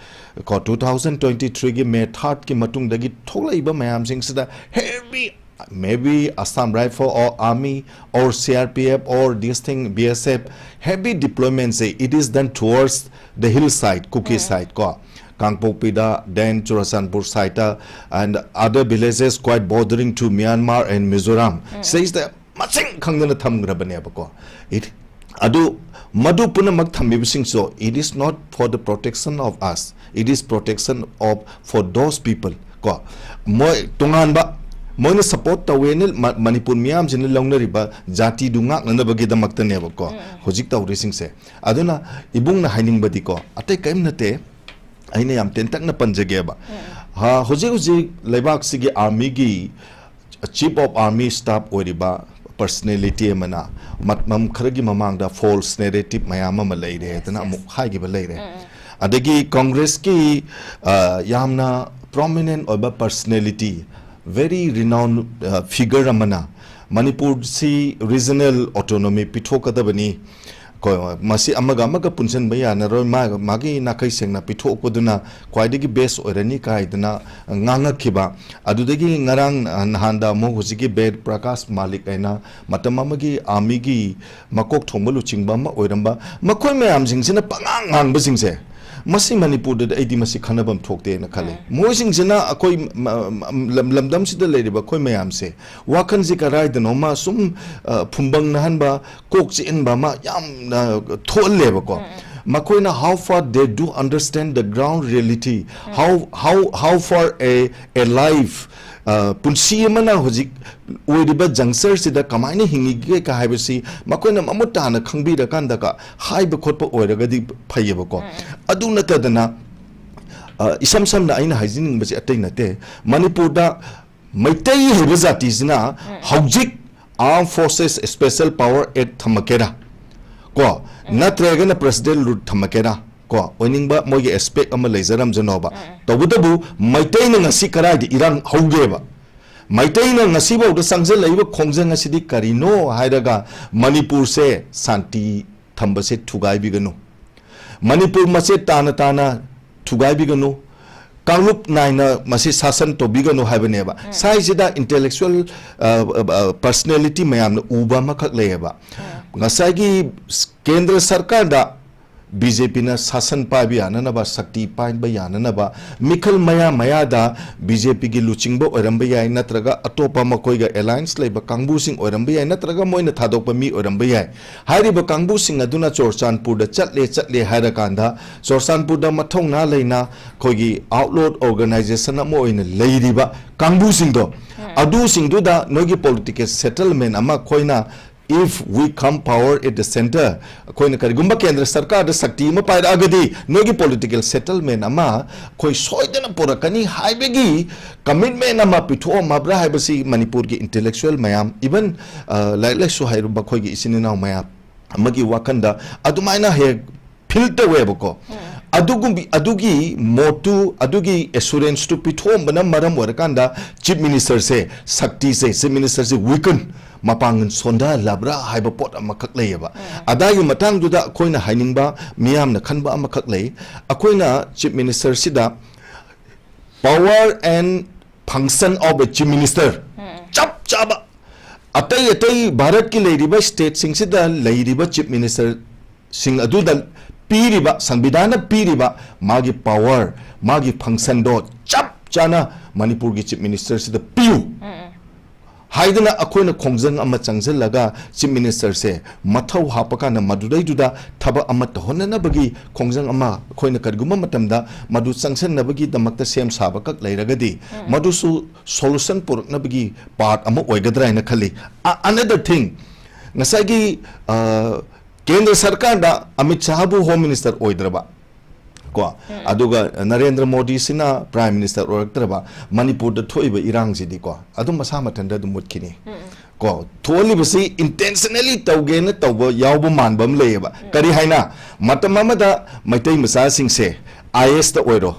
ꯀꯣ, two thousand twenty threeꯒꯤ May thirdꯀꯤ ꯃꯇꯨꯡꯗꯒꯤ ꯊꯣꯛꯂꯛꯏꯕ ꯃꯌꯥꯝꯁꯤꯡꯁꯤꯗ heavy, maybe Assam Rifle or Army or C R P F or this thing, B S F, heavy deploymentꯁꯦ, it is done towards the hillside, Kuki side, ꯀꯣ, ꯀꯥꯡꯄꯣꯛꯄꯤꯗ, then Churachandpur sideꯇ, and other villages quite bordering to Myanmar and Mizoram, ꯁꯤꯗꯩꯁꯤꯗ ꯃꯁꯤꯡ ꯈꯪꯗꯅ ꯊꯝꯈ꯭ꯔꯕꯅꯦꯕꯀꯣ꯫ It, ꯑꯗꯨ ꯃꯗꯨ ꯄꯨꯝꯅꯃꯛ ꯊꯝꯃꯤꯕꯁꯤꯡꯁꯨ, it is not for the protection of us, it is protection of, for those people, ꯀꯣ, ꯃꯣꯏ ꯇꯣꯉꯥꯟꯕ, ꯃꯣꯏꯅ ꯁꯄꯣꯔꯠ ꯇꯧꯋꯦꯅ ꯃ-, ꯃꯅꯤꯄꯨꯔ ꯃꯤꯌꯥꯝꯁꯤꯅ ꯂꯧꯅꯔꯤꯕ ꯖꯥꯇꯤꯗꯨ ꯉꯥꯛꯅꯅꯕꯒꯤꯗꯃꯛꯇꯅꯦꯕꯀꯣ ꯎꯝ, ꯎꯝ꯫ ꯍꯧꯖꯤꯛ ꯇꯧꯔꯤꯁꯤꯡꯁꯦ꯫ ꯑꯗꯨꯅ ꯏꯕꯨꯡꯅ ꯍꯥꯏꯅꯤꯡꯕꯗꯤꯀꯣ, ꯑꯇꯩ ꯀꯔꯤꯝ ꯅꯠꯇꯦ, ꯑꯩꯅ ꯌꯥꯝ ꯇꯦꯟꯇꯛꯅ ꯄꯟꯖꯒꯦꯕ꯫ ꯎꯝ, ꯎꯝ꯫ ꯍꯥ, ꯍꯧꯖꯤꯛ ꯍꯧꯖꯤꯛ ꯂꯩꯕꯥꯛꯁꯤꯒꯤ ꯑꯥꯔꯃꯤꯒꯤ Chief of Army Staff ꯑꯣꯏꯔꯤꯕ personality ꯑꯃꯅ ꯃꯇꯝ ꯈꯔꯒꯤ ꯃꯃꯥꯡꯗ false narrative ꯃꯌꯥꯝ ꯑꯃ ꯂꯩꯔꯦ Yes, ꯍꯥꯏꯗꯅ yes. ꯑꯃꯨꯛ ꯍꯥꯏꯈꯤꯕ ꯂꯩꯔꯦ꯫ ꯎꯝ, ꯎꯝ꯫ ꯑꯗꯒꯤ ꯀꯪꯒ꯭ꯔꯦꯁꯀꯤ, ꯑ, ꯌꯥꯝꯅ prominent ꯑꯣꯏꯕ personality, very renowned, ꯑ, figure ꯑꯃꯅ ꯃꯅꯤꯄꯨꯔꯁꯤ regional autonomy ꯄꯤꯊꯣꯛꯀꯗꯕꯅꯤ, ꯀꯣ, ꯃꯁꯤ ꯑꯃꯒ ꯑꯃꯒ ꯄꯨꯟꯁꯤꯟꯕ ꯌꯥꯅꯔꯣꯏ, ꯃꯥ-, ꯃꯥꯒꯤ ꯅꯥꯈꯩ ꯁꯦꯡꯅ ꯄꯤꯊꯣꯛꯄꯗꯨꯅ ꯈ꯭ꯋꯥꯏꯗꯒꯤ best ꯑꯣꯏꯔꯅꯤ ꯀꯥꯏꯗꯅ ꯉꯥꯡꯉꯛꯈꯤꯕ꯫ ꯑꯗꯨꯗꯒꯤ ꯉꯔꯥꯡ, ꯑ, ꯅꯍꯥꯟꯗ ꯑꯃꯨꯛ ꯍꯧꯖꯤꯛꯀꯤ ꯕꯦꯗ ꯄ꯭ꯔꯀꯥꯁ ꯃꯥꯂꯤꯛ ꯍꯥꯏꯅ ꯃꯇꯝ ꯑꯃꯒꯤ ꯑꯥꯔꯃꯤꯒꯤ ꯃꯀꯣꯛ ꯊꯣꯡꯕ ꯂꯨꯆꯤꯡꯕ ꯑꯃ ꯑꯣꯏꯔꯝꯕ, ꯃꯈꯣꯏ ꯃꯌꯥꯝꯁꯤꯡꯁꯤꯅ ꯄꯉꯥꯡ ꯉꯥꯡꯕꯁꯤꯡꯁꯦ, ꯃꯁꯤ ꯃꯅꯤꯄꯨꯔꯗꯗꯤ ꯑꯩꯗꯤ ꯃꯁꯤ ꯈꯟꯅꯐꯝ ꯊꯣꯛꯇꯦꯅ ꯈꯜꯂꯤ꯫ ꯎꯝ꯫ ꯃꯣꯏꯁꯤꯡꯁꯤꯅ ꯑꯩꯈꯣꯏ ꯃ-, ꯃ-, ꯂꯝ-, ꯂꯝꯗꯝꯁꯤꯗ ꯂꯩꯔꯤꯕ ꯑꯩꯈꯣꯏ ꯃꯌꯥꯝꯁꯦ ꯋꯥꯈꯜꯁꯤ ꯀꯗꯥꯏꯗꯅꯣꯃ ꯁꯨꯝ, ꯑ, ꯐꯨꯝꯕꯪꯅꯍꯟꯕ, ꯀꯣꯛ ꯆꯤꯛꯍꯟꯕ ꯑꯃ ꯌꯥꯝꯅ ꯊꯣꯛꯍꯜꯂꯦꯕꯀꯣ꯫ ꯎꯝ, ꯎꯝ꯫ ꯃꯈꯣꯏꯅ how far they do understand the ground reality, um. How, how, how far a, a life, ꯑ, ꯄꯨꯟꯁꯤ ꯑꯃꯅ ꯍꯧꯖꯤꯛ ꯑꯣꯏꯔꯤꯕ juncture ꯁꯤꯗ ꯀꯃꯥꯏꯅ ꯍꯤꯡꯉꯤꯒꯦ ꯀ ꯍꯥꯏꯕꯁꯤ ꯃꯈꯣꯏꯅ ꯃꯃꯨꯠ ꯇꯥꯅ ꯈꯪꯕꯤꯔꯀꯥꯟꯗꯒ ꯍꯥꯏꯕ ꯈꯣꯠꯄ ꯑꯣꯏꯔꯒꯗꯤ ꯐꯩꯌꯦꯕꯀꯣ꯫ ꯎꯝ, ꯎꯝ꯫ ꯑꯗꯨ ꯅꯠꯇꯗꯅ, ꯑ, ꯏꯁꯝ ꯁꯝꯅ ꯑꯩꯅ ꯍꯥꯏꯖꯅꯤꯡꯕꯁꯦ ꯑꯇꯩ ꯅꯠꯇꯦ, ꯃꯅꯤꯄꯨꯔꯗ ꯃꯩꯇꯩ ꯍꯥꯏꯕ ꯖꯥꯇꯤꯁꯤꯅ ꯎꯝ꯫ ꯍꯧꯖꯤꯛ Armed Forces Special Power Act ꯊꯝꯃꯛꯀꯦꯔꯥ, ꯀꯣ, ꯎꯝ꯫ ꯅꯠꯇ꯭ꯔꯒꯅ President Rule ꯊꯝꯃꯛꯀꯦꯔꯥ, ꯀꯣ, ꯑꯣꯏꯅꯤꯡꯕ ꯃꯣꯏꯒꯤ aspect ꯑꯃ ꯂꯩꯖꯔꯝꯖꯅꯣꯕ꯫ ꯎꯝ, ꯎꯝ꯫ ꯇꯧꯕꯇꯕꯨ ꯃꯩꯇꯩꯅ ꯉꯁꯤ ꯀꯗꯥꯏꯗ ꯏꯔꯥꯡ ꯍꯧꯒꯦꯕ? ꯃꯩꯇꯩꯅ ꯉꯁꯤꯐꯥꯎꯗ ꯆꯪꯁꯤꯜꯂꯛꯏꯕ ꯈꯣꯡꯖꯪ ꯑꯁꯤꯗꯤ ꯀꯔꯤꯅꯣ ꯍꯥꯏꯔꯒ ꯃꯅꯤꯄꯨꯔꯁꯦ ꯁꯥꯟꯇꯤ ꯊꯝꯕꯁꯦ ꯊꯨꯒꯥꯏꯕꯤꯒꯅꯨ꯫ ꯃꯅꯤꯄꯨꯔ ꯃꯆꯦꯠ ꯇꯥꯅ ꯇꯥꯅ ꯊꯨꯒꯥꯏꯕꯤꯒꯅꯨ꯫ ꯀꯥꯡꯂꯨꯞ ꯅꯥꯏꯅ ꯃꯁꯤ ꯁꯥꯁꯟ ꯇꯧꯕꯤꯒꯅꯨ ꯍꯥꯏꯕꯅꯦꯕ꯫ ꯎꯝ꯫ ꯁ꯭ꯋꯥꯏꯁꯤꯗ intellectual, ꯑ, ꯑ, ꯑ, personality ꯃꯌꯥꯝꯅ ꯎꯕ ꯑꯃꯈꯛ ꯂꯩꯌꯦꯕ꯫ ꯎꯝ꯫ ꯉꯁꯥꯏꯒꯤ ꯀꯦꯟꯗ꯭ꯔ ꯁꯔꯀꯥꯔꯗ ꯕꯤ ꯖꯦ ꯄꯤꯅ ꯁꯥꯁꯟ ꯄꯥꯏꯕ ꯌꯥꯅꯅꯕ, ꯁꯛꯇꯤ ꯄꯥꯏꯕ ꯌꯥꯅꯅꯕ, ꯃꯤꯈꯜ ꯃꯌꯥ ꯃꯌꯥꯗ ꯕꯤ ꯖꯦ ꯄꯤꯒꯤ ꯂꯨꯆꯤꯡꯕ ꯑꯣꯏꯔꯝꯕ ꯌꯥꯏ, ꯅꯠꯇ꯭ꯔꯒ ꯑꯇꯣꯞꯄ ꯃꯈꯣꯏꯒ alliance ꯂꯩꯕ ꯀꯥꯡꯕꯨꯁꯤꯡ ꯑꯣꯏꯔꯝꯕ ꯌꯥꯏ, ꯅꯠꯇ꯭ꯔꯒ ꯃꯣꯏꯅ ꯊꯥꯗꯣꯛꯄ ꯃꯤ ꯑꯣꯏꯔꯝꯕ ꯌꯥꯏ꯫ ꯍꯥꯏꯔꯤꯕ ꯀꯥꯡꯕꯨꯁꯤꯡ ꯑꯗꯨꯅ ꯆꯨꯔꯆꯥꯟꯄꯨꯔꯗ ꯆꯠꯂꯦ, ꯆꯠꯂꯦ ꯍꯥꯏꯔꯀꯥꯟꯗ, ꯆꯨꯔꯆꯥꯟꯄꯨꯔꯗ ꯃꯊꯧꯅꯥ ꯂꯩꯅ ꯑꯩꯈꯣꯏꯒꯤ outlaw organization ꯑꯃ ꯑꯣꯏꯅ ꯂꯩꯔꯤꯕ ꯀꯥꯡꯕꯨꯁꯤꯡꯗꯣ, ꯑꯗꯨꯁꯤꯡꯗꯨꯗ ꯅꯣꯏꯒꯤ political settlement ꯑꯃ ꯑꯩꯈꯣꯏꯅ, if we come power at the centre, ꯑꯩꯈꯣꯏꯅ ꯀꯔꯤꯒꯨꯝꯕ ꯀꯦꯟꯗ꯭ꯔ ꯁꯔꯀꯥꯔꯗ ꯁꯛꯇꯤ ꯑꯃ ꯄꯥꯏꯔꯛꯑꯒꯗꯤ, ꯅꯣꯏꯒꯤ political settlement ꯑꯃ ꯑꯩꯈꯣꯏ ꯁꯣꯏꯗꯅ ꯄꯨꯔꯛꯀꯅꯤ ꯍꯥꯏꯕꯒꯤ commitment ꯑꯃ ꯄꯤꯊꯣꯛꯑꯝꯃꯕ꯭ꯔꯥ ꯍꯥꯏꯕꯁꯤ ꯃꯅꯤꯄꯨꯔꯒꯤ intellectual ꯃꯌꯥꯝ, even, ꯑ, ꯂꯥꯏꯔꯤꯛ ꯂꯥꯏꯁꯨ ꯍꯩꯔꯕ ꯑꯩꯈꯣꯏꯒꯤ ꯏꯆꯤꯟ ꯏꯅꯥꯎ ꯃꯌꯥꯝ ꯑꯃꯒꯤ ꯋꯥꯈꯜꯗ ꯑꯗꯨꯃꯥꯏꯅ ꯍꯦꯛ feel ꯇꯧꯋꯦꯕꯀꯣ꯫ ꯑꯗꯨꯒꯨꯝꯕꯤ-, ꯑꯗꯨꯒꯤ ꯃꯣꯠꯇꯨ, ꯑꯗꯨꯒꯤ assurance ꯇꯨ ꯄꯤꯊꯣꯛꯑꯝꯕꯅ ꯃꯔꯝ ꯑꯣꯏꯔꯀꯥꯟꯗ Chief Minister ꯁꯦ, ꯁꯛꯇꯤꯁꯦ, Chief Minister ꯁꯦ weaken, ꯃꯄꯥꯡꯒꯜ ꯁꯣꯟꯊꯍꯜꯂꯕ꯭ꯔꯥ ꯍꯥꯏꯕ ꯄꯣꯠ ꯑꯃꯈꯛ ꯂꯩꯌꯦꯕ꯫ ꯑꯗꯥꯏꯒꯤ ꯃꯇꯥꯡꯗꯨꯗ ꯑꯩꯈꯣꯏꯅ ꯍꯥꯏꯅꯤꯡꯕ, ꯃꯤꯌꯥꯝꯅ ꯈꯟꯕ ꯑꯃꯈꯛ ꯂꯩ꯫ ꯑꯩꯈꯣꯏꯅ Chief Minister ꯁꯤꯗ power and function of a Chief Minister ꯆꯞ ꯆꯥꯕ, ꯑꯇꯩ ꯑꯇꯩ ꯚꯥꯔꯠꯀꯤ ꯂꯩꯔꯤꯕ state ꯁꯤꯡꯁꯤꯗ ꯂꯩꯔꯤꯕ Chief Minister ꯁꯤꯡ ꯑꯗꯨꯗ ꯄꯤꯔꯤꯕ, ꯁꯪꯕꯤꯙꯥꯟꯅ ꯄꯤꯔꯤꯕ ꯃꯥꯒꯤ power, ꯃꯥꯒꯤ function ꯗꯣ ꯆꯞ ꯆꯥꯅ ꯃꯅꯤꯄꯨꯔꯒꯤ Chief Minister ꯁꯤꯗ ꯄꯤꯌꯨ ꯍꯥꯏꯗꯅ ꯑꯩꯈꯣꯏꯅ ꯈꯣꯡꯖꯪ ꯑꯃ ꯆꯪꯁꯤꯜꯂꯒ Chief Minister ꯁꯦ ꯃꯊꯧ ꯍꯥꯞꯄ ꯀꯥꯟꯗ ꯃꯗꯨꯗꯩꯗꯨꯗ ꯊꯕꯛ ꯑꯃ ꯇꯧꯍꯟꯅꯅꯕꯒꯤ ꯈꯣꯡꯖꯪ ꯑꯃ ꯑꯩꯈꯣꯏꯅ ꯀꯔꯤꯒꯨꯝꯕ ꯃꯇꯝꯗ ꯃꯗꯨ ꯆꯪꯁꯤꯟꯅꯕꯒꯤꯗꯃꯛꯇ ꯁꯦꯝ ꯁꯥꯕꯈꯛ ꯂꯩꯔꯒꯗꯤ, ꯃꯗꯨꯁꯨ solution ꯄꯨꯔꯛꯅꯕꯒꯤ part ꯑꯃ ꯑꯣꯏꯒꯗ꯭ꯔꯥ ꯍꯥꯏꯅ ꯈꯜꯂꯤ꯫ A-, another thing, ꯉꯁꯥꯏꯒꯤ, ꯑ, ꯀꯦꯟꯗ꯭ꯔ ꯁꯔꯀꯥꯔꯗ ꯑꯃꯤꯠ ꯁꯥꯍꯕꯨ Home Minister ꯑꯣꯏꯗ꯭ꯔꯕ, ꯀꯣ, ꯑꯗꯨꯒ ꯅꯔꯦꯟꯗ꯭ꯔ ꯃꯣꯗꯤꯁꯤꯅ Prime Minister ꯑꯣꯏꯔꯛꯇ꯭ꯔꯕ, ꯃꯅꯤꯄꯨꯔꯗ ꯊꯣꯛꯏꯕ ꯏꯔꯥꯡꯁꯤꯗꯤꯀꯣ, ꯑꯗꯨꯝ ꯃꯁꯥ ꯃꯊꯟꯇ ꯑꯗꯨꯝ ꯃꯨꯠꯈꯤꯅꯤ꯫ ꯀꯣ, ꯊꯣꯛꯍꯜꯂꯤꯕꯁꯤ intentionally ꯇꯧꯒꯦꯅ ꯇꯧꯕ ꯌꯥꯎꯕ ꯃꯥꯟꯕ ꯑꯃ ꯂꯩꯌꯦꯕ꯫ ꯀꯔꯤ ꯍꯥꯏꯅ? ꯃꯇꯝ ꯑꯃꯗ ꯃꯩꯇꯩ ꯃꯆꯥꯁꯤꯡꯁꯦ I A S ꯇ ꯑꯣꯏꯔꯣ,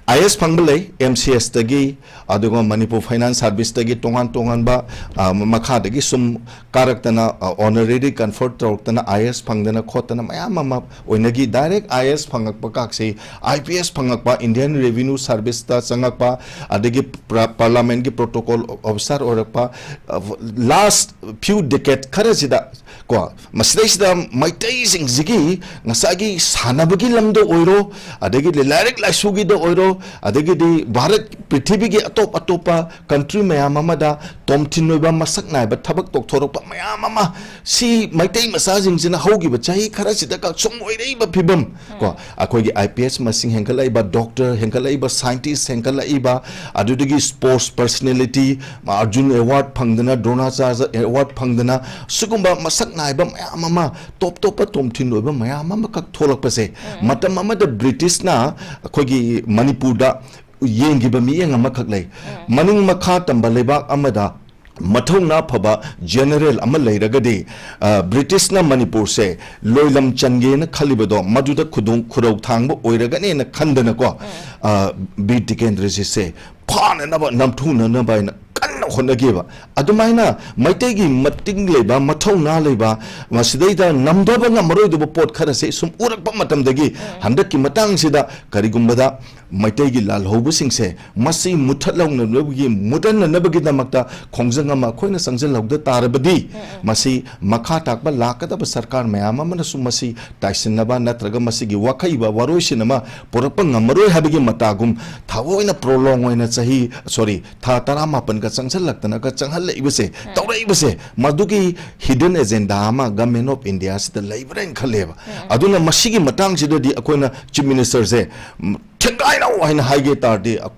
I A S ꯐꯪꯕ ꯂꯩ, M C S ꯇꯒꯤ, ꯑꯗꯨꯒ ꯃꯅꯤꯄꯨꯔ Finance Service ꯇꯒꯤ ꯇꯣꯉꯥꯟ ꯇꯣꯉꯥꯟꯕ, ꯑ, ꯃꯈꯥꯗꯒꯤ ꯁꯨꯝ ꯀꯥꯔꯛꯇꯅ, ꯑ, honorary confer ꯇꯧꯔꯛꯇꯅ I A S ꯐꯪꯗꯅ ꯈꯣꯠꯇꯅ ꯃꯌꯥꯝ ꯑꯃ ꯑꯣꯏꯅꯒꯤ꯫ Direct I A S ꯐꯪꯉꯛꯄ ꯀꯥꯛꯁꯤ, I P S ꯐꯪꯉꯛꯄ, Indian Revenue Service ꯇ ꯆꯪꯉꯛꯄ, ꯑꯗꯒꯤ ꯄ꯭ꯔ-, Parliament ꯀꯤ protocol officer ꯑꯣꯏꯔꯛꯄ, ꯑ, last few decade ꯈꯔꯁꯤꯗ ꯀꯣ, ꯃꯁꯤꯗꯩꯁꯤꯗ ꯃꯩꯇꯩꯁꯤꯡꯁꯤꯒꯤ ꯉꯁꯥꯏꯒꯤ ꯁꯥꯟꯅꯕꯒꯤ ꯂꯝꯗ ꯑꯣꯏꯔꯣ, ꯑꯗꯒꯤꯗꯤ ꯂꯥꯏꯔꯤꯛ ꯂꯥꯏꯁꯨꯒꯤꯗ ꯑꯣꯏꯔꯣ, ꯑꯗꯒꯤꯗꯤ ꯚꯥꯔꯠ ꯄ꯭ꯔꯤꯊꯤꯕꯤꯒꯤ ꯑꯇꯣꯞ ꯑꯇꯣꯞꯄ ꯀꯟꯇ꯭ꯔꯤ ꯃꯌꯥꯝ ꯑꯃꯗ ꯇꯣꯝꯊꯤꯟ ꯑꯣꯏꯕ ꯃꯁꯛ ꯅꯥꯏꯕ ꯊꯕꯛ ꯇꯧꯊꯣꯔꯛꯄ ꯃꯌꯥꯝ ꯑꯃ, ꯁꯤ ꯃꯩꯇꯩ ꯃꯆꯥꯁꯤꯡꯁꯤꯅ ꯍꯧꯈꯤꯕ ꯆꯍꯤ ꯈꯔꯁꯤꯗ ꯁꯨꯝ ꯑꯣꯏꯔꯛꯏꯕ ꯐꯤꯕꯝ ꯀꯣ, ꯑꯩꯈꯣꯏꯒꯤ ꯑꯥꯏ ꯄꯤ ꯑꯦꯁ ꯃꯁꯤꯡ ꯍꯦꯟꯒꯠꯂꯛꯏꯕ, ꯗꯣꯛꯇꯔ ꯍꯦꯟꯒꯠꯂꯛꯏꯕ, ꯁꯥꯏꯟꯇꯤꯁ ꯍꯦꯟꯒꯠꯂꯛꯏꯕ, ꯑꯗꯨꯗꯒꯤ ꯁ꯭ꯄꯣꯔꯠꯁ ꯄꯔꯁꯅꯦꯂꯤꯇꯤ, ꯑꯔꯖꯨꯟ ꯑꯦꯋꯥꯔꯗ ꯐꯪꯗꯅ, ꯗ꯭ꯔꯣꯅꯥꯆꯥꯔꯖ ꯑꯦꯋꯥꯔꯗ ꯐꯪꯗꯅ, ꯁꯤꯒꯨꯝꯕ ꯃꯁꯛ ꯅꯥꯏꯕ ꯃꯌꯥꯝ ꯑꯃ, ꯇꯣꯞ ꯇꯣꯞꯄ ꯇꯣꯝꯊꯤꯟ ꯑꯣꯏꯕ ꯃꯌꯥꯝ ꯑꯃꯈꯛ ꯊꯣꯛꯂꯛꯄꯁꯦ, ꯃꯇꯝ ꯑꯃꯗ ꯕ꯭ꯔꯤꯇꯤꯁꯅ ꯑꯩꯈꯣꯏꯒꯤ ꯃꯅꯤꯄꯨꯔꯗ ꯌꯦꯡꯈꯤꯕ ꯃꯤꯠꯌꯦꯡ ꯑꯃꯈꯛ ꯂꯩ꯫ ꯃꯅꯤꯡ ꯃꯈꯥ ꯇꯝꯕ ꯂꯩꯕꯥꯛ ꯑꯃꯗ ꯃꯊꯧꯅꯥ ꯐꯕ ꯖꯦꯅꯔꯦꯜ ꯑꯃ ꯂꯩꯔꯒꯗꯤ, ꯑ, ꯕ꯭ꯔꯤꯇꯤꯁꯅ ꯃꯅꯤꯄꯨꯔꯁꯦ ꯂꯣꯏꯂꯝ ꯆꯟꯒꯦꯅ ꯈꯜꯂꯤꯕꯗꯣ, ꯃꯗꯨꯗ ꯈꯨꯗꯣꯡ-, ꯈꯨꯔꯧ ꯊꯥꯡꯕ ꯑꯣꯏꯔꯒꯅꯦꯅ ꯈꯟꯗꯅꯀꯣ, ꯑ, ꯕꯤꯔ ꯇꯤꯀꯦꯟꯗ꯭ꯔꯖꯤꯠꯁꯦ ꯐꯥꯅꯅꯕ, ꯅꯝꯊꯨꯅꯅꯕ ꯍꯥꯏꯅ ꯀꯟꯅ ꯍꯣꯠꯅꯈꯤꯕ꯫ ꯑꯗꯨꯃꯥꯏꯅ ꯃꯩꯇꯩꯒꯤ ꯃꯇꯤꯡ ꯂꯩꯕ, ꯃꯊꯧꯅꯥ ꯂꯩꯕ, ꯃꯁꯤꯗꯩꯗ ꯅꯝꯊꯕ ꯉꯝꯃꯔꯣꯏꯗꯕ ꯄꯣꯠ ꯈꯔꯁꯦ ꯁꯨꯝ ꯎꯔꯛꯄ ꯃꯇꯝꯗꯒꯤ, ꯍꯟꯗꯛꯀꯤ ꯃꯇꯥꯡꯁꯤꯗ ꯀꯔꯤꯒꯨꯝꯕꯗ ꯃꯩꯇꯩꯒꯤ ꯂꯥꯜꯍꯧꯕꯁꯤꯡꯁꯦ ꯃꯁꯤ ꯃꯨꯠꯊꯠꯍꯧꯅꯕꯒꯤ, ꯃꯨꯠꯍꯟꯅꯅꯕꯒꯤꯗꯃꯛꯇ ꯈꯣꯡꯖꯪ ꯑꯃ ꯑꯩꯈꯣꯏꯅ ꯆꯪꯁꯤꯜꯍꯧꯗ ꯇꯥꯔꯕꯗꯤ, ꯃꯁꯤ ꯃꯈꯥ ꯇꯥꯛꯄ ꯂꯥꯛꯀꯗꯕ ꯁꯔꯀꯥꯔ ꯃꯌꯥꯝ ꯑꯃꯅꯁꯨ ꯃꯁꯤ ꯇꯥꯏꯁꯤꯟꯅꯕ ꯅꯠꯇ꯭ꯔꯒ ꯃꯁꯤꯒꯤ ꯋꯥꯈꯩꯕ ꯋꯥꯔꯣꯏꯁꯤꯟ ꯑꯃ ꯄꯨꯔꯛꯄ ꯉꯝꯃꯔꯣꯏ ꯍꯥꯏꯕꯒꯤ ꯃꯇꯥꯒꯨꯝ, ꯊꯑꯣꯏꯅ ꯄ꯭ꯔꯣꯂꯣꯡ ꯑꯣꯏꯅ ꯆꯍꯤ, ꯁꯣꯔꯤ, ꯊꯥ ꯇꯔꯥꯃꯥꯄꯟꯒ ꯆꯪꯁꯤꯜꯂꯛꯇꯅꯒ ꯆꯪꯍꯜꯂꯛꯏꯕꯁꯦ, ꯇꯧꯔꯛꯏꯕꯁꯦ, ꯃꯗꯨꯒꯤ ꯍꯤꯗꯟ ꯑꯦꯖꯦꯟꯗꯥ ꯑꯃ ꯒꯃꯦꯟ ꯑꯣꯐ ꯏꯟꯗꯤꯌꯥꯁꯤꯗ ꯂꯩꯕ꯭ꯔꯥ ꯍꯥꯏꯅ ꯈꯜꯂꯦꯕ꯫ ꯑꯗꯨꯅ ꯃꯁꯤꯒꯤ ꯃꯇꯥꯡꯁꯤꯗꯗꯤ ꯑꯩꯈꯣꯏꯅ ꯆꯤꯐ ꯃꯤꯅꯤꯁꯇꯔꯁꯦ, ꯎꯝ, ꯊꯦꯡꯒꯥꯏꯅꯧ ꯍꯥꯏꯅ ꯍꯥꯏꯒꯦ ꯇꯥꯔꯗꯤ, ꯑ,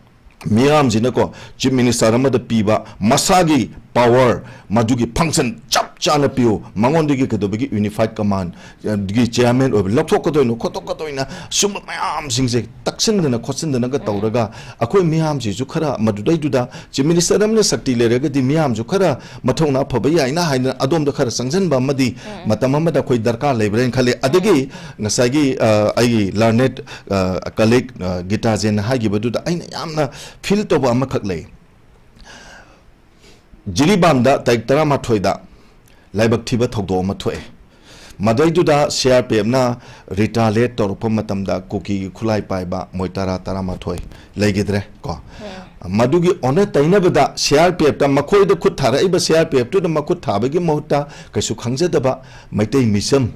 ꯃꯤꯌꯥꯝꯁꯤꯅꯀꯣ, ꯆꯤꯐ ꯃꯤꯅꯤꯁꯇꯔ ꯑꯃꯗ ꯄꯤꯕ ꯃꯁꯥꯒꯤ ꯄꯥꯋꯔ, ꯃꯗꯨꯒꯤ ꯐꯪꯁꯟ ꯆꯞ ꯆꯥꯅ ꯄꯤꯌꯨ꯫ ꯃꯉꯣꯟꯗꯒꯤ ꯀꯩꯗꯧꯕꯒꯤ ꯌꯨꯅꯤꯐꯥꯏꯠ ꯀꯃꯥꯟ, ꯑ, ꯒꯤ ꯆꯤꯌꯥꯔꯃꯦꯟ ꯑꯣꯏꯕ ꯂꯧꯊꯣꯛꯀꯗꯣꯏꯅꯣ, ꯈꯣꯠꯇꯣꯛꯀꯗꯣꯏꯅꯣ? ꯁꯨꯝꯕ ꯃꯌꯥꯝꯁꯤꯡꯁꯦ ꯇꯛꯁꯤꯟꯗꯅ ꯈꯣꯠꯆꯤꯟꯗꯅꯒ ꯇꯧꯔꯒ, ꯑꯩꯈꯣꯏ ꯃꯤꯌꯥꯝꯁꯤꯁꯨ ꯈꯔ ꯃꯗꯨꯗꯩꯗꯨꯗ ꯆꯤꯐ ꯃꯤꯅꯤꯁꯇꯔ ꯑꯃꯅ ꯁꯛꯇꯤ ꯂꯩꯔꯒꯗꯤ ꯃꯤꯌꯥꯝꯁꯨ ꯈꯔ ꯃꯊꯧꯅꯥ ꯐꯕ ꯌꯥꯏꯅ ꯍꯥꯏꯅ ꯑꯗꯣꯝꯗ ꯈꯔ ꯆꯪꯁꯤꯟꯕ ꯑꯃꯗꯤ ꯃꯇꯝ ꯑꯃꯗ ꯑꯩꯈꯣꯏ ꯗꯔꯀꯥꯔ ꯂꯩꯕ꯭ꯔꯥ ꯍꯥꯏꯅ ꯈꯜꯂꯤ꯫ ꯑꯗꯒꯤ ꯉꯁꯥꯏꯒꯤ, ꯑ, ꯑꯩꯒꯤ ꯂꯔꯅꯦꯠ, ꯑ, ꯀꯂꯤꯛ, ꯑ, ꯒꯤꯇꯥꯖꯦꯟꯅ ꯍꯥꯏꯈꯤꯕꯗꯨꯗ ꯑꯩꯅ ꯌꯥꯝꯅ ꯐꯤꯜ ꯇꯧꯕ ꯑꯃꯈꯛ ꯂꯩ꯫ ꯖꯤꯔꯤꯕꯥꯝꯗ ꯇꯥꯔꯤꯛ ꯇꯔꯥꯃꯥꯊꯣꯏꯗ ꯂꯥꯏꯕꯛ ꯊꯤꯕ ꯊꯧꯗꯣꯛ ꯑꯃ ꯊꯣꯛꯑꯦ꯫ ꯃꯗꯩꯗꯨꯗ ꯁꯤ ꯑꯥꯔ ꯄꯤ ꯑꯦꯐꯅ ꯔꯤꯇꯥꯂꯤꯌꯦꯠ ꯇꯧꯔꯛꯄ ꯃꯇꯝꯗ ꯀꯨꯀꯤꯒꯤ ꯈꯨꯠꯂꯥꯏ ꯄꯥꯏꯕ ꯃꯣꯏ ꯇꯔꯥ, ꯇꯔꯥꯃꯥꯊꯣꯏ ꯂꯩꯈꯤꯗ꯭ꯔꯦ ꯀꯣ꯫ ꯃꯗꯨꯒꯤ ꯑꯣꯟꯅ ꯇꯩꯅꯕꯗ ꯁꯤ ꯑꯥꯔ ꯄꯤ ꯑꯦꯐꯇ ꯃꯈꯣꯏꯗ ꯈꯨꯠ ꯊꯥꯔꯛꯏꯕ ꯁꯤ ꯑꯥꯔ ꯄꯤ ꯑꯦꯐꯇꯨꯗ ꯃꯈꯨꯠ ꯊꯥꯕꯒꯤ ꯃꯍꯨꯠꯇ ꯀꯩꯁꯨ ꯈꯪꯖꯗꯕ ꯃꯩꯇꯩ ꯃꯤꯆꯝ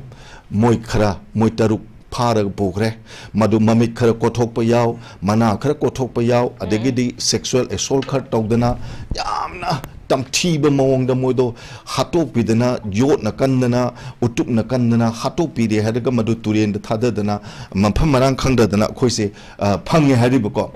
ꯃꯣꯏ ꯈꯔ, ꯃꯣꯏ ꯇꯔꯨꯛ ꯐꯥꯔꯒ ꯄꯨꯈ꯭ꯔꯦ꯫ ꯃꯗꯨ ꯃꯃꯤꯠ ꯈꯔ ꯀꯣꯊꯣꯛꯄ ꯌꯥꯎ, ꯃꯅꯥ ꯈꯔ ꯀꯣꯊꯣꯛꯄ ꯌꯥꯎ, ꯑꯗꯒꯤꯗꯤ sexual assault ꯈꯔ ꯇꯧꯗꯅ ꯌꯥꯝꯅ ꯇꯝꯊꯤꯕ ꯃꯑꯣꯡꯗ ꯃꯣꯏꯗꯣ ꯍꯥꯠꯇꯣꯛꯄꯤꯗꯅ, ꯌꯣꯠꯅ ꯀꯟꯗꯅ, ꯎꯇꯨꯞꯅ ꯀꯟꯗꯅ ꯍꯥꯠꯇꯣꯛꯄꯤꯔꯦ ꯍꯥꯏꯔꯒ ꯃꯗꯨ ꯇꯨꯔꯦꯟꯗ ꯊꯥꯗꯗꯅ ꯃꯐꯝ ꯃꯔꯥꯡ ꯈꯪꯗꯗꯅ ꯑꯩꯈꯣꯏꯁꯦ, ꯑ, ꯐꯪꯉꯦ ꯍꯥꯏꯔꯤꯕꯀꯣ꯫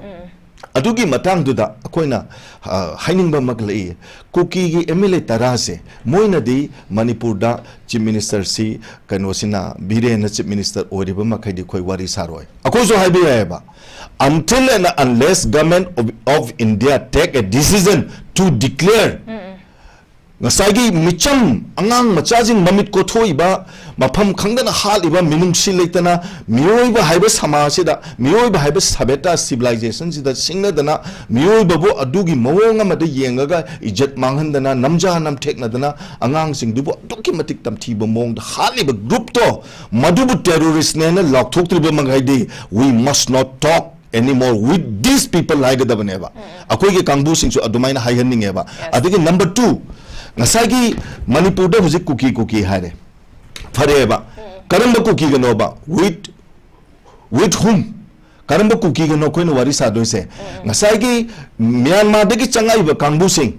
ꯑꯗꯨꯒꯤ ꯃꯇꯥꯡꯗꯨꯗ ꯑꯩꯈꯣꯏꯅ, ꯑ, ꯍꯥꯏꯅꯤꯡꯕ ꯑꯃ ꯂꯩ꯫ ꯀꯨꯀꯤꯒꯤ ꯑꯦꯝ ꯑꯦꯜ ꯑꯦ ꯇꯔꯥꯁꯦ ꯃꯣꯏꯅꯗꯤ ꯃꯅꯤꯄꯨꯔꯗ ꯆꯤꯐ ꯃꯤꯅꯤꯁꯇꯔꯁꯤ ꯀꯩꯅꯣꯁꯤꯅ, ꯕꯤꯔꯦꯟꯅ ꯆꯤꯐ ꯃꯤꯅꯤꯁꯇꯔ ꯑꯣꯏꯔꯤꯕ ꯃꯈꯩꯗꯤ ꯑꯩꯈꯣꯏ ꯋꯥꯔꯤ ꯁꯥꯔꯣꯏ꯫ ꯑꯩꯈꯣꯏꯁꯨ ꯍꯥꯏꯕ ꯌꯥꯏꯑꯕ, until and unless Government of, of India take a decision to declare ꯉꯁꯥꯏꯒꯤ ꯃꯤꯆꯝ, ꯑꯉꯥꯡ ꯃꯆꯥꯁꯤꯡ ꯃꯃꯤꯠ ꯀꯣꯊꯣꯛꯏꯕ, ꯃꯐꯝ ꯈꯪꯗꯅ ꯍꯥꯠꯂꯤꯕ, ꯃꯤꯅꯨꯡꯁꯤ ꯂꯩꯇꯅ ꯃꯤꯑꯣꯏꯕ ꯍꯥꯏꯕ ꯁꯃꯥꯖꯁꯤꯗ, ꯃꯤꯑꯣꯏꯕ ꯍꯥꯏꯕ ꯁꯚ꯭ꯌꯇꯥ, ꯁꯤꯚꯤꯂꯥꯏꯖꯦꯁꯟꯁꯤꯗ ꯁꯤꯡꯅꯗꯅ ꯃꯤꯑꯣꯏꯕꯕꯨ ꯑꯗꯨꯒꯤ ꯃꯑꯣꯡ ꯑꯃꯗ ꯌꯦꯡꯉꯒ ꯏꯖꯠ ꯃꯥꯡꯍꯟꯗꯅ, ꯅꯝꯖꯥ ꯅꯝꯊꯦꯛꯅꯗꯅ ꯑꯉꯥꯡꯁꯤꯡꯗꯨꯕꯨ ꯑꯗꯨꯛꯀꯤ ꯃꯇꯤꯛ ꯇꯝꯊꯤꯕ ꯃꯑꯣꯡꯗ ꯍꯥꯠꯂꯤꯕ ꯒ꯭ꯔꯨꯞꯇꯣ, ꯃꯗꯨꯕꯨ ꯇꯦꯔꯣꯔꯤꯁꯅꯦꯅ ꯂꯥꯎꯊꯣꯛꯇ꯭ꯔꯤꯕ ꯃꯈꯩꯗꯤ we must not talk anymore with these people ꯍꯥꯏꯒꯗꯕꯅꯦꯕ꯫ ꯑꯩꯈꯣꯏꯒꯤ ꯀꯥꯡꯕꯨꯁꯤꯡꯁꯨ ꯑꯗꯨꯃꯥꯏꯅ ꯍꯥꯏꯍꯟꯅꯤꯡꯉꯦꯕ꯫ Yes. ꯑꯗꯒꯤ number two, ꯉꯁꯥꯏꯒꯤ ꯃꯅꯤꯄꯨꯔꯗ ꯍꯧꯖꯤꯛ ꯀꯨꯀꯤ ꯀꯨꯀꯤ ꯍꯥꯏꯔꯦ, ꯐꯔꯦꯕ꯫ ꯀꯔꯝꯕ ꯀꯨꯀꯤꯒꯅꯣꯕ? With, with whom? ꯀꯔꯝꯕ ꯀꯨꯀꯤꯒꯅꯣ ꯑꯩꯈꯣꯏꯅ ꯋꯥꯔꯤ ꯁꯥꯗꯣꯏꯁꯦ? ꯉꯁꯥꯏꯒꯤ ꯃ꯭ꯌꯥꯟꯃꯥꯔꯗꯒꯤ ꯆꯪꯉꯛꯏꯕ ꯀꯥꯡꯕꯨꯁꯤꯡ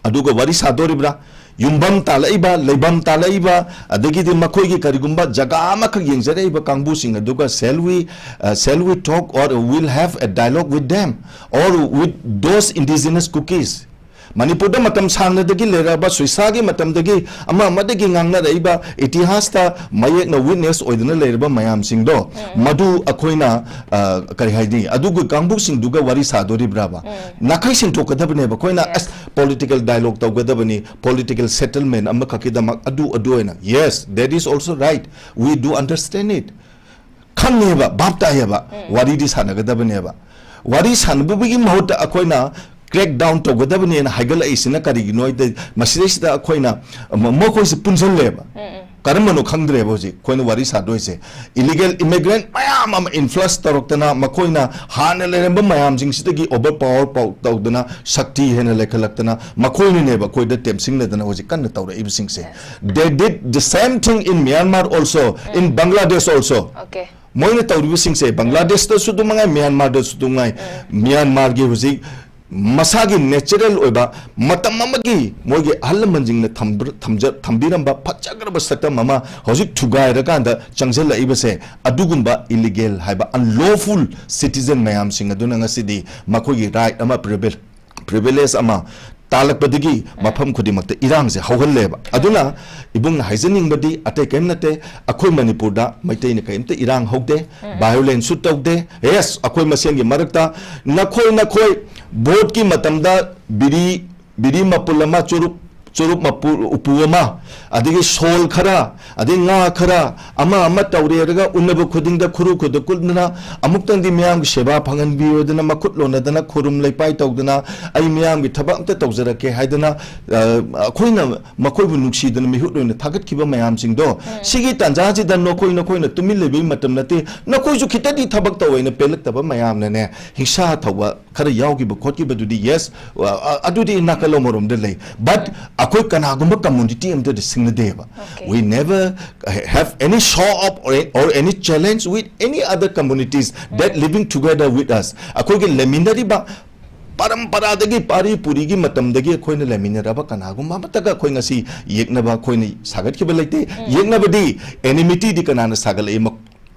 ꯑꯗꯨꯒ ꯋꯥꯔꯤ ꯁꯥꯗꯣꯔꯤꯕ꯭ꯔꯥ? ꯌꯨꯝꯐꯝ ꯇꯥꯜꯂꯛꯏꯕ, ꯂꯩꯐꯝ ꯇꯥꯜꯂꯛꯏꯕ, ꯑꯗꯒꯤꯗꯤ ꯃꯈꯣꯏꯒꯤ ꯀꯔꯤꯒꯨꯝꯕ ꯖꯒꯥ ꯑꯃꯈꯛ ꯌꯦꯡꯖꯔꯛꯏꯕ ꯀꯥꯡꯕꯨꯁꯤꯡ ꯑꯗꯨꯒ shall we, uh, shall we talk or we'll have a dialogue with them or with those indigenous Kukis? ꯃꯅꯤꯄꯨꯔꯗ ꯃꯇꯝ ꯁꯥꯡꯅꯗꯒꯤ ꯂꯩꯔꯛꯑꯕ, ꯁꯨꯏꯁꯥꯒꯤ ꯃꯇꯝꯗꯒꯤ ꯑꯃ ꯑꯃꯗꯒꯤ ꯉꯥꯡꯅꯔꯛꯏꯕ, ꯏꯇꯤꯍꯥꯁꯇ ꯃꯌꯦꯛꯅ witness ꯑꯣꯏꯗꯨꯅ ꯂꯩꯔꯕ ꯃꯌꯥꯝꯁꯤꯡꯗꯣ, ꯃꯗꯨ ꯑꯩꯈꯣꯏꯅ, ꯑ, ꯀꯔꯤ ꯍꯥꯏꯅꯤ, ꯑꯗꯨꯒꯤ ꯀꯥꯡꯕꯨꯁꯤꯡꯗꯨꯒ ꯋꯥꯔꯤ ꯁꯥꯗꯣꯔꯤꯕ꯭ꯔꯥꯕ? ꯅꯥꯈꯩ ꯁꯦꯡꯗꯣꯛꯀꯗꯕꯅꯦꯕ꯫ ꯑꯩꯈꯣꯏꯅ, Yes. ꯑꯁ, political dialogue ꯇꯧꯒꯗꯕꯅꯤ, political settlement ꯑꯃꯈꯛꯀꯤꯗꯃꯛ ꯑꯗꯨ, ꯑꯗꯨ ꯑꯣꯏꯅ, yes, that is also right, we do understand it. ꯈꯪꯉꯦꯕ, ꯚꯥꯞ ꯇꯥꯏꯌꯦꯕ, ꯋꯥꯔꯤꯗꯤ ꯁꯥꯟꯅꯒꯗꯕꯅꯦꯕ꯫ ꯋꯥꯔꯤ ꯁꯥꯟꯅꯕꯒꯤ ꯃꯍꯨꯠꯇ ꯑꯩꯈꯣꯏꯅ crack down ꯇꯧꯒꯗꯕꯅꯦꯅ ꯍꯥꯏꯒꯠꯂꯛꯏꯁꯤꯅ ꯀꯔꯤꯒꯤꯅꯣ ꯍꯥꯏꯗꯤ, ꯃꯁꯤꯗꯩꯁꯤꯗ ꯑꯩꯈꯣꯏꯅ ꯃ-, ꯃꯈꯣꯏꯁꯦ ꯄꯨꯟꯁꯤꯜꯂꯦꯕ꯫ ꯀꯔꯝꯕꯅꯣ ꯈꯪꯗ꯭ꯔꯦꯕ ꯍꯧꯖꯤꯛ ꯑꯩꯈꯣꯏꯅ ꯋꯥꯔꯤ ꯁꯥꯗꯣꯏꯁꯦ꯫ Illegal immigrant ꯃꯌꯥꯝ ꯑꯃ influx ꯇꯧꯔꯛꯇꯅ, ꯃꯈꯣꯏꯅ ꯍꯥꯟꯅ ꯂꯩꯔꯝꯕ ꯃꯌꯥꯝꯁꯤꯡꯁꯤꯗꯒꯤ overpower ꯄꯥꯎ ꯇꯧꯗꯅ, ꯁꯛꯇꯤ ꯍꯦꯟꯅ ꯂꯩꯈꯠꯂꯛꯇꯅ, ꯃꯈꯣꯏꯅꯅꯦꯕ ꯑꯩꯈꯣꯏꯗ ꯇꯦꯝꯁꯤꯡꯅꯗꯅ ꯍꯧꯖꯤꯛ ꯀꯟꯅ ꯇꯧꯔꯛꯏꯕꯁꯤꯡꯁꯦ꯫ They did the same thing in Myanmar also, in Bangladesh also. Okay. ꯃꯣꯏꯅ ꯇꯧꯔꯤꯕꯁꯤꯡꯁꯦ ꯕꯪꯒ꯭ꯂꯥꯗꯦꯁꯇꯁꯨ ꯑꯗꯨꯝ ꯃꯉꯥꯏ, ꯃ꯭ꯌꯥꯟꯃꯥꯔꯗꯁꯨ ꯑꯗꯨꯝ ꯉꯥꯏ꯫ ꯃ꯭ꯌꯥꯟꯃꯥꯔꯒꯤ ꯍꯧꯖꯤꯛ ꯃꯁꯥꯒꯤ natural ꯑꯣꯏꯕ ꯃꯇꯝ ꯑꯃꯒꯤ ꯃꯣꯏꯒꯤ ꯑꯍꯜ ꯂꯃꯟꯁꯤꯡꯅ ꯊꯝꯕ-, ꯊꯝꯖ-, ꯊꯝꯕꯤꯔꯝꯕ ꯐꯖꯈ꯭ꯔꯕ ꯁꯛꯇꯝ ꯑꯃ ꯍꯧꯖꯤꯛ ꯊꯨꯒꯥꯏꯔꯀꯥꯟꯗ ꯆꯪꯁꯤꯜꯂꯛꯏꯕꯁꯦ, ꯑꯗꯨꯒꯨꯝꯕ illegal ꯍꯥꯏꯕ unlawful citizen ꯃꯌꯥꯝꯁꯤꯡ ꯑꯗꯨꯅ ꯉꯁꯤꯗꯤ ꯃꯈꯣꯏꯒꯤ right ꯑꯃ, privilege, privilege ꯑꯃ ꯇꯥꯜꯂꯛꯄꯗꯒꯤ ꯃꯐꯝ ꯈꯨꯗꯤꯡꯃꯛꯇ ꯏꯔꯥꯡꯁꯦ ꯍꯧꯍꯜꯂꯦꯕ꯫ ꯑꯗꯨꯅ ꯏꯕꯨꯡꯅ ꯍꯥꯏꯖꯅꯤꯡꯕꯗꯤ ꯑꯇꯩ ꯀꯔꯤꯝ ꯅꯠꯇꯦ, ꯑꯩꯈꯣꯏ ꯃꯅꯤꯄꯨꯔꯗ ꯃꯩꯇꯩꯅ ꯀꯔꯤꯝꯇ ꯏꯔꯥꯡ ꯍꯧꯗꯦ, violence ꯁꯨ ꯇꯧꯗꯦ꯫ Yes, ꯑꯩꯈꯣꯏ ꯃꯁꯦꯟꯒꯤ ꯃꯔꯛꯇ ꯅꯈꯣꯏ ꯅꯈꯣꯏ vote ꯀꯤ ꯃꯇꯝꯗ ꯕꯤꯔꯤ, ꯕꯤꯔꯤ ꯃꯄꯨꯜ ꯑꯃ, ꯆꯨꯔꯨꯞ, ꯆꯨꯔꯨꯞ ꯃꯄꯨ-, ꯎꯄꯨ ꯑꯃ, ꯑꯗꯒꯤ ꯁꯣꯜ ꯈꯔ, ꯑꯗꯩ ꯉꯥ ꯈꯔ, ꯑꯃ ꯑꯃ ꯇꯧꯔꯦꯔꯒ ꯎꯅꯕ ꯈꯨꯗꯤꯡꯗ ꯈꯨꯔꯨ ꯈꯨꯗ ꯀꯨꯠꯅ ꯑꯃꯨꯛꯇꯪꯗꯤ ꯃꯤꯌꯥꯝꯒꯤ ꯁꯦꯕꯥ ꯐꯪꯍꯟꯕꯤꯌꯣꯗꯅ, ꯃꯈꯨꯠ ꯂꯣꯟꯅꯗꯅ, ꯈꯨꯔꯨꯝ ꯂꯩꯄꯥꯏ ꯇꯧꯗꯅ, ꯑꯩ ꯃꯤꯌꯥꯝꯒꯤ ꯊꯕꯛ ꯑꯝꯇ ꯇꯧꯖꯔꯛꯀꯦ ꯍꯥꯏꯗꯅ, ꯑ, ꯑꯩꯈꯣꯏꯅ ꯃꯈꯣꯏꯕꯨ ꯅꯨꯡꯁꯤꯗꯅ ꯃꯤꯍꯨꯠ ꯑꯣꯏꯅ ꯊꯥꯒꯠꯈꯤꯕ ꯃꯌꯥꯝꯁꯤꯡꯗꯣ, ꯁꯤꯒꯤ ꯇꯥꯟꯖꯥꯁꯤꯗ ꯅꯈꯣꯏ, ꯅꯈꯣꯏꯅ ꯇꯨꯃꯤꯟ ꯂꯩꯕꯒꯤ ꯃꯇꯝ ꯅꯠꯇꯦ, ꯅꯈꯣꯏꯁꯨ ꯈꯤꯇꯗꯤ ꯊꯕꯛ ꯇꯧ ꯍꯥꯏꯅ ꯄꯦꯜꯂꯛꯇꯕ ꯃꯌꯥꯝꯅꯅꯦ, ꯍꯤꯡꯁꯥ ꯊꯧꯕ ꯈꯔ ꯌꯥꯎꯈꯤꯕ ꯈꯣꯠꯈꯤꯕꯗꯨꯗꯤ, yes, ꯑ, ꯑ, ꯑꯗꯨꯗꯤ ꯅꯥꯀꯜ ꯑꯃꯔꯣꯝꯗ ꯂꯩ꯫ But ꯑꯩꯈꯣꯏ ꯀꯅꯥꯒꯨꯝꯕ community ꯑꯝꯇꯗꯤ ꯁꯤꯡꯅꯗꯦꯕ꯫ Okay. We never have any show up or, or any challenge with any other communities that living together with us. ꯑꯩꯈꯣꯏꯒꯤ ꯂꯩꯃꯤꯟꯅꯔꯤꯕ ꯄꯔꯝꯄꯔꯥꯗꯒꯤ, ꯄꯥꯔꯤ ꯄꯨꯔꯤꯒꯤ ꯃꯇꯝꯗꯒꯤ ꯑꯩꯈꯣꯏꯅ ꯂꯩꯃꯤꯟꯅꯔꯕ ꯀꯅꯥꯒꯨꯝꯕ ꯑꯃꯠꯇꯒ ꯑꯩꯈꯣꯏ ꯉꯁꯤ ꯌꯦꯛꯅꯕ ꯑꯩꯈꯣꯏꯅ ꯁꯥꯒꯠꯈꯤꯕ ꯂꯩꯇꯦ꯫ ꯌꯦꯛꯅꯕꯗꯤ enmity ꯗꯤ ꯀꯅꯥꯅ ꯁꯥꯒꯠꯂꯛꯏ? ꯃ-,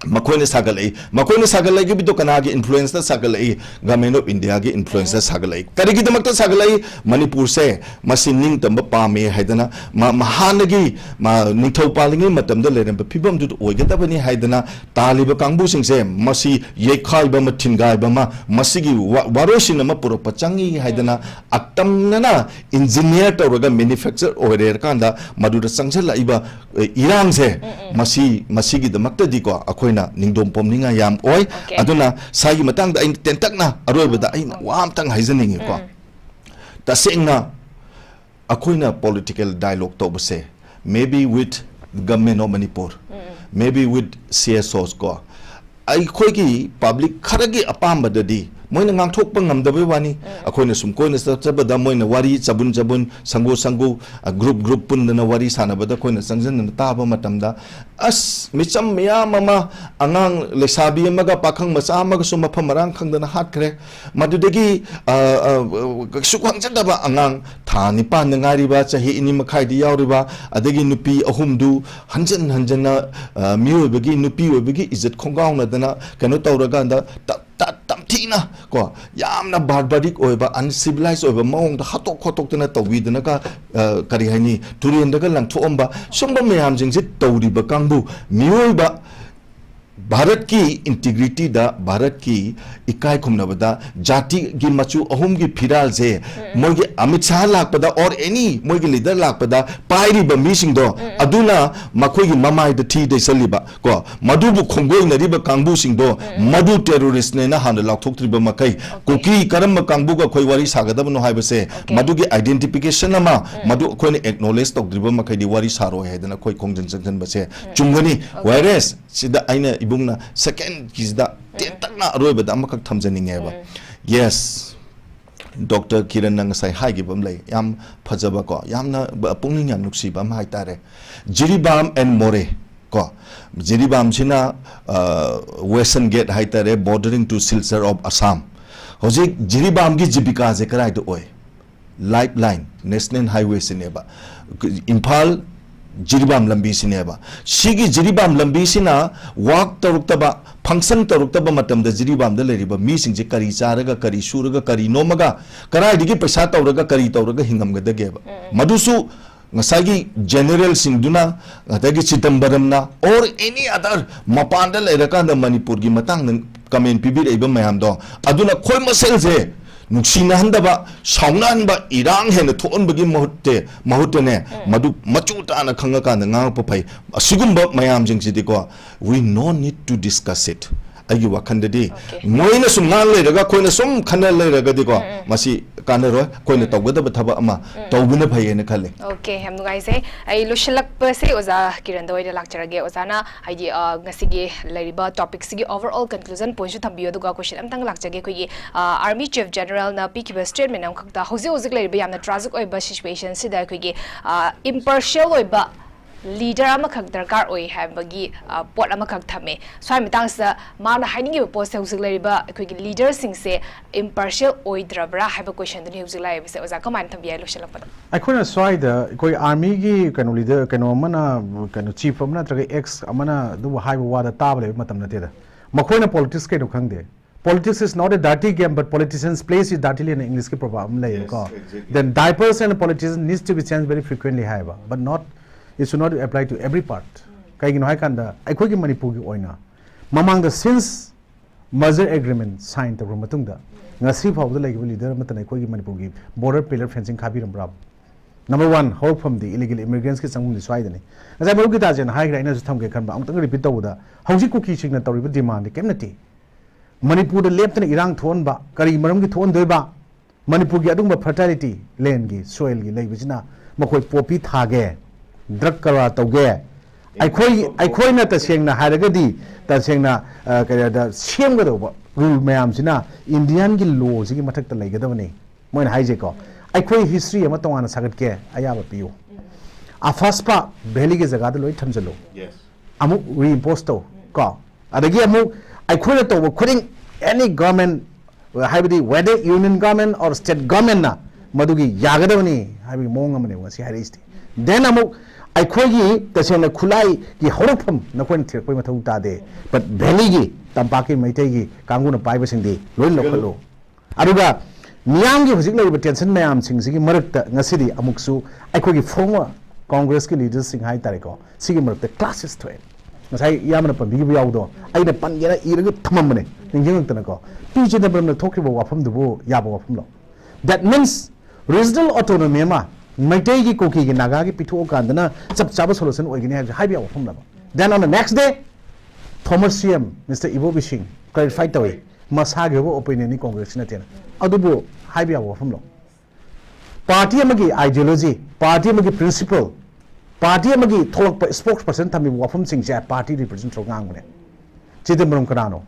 ꯃꯈꯣꯏꯅ ꯁꯥꯒꯠꯂꯛꯏ꯫ ꯃꯈꯣꯏꯅ ꯁꯥꯒꯠꯂꯛꯏꯕꯗꯣ ꯀꯅꯥꯒꯤ influence ꯇ ꯁꯥꯒꯠꯂꯛꯏ? Government of India ꯒꯤ influence ꯇ ꯁꯥꯒꯠꯂꯛꯏ꯫ ꯀꯔꯤꯒꯤꯗꯃꯛꯇ ꯁꯥꯒꯠꯂꯛꯏ? ꯃꯅꯤꯄꯨꯔꯁꯦ ꯃꯁꯤ ꯅꯤꯡꯇꯝꯕ ꯄꯥꯝꯃꯤ ꯍꯥꯏꯗꯅ, ꯃ-, ꯃ-, ꯍꯥꯟꯅꯒꯤ, ꯃ-, ꯅꯤꯡꯊꯧ ꯄꯥꯜꯂꯤꯉꯩ ꯃꯇꯝꯗ ꯂꯩꯔꯝꯕ ꯐꯤꯕꯝꯗꯨꯗ ꯑꯣꯏꯒꯗꯕꯅꯤ ꯍꯥꯏꯗꯅ ꯇꯥꯜꯂꯤꯕ ꯀꯥꯡꯕꯨꯁꯤꯡꯁꯦ, ꯃꯁꯤ ꯌꯩꯈꯥꯏꯕ ꯑꯃ, ꯊꯤꯡꯒꯥꯏꯕ ꯑꯃ, ꯃꯁꯤꯒꯤ ꯋꯥ-, ꯋꯥꯔꯣꯏꯁꯤꯟ ꯑꯃ ꯄꯨꯔꯛꯄ ꯆꯪꯉꯤ ꯍꯥꯏꯗꯅ ꯑꯇꯝꯅꯅ engineer ꯇꯧꯔꯒ manufacture ꯑꯣꯏꯔꯦꯔꯀꯥꯟꯗ ꯃꯗꯨꯗ ꯆꯪꯁꯤꯜꯂꯛꯏꯕ, ꯑꯦ, ꯏꯔꯥꯡꯁꯦ, ꯃꯁꯤ, ꯃꯁꯤꯒꯤꯗꯃꯛꯇꯗꯤꯀꯣ ꯑꯩꯈꯣꯏꯅ ꯅꯤꯡꯗꯣꯝ ꯄꯣꯝꯅꯤꯡꯉꯥꯏ ꯌꯥꯝ ꯑꯣꯏ꯫ Okay. ꯑꯗꯨꯅ ꯁꯥꯏꯒꯤ ꯃꯇꯥꯡꯗ ꯑꯩꯅ ꯇꯦꯟꯇꯛꯅ ꯑꯔꯣꯏꯕꯗ ꯑꯩꯅ ꯋꯥ ꯑꯝꯇꯪ ꯍꯥꯏꯖꯅꯤꯡꯉꯤꯀꯣ꯫ ꯇꯁꯦꯡꯅ ꯑꯩꯈꯣꯏꯅ political dialogue ꯇꯧꯕꯁꯦ, maybe with Government of Manipur, maybe with C S Os ꯀꯣ, ꯑꯩꯈꯣꯏꯒꯤ ꯄꯕ꯭ꯂꯤꯛ ꯈꯔꯒꯤ ꯑꯄꯥꯝꯕꯗꯗꯤ ꯃꯣꯏꯅ ꯉꯥꯡꯊꯣꯛꯄ ꯉꯝꯗꯕꯩ ꯋꯥꯅꯤ꯫ ꯑꯩꯈꯣꯏꯅ ꯁꯨꯝ ꯀꯣꯏꯅ ꯆꯠꯆꯕꯗ ꯃꯣꯏꯅ ꯋꯥꯔꯤ ꯆꯕꯨꯟ ꯆꯕꯨꯟ, ꯁꯪꯒꯨ ꯁꯪꯒꯨ, ꯒ꯭ꯔꯨꯞ ꯒ꯭ꯔꯨꯞ ꯄꯨꯟꯗꯅ ꯋꯥꯔꯤ ꯁꯥꯟꯅꯕꯗ ꯑꯩꯈꯣꯏꯅ ꯆꯪꯁꯤꯟꯗꯅ ꯇꯥꯕ ꯃꯇꯝꯗ, ꯑꯁ, ꯃꯤꯆꯝ ꯃꯌꯥꯝ ꯑꯃ, ꯑꯉꯥꯡ ꯂꯩꯁꯥꯕꯤ ꯑꯃꯒ ꯄꯥꯈꯪ ꯃꯆꯥ ꯑꯃꯒꯁꯨ ꯃꯐꯝ ꯃꯔꯥꯡ ꯈꯪꯗꯅ ꯍꯥꯠꯈ꯭ꯔꯦ꯫ ꯃꯗꯨꯗꯒꯤ, ꯑ, ꯑ, ꯀꯩꯁꯨ ꯈꯪꯖꯗꯕ ꯑꯉꯥꯡ ꯊꯥ ꯅꯤꯄꯥꯟꯗ ꯉꯥꯏꯔꯤꯕ, ꯆꯍꯤ ꯑꯅꯤ ꯃꯈꯥꯏꯗ ꯌꯥꯎꯔꯤꯕ, ꯑꯗꯒꯤ ꯅꯨꯄꯤ ꯑꯍꯨꯝꯗꯨ ꯍꯟꯖꯟ ꯍꯟꯖꯟꯅ, ꯑ, ꯃꯤꯑꯣꯏꯕꯒꯤ, ꯅꯨꯄꯤ ꯑꯣꯏꯕꯒꯤ ꯏꯖꯠ ꯈꯣꯡꯒꯥꯎꯅꯗꯅ ꯀꯩꯅꯣ ꯇꯧꯔꯀꯥꯟꯗ ꯇ-, ꯇ-, ꯇꯝꯊꯤꯅ ꯀꯣ, ꯌꯥꯝꯅ barbaric ꯑꯣꯏꯕ, uncivilized ꯑꯣꯏꯕ ꯃꯑꯣꯡꯗ ꯍꯥꯠꯇꯣꯛ ꯈꯣꯠꯇꯣꯛꯇꯅ ꯇꯧꯕꯤꯗꯅꯒ, ꯑ, ꯀꯔꯤ ꯍꯥꯏꯅꯤ, ꯇꯨꯔꯦꯟꯗꯒ ꯂꯪꯊꯣꯛꯑꯝꯕ, ꯁꯨꯝꯕ ꯃꯌꯥꯝꯁꯤꯡꯁꯦ ꯇꯧꯔꯤꯕ ꯀꯥꯡꯕꯨ, ꯃꯤꯑꯣꯏꯕ ꯚꯥꯔꯠꯀꯤ integrityꯗ, ꯚꯥꯔꯠꯀꯤ ꯏꯀꯥꯏ ꯈꯨꯝꯅꯕꯗ, ꯖꯥꯇꯤꯒꯤ ꯃꯆꯨ ꯑꯍꯨꯝꯒꯤ ꯐꯤꯔꯥꯜꯁꯦ ꯃꯣꯏꯒꯤ ꯑꯃꯤꯠ ꯁꯥꯍ ꯂꯥꯛꯄꯗ, or any ꯃꯣꯏꯒꯤ ꯂꯤꯗꯔ ꯂꯥꯛꯄꯗ ꯄꯥꯏꯔꯤꯕ ꯃꯤꯁꯤꯡꯗꯣ, ꯑꯗꯨꯅ ꯃꯈꯣꯏꯒꯤ ꯃꯃꯥꯏꯗ ꯊꯤ ꯇꯩꯁꯜꯂꯤꯕ ꯀꯣ, ꯃꯗꯨꯕꯨ ꯈꯣꯡꯒꯣꯏꯅꯔꯤꯕ ꯀꯥꯡꯕꯨꯁꯤꯡꯗꯣ, ꯃꯗꯨ terroristꯅꯦꯅ ꯍꯥꯟꯅ ꯂꯥꯎꯊꯣꯛꯇ꯭ꯔꯤꯕ ꯃꯈꯩ, ꯀꯨꯀꯤ ꯀꯔꯝꯕ ꯀꯥꯡꯕꯨꯒ ꯑꯩꯈꯣꯏ ꯋꯥꯔꯤ ꯁꯥꯒꯗꯕꯅꯣ ꯍꯥꯏꯕꯁꯦ, ꯃꯗꯨꯒꯤ identification ꯑꯃ, ꯃꯗꯨ ꯑꯩꯈꯣꯏꯅ acknowledge ꯇꯧꯗ꯭ꯔꯤꯕ ꯃꯈꯩꯗꯤ ꯋꯥꯔꯤ ꯁꯥꯔꯣꯏ ꯍꯥꯏꯗꯅ ꯑꯩꯈꯣꯏ ꯈꯣꯡꯖꯪ ꯆꯪꯁꯤꯟꯕꯁꯦ ꯆꯨꯝꯒꯅꯤ꯫ Whereas ꯁꯤꯗ ꯑꯩꯅ ꯏꯕꯨꯡꯅ secondꯀꯤꯁꯤꯗ ꯇꯦꯟꯇꯛꯅ ꯑꯔꯣꯏꯕꯗ ꯑꯃꯈꯛ ꯊꯝꯖꯅꯤꯡꯉꯦꯕ꯫ Yes, Doctor ꯀꯤꯔꯟꯅ ꯉꯁꯥꯏ ꯍꯥꯏꯈꯤꯕ ꯑꯃ ꯂꯩ, ꯌꯥꯝ ꯐꯖꯕꯀꯣ, ꯌꯥꯝꯅ ꯕ-, ꯄꯨꯛꯅꯤꯡ ꯌꯥꯝ ꯅꯨꯡꯁꯤꯕ ꯑꯃ ꯍꯥꯏꯇꯥꯔꯦ꯫ ꯖꯤꯔꯤꯕꯥꯝ and ꯃꯣꯔꯦ ꯀꯣ, ꯖꯤꯔꯤꯕꯥꯝꯁꯤꯅ, ꯑ, Western Gate ꯍꯥꯏꯇꯥꯔꯦ, bordering to Silchar of Assam꯫ ꯍꯧꯖꯤꯛ ꯖꯤꯔꯤꯕꯥꯝꯒꯤ ꯖꯤꯕꯤꯀꯥꯁꯦ ꯀꯗꯥꯏꯗ ꯑꯣꯏ? Lifeline, National Highwayꯁꯤꯅꯦꯕ, Imphal Jiribam ꯂꯝꯕꯤꯁꯤꯅꯦꯕ꯫ ꯁꯤꯒꯤ ꯖꯤꯔꯤꯕꯥꯝ ꯂꯝꯕꯤꯁꯤꯅ work ꯇꯧꯔꯛꯇꯕ, function ꯇꯧꯔꯛꯇꯕ ꯃꯇꯝꯗ ꯖꯤꯔꯤꯕꯥꯝꯗ ꯂꯩꯔꯤꯕ ꯃꯤꯁꯤꯡꯁꯦ ꯀꯔꯤ ꯆꯥꯔꯒ, ꯀꯔꯤ ꯁꯨꯔꯒ, ꯀꯔꯤ ꯅꯣꯝꯃꯒ, ꯀꯗꯥꯏꯗꯒꯤ ꯄꯩꯁꯥ ꯇꯧꯔꯒ, ꯀꯔꯤ ꯇꯧꯔꯒ ꯍꯤꯡꯉꯝꯒꯗꯒꯦꯕ? ꯃꯗꯨꯁꯨ ꯉꯁꯥꯏꯒꯤ generalꯁꯤꯡꯗꯨꯅ, ꯑꯗꯒꯤ ꯆꯤꯗꯝꯕꯔꯝꯅ, or any other, ꯃꯄꯥꯟꯗ ꯂꯩꯔꯀꯥꯟꯗ ꯃꯅꯤꯄꯨꯔꯒꯤ ꯃꯇꯥꯡꯗ comment ꯄꯤꯕꯤꯔꯛꯏꯕ ꯃꯌꯥꯝꯗꯣ, ꯑꯗꯨꯅ ꯑꯩꯈꯣꯏ ꯃꯁꯦꯜꯁꯦ ꯅꯨꯡꯁꯤꯅꯍꯟꯗꯕ, ꯁꯥꯎꯅꯍꯟꯕ, ꯏꯔꯥꯡ ꯍꯦꯟꯅ ꯊꯣꯛꯍꯟꯕꯒꯤ ꯃꯍꯨꯠꯇꯦ-, ꯃꯍꯨꯠꯇꯅꯦ, ꯃꯗꯨ ꯃꯆꯨ ꯇꯥꯅ ꯈꯪꯉꯀꯥꯟꯗ ꯉꯥꯡꯉꯛꯄ ꯐꯩ꯫ ꯑꯁꯤꯒꯨꯝꯕ ꯃꯌꯥꯝꯁꯤꯡꯁꯤꯗꯤꯀꯣ, we no need to discuss it꯫ ꯑꯩꯒꯤ ꯋꯥꯈꯜꯗꯗꯤ Okay. ꯃꯣꯏꯅ ꯁꯨꯝ ꯉꯥꯡ ꯂꯩꯔꯒ ꯑꯩꯈꯣꯏꯅ ꯁꯨꯝ ꯈꯟꯅ ꯂꯩꯔꯒꯗꯤꯀꯣ, ꯃꯁꯤ ꯀꯥꯟꯅꯔꯣꯏ꯫ ꯑꯩꯈꯣꯏꯅ ꯇꯧꯒꯗꯕ ꯊꯕꯛ ꯑꯃ ꯇꯧꯕꯅ ꯐꯩꯌꯦꯅ ꯈꯜꯂꯤ꯫ Okay, ꯌꯥꯝ ꯅꯨꯡꯉꯥꯏꯖꯩ꯫ ꯑꯩ ꯂꯣꯏꯁꯤꯜꯂꯛꯄꯁꯦ ꯑꯣꯖꯥ ꯀꯤꯔꯟꯗ ꯑꯣꯏꯅ ꯂꯥꯛꯆꯔꯒꯦ꯫ ꯑꯣꯖꯥꯅ ꯍꯥꯏꯗꯤ, ꯑ, ꯉꯁꯤꯒꯤ ꯂꯩꯔꯤꯕ topic ꯁꯤꯒꯤ overall conclusion point ꯁꯨ ꯊꯝꯕꯤꯌꯨ, ꯑꯗꯨꯒ question ꯑꯝꯇꯪ ꯂꯥꯛꯆꯒꯦ꯫ ꯑꯩꯈꯣꯏꯒꯤ, ꯑ, Army Chief General ꯅ ꯄꯤꯈꯤꯕ statement ꯑꯃꯈꯛꯇ ꯍꯧꯖꯤꯛ ꯍꯧꯖꯤꯛ ꯂꯩꯔꯤꯕ ꯌꯥꯝꯅ tragic ꯑꯣꯏꯕ situation ꯁꯤꯗ ꯑꯩꯈꯣꯏꯒꯤ, ꯑ, impartial ꯑꯣꯏꯕ leader ꯑꯃꯈꯛ ꯗꯔꯀꯥꯔ ꯑꯣꯏ ꯍꯥꯏꯕꯒꯤ, ꯑ, ꯄꯣꯠ ꯑꯃꯈꯛ ꯊꯝꯃꯦ꯫ ꯁ꯭ꯋꯥꯏ ꯃꯇꯥꯡꯁꯤꯗ ꯃꯥꯅ ꯍꯥꯏꯅꯤꯡꯉꯤꯕ ꯄꯣꯠꯁꯦ ꯍꯧꯖꯤꯛ ꯂꯩꯔꯤꯕ ꯑꯩꯈꯣꯏꯒꯤ leader ꯁꯤꯡꯁꯦ impartial ꯑꯣꯏꯗ꯭ꯔꯕ꯭ꯔꯥ ꯍꯥꯏꯕ question ꯗꯨꯅꯤ ꯍꯧꯖꯤꯛ ꯂꯥꯛꯏꯕꯁꯦ꯫ ꯑꯣꯖꯥ, ꯀꯃꯥꯏꯅ ꯊꯝꯕꯤ ꯌꯥꯏ ꯂꯣꯏꯁꯤꯜꯂꯛꯄꯗ? ꯑꯩꯈꯣꯏꯅ ꯁ꯭ꯋꯥꯏꯗ ꯑꯩꯈꯣꯏ army ꯒꯤ ꯀꯩꯅꯣ leader, ꯀꯩꯅꯣ ꯑꯃꯅ, ꯀꯩꯅꯣ chief ꯑꯃ ꯅꯠꯇ꯭ꯔꯒ ex ꯑꯃꯅ ꯑꯗꯨꯕꯨ ꯍꯥꯏꯕ ꯋꯥꯗ ꯇꯥꯕ ꯂꯩꯕ ꯃꯇꯝ ꯅꯠꯇꯦꯗ꯫ ꯃꯈꯣꯏꯅ politics ꯀꯩꯅꯣ ꯈꯪꯗꯦ꯫ Politics is not a dirty game, but politicians plays it dirtily ꯍꯥꯏꯅ English ꯀꯤ proverb ꯑꯃ ꯂꯩꯌꯦꯕꯀꯣ꯫ Yes, exactly. Then diapers and politicians needs to be changed very frequently ꯍꯥꯏꯕ, but not, it should not apply to every part. ꯀꯩꯒꯤꯅꯣ ꯍꯥꯏꯀꯥꯟꯗ ꯑꯩꯈꯣꯏꯒꯤ ꯃꯅꯤꯄꯨꯔꯒꯤ ꯑꯣꯏꯅ ꯃꯃꯥꯡꯗ since merger agreement sign ꯇꯧꯈ꯭ꯔ ꯃꯇꯨꯡꯗ ꯉꯁꯤ ꯐꯥꯎꯕꯗ ꯂꯩꯈꯤꯕ leader ꯑꯃꯠꯇꯅ ꯑꯩꯈꯣꯏꯒꯤ ꯃꯅꯤꯄꯨꯔꯒꯤ border pillar fencing ꯈꯥꯕꯤꯔꯝꯕ꯭ꯔꯥ? Number one, ꯍꯧꯔꯛꯐꯝꯗꯤ illegal immigrants ꯀꯤ ꯆꯪꯐꯝꯗꯤ ꯁ꯭ꯋꯥꯏꯗꯅꯤ꯫ ꯉꯁꯥꯏ ꯃꯔꯨꯞ ꯒꯤꯇꯥꯖꯦꯅ ꯍꯥꯏꯈ꯭ꯔꯦ, ꯑꯩꯅꯁꯨ ꯊꯝꯒꯦ ꯈꯟꯕ, ꯑꯃꯨꯛꯇꯪ repeat ꯇꯧꯕꯗ, ꯍꯧꯖꯤꯛ ꯀꯨꯀꯤꯁꯤꯡꯅ ꯇꯧꯔꯤꯕ demand ꯗꯤ ꯀꯔꯤꯝ ꯅꯠꯇꯦ꯫ ꯃꯅꯤꯄꯨꯔꯗ ꯂꯦꯞꯇꯅ ꯏꯔꯥꯡ ꯊꯣꯛꯍꯟꯕ, ꯀꯔꯤ ꯃꯔꯝꯒꯤ ꯊꯣꯛꯍꯟꯗꯣꯏꯕ? ꯃꯅꯤꯄꯨꯔꯒꯤ ꯑꯗꯨꯒꯨꯝꯕ fertility land ꯒꯤ, soil ꯒꯤ ꯂꯩꯕꯁꯤꯅ ꯃꯈꯣꯏ poppy ꯊꯥꯒꯦ, drug ꯀꯔꯕꯥꯔ ꯇꯧꯒꯦ꯫ ꯑꯩꯈꯣꯏ, ꯑꯩꯈꯣꯏꯅ ꯇꯁꯦꯡꯅ ꯍꯥꯏꯔꯒꯗꯤ, ꯇꯁꯦꯡꯅ, ꯑ, ꯀꯩꯅꯣꯗ ꯁꯦꯝꯒꯗꯧꯕ rule ꯃꯌꯥꯝꯁꯤꯅ Indian ꯒꯤ law ꯁꯤꯒꯤ ꯃꯊꯛꯇ ꯂꯩꯒꯗꯕꯅꯤ꯫ ꯃꯣꯏꯅ ꯍꯥꯏꯁꯦꯀꯣ, ꯑꯩꯈꯣꯏ history ꯑꯃ ꯇꯣꯉꯥꯟꯅ ꯁꯥꯒꯠꯀꯦ, ꯑꯌꯥꯕ ꯄꯤꯌꯨ꯫ ꯑꯐꯥꯁꯄꯥ valley ꯒꯤ ꯖꯒꯥꯗ ꯂꯣꯏ ꯊꯝꯖꯜꯂꯨ꯫ Yes. ꯑꯃꯨꯛ reimpose ꯇꯧ ꯀꯣ꯫ ꯑꯗꯒꯤ ꯑꯃꯨꯛ ꯑꯩꯈꯣꯏꯅ ꯇꯧꯕ ꯈꯨꯗꯤꯡ, any government, ꯍꯥꯏꯕꯗꯤ whether union government or state government ꯅ ꯃꯗꯨꯒꯤ ꯌꯥꯒꯗꯕꯅꯤ ꯍꯥꯏꯕꯒꯤ ꯃꯑꯣꯡ ꯑꯃꯅꯦꯕ ꯉꯁꯤ ꯍꯥꯏꯔꯛꯏꯁꯤꯗꯤ꯫ Then ꯑꯃꯨꯛ ꯑꯩꯈꯣꯏꯒꯤ ꯇꯁꯦꯡꯅ ꯈꯨꯠꯂꯥꯏꯒꯤ ꯍꯧꯔꯛꯐꯝ ꯅꯈꯣꯏꯅ ꯊꯤꯔꯛꯄꯒꯤ ꯃꯊꯧ ꯇꯥꯗꯦ, but valley ꯒꯤ, ꯇꯝꯄꯥꯛꯀꯤ ꯃꯩꯇꯩꯒꯤ ꯀꯥꯡꯕꯨꯅ ꯄꯥꯏꯕꯁꯤꯡꯗꯤ ꯂꯣꯏ ꯂꯧꯈꯠꯂꯨ꯫ ꯑꯗꯨꯒ ꯃꯤꯌꯥꯝꯒꯤ ꯍꯧꯖꯤꯛ ꯂꯩꯔꯤꯕ tension ꯃꯌꯥꯝꯁꯤꯡꯁꯤꯒꯤ ꯃꯔꯛꯇ ꯉꯁꯤꯗꯤ ꯑꯃꯨꯛꯁꯨ ꯑꯩꯈꯣꯏꯒꯤ former Congress ꯀꯤ leaders ꯁꯤꯡ ꯍꯥꯏꯇꯥꯔꯦꯀꯣ, ꯁꯤꯒꯤ ꯃꯔꯛꯇ clashes ꯊꯣꯛꯑꯦ꯫ ꯉꯁꯥꯏ ꯏꯌꯥꯝꯕꯅ ꯄꯟꯕꯤꯈꯤꯕ ꯌꯥꯎꯕꯗꯣ ꯑꯩꯅ ꯄꯟꯒꯦꯅ ꯏꯔꯒ ꯊꯝꯃꯝꯕꯅꯦ, ꯅꯤꯡꯁꯤꯡꯉꯛꯇꯅꯀꯣ꯫ ꯄꯤ ꯆꯤꯗꯝꯕꯔꯝꯅ ꯊꯣꯛꯈꯤꯕ ꯋꯥꯐꯝꯗꯨꯕꯨ ꯌꯥꯕ ꯋꯥꯐꯝꯂꯣ? That means regional autonomy ꯑꯃ ꯃꯩꯇꯩꯒꯤ, ꯀꯨꯀꯤꯒꯤ, ꯅꯥꯒꯥꯒꯤ ꯄꯤꯊꯣꯛꯑꯀꯥꯟꯗꯅ ꯆꯞ ꯆꯥꯕ solution ꯑꯣꯏꯒꯅꯤ ꯍꯥꯏꯕꯁꯦ ꯍꯥꯏꯕ ꯌꯥꯕ ꯋꯥꯐꯝꯂꯕ? Then on the next day, Former C M Mister Ibobi Singh clarify ꯇꯧꯏ, ꯃꯁꯥꯒꯤ ꯑꯣꯏꯕ opinion ꯅꯤ, Congress ꯅꯠꯇꯦꯅ꯫ ꯑꯗꯨꯕꯨ ꯍꯥꯏꯕ ꯌꯥꯕ ꯋꯥꯐꯝꯂꯣ? Party ꯑꯃꯒꯤ ideology, party ꯑꯃꯒꯤ principle, party ꯑꯃꯒꯤ ꯊꯣꯛꯂꯛꯄ spokesperson ꯊꯝꯃꯤꯕ ꯋꯥꯐꯝꯁꯤꯡꯁꯦ party represent ꯇꯧꯔꯒ ꯉꯥꯡꯕꯅꯦ꯫ ꯆꯤꯗꯝꯕꯔꯝ ꯀꯅꯥꯅꯣ?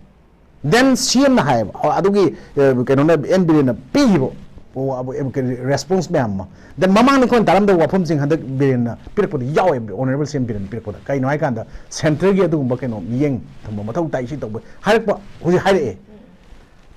Then C M ꯅ ꯍꯥꯏꯌꯦꯕ, ꯍꯣꯏ, ꯑꯗꯨꯒꯤ, ꯑ, ꯀꯩꯅꯣꯅ, N ꯕꯤꯔꯦꯟꯅ ꯄꯤꯈꯤꯕ, ꯑꯣ, ꯑꯕ-, ꯑꯦꯝ-, ꯀꯩꯅꯣ, response ꯃꯌꯥꯝ ꯑꯃ꯫ Then ꯃꯃꯥꯡꯗ ꯑꯩꯈꯣꯏꯅ ꯇꯥꯔꯝꯗꯕ ꯋꯥꯐꯝꯁꯤꯡ ꯍꯟꯗꯛ ꯕꯤꯔꯦꯟꯅ ꯄꯤꯔꯛꯄꯗ ꯌꯥꯎꯋꯦ, Honourable C M ꯕꯤꯔꯦꯟꯅ ꯄꯤꯔꯛꯄꯗ꯫ ꯀꯩꯅꯣ ꯍꯥꯏꯀꯥꯟꯗ, centre ꯒꯤ ꯑꯗꯨꯒꯨꯝꯕ ꯀꯩꯅꯣ ꯃꯤꯠꯌꯦꯡ ꯊꯝꯕ ꯃꯊꯧ ꯇꯥꯏ, ꯁꯤ ꯇꯧꯕ ꯍꯥꯏꯔꯛꯄ, ꯍꯧꯖꯤꯛ ꯍꯥꯏꯔꯛꯑꯦ꯫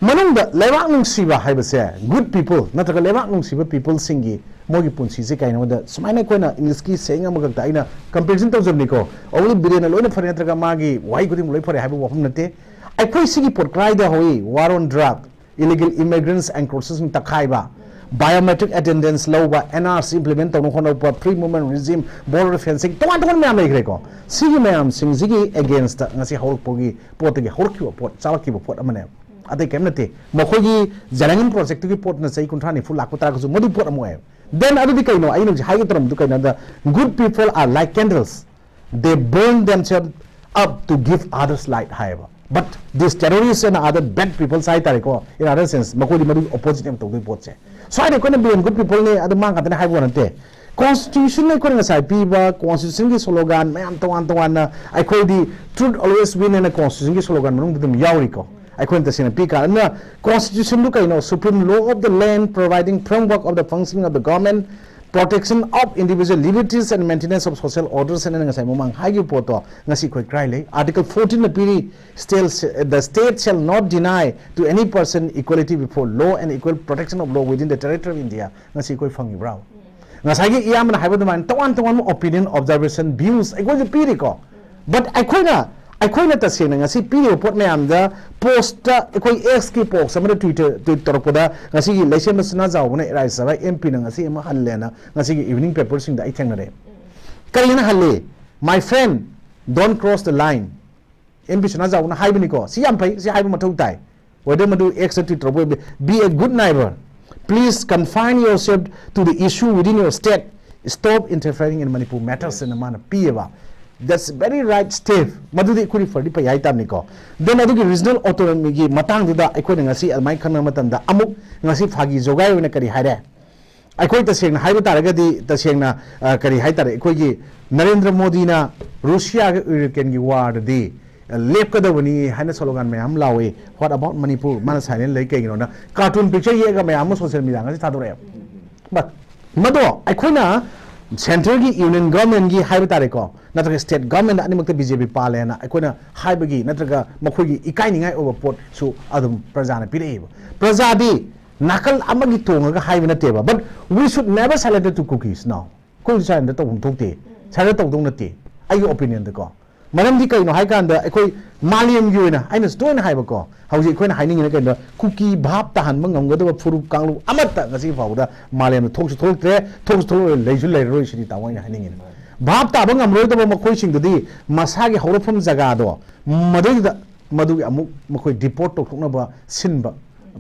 ꯃꯅꯨꯡꯗ ꯂꯩꯕꯥꯛ ꯅꯨꯡꯁꯤꯕ ꯍꯥꯏꯕꯁꯦ, good people ꯅꯠꯇ꯭ꯔꯒ ꯂꯩꯕꯥꯛ ꯅꯨꯡꯁꯤꯕ people ꯁꯤꯡꯒꯤ ꯃꯣꯏꯒꯤ ꯄꯨꯟꯁꯤꯁꯦ ꯀꯩꯅꯣꯗ, ꯁꯨꯃꯥꯏꯅ ꯑꯩꯈꯣꯏꯅ English ꯀꯤ saying ꯑꯃꯈꯛꯇ ꯑꯩꯅ comparison ꯇꯧꯖꯕꯅꯤꯀꯣ, only ꯕꯤꯔꯦꯟꯅ ꯂꯣꯏꯅ ꯐꯔꯦ ꯅꯠꯇ꯭ꯔꯒ ꯃꯥꯒꯤ ꯋꯥꯍꯩ ꯈꯨꯗꯤꯡꯃꯛ ꯂꯣꯏ ꯐꯔꯦ ꯍꯥꯏꯕ ꯋꯥꯐꯝ ꯅꯠꯇꯦ꯫ ꯑꯩꯈꯣꯏ ꯁꯤꯒꯤ ꯄꯣꯠ ꯀꯗꯥꯏꯗ ꯍꯧꯏ? War on drug, illegal immigrants and crosses ꯇꯛꯈꯥꯏꯕ, biometric attendance ꯂꯧꯕ, N R C implement ꯇꯧꯅꯕ ꯍꯣꯠꯅꯔꯛꯄ, free movement regime, border fencing, ꯇꯣꯉꯥꯟ ꯇꯣꯉꯥꯟꯕ ꯃꯌꯥꯝ ꯂꯩꯈ꯭ꯔꯦꯀꯣ꯫ ꯁꯤꯒꯤ ꯃꯌꯥꯝꯁꯤꯡꯁꯤꯒꯤ against ꯇ ꯉꯁꯤ ꯍꯧꯔꯛꯄꯒꯤ ꯄꯣꯠꯇꯒꯤ ꯍꯧꯔꯛꯈꯤꯕ ꯄꯣꯠ, ꯆꯥꯔꯛꯈꯤꯕ ꯄꯣꯠ ꯑꯃꯅꯦꯕ꯫ ꯑꯇꯩ ꯀꯔꯤꯝ ꯅꯠꯇꯦ꯫ ꯃꯈꯣꯏꯒꯤ Jalaingram project ꯇꯨꯒꯤ ꯄꯣꯠꯇꯨꯅ ꯆꯍꯤ ꯀꯨꯟꯊ꯭ꯔꯥ ꯅꯤꯐꯨ ꯂꯥꯛꯄ ꯇꯥꯔꯒꯁꯨ ꯃꯗꯨ ꯄꯣꯠ ꯑꯃ ꯑꯣꯏꯌꯦꯕ꯫ Then ꯑꯗꯨꯗꯤ ꯀꯩꯅꯣ? ꯑꯩꯅ ꯍꯧꯖꯤꯛ ꯍꯥꯏꯒꯦ ꯇꯧꯔꯝꯕꯗꯨ ꯀꯩꯅꯣꯗ, good people are like candles, they burn themselves up to give others light ꯍꯥꯏꯌꯦꯕ꯫ But these terrorists and other bad people ꯍꯥꯏ ꯇꯥꯔꯦꯀꯣ, in other sense, ꯃꯈꯣꯏꯗꯤ ꯃꯗꯨꯒꯤ opposite ꯌꯥꯝ ꯇꯧꯗꯣꯏ ꯄꯣꯠꯁꯦ꯫ ꯁ꯭ꯋꯥꯏꯗ ꯑꯩꯈꯣꯏꯅ ꯕꯤꯔꯦꯟ good people ꯅꯤ, ꯑꯗꯨ ꯃꯥ ꯉꯥꯛꯇꯅꯤ ꯍꯥꯏꯕ ꯋꯥ ꯅꯠꯇꯦ꯫ Constitution ꯑꯩꯈꯣꯏꯅ ꯉꯁꯥꯏ ꯄꯤꯕ, Constitution ꯒꯤ slogan ꯃꯌꯥꯝ ꯇꯣꯉꯥꯟ ꯇꯣꯉꯥꯟꯅ, ꯑꯩꯈꯣꯏꯗꯤ truth always win ꯍꯥꯏꯅ Constitution ꯒꯤ slogan ꯃꯅꯨꯡꯗ ꯑꯗꯨꯝ ꯌꯥꯎꯔꯤꯀꯣ꯫ ꯑꯩꯈꯣꯏꯅ ꯇꯁꯦꯡꯅ ꯄꯤ ꯀꯥꯟꯗ, ꯑꯗꯨꯅ Constitution ꯗꯨ ꯀꯩꯅꯣ? Supreme law of the land, providing framework of the functioning of the government, protection of individual liberties and maintenance of social orders ꯍꯥꯏꯅ ꯉꯁꯥꯏ ꯃꯃꯥꯡ ꯍꯥꯏꯈꯤꯕ ꯄꯣꯠꯇꯣ ꯉꯁꯤ ꯑꯩꯈꯣꯏ ꯀꯔꯥꯏ ꯂꯩ? Article fourteen ꯅ ꯄꯤꯔꯤ, "Still, the state shall not deny to any person equality before law and equal protection of law within the territory of India" ꯉꯁꯤ ꯑꯩꯈꯣꯏ ꯐꯪꯉꯤꯕ꯭ꯔꯥ? ꯉꯁꯥꯏꯒꯤ ꯏꯌꯥꯝꯕꯅ ꯍꯥꯏꯕ ꯑꯗꯨꯃꯥꯏꯅ ꯇꯣꯉꯥꯟ ꯇꯣꯉꯥꯟꯕ opinion, observation, views ꯑꯩꯈꯣꯏꯁꯨ ꯄꯤꯔꯤꯀꯣ꯫ But ꯑꯩꯈꯣꯏꯅ, ꯑꯩꯈꯣꯏꯅ ꯇꯁꯦꯡꯅ ꯉꯁꯤ ꯄꯤꯔꯤꯕ ꯄꯣꯠ ꯃꯌꯥꯝꯗ post ꯇ, ꯑꯩꯈꯣꯏ X ꯀꯤ post ꯑꯃꯗ tweet, tweet ꯇꯧꯔꯛꯄꯗ, ꯉꯁꯤꯒꯤ ꯂꯩꯁꯦꯝꯕ ꯁꯅꯥꯖꯥꯎꯕꯅ ꯔꯥꯖ꯭ꯌ ꯁꯚꯥ M P ꯅ ꯉꯁꯤ ꯑꯃ ꯍꯜꯂꯦꯅ ꯉꯁꯤꯒꯤ evening paper ꯁꯤꯡꯗ ꯑꯩ ꯊꯦꯡꯅꯔꯦ꯫ ꯀꯔꯤꯅ ꯍꯜꯂꯤ? "My friend, don't cross the line." M P ꯁꯅꯥꯖꯥꯎꯕꯅ ꯍꯥꯏꯕꯅꯤꯀꯣ꯫ ꯁꯤ ꯌꯥꯝ ꯐꯩ, ꯁꯤ ꯍꯥꯏꯕ ꯃꯊꯧ ꯇꯥꯏ꯫ Whether ꯃꯗꯨ X ꯇ tweet ꯇꯧꯔꯛꯄ ꯑꯣꯏꯕ, "Be a good neighbor. Please confine yourself to the issue within your state. Stop interfering in Manipur matters" ꯍꯥꯏꯅ ꯃꯥꯅ ꯄꯤꯌꯦꯕ꯫ That's very right step. ꯃꯗꯨꯗꯤ ꯑꯩꯈꯣꯏ ꯐꯔꯗꯤ ꯐꯩ ꯍꯥꯏꯇꯥꯕꯅꯤꯀꯣ. Then ꯑꯗꯨꯒꯤ regional autonomy ꯒꯤ ꯃꯇꯥꯡꯗꯨꯗ ꯑꯩꯈꯣꯏꯅ ꯉꯁꯤ ꯑꯗꯨꯃꯥꯏꯅ ꯈꯟꯅꯕ ꯃꯇꯝꯗ, ꯑꯃꯨꯛ ꯉꯁꯤ ꯐꯥꯒꯤ ꯖꯣꯒꯥꯏ ꯑꯣꯏꯅ ꯀꯔꯤ ꯍꯥꯏꯔꯦ? ꯑꯩꯈꯣꯏ ꯇꯁꯦꯡꯅ ꯍꯥꯏꯕ ꯇꯥꯔꯒꯗꯤ, ꯇꯁꯦꯡꯅ, ꯑ, ꯀꯔꯤ ꯍꯥꯏꯇꯥꯔꯦ, ꯑꯩꯈꯣꯏꯒꯤ ꯅꯔꯦꯟꯗ꯭ꯔ ꯃꯣꯗꯤꯅ ꯔꯨꯁꯤꯌꯥꯒ ꯌꯨꯀ꯭ꯔꯦꯟꯒꯤ war ꯗꯗꯤ, ꯑ, ꯂꯦꯞꯀꯗꯕꯅꯤ ꯍꯥꯏꯅ slogan ꯃꯌꯥꯝ ꯂꯥꯎꯏ꯫ What about Manipur? ꯃꯥꯅ silent ꯂꯩ ꯀꯩꯒꯤꯅꯣꯅ cartoon picture ꯌꯦꯛꯑꯒ ꯃꯌꯥꯝ ꯑꯃ social media ꯉꯁꯤ ꯊꯥꯗꯣꯔꯛꯑꯦ꯫ But ꯃꯗꯣ ꯑꯩꯈꯣꯏꯅ centre ꯒꯤ union government ꯒꯤ ꯍꯥꯏꯕ ꯇꯥꯔꯦꯀꯣ, ꯅꯠꯇ꯭ꯔꯒ state government ꯑꯅꯤꯃꯛꯇ B J P ꯄꯥꯜꯂꯦꯅ ꯑꯩꯈꯣꯏꯅ ꯍꯥꯏꯕꯒꯤ ꯅꯠꯇ꯭ꯔꯒ ꯃꯈꯣꯏꯒꯤ ꯏꯀꯥꯏꯅꯤꯡꯉꯥꯏ ꯑꯣꯏꯕ ꯄꯣꯠꯁꯨ ꯑꯗꯨꯝ ꯄ꯭ꯔꯖꯥꯅ ꯄꯤꯔꯛꯏꯕ꯫ ꯄ꯭ꯔꯖꯥꯗꯤ ꯅꯥꯀꯜ ꯑꯃꯒꯤ ꯇꯣꯡꯉꯒ ꯍꯥꯏꯕ ꯅꯠꯇꯦꯕ, but we should never surrender to Kukis now. ꯑꯩꯈꯣꯏ surrender ꯇꯧꯐꯝ ꯊꯣꯛꯇꯦ, surrender ꯇꯧꯗꯧ ꯅꯠꯇꯦ ꯑꯩꯒꯤ opinion ꯗꯀꯣ꯫ ꯃꯔꯝꯗꯤ ꯀꯩꯅꯣ ꯍꯥꯏ ꯀꯥꯟꯗ, ꯑꯩꯈꯣꯏ ꯃꯥꯂꯦꯝꯒꯤ ꯑꯣꯏꯅ, ꯑꯩꯅꯁꯨ ꯇꯣꯏꯅ ꯍꯥꯏꯕꯀꯣ, ꯍꯧꯖꯤꯛ ꯑꯩꯈꯣꯏꯅ ꯍꯥꯏꯅꯤꯡꯉꯤꯅ ꯀꯩꯅꯣ, ꯀꯨꯀꯤ ꯚꯥꯞ ꯇꯥꯍꯟꯕ ꯉꯝꯒꯗꯕ ꯐꯨꯔꯨꯞ ꯀꯥꯡꯂꯨꯞ ꯑꯃꯠꯇ ꯉꯁꯤ ꯐꯥꯎꯕꯗ ꯃꯥꯂꯦꯝꯗ ꯊꯣꯛꯁꯨ ꯊꯣꯛꯂꯛꯇ꯭ꯔꯦ, ꯊꯣꯛꯁꯨ ꯊꯣꯛꯂꯛꯂꯣꯏ, ꯂꯩꯁꯨ ꯂꯩꯔꯔꯣꯏ ꯁꯤꯅꯤ ꯇꯥꯃꯣ ꯑꯩꯅ ꯍꯥꯏꯅꯤꯡꯉꯤꯅ꯫ ꯚꯥꯞ ꯇꯥꯕ ꯉꯝꯂꯣꯏꯗꯕ ꯃꯈꯣꯏꯁꯤꯡꯗꯨꯗꯤ ꯃꯁꯥꯒꯤ ꯍꯧꯔꯛꯐꯝ ꯖꯒꯥꯗꯣ ꯃꯗꯨꯗ, ꯃꯗꯨꯒꯤ ꯑꯃꯨꯛ ꯃꯈꯣꯏ deport ꯇꯧꯊꯣꯛꯅꯕ ꯁꯤꯟꯕ,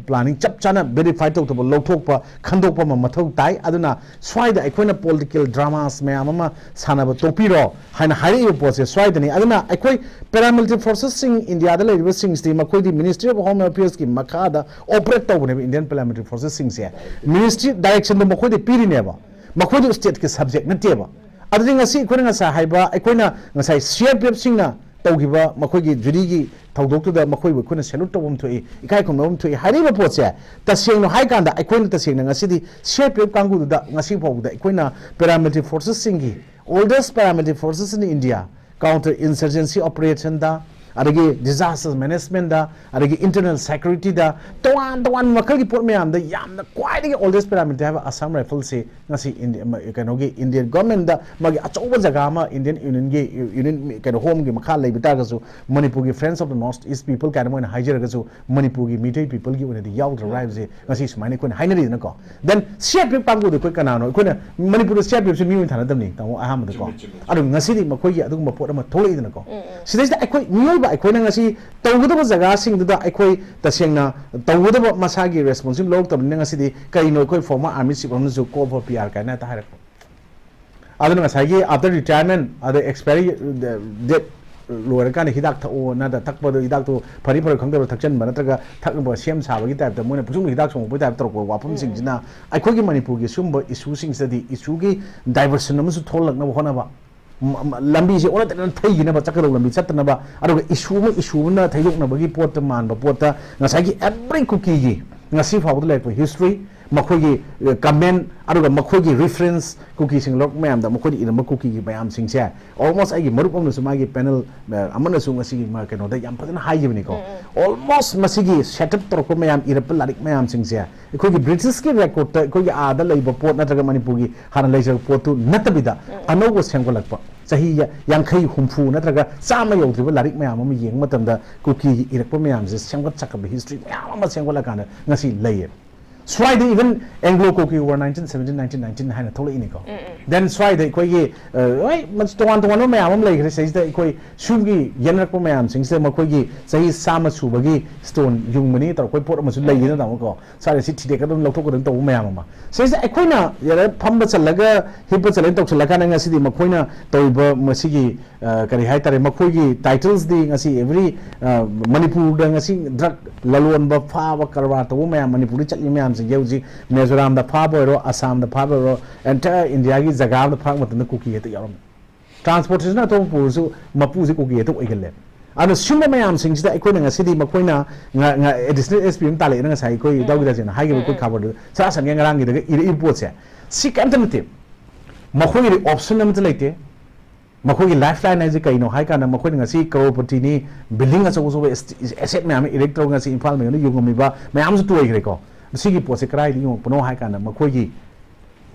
planning ꯆꯞ ꯆꯥꯅ verify ꯇꯧꯊꯣꯛꯄ, ꯂꯧꯊꯣꯛꯄ, ꯈꯟꯗꯣꯛꯄ ꯑꯃ ꯃꯊꯧ ꯇꯥꯏ꯫ ꯑꯗꯨꯅ ꯁ꯭ꯋꯥꯏꯗ ꯑꯩꯈꯣꯏꯅ political dramas ꯃꯌꯥꯝ ꯑꯃ ꯁꯥꯟꯅꯕ ꯇꯣꯛꯄꯤꯔꯣ ꯍꯥꯏꯅ ꯍꯥꯏꯔꯛꯏꯕ ꯄꯣꯠꯁꯦ ꯁ꯭ꯋꯥꯏꯗꯅꯤ꯫ ꯑꯗꯨꯅ ꯑꯩꯈꯣꯏ paramilitary forces ꯁꯤꯡ ꯏꯟꯗꯤꯌꯥꯗ ꯂꯩꯔꯤꯕꯁꯤꯡꯁꯤꯗꯤ ꯃꯈꯣꯏꯗꯤ Ministry of Home Affairs ꯀꯤ ꯃꯈꯥꯗ operate ꯇꯧꯕꯅꯦꯕ Indian paramilitary forces ꯁꯤꯡꯁꯦ꯫ Ministry direction ꯗꯣ ꯃꯈꯣꯏꯗ ꯄꯤꯔꯤꯅꯦꯕ, ꯃꯈꯣꯏꯗꯤ state ꯀꯤ subject ꯅꯠꯇꯦꯕ꯫ ꯑꯗꯨꯗꯤ ꯉꯁꯤ ꯑꯩꯈꯣꯏꯅ ꯉꯁꯥꯏ ꯍꯥꯏꯕ, ꯑꯩꯈꯣꯏꯅ ꯉꯁꯥꯏ C R P F ꯁꯤꯡꯅ ꯇꯧꯈꯤꯕ ꯃꯈꯣꯏꯒꯤ ꯖꯨꯔꯤꯒꯤ ꯊꯧꯗꯣꯛꯇꯨꯗ ꯃꯈꯣꯏꯕꯨ ꯑꯩꯈꯣꯏꯅ salute ꯇꯧꯐꯝ ꯊꯣꯛꯏ, ꯏꯀꯥꯏ ꯈꯨꯝꯅꯐꯝ ꯊꯣꯛꯏ ꯍꯥꯏꯔꯤꯕ ꯄꯣꯠꯁꯦ, ꯇꯁꯦꯡꯅ ꯍꯥꯏ ꯀꯥꯟꯗ ꯑꯩꯈꯣꯏꯅ ꯇꯁꯦꯡꯅ ꯉꯁꯤꯗꯤ C R P F ꯀꯥꯡꯕꯨꯗꯨꯗ ꯉꯁꯤ ꯐꯥꯎꯕꯗ ꯑꯩꯈꯣꯏꯅ paramilitary forces ꯁꯤꯡꯒꯤ, oldest paramilitary forces in India, counter insurgency operation ꯗ, ꯑꯗꯒꯤ disaster management ꯗ, ꯑꯗꯒꯤ internal security ꯗ, ꯇꯣꯉꯥꯟ ꯇꯣꯉꯥꯟꯕ ꯃꯈꯜꯒꯤ ꯄꯣꯠ ꯃꯌꯥꯝꯗ ꯌꯥꯝꯅ ꯈ꯭ꯋꯥꯏꯗꯒꯤ oldest paramilitary ꯍꯥꯏꯕ Assam Rifles ꯁꯤ ꯉꯁꯤ ꯏꯟꯗꯤ-, ꯃ-, ꯀꯩꯅꯣꯒꯤ Indian government ꯗ ꯃꯥꯒꯤ ꯑꯆꯧꯕ ꯖꯒꯥ ꯑꯃ Indian Union ꯒꯤ, Union ꯀꯩꯅꯣ, Home ꯒꯤ ꯃꯈꯥ ꯂꯩꯕ ꯇꯥꯔꯒꯁꯨ, ꯃꯅꯤꯄꯨꯔꯒꯤ Friends of the North East People ꯀꯥꯏꯅ ꯃꯣꯏꯅ ꯍꯥꯏꯖꯔꯒꯁꯨ, ꯃꯅꯤꯄꯨꯔꯒꯤ ꯃꯤꯇꯩ people ꯒꯤ ꯑꯣꯏꯅꯗꯤ ꯌꯥꯎꯗ꯭ꯔꯕ꯭ꯔꯥ ꯍꯥꯏꯕꯁꯦ ꯉꯁꯤ ꯁꯨꯃꯥꯏꯅ ꯑꯩꯈꯣꯏꯅ ꯍꯥꯏꯅꯔꯤꯗꯅꯀꯣ꯫ Then C R P F ꯀꯥꯡꯕꯨꯗꯣ ꯑꯩꯈꯣꯏ ꯀꯅꯥꯅꯣ? ꯑꯩꯈꯣꯏꯅ ꯃꯅꯤꯄꯨꯔꯗ C R P F ꯁꯦ ꯃꯤ ꯑꯣꯏꯅ ꯊꯥꯅꯗꯕꯅꯤ, ꯇꯥꯃꯣ, ꯑꯍꯥꯟꯕꯗꯀꯣ꯫ ꯆꯨꯝꯃꯦ, ꯆꯨꯝꯃꯦ, ꯆꯨꯝꯃꯦ꯫ ꯑꯗꯣ ꯉꯁꯤꯗꯤ ꯃꯈꯣꯏꯒꯤ ꯑꯗꯨꯒꯨꯝꯕ ꯄꯣꯠ ꯑꯃ ꯊꯣꯛꯂꯛꯏꯗꯅꯀꯣ꯫ ꯎꯝ, ꯎꯝ꯫ ꯁꯤꯗꯩꯁꯤꯗ ꯑꯩꯈꯣꯏ ꯃꯤꯑꯣꯏꯕ ꯑꯩꯈꯣꯏꯅ ꯉꯁꯤ ꯇꯧꯒꯗꯕ ꯖꯒꯥꯁꯤꯡꯗꯨꯗ ꯑꯩꯈꯣꯏ ꯇꯁꯦꯡꯅ ꯇꯧꯒꯗꯕ ꯃꯁꯥꯒꯤ responsibility ꯂꯧꯔꯛꯇꯕꯅꯤꯅ ꯉꯁꯤꯗꯤ ꯀꯔꯤꯅꯣ ꯑꯩꯈꯣꯏ former army chief ꯑꯃꯅꯁꯨ call for P R ꯀꯥꯏꯅ ꯍꯦꯛꯇ ꯍꯥꯏꯔꯛꯄ? ꯑꯗꯨꯅ ꯉꯁꯥꯏꯒꯤ after retirement ꯑꯗ expiry date ꯂꯣꯏꯔꯀꯥꯟꯗ ꯍꯤꯗꯥꯛ ꯊꯛꯑꯣ, ꯅꯠꯇ꯭ꯔ ꯊꯛꯄꯗꯣ ꯍꯤꯗꯥꯛꯇꯣ ꯐꯔꯤ ꯐꯔ ꯈꯪꯗꯕ ꯊꯛꯆꯟꯕ, ꯅꯠꯇ꯭ꯔꯒ ꯊꯛꯅꯕ ꯁꯦꯝ ꯁꯥꯕꯒꯤ type ꯇ ꯃꯣꯏꯅ ꯄꯨꯡꯁꯨꯝ ꯍꯤꯗꯥꯛ ꯁꯨꯡꯉꯛꯄꯒꯤ type ꯇꯧꯔꯛꯄ ꯋꯥꯐꯝꯁꯤꯡꯁꯤꯅ ꯑꯩꯈꯣꯏꯒꯤ ꯃꯅꯤꯄꯨꯔꯒꯤ ꯁꯤꯒꯨꯝꯕ issue ꯁꯤꯡꯁꯤꯗꯗꯤ issue ꯒꯤ diversion ꯑꯃꯁꯨ ꯊꯣꯛꯍꯜꯂꯛꯅꯕ ꯍꯣꯠꯅꯕ, ꯂꯝꯕꯤꯁꯦ ꯑꯣꯟꯅ ꯇꯩꯅ ꯊꯩꯈꯤꯅꯕ, ꯆꯠꯀꯗꯧꯕ ꯂꯝꯕꯤ ꯆꯠꯇꯅꯕ, ꯑꯗꯨꯒ issue ꯑꯃ issue ꯑꯃꯅ ꯊꯩꯗꯣꯛꯅꯕꯒꯤ ꯄꯣꯠꯇ ꯃꯥꯟꯕ ꯄꯣꯠꯇ ꯉꯁꯥꯏꯒꯤ every ꯀꯨꯀꯤꯒꯤ ꯉꯁꯤ ꯐꯥꯎꯕꯗ ꯂꯩꯔꯛꯄ history, ꯃꯈꯣꯏꯒꯤ comment, ꯑꯗꯨꯒ ꯃꯈꯣꯏꯒꯤ reference ꯀꯨꯀꯤꯁꯤꯡ ꯂꯧꯔꯛꯄ ꯃꯌꯥꯝꯗ ꯃꯈꯣꯏꯅ ꯏꯔꯝꯕ ꯀꯨꯀꯤꯒꯤ ꯃꯌꯥꯝꯁꯤꯡꯁꯦ, almost ꯑꯩꯒꯤ ꯃꯔꯨꯞ ꯑꯃꯅꯁꯨ ꯃꯥꯒꯤ panel ꯑꯃꯅꯁꯨ ꯉꯁꯤꯒꯤ ꯀꯩꯅꯣꯗ ꯌꯥꯝ ꯐꯖꯅ ꯍꯥꯏꯈꯤꯕꯅꯤꯀꯣ꯫ Almost ꯃꯁꯤꯒꯤ set up ꯇꯧꯔꯛꯄ ꯃꯌꯥꯝ, ꯏꯔꯛꯄ ꯂꯥꯏꯔꯤꯛ ꯃꯌꯥꯝꯁꯤꯡꯁꯦ ꯑꯩꯈꯣꯏꯒꯤ British ꯀꯤ record ꯇ ꯑꯩꯈꯣꯏꯒꯤ ꯑꯥꯗ ꯂꯩꯕ ꯄꯣꯠ ꯅꯠꯇ꯭ꯔꯒ ꯃꯅꯤꯄꯨꯔꯒꯤ ꯍꯥꯟꯅ ꯂꯩꯖꯕ ꯄꯣꯠꯇꯨ ꯅꯠꯇꯕꯤꯗ ꯑꯅꯧꯕ ꯁꯦꯝꯒꯠꯂꯛꯄ, ꯆꯍꯤ ꯌꯥꯡꯈꯩ, ꯍꯨꯝꯐꯨ ꯅꯠꯇ꯭ꯔꯒ ꯆꯥꯝꯃ ꯌꯧꯗ꯭ꯔꯤꯕ ꯂꯥꯏꯔꯤꯛ ꯃꯌꯥꯝ ꯑꯃ ꯌꯦꯡꯕ ꯃꯇꯝꯗ ꯀꯨꯀꯤꯒꯤ ꯏꯔꯛꯄ ꯃꯌꯥꯝꯁꯦ ꯁꯦꯝꯒꯠ ꯁꯥꯒꯠꯄ history ꯃꯌꯥꯝ ꯑꯃ ꯁꯦꯝꯒꯠꯂꯀꯥꯟꯗ ꯉꯁꯤ ꯂꯩꯌꯦ꯫ ꯁ꯭ꯋꯥꯏꯗ even Anglo Kuki War nineteen seventeen nineteen nineteen ꯍꯥꯏꯅ ꯊꯣꯛꯂꯛꯏꯅꯤꯀꯣ꯫ Then ꯁ꯭ꯋꯥꯏꯗ ꯑꯩꯈꯣꯏꯒꯤ ꯍꯣꯏ, ꯇꯣꯉꯥꯟ ꯇꯣꯉꯥꯟꯕ ꯃꯌꯥꯝ ꯑꯃ ꯂꯩꯈ꯭ꯔꯦ꯫ ꯁꯤꯗꯩꯁꯤꯗ ꯑꯩꯈꯣꯏ ꯁꯤꯒꯤ ꯌꯦꯟꯅꯔꯛꯄ ꯃꯌꯥꯝꯁꯤꯡꯁꯤꯗ ꯃꯈꯣꯏꯒꯤ ꯆꯍꯤ ꯆꯥꯝꯃ ꯁꯨꯕꯒꯤ stone ꯌꯨꯡꯕꯅꯤ ꯇꯧꯔꯛꯄ ꯄꯣꯠ ꯑꯃꯁꯨ ꯂꯩꯌꯦꯅ ꯇꯥꯃꯣꯀꯣ꯫ ꯁ꯭ꯋꯥꯏꯗ ꯁꯤ ꯊꯤꯗꯦꯛꯀꯗꯕꯅꯤ, ꯂꯧꯊꯣꯛꯀꯗꯕꯅꯤ ꯇꯧꯕ ꯃꯌꯥꯝ ꯑꯃ꯫ ꯁꯤꯁꯦ ꯑꯩꯈꯣꯏꯅ ꯌꯥꯔꯦ, ꯐꯝꯕ ꯆꯠꯂꯒ ꯍꯤꯞꯄ ꯆꯠꯂꯦꯅ ꯇꯧꯁꯤꯜꯂꯀꯥꯟꯗ ꯉꯁꯤꯗꯤ ꯃꯈꯣꯏꯅ ꯇꯧꯔꯤꯕ ꯃꯁꯤꯒꯤ, ꯑ, ꯀꯔꯤ ꯍꯥꯏꯇꯥꯔꯦ, ꯃꯈꯣꯏꯒꯤ titlesꯗꯤ ꯉꯁꯤ every, ꯑ, ꯃꯅꯤꯄꯨꯔꯗ ꯉꯁꯤ drug ꯂꯂꯣꯟꯕ, ꯐꯥꯕ, ꯀꯔꯕꯥꯔ ꯇꯧꯕ ꯃꯌꯥꯝ, ꯃꯅꯤꯄꯨꯔꯗ ꯆꯠꯂꯤꯕ ꯃꯌꯥꯝꯁꯤꯡꯁꯦ ꯍꯧꯖꯤꯛ ꯃꯤꯖꯣꯔꯥꯝꯗ ꯐꯥꯕ ꯑꯣꯏꯔꯣ, ꯑꯁꯥꯝꯗ ꯐꯥꯕ ꯑꯣꯏꯔꯣ, entire Indiaꯒꯤ ꯖꯒꯥ ꯑꯃꯗ ꯐꯥꯔꯛꯄ ꯃꯇꯝꯗ ꯀꯨꯀꯤ ꯍꯦꯛꯇ ꯌꯥꯎꯔꯝꯃꯤ꯫ Transportation ꯑꯇꯣꯞꯄ ꯄꯨꯔꯁꯨ ꯃꯄꯨꯁꯦ ꯀꯨꯀꯤ ꯍꯦꯛꯇ ꯑꯣꯏꯒꯜꯂꯦ꯫ ꯑꯗꯨꯅ ꯁꯤꯒꯨꯝꯕ ꯃꯌꯥꯝꯁꯤꯡꯁꯤꯗ ꯑꯩꯈꯣꯏꯅ ꯉꯁꯤꯗꯤ ꯃꯈꯣꯏꯅ ꯉ-, ꯉ-, additional S P ꯑꯃ ꯇꯥꯜꯂꯛꯑꯦꯅ ꯉꯁꯥꯏ ꯑꯩꯈꯣꯏ ꯏꯇꯥꯎ ꯒꯤꯇꯥꯖꯤꯅ ꯍꯥꯏꯈꯤꯕ ꯑꯩꯈꯣꯏ ꯈꯕꯔꯗꯨꯗ ꯁꯅꯥ ꯁꯟꯒ ꯉꯔꯥꯡꯒꯤꯗꯒ ꯏꯔꯛꯏꯕ ꯄꯣꯠꯁꯦ, ꯁꯤ ꯀꯩꯝꯇ ꯅꯠꯇꯦ꯫ ꯃꯈꯣꯏꯒꯤꯗꯤ option ꯑꯃꯠꯇ ꯂꯩꯇꯦ꯫ ꯃꯈꯣꯏꯒꯤ lifeline ꯍꯥꯏꯁꯦ ꯀꯩꯅꯣ ꯍꯥꯏ ꯀꯥꯟꯗ ꯃꯈꯣꯏꯅ ꯉꯁꯤ ꯀꯔꯣꯔꯄꯇꯤꯅꯤ, building ꯑꯆꯧ ꯑꯆꯧꯕ ꯑꯦꯁ-, asset ꯃꯌꯥꯝ ꯑꯃ erect ꯇꯧꯔꯒ ꯉꯁꯤ ꯏꯝꯐꯥꯜ ꯃꯌꯣꯟꯗ ꯌꯨꯡꯉꯝꯃꯤꯕ ꯃꯌꯥꯝꯁꯨ ꯇꯣꯏꯈ꯭ꯔꯦꯀꯣ꯫ ꯃꯁꯤꯒꯤ ꯄꯣꯠꯁꯦ ꯀꯗꯥꯏꯗ ꯌꯨꯡꯉꯛꯄꯅꯣ ꯍꯥꯏ ꯀꯥꯟꯗ ꯃꯈꯣꯏꯒꯤ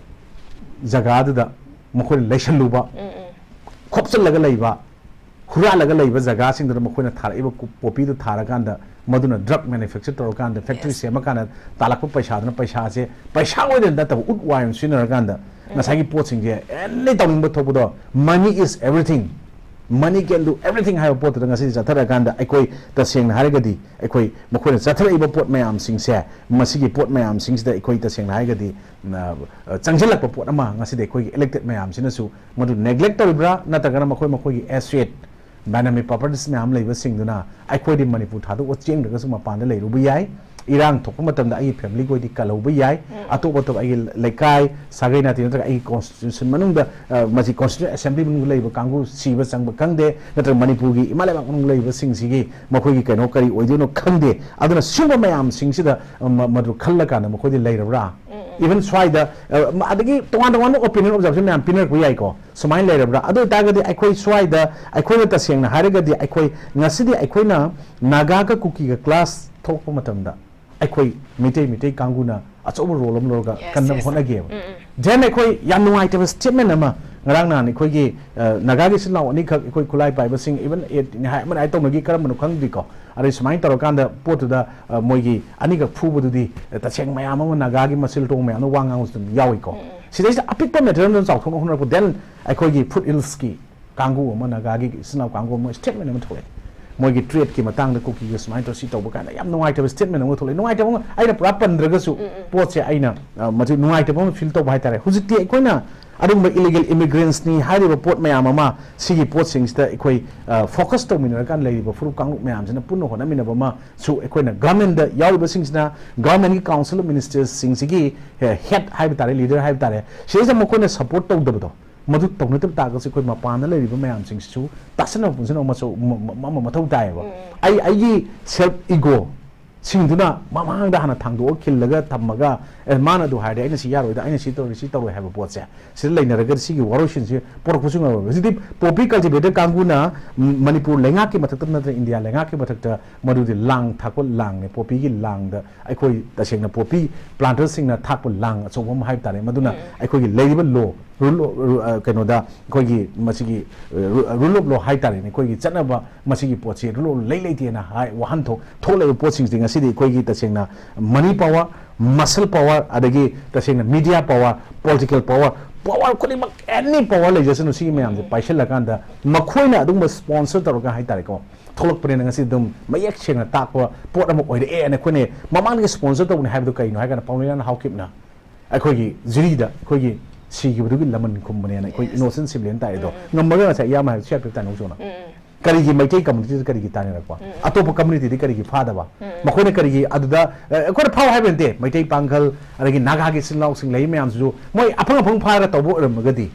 ꯖꯒꯥꯗꯨꯗ ꯃꯈꯣꯏꯅ ꯂꯩꯁꯜꯂꯨꯕ, ꯈꯣꯞꯆꯜꯂꯒ ꯂꯩꯕ, ꯍꯨꯔꯥꯜꯂꯒ ꯂꯩꯕ ꯖꯒꯥꯁꯤꯡꯗꯨꯗ ꯃꯈꯣꯏꯅ ꯊꯥꯔꯛꯏꯕ ꯀꯨ-, poppyꯗꯨ ꯊꯥꯔꯀꯥꯟꯗ ꯃꯗꯨꯅ drug manufacture ꯇꯧꯔꯀꯥꯟꯗ factory ꯁꯦꯝꯃꯀꯥꯟꯗ ꯇꯥꯜꯂꯛꯄ ꯄꯩꯁꯥꯗꯨꯅ ꯄꯩꯁꯥꯁꯦ ꯄꯩꯁꯥ ꯑꯣꯏꯅ ꯅꯠꯇꯕ ꯎꯠ ꯋꯥꯏ ꯑꯣꯏꯅ ꯁꯤꯖꯤꯟꯅꯔꯀꯥꯟꯗ ꯉꯁꯥꯏꯒꯤ ꯄꯣꯠꯁꯤꯡꯁꯦ any ꯇꯧꯅꯤꯡꯕ ꯊꯣꯛꯄꯗꯣ, money is everything꯫ Money can do everything ꯍꯥꯏꯕ ꯄꯣꯠꯇꯨꯗ ꯉꯁꯤꯗꯤ ꯆꯠꯊꯔꯀꯥꯟꯗ ꯑꯩꯈꯣꯏ ꯇꯁꯦꯡꯅ ꯍꯥꯏꯔꯒꯗꯤ ꯑꯩꯈꯣꯏ ꯃꯈꯣꯏꯅ ꯆꯠꯊꯔꯛꯏꯕ ꯄꯣꯠ ꯃꯌꯥꯝꯁꯤꯡꯁꯦ, ꯃꯁꯤꯒꯤ ꯄꯣꯠ ꯃꯌꯥꯝꯁꯤꯡꯁꯤꯗ ꯑꯩꯈꯣꯏ ꯇꯁꯦꯡꯅ ꯍꯥꯏꯔꯒꯗꯤ ꯆꯪꯁꯤꯜꯂꯛꯄ ꯄꯣꯠ ꯑꯃ ꯉꯁꯤꯗꯤ ꯑꯩꯈꯣꯏꯒꯤ elected ꯃꯌꯥꯝꯁꯤꯅꯁꯨ ꯃꯗꯨ neglect ꯇꯧꯔꯤꯕ꯭ꯔꯥ, ꯅꯠꯇ꯭ꯔꯒꯅ ꯃꯈꯣꯏ ꯃꯈꯣꯏꯒꯤ asset, dynamic properties ꯃꯌꯥꯝ ꯂꯩꯕꯁꯤꯡꯗꯨꯅ ꯑꯩꯈꯣꯏꯗꯤ ꯃꯅꯤꯄꯨꯔ ꯊꯥꯗꯣꯛꯑ ꯆꯦꯟꯈ꯭ꯔꯒꯁꯨ ꯃꯄꯥꯟꯗ ꯂꯩꯔꯨꯕ ꯌꯥꯏ, ꯏꯔꯥꯡ ꯊꯣꯛꯄ ꯃꯇꯝꯗ ꯑꯩꯒꯤ family ꯈꯣꯏꯗꯤ ꯀꯜꯍꯧꯕ ꯌꯥꯏ, ꯑꯇꯣꯞ ꯑꯇꯣꯞꯄ ꯑꯩꯒꯤ ꯂꯩꯀꯥꯏ ꯁꯥꯒꯩ ꯅꯥꯇꯩ ꯅꯠꯇ꯭ꯔꯒ ꯑꯩꯒꯤ constitution ꯃꯅꯨꯡꯗ, ꯑ, ꯃꯁꯤ constituent assembly ꯃꯅꯨꯡꯗ ꯂꯩꯕ ꯀꯥꯡꯕꯨ ꯁꯤꯕ ꯆꯪꯕ ꯈꯪꯗꯦ, ꯅꯠꯇ꯭ꯔꯒ ꯃꯅꯤꯄꯨꯔꯒꯤ ꯏꯃꯥ ꯂꯩꯕꯥꯛ ꯃꯅꯨꯡꯗ ꯂꯩꯕꯁꯤꯡꯁꯤꯒꯤ ꯃꯈꯣꯏꯒꯤ ꯀꯩꯅꯣ ꯀꯔꯤ ꯑꯣꯏꯗꯣꯏꯅꯣ ꯈꯪꯗꯦ꯫ ꯑꯗꯨꯅ ꯁꯤꯒꯨꯝꯕ ꯃꯌꯥꯝꯁꯤꯡꯁꯤꯗ, ꯑ, ꯃ-, ꯃꯗꯨ ꯈꯜꯂꯀꯥꯟꯗ ꯃꯈꯣꯏꯗꯤ ꯂꯩꯔꯕ꯭ꯔꯥ? Even ꯁ꯭ꯋꯥꯏꯗ, ꯑ, ꯃ-, ꯑꯗꯒꯤ ꯇꯣꯉꯥꯟ ꯇꯣꯉꯥꯟꯕ opinion observation ꯃꯌꯥꯝ ꯄꯤꯅꯔꯛꯄ ꯌꯥꯏꯀꯣ꯫ ꯁꯨꯃꯥꯏꯅ ꯂꯩꯔꯕ꯭ꯔꯥ? ꯑꯗꯨ ꯑꯣꯏꯇꯥꯔꯒꯗꯤ ꯑꯩꯈꯣꯏ ꯁ꯭ꯋꯥꯏꯗ, ꯑꯩꯈꯣꯏꯅ ꯇꯁꯦꯡꯅ ꯍꯥꯏꯔꯒꯗꯤ ꯑꯩꯈꯣꯏ ꯉꯁꯤꯗꯤ ꯑꯩꯈꯣꯏꯅ ꯅꯥꯒꯥꯒ ꯀꯨꯀꯤꯒ clash ꯊꯣꯛꯄ ꯃꯇꯝꯗ ꯑꯩꯈꯣꯏ ꯃꯩꯇꯩ, ꯃꯩꯇꯩ ꯀꯥꯡꯕꯨꯅ ꯑꯆꯧꯕ role ꯑꯃ ꯂꯧꯔꯒ Yes, ꯀꯟꯅꯕ yes. ꯍꯣꯠꯅꯒꯦꯕ꯫ Then ꯑꯩꯈꯣꯏ ꯌꯥꯝ ꯅꯨꯡꯉꯥꯏꯇꯕ statement ꯑꯃ ꯉꯔꯥꯡ ꯅꯍꯥꯟ ꯑꯩꯈꯣꯏꯒꯤ, ꯑ, ꯅꯥꯒꯥꯒꯤ ꯏꯆꯤꯜ ꯏꯅꯥꯎ ꯑꯅꯤꯈꯛ ꯑꯩꯈꯣꯏ ꯈꯨꯠꯂꯥꯏ ꯄꯥꯏꯕꯁꯤꯡ, even ꯑꯦ, ꯅꯤꯍꯥꯏ ꯑꯃꯅ ꯍꯥꯏ ꯇꯧꯅꯈꯤ, ꯀꯔꯝꯕꯅꯣ ꯈꯪꯗ꯭ꯔꯤꯀꯣ꯫ ꯑꯗꯩ ꯁꯨꯃꯥꯏꯅ ꯇꯧꯔꯀꯥꯟꯗ ꯄꯣꯠꯇꯨꯗ, ꯑ, ꯃꯣꯏꯒꯤ ꯑꯅꯤꯈꯛ ꯐꯨꯕꯗꯨꯗꯤ, ꯑ, ꯇꯁꯦꯡ ꯃꯌꯥꯝ ꯑꯃ ꯅꯥꯒꯥꯒꯤ ꯃꯆꯤꯜ ꯇꯣꯡ ꯃꯌꯥꯝꯅ ꯋꯥ ꯉꯥꯡꯕꯁꯨ ꯑꯗꯨꯝ ꯌꯥꯎꯏꯀꯣ꯫ ꯁꯤꯗꯩꯁꯤꯗ ꯑꯄꯤꯛꯄ matter ꯑꯃ ꯆꯥꯎꯊꯣꯛꯅ ꯍꯣꯠꯅꯔꯛꯄ, then ꯑꯩꯈꯣꯏꯒꯤ foothillsꯀꯤ ꯀꯥꯡꯕꯨ ꯑꯃ, ꯅꯥꯒꯥꯒꯤ ꯏꯆꯤꯜ ꯏꯅꯥꯎ ꯀꯥꯡꯕꯨ ꯑꯃ statement ꯑꯃ ꯊꯣꯛꯂꯛꯑꯦ꯫ ꯃꯣꯏꯒꯤ tradeꯀꯤ ꯃꯇꯥꯡꯗ ꯀꯨꯀꯤꯒ ꯁꯨꯃꯥꯏꯅ ꯇꯧꯔ ꯁꯤ ꯇꯧꯕ ꯀꯥꯟꯗ ꯌꯥꯝ ꯅꯨꯡꯉꯥꯏꯇꯕ statement ꯑꯃ ꯊꯣꯛꯂꯛꯑꯦ꯫ ꯅꯨꯡꯉꯥꯏꯇꯕ ꯑꯃ, ꯑꯩꯅ ꯄꯨꯔꯥ ꯄꯟꯗ꯭ꯔꯒꯁꯨ ꯄꯣꯠꯁꯦ ꯑꯩꯅ, ꯑ, ꯃꯗꯨ ꯅꯨꯡꯉꯥꯏꯇꯕ ꯑꯃ feel ꯇꯧꯕ ꯍꯥꯏꯇꯥꯔꯦ꯫ ꯍꯧꯖꯤꯛꯇꯤ ꯑꯩꯈꯣꯏꯅ ꯑꯗꯨꯒꯨꯝꯕ illegal immigrants ꯅꯤ ꯍꯥꯏꯔꯤꯕ ꯄꯣꯠ ꯃꯌꯥꯝ ꯑꯃ, ꯁꯤꯒꯤ ꯄꯣꯠꯁꯤꯡꯁꯤꯗ ꯑꯩꯈꯣꯏ, ꯑ, focus ꯇꯧꯃꯤꯟꯅꯔꯀꯥꯟꯗ ꯂꯩꯔꯤꯕ ꯐꯨꯔꯨꯞ ꯀꯥꯡꯂꯨꯞ ꯃꯌꯥꯝꯁꯤꯅ ꯄꯨꯟꯅ ꯍꯣꯠꯅꯃꯤꯟꯅꯕ ꯑꯃꯁꯨ ꯑꯩꯈꯣꯏꯅ governmentꯗ ꯌꯥꯎꯔꯤꯕꯁꯤꯡꯁꯤꯅ, governmentꯀꯤ council of ministersꯁꯤꯡꯁꯤꯒꯤ, ꯑ, head ꯍꯥꯏꯕ ꯇꯥꯔꯦ, leader ꯍꯥꯏꯕ ꯇꯥꯔꯦ, ꯁꯤꯗꯩꯁꯤꯗ ꯃꯈꯣꯏꯅ support ꯇꯧꯗꯕꯗꯣ, ꯃꯗꯨ ꯇꯧꯅꯗꯕ ꯇꯥꯔꯒꯁꯨ ꯑꯩꯈꯣꯏ ꯃꯄꯥꯟꯗ ꯂꯩꯔꯤꯕ ꯃꯌꯥꯝꯁꯤꯡꯁꯤꯁꯨ ꯇꯥꯁꯤꯟꯅꯕ ꯄꯨꯟꯁꯤꯟꯅꯕ ꯑꯃꯁꯨ ꯃ-, ꯃ-, ꯑꯃ ꯃꯊꯧ ꯇꯥꯏꯌꯦꯕ꯫ ꯑꯩ, ꯑꯩꯒꯤ self ego ꯁꯤꯡꯗꯨꯅ ꯃꯃꯥꯡꯗ ꯍꯥꯟꯅ ꯊꯥꯡꯗꯣꯛꯑ ꯈꯤꯜꯂꯒ ꯊꯝꯃꯒ, "ꯑꯦ, ꯃꯥꯅ ꯑꯗꯨ ꯍꯥꯏꯔꯗꯤ ꯑꯩꯅ ꯁꯤ ꯌꯥꯔꯣꯏꯗ, ꯑꯩꯅ ꯁꯤ ꯇꯧꯔꯣꯏ, ꯁꯤ ꯇꯧꯔꯣꯏ" ꯍꯥꯏꯕ ꯄꯣꯠꯁꯦ ꯁꯤꯗ ꯂꯩꯅꯔꯒꯗꯤ ꯁꯤꯒꯤ ꯋꯥꯔꯣꯏꯁꯤꯟꯁꯤ ꯄꯨꯔꯛꯄꯁꯨ ꯉꯝꯃꯣꯏ꯫ ꯍꯧꯖꯤꯛꯇꯤ poppy cultivator ꯀꯥꯡꯕꯨꯅ ꯃꯅꯤꯄꯨꯔ ꯂꯩꯉꯥꯛꯀꯤ ꯃꯊꯛꯇ ꯅꯠꯇ꯭ꯔꯒ ꯏꯟꯗꯤꯌꯥ ꯂꯩꯉꯥꯛꯀꯤ ꯃꯊꯛꯇ ꯃꯗꯨꯗꯤ ꯂꯥꯡ ꯊꯥꯛꯄ ꯂꯥꯡꯅꯦ꯫ Poppyꯒꯤ ꯂꯥꯡꯗ ꯑꯩꯈꯣꯏ ꯇꯁꯦꯡꯅ poppy planterꯁꯤꯡꯅ ꯊꯥꯛꯄ ꯂꯥꯡ ꯑꯆꯧꯕ ꯑꯃ ꯍꯥꯏꯕ ꯇꯥꯔꯦ꯫ ꯃꯗꯨꯅ ꯑꯩꯈꯣꯏꯒꯤ ꯂꯩꯔꯤꯕ law, rule, ru-, ꯑ, ꯀꯩꯅꯣꯗ ꯑꯩꯈꯣꯏꯒꯤ ꯃꯁꯤꯒꯤ, ꯑ, ru-, rule of law ꯍꯥꯏ ꯇꯥꯔꯦꯅꯦ, ꯑꯩꯈꯣꯏꯒꯤ ꯆꯠꯅꯕ ꯃꯁꯤꯒꯤ ꯄꯣꯠꯁꯤ rule of law ꯂꯩ ꯂꯩꯇꯦꯅ ꯍꯥꯏ ꯋꯥꯍꯟꯊꯣꯛ ꯊꯣꯛꯂꯛꯏꯕ ꯄꯣꯠꯁꯤꯡꯁꯤ ꯉꯁꯤꯗꯤ ꯑꯩꯈꯣꯏꯒꯤ ꯇꯁꯦꯡꯅ money power, muscle power, ꯑꯗꯒꯤ ꯇꯁꯦꯡꯅ media power, political power, power ꯈꯨꯗꯤꯡꯃꯛ, ꯑꯦꯅꯤ ꯄꯋꯥꯔ ꯂꯩꯖꯁꯅꯨ, ꯁꯤꯒꯤ ꯃꯌꯥꯝꯁꯦ ꯄꯥꯏꯁꯤꯜꯂꯀꯥꯟꯗ ꯃꯈꯣꯏꯅ ꯑꯗꯨꯒꯨꯝꯕ ꯁ꯭ꯄꯣꯟꯁꯔ ꯇꯧꯔꯒ ꯍꯥꯏꯇꯥꯔꯦꯀꯣ, ꯊꯣꯛꯂꯛꯄꯅꯤꯅ ꯉꯁꯤ ꯑꯗꯨꯝ ꯃꯌꯦꯛ ꯁꯦꯡꯅ ꯇꯥꯛꯄ ꯄꯣꯠ ꯑꯃ ꯑꯣꯏꯔꯛꯑꯦꯅ ꯑꯩꯈꯣꯏꯅ ꯃꯃꯥꯡꯗꯒꯤ ꯁ꯭ꯄꯣꯟꯁꯔ ꯇꯧꯕꯅꯤ ꯍꯥꯏꯕꯗꯨ ꯀꯩꯅꯣ ꯍꯥꯏ ꯀꯥꯟꯗ ꯄꯥꯎꯅꯤꯂꯥꯅ ꯍꯥꯎꯈꯤꯕꯅ ꯑꯩꯈꯣꯏꯒꯤ ꯖꯨꯔꯤꯗ ꯑꯩꯈꯣꯏꯒꯤ ꯁꯤꯈꯤꯕꯗꯨꯒꯤ ꯂꯃꯟ ꯈꯨꯝꯕꯅꯦꯅ ꯑꯩꯈꯣꯏ ꯏꯅꯣꯁꯦꯟ ꯁꯤꯕꯤꯂꯤꯌꯟ ꯇꯥꯛꯑꯦꯗꯣ ꯉꯝꯃꯒ ꯉꯁꯥꯏ ꯏꯌꯥꯝꯕ ꯍꯥꯏꯕ ꯁꯤ ꯍꯥꯏꯐꯦꯠ ꯇꯥꯅꯧ ꯆꯣꯅ꯫ ꯀꯔꯤꯒꯤ ꯃꯩꯇꯩ ꯀꯝꯃ꯭ꯌꯨꯅꯤꯇꯤꯗ ꯀꯔꯤꯒꯤ ꯇꯥꯅꯔꯛꯄ? ꯑꯇꯣꯞꯄ ꯀꯝꯃ꯭ꯌꯨꯅꯤꯇꯤꯗꯤ ꯀꯔꯤꯒꯤ ꯐꯥꯗꯕ? ꯃꯈꯣꯏꯅ ꯀꯔꯤꯒꯤ ꯑꯗꯨꯗ, ꯑ, ꯑꯩꯈꯣꯏꯅ ꯐꯥꯎ ꯍꯥꯏꯕ ꯅꯠꯇꯦ, ꯃꯩꯇꯩ ꯄꯥꯡꯒꯜ ꯑꯗꯒꯤ ꯅꯥꯒꯥꯒꯤ ꯏꯆꯤꯜ ꯏꯅꯥꯎꯁꯤꯡ ꯂꯩ ꯃꯌꯥꯝꯁꯤꯁꯨ ꯃꯣꯏ ꯑꯐꯪ ꯑꯐꯪ ꯐꯥꯔꯒ ꯇꯧꯕ ꯑꯣꯏꯔꯝꯃꯒꯗꯤ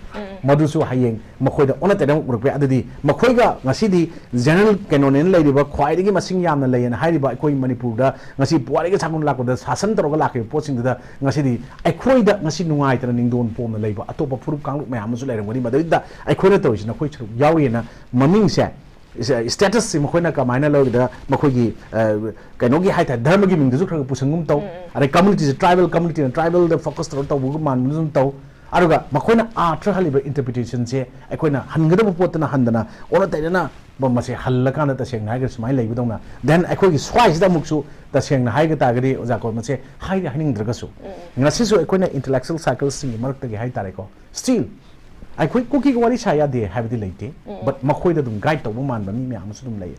ꯃꯗꯨꯁꯨ ꯍꯌꯦꯡ ꯃꯈꯣꯏꯗ ꯑꯣꯟꯅ ꯇꯩꯅꯕ ꯎꯔꯛꯄ ꯌꯥꯏ꯫ ꯑꯗꯨꯗꯤ ꯃꯈꯣꯏꯒ ꯉꯁꯤꯗꯤ ꯖꯦꯅꯔꯦꯜ ꯀꯩꯅꯣꯅꯦꯅ ꯂꯩꯔꯤꯕ ꯈ꯭ꯋꯥꯏꯗꯒꯤ ꯃꯁꯤꯡ ꯌꯥꯝꯅ ꯂꯩꯌꯦꯅ ꯍꯥꯏꯔꯤꯕ ꯑꯩꯈꯣꯏ ꯃꯅꯤꯄꯨꯔꯗ ꯉꯁꯤ ꯄꯨꯋꯥꯔꯤꯒꯤ ꯁꯥꯒꯣꯟ ꯂꯥꯛꯄꯗ ꯁꯥꯁꯟ ꯇꯧꯔꯒ ꯂꯥꯛꯈꯤꯕ ꯄꯣꯠꯁꯤꯡꯗꯨꯗ ꯉꯁꯤꯗꯤ ꯑꯩꯈꯣꯏꯗ ꯉꯁꯤ ꯅꯨꯡꯉꯥꯏꯇꯅ ꯅꯤꯡꯗꯣꯟ ꯄꯣꯝꯅ ꯂꯩꯕ ꯑꯇꯣꯞꯄ ꯐꯨꯔꯨꯞ ꯀꯥꯡꯂꯨꯞ ꯃꯌꯥꯝ ꯑꯃꯁꯨ ꯂꯩꯔꯝꯒꯅꯤ꯫ ꯃꯗꯨꯗ ꯑꯩꯈꯣꯏꯅ ꯇꯧꯔꯤꯁꯤꯅ ꯑꯩꯈꯣꯏ ꯁꯔꯨꯛ ꯌꯥꯎꯔꯤꯑꯅ ꯃꯃꯤꯡꯁꯦ ꯏꯁ-, ꯁ꯭ꯇꯦꯇꯁꯁꯤ ꯃꯈꯣꯏꯅ ꯀꯃꯥꯏꯅ ꯂꯧꯔꯤꯗ ꯃꯈꯣꯏꯒꯤ, ꯑ, ꯀꯩꯅꯣꯒꯤ ꯍꯥꯏꯇꯥꯔꯦ, ꯙꯔꯃꯒꯤ ꯃꯤꯡꯗꯁꯨ ꯈꯔ ꯈꯔ ꯄꯨꯁꯟꯒꯨꯝ ꯇꯧ, ꯑꯗꯩ ꯀꯝꯃꯨꯅꯤꯇꯤꯁꯦ ꯇ꯭ꯔꯥꯏꯕꯦꯜ ꯀꯝꯃꯨꯅꯤꯇꯤꯅ ꯇ꯭ꯔꯥꯏꯕꯦꯜꯗ ꯐꯣꯀꯁ ꯇꯧꯔꯒ ꯇꯧꯕꯒꯨꯝ ꯃꯥꯟꯕꯗꯨ ꯑꯗꯨꯝ ꯇꯧ꯫ ꯑꯗꯨꯒ ꯃꯈꯣꯏꯅ ꯑꯥꯔꯊ ꯍꯜꯂꯤꯕ ꯏꯟꯇꯔꯄ꯭ꯔꯤꯇꯦꯁꯟꯁꯦ ꯑꯩꯈꯣꯏꯅ ꯍꯟꯒꯗꯕ ꯄꯣꯠꯇꯅ ꯍꯟꯗꯅ ꯑꯣꯟꯅ ꯇꯩꯅꯅ ꯃ-, ꯃꯁꯦ ꯍꯜꯂꯀꯥꯟꯗ ꯇꯁꯦꯡꯅ ꯍꯥꯏꯔꯒꯗꯤ ꯁꯨꯃꯥꯏꯅ ꯂꯩꯕꯗꯧꯅ꯫ ꯗꯦꯟ ꯑꯩꯈꯣꯏꯒꯤ ꯁ꯭ꯋꯥꯏꯁꯤꯗ ꯑꯃꯨꯛꯁꯨ ꯇꯁꯦꯡꯅ ꯍꯥꯏꯒ ꯇꯥꯔꯒꯗꯤ ꯑꯣꯖꯥ ꯀꯣ, ꯃꯁꯦ ꯍꯥꯏꯗꯤ ꯍꯥꯏꯅꯤꯡꯗ꯭ꯔꯒꯁꯨ ꯉꯁꯤꯁꯨ ꯑꯩꯈꯣꯏꯅ ꯏꯟꯇꯦꯂꯦꯛꯆꯨꯋꯦꯜ ꯁꯥꯔꯀꯜꯁꯤꯡꯒꯤ ꯃꯔꯛꯇꯒꯤ ꯍꯥꯏꯇꯥꯔꯦꯀꯣ, ꯁ꯭ꯇꯤꯜ ꯑꯩꯈꯣꯏ ꯀꯨꯀꯤꯒ ꯋꯥꯔꯤ ꯁꯥ ꯌꯥꯗꯦ ꯍꯥꯏꯕꯗꯤ ꯂꯩꯇꯦ꯫ ꯕꯠ ꯃꯈꯣꯏꯗ ꯑꯗꯨꯝ ꯒꯥꯏꯗ ꯇꯧꯕ ꯃꯥꯟꯕ ꯃꯤ ꯃꯌꯥꯝ ꯑꯃꯁꯨ ꯑꯗꯨꯝ ꯂꯩꯌꯦ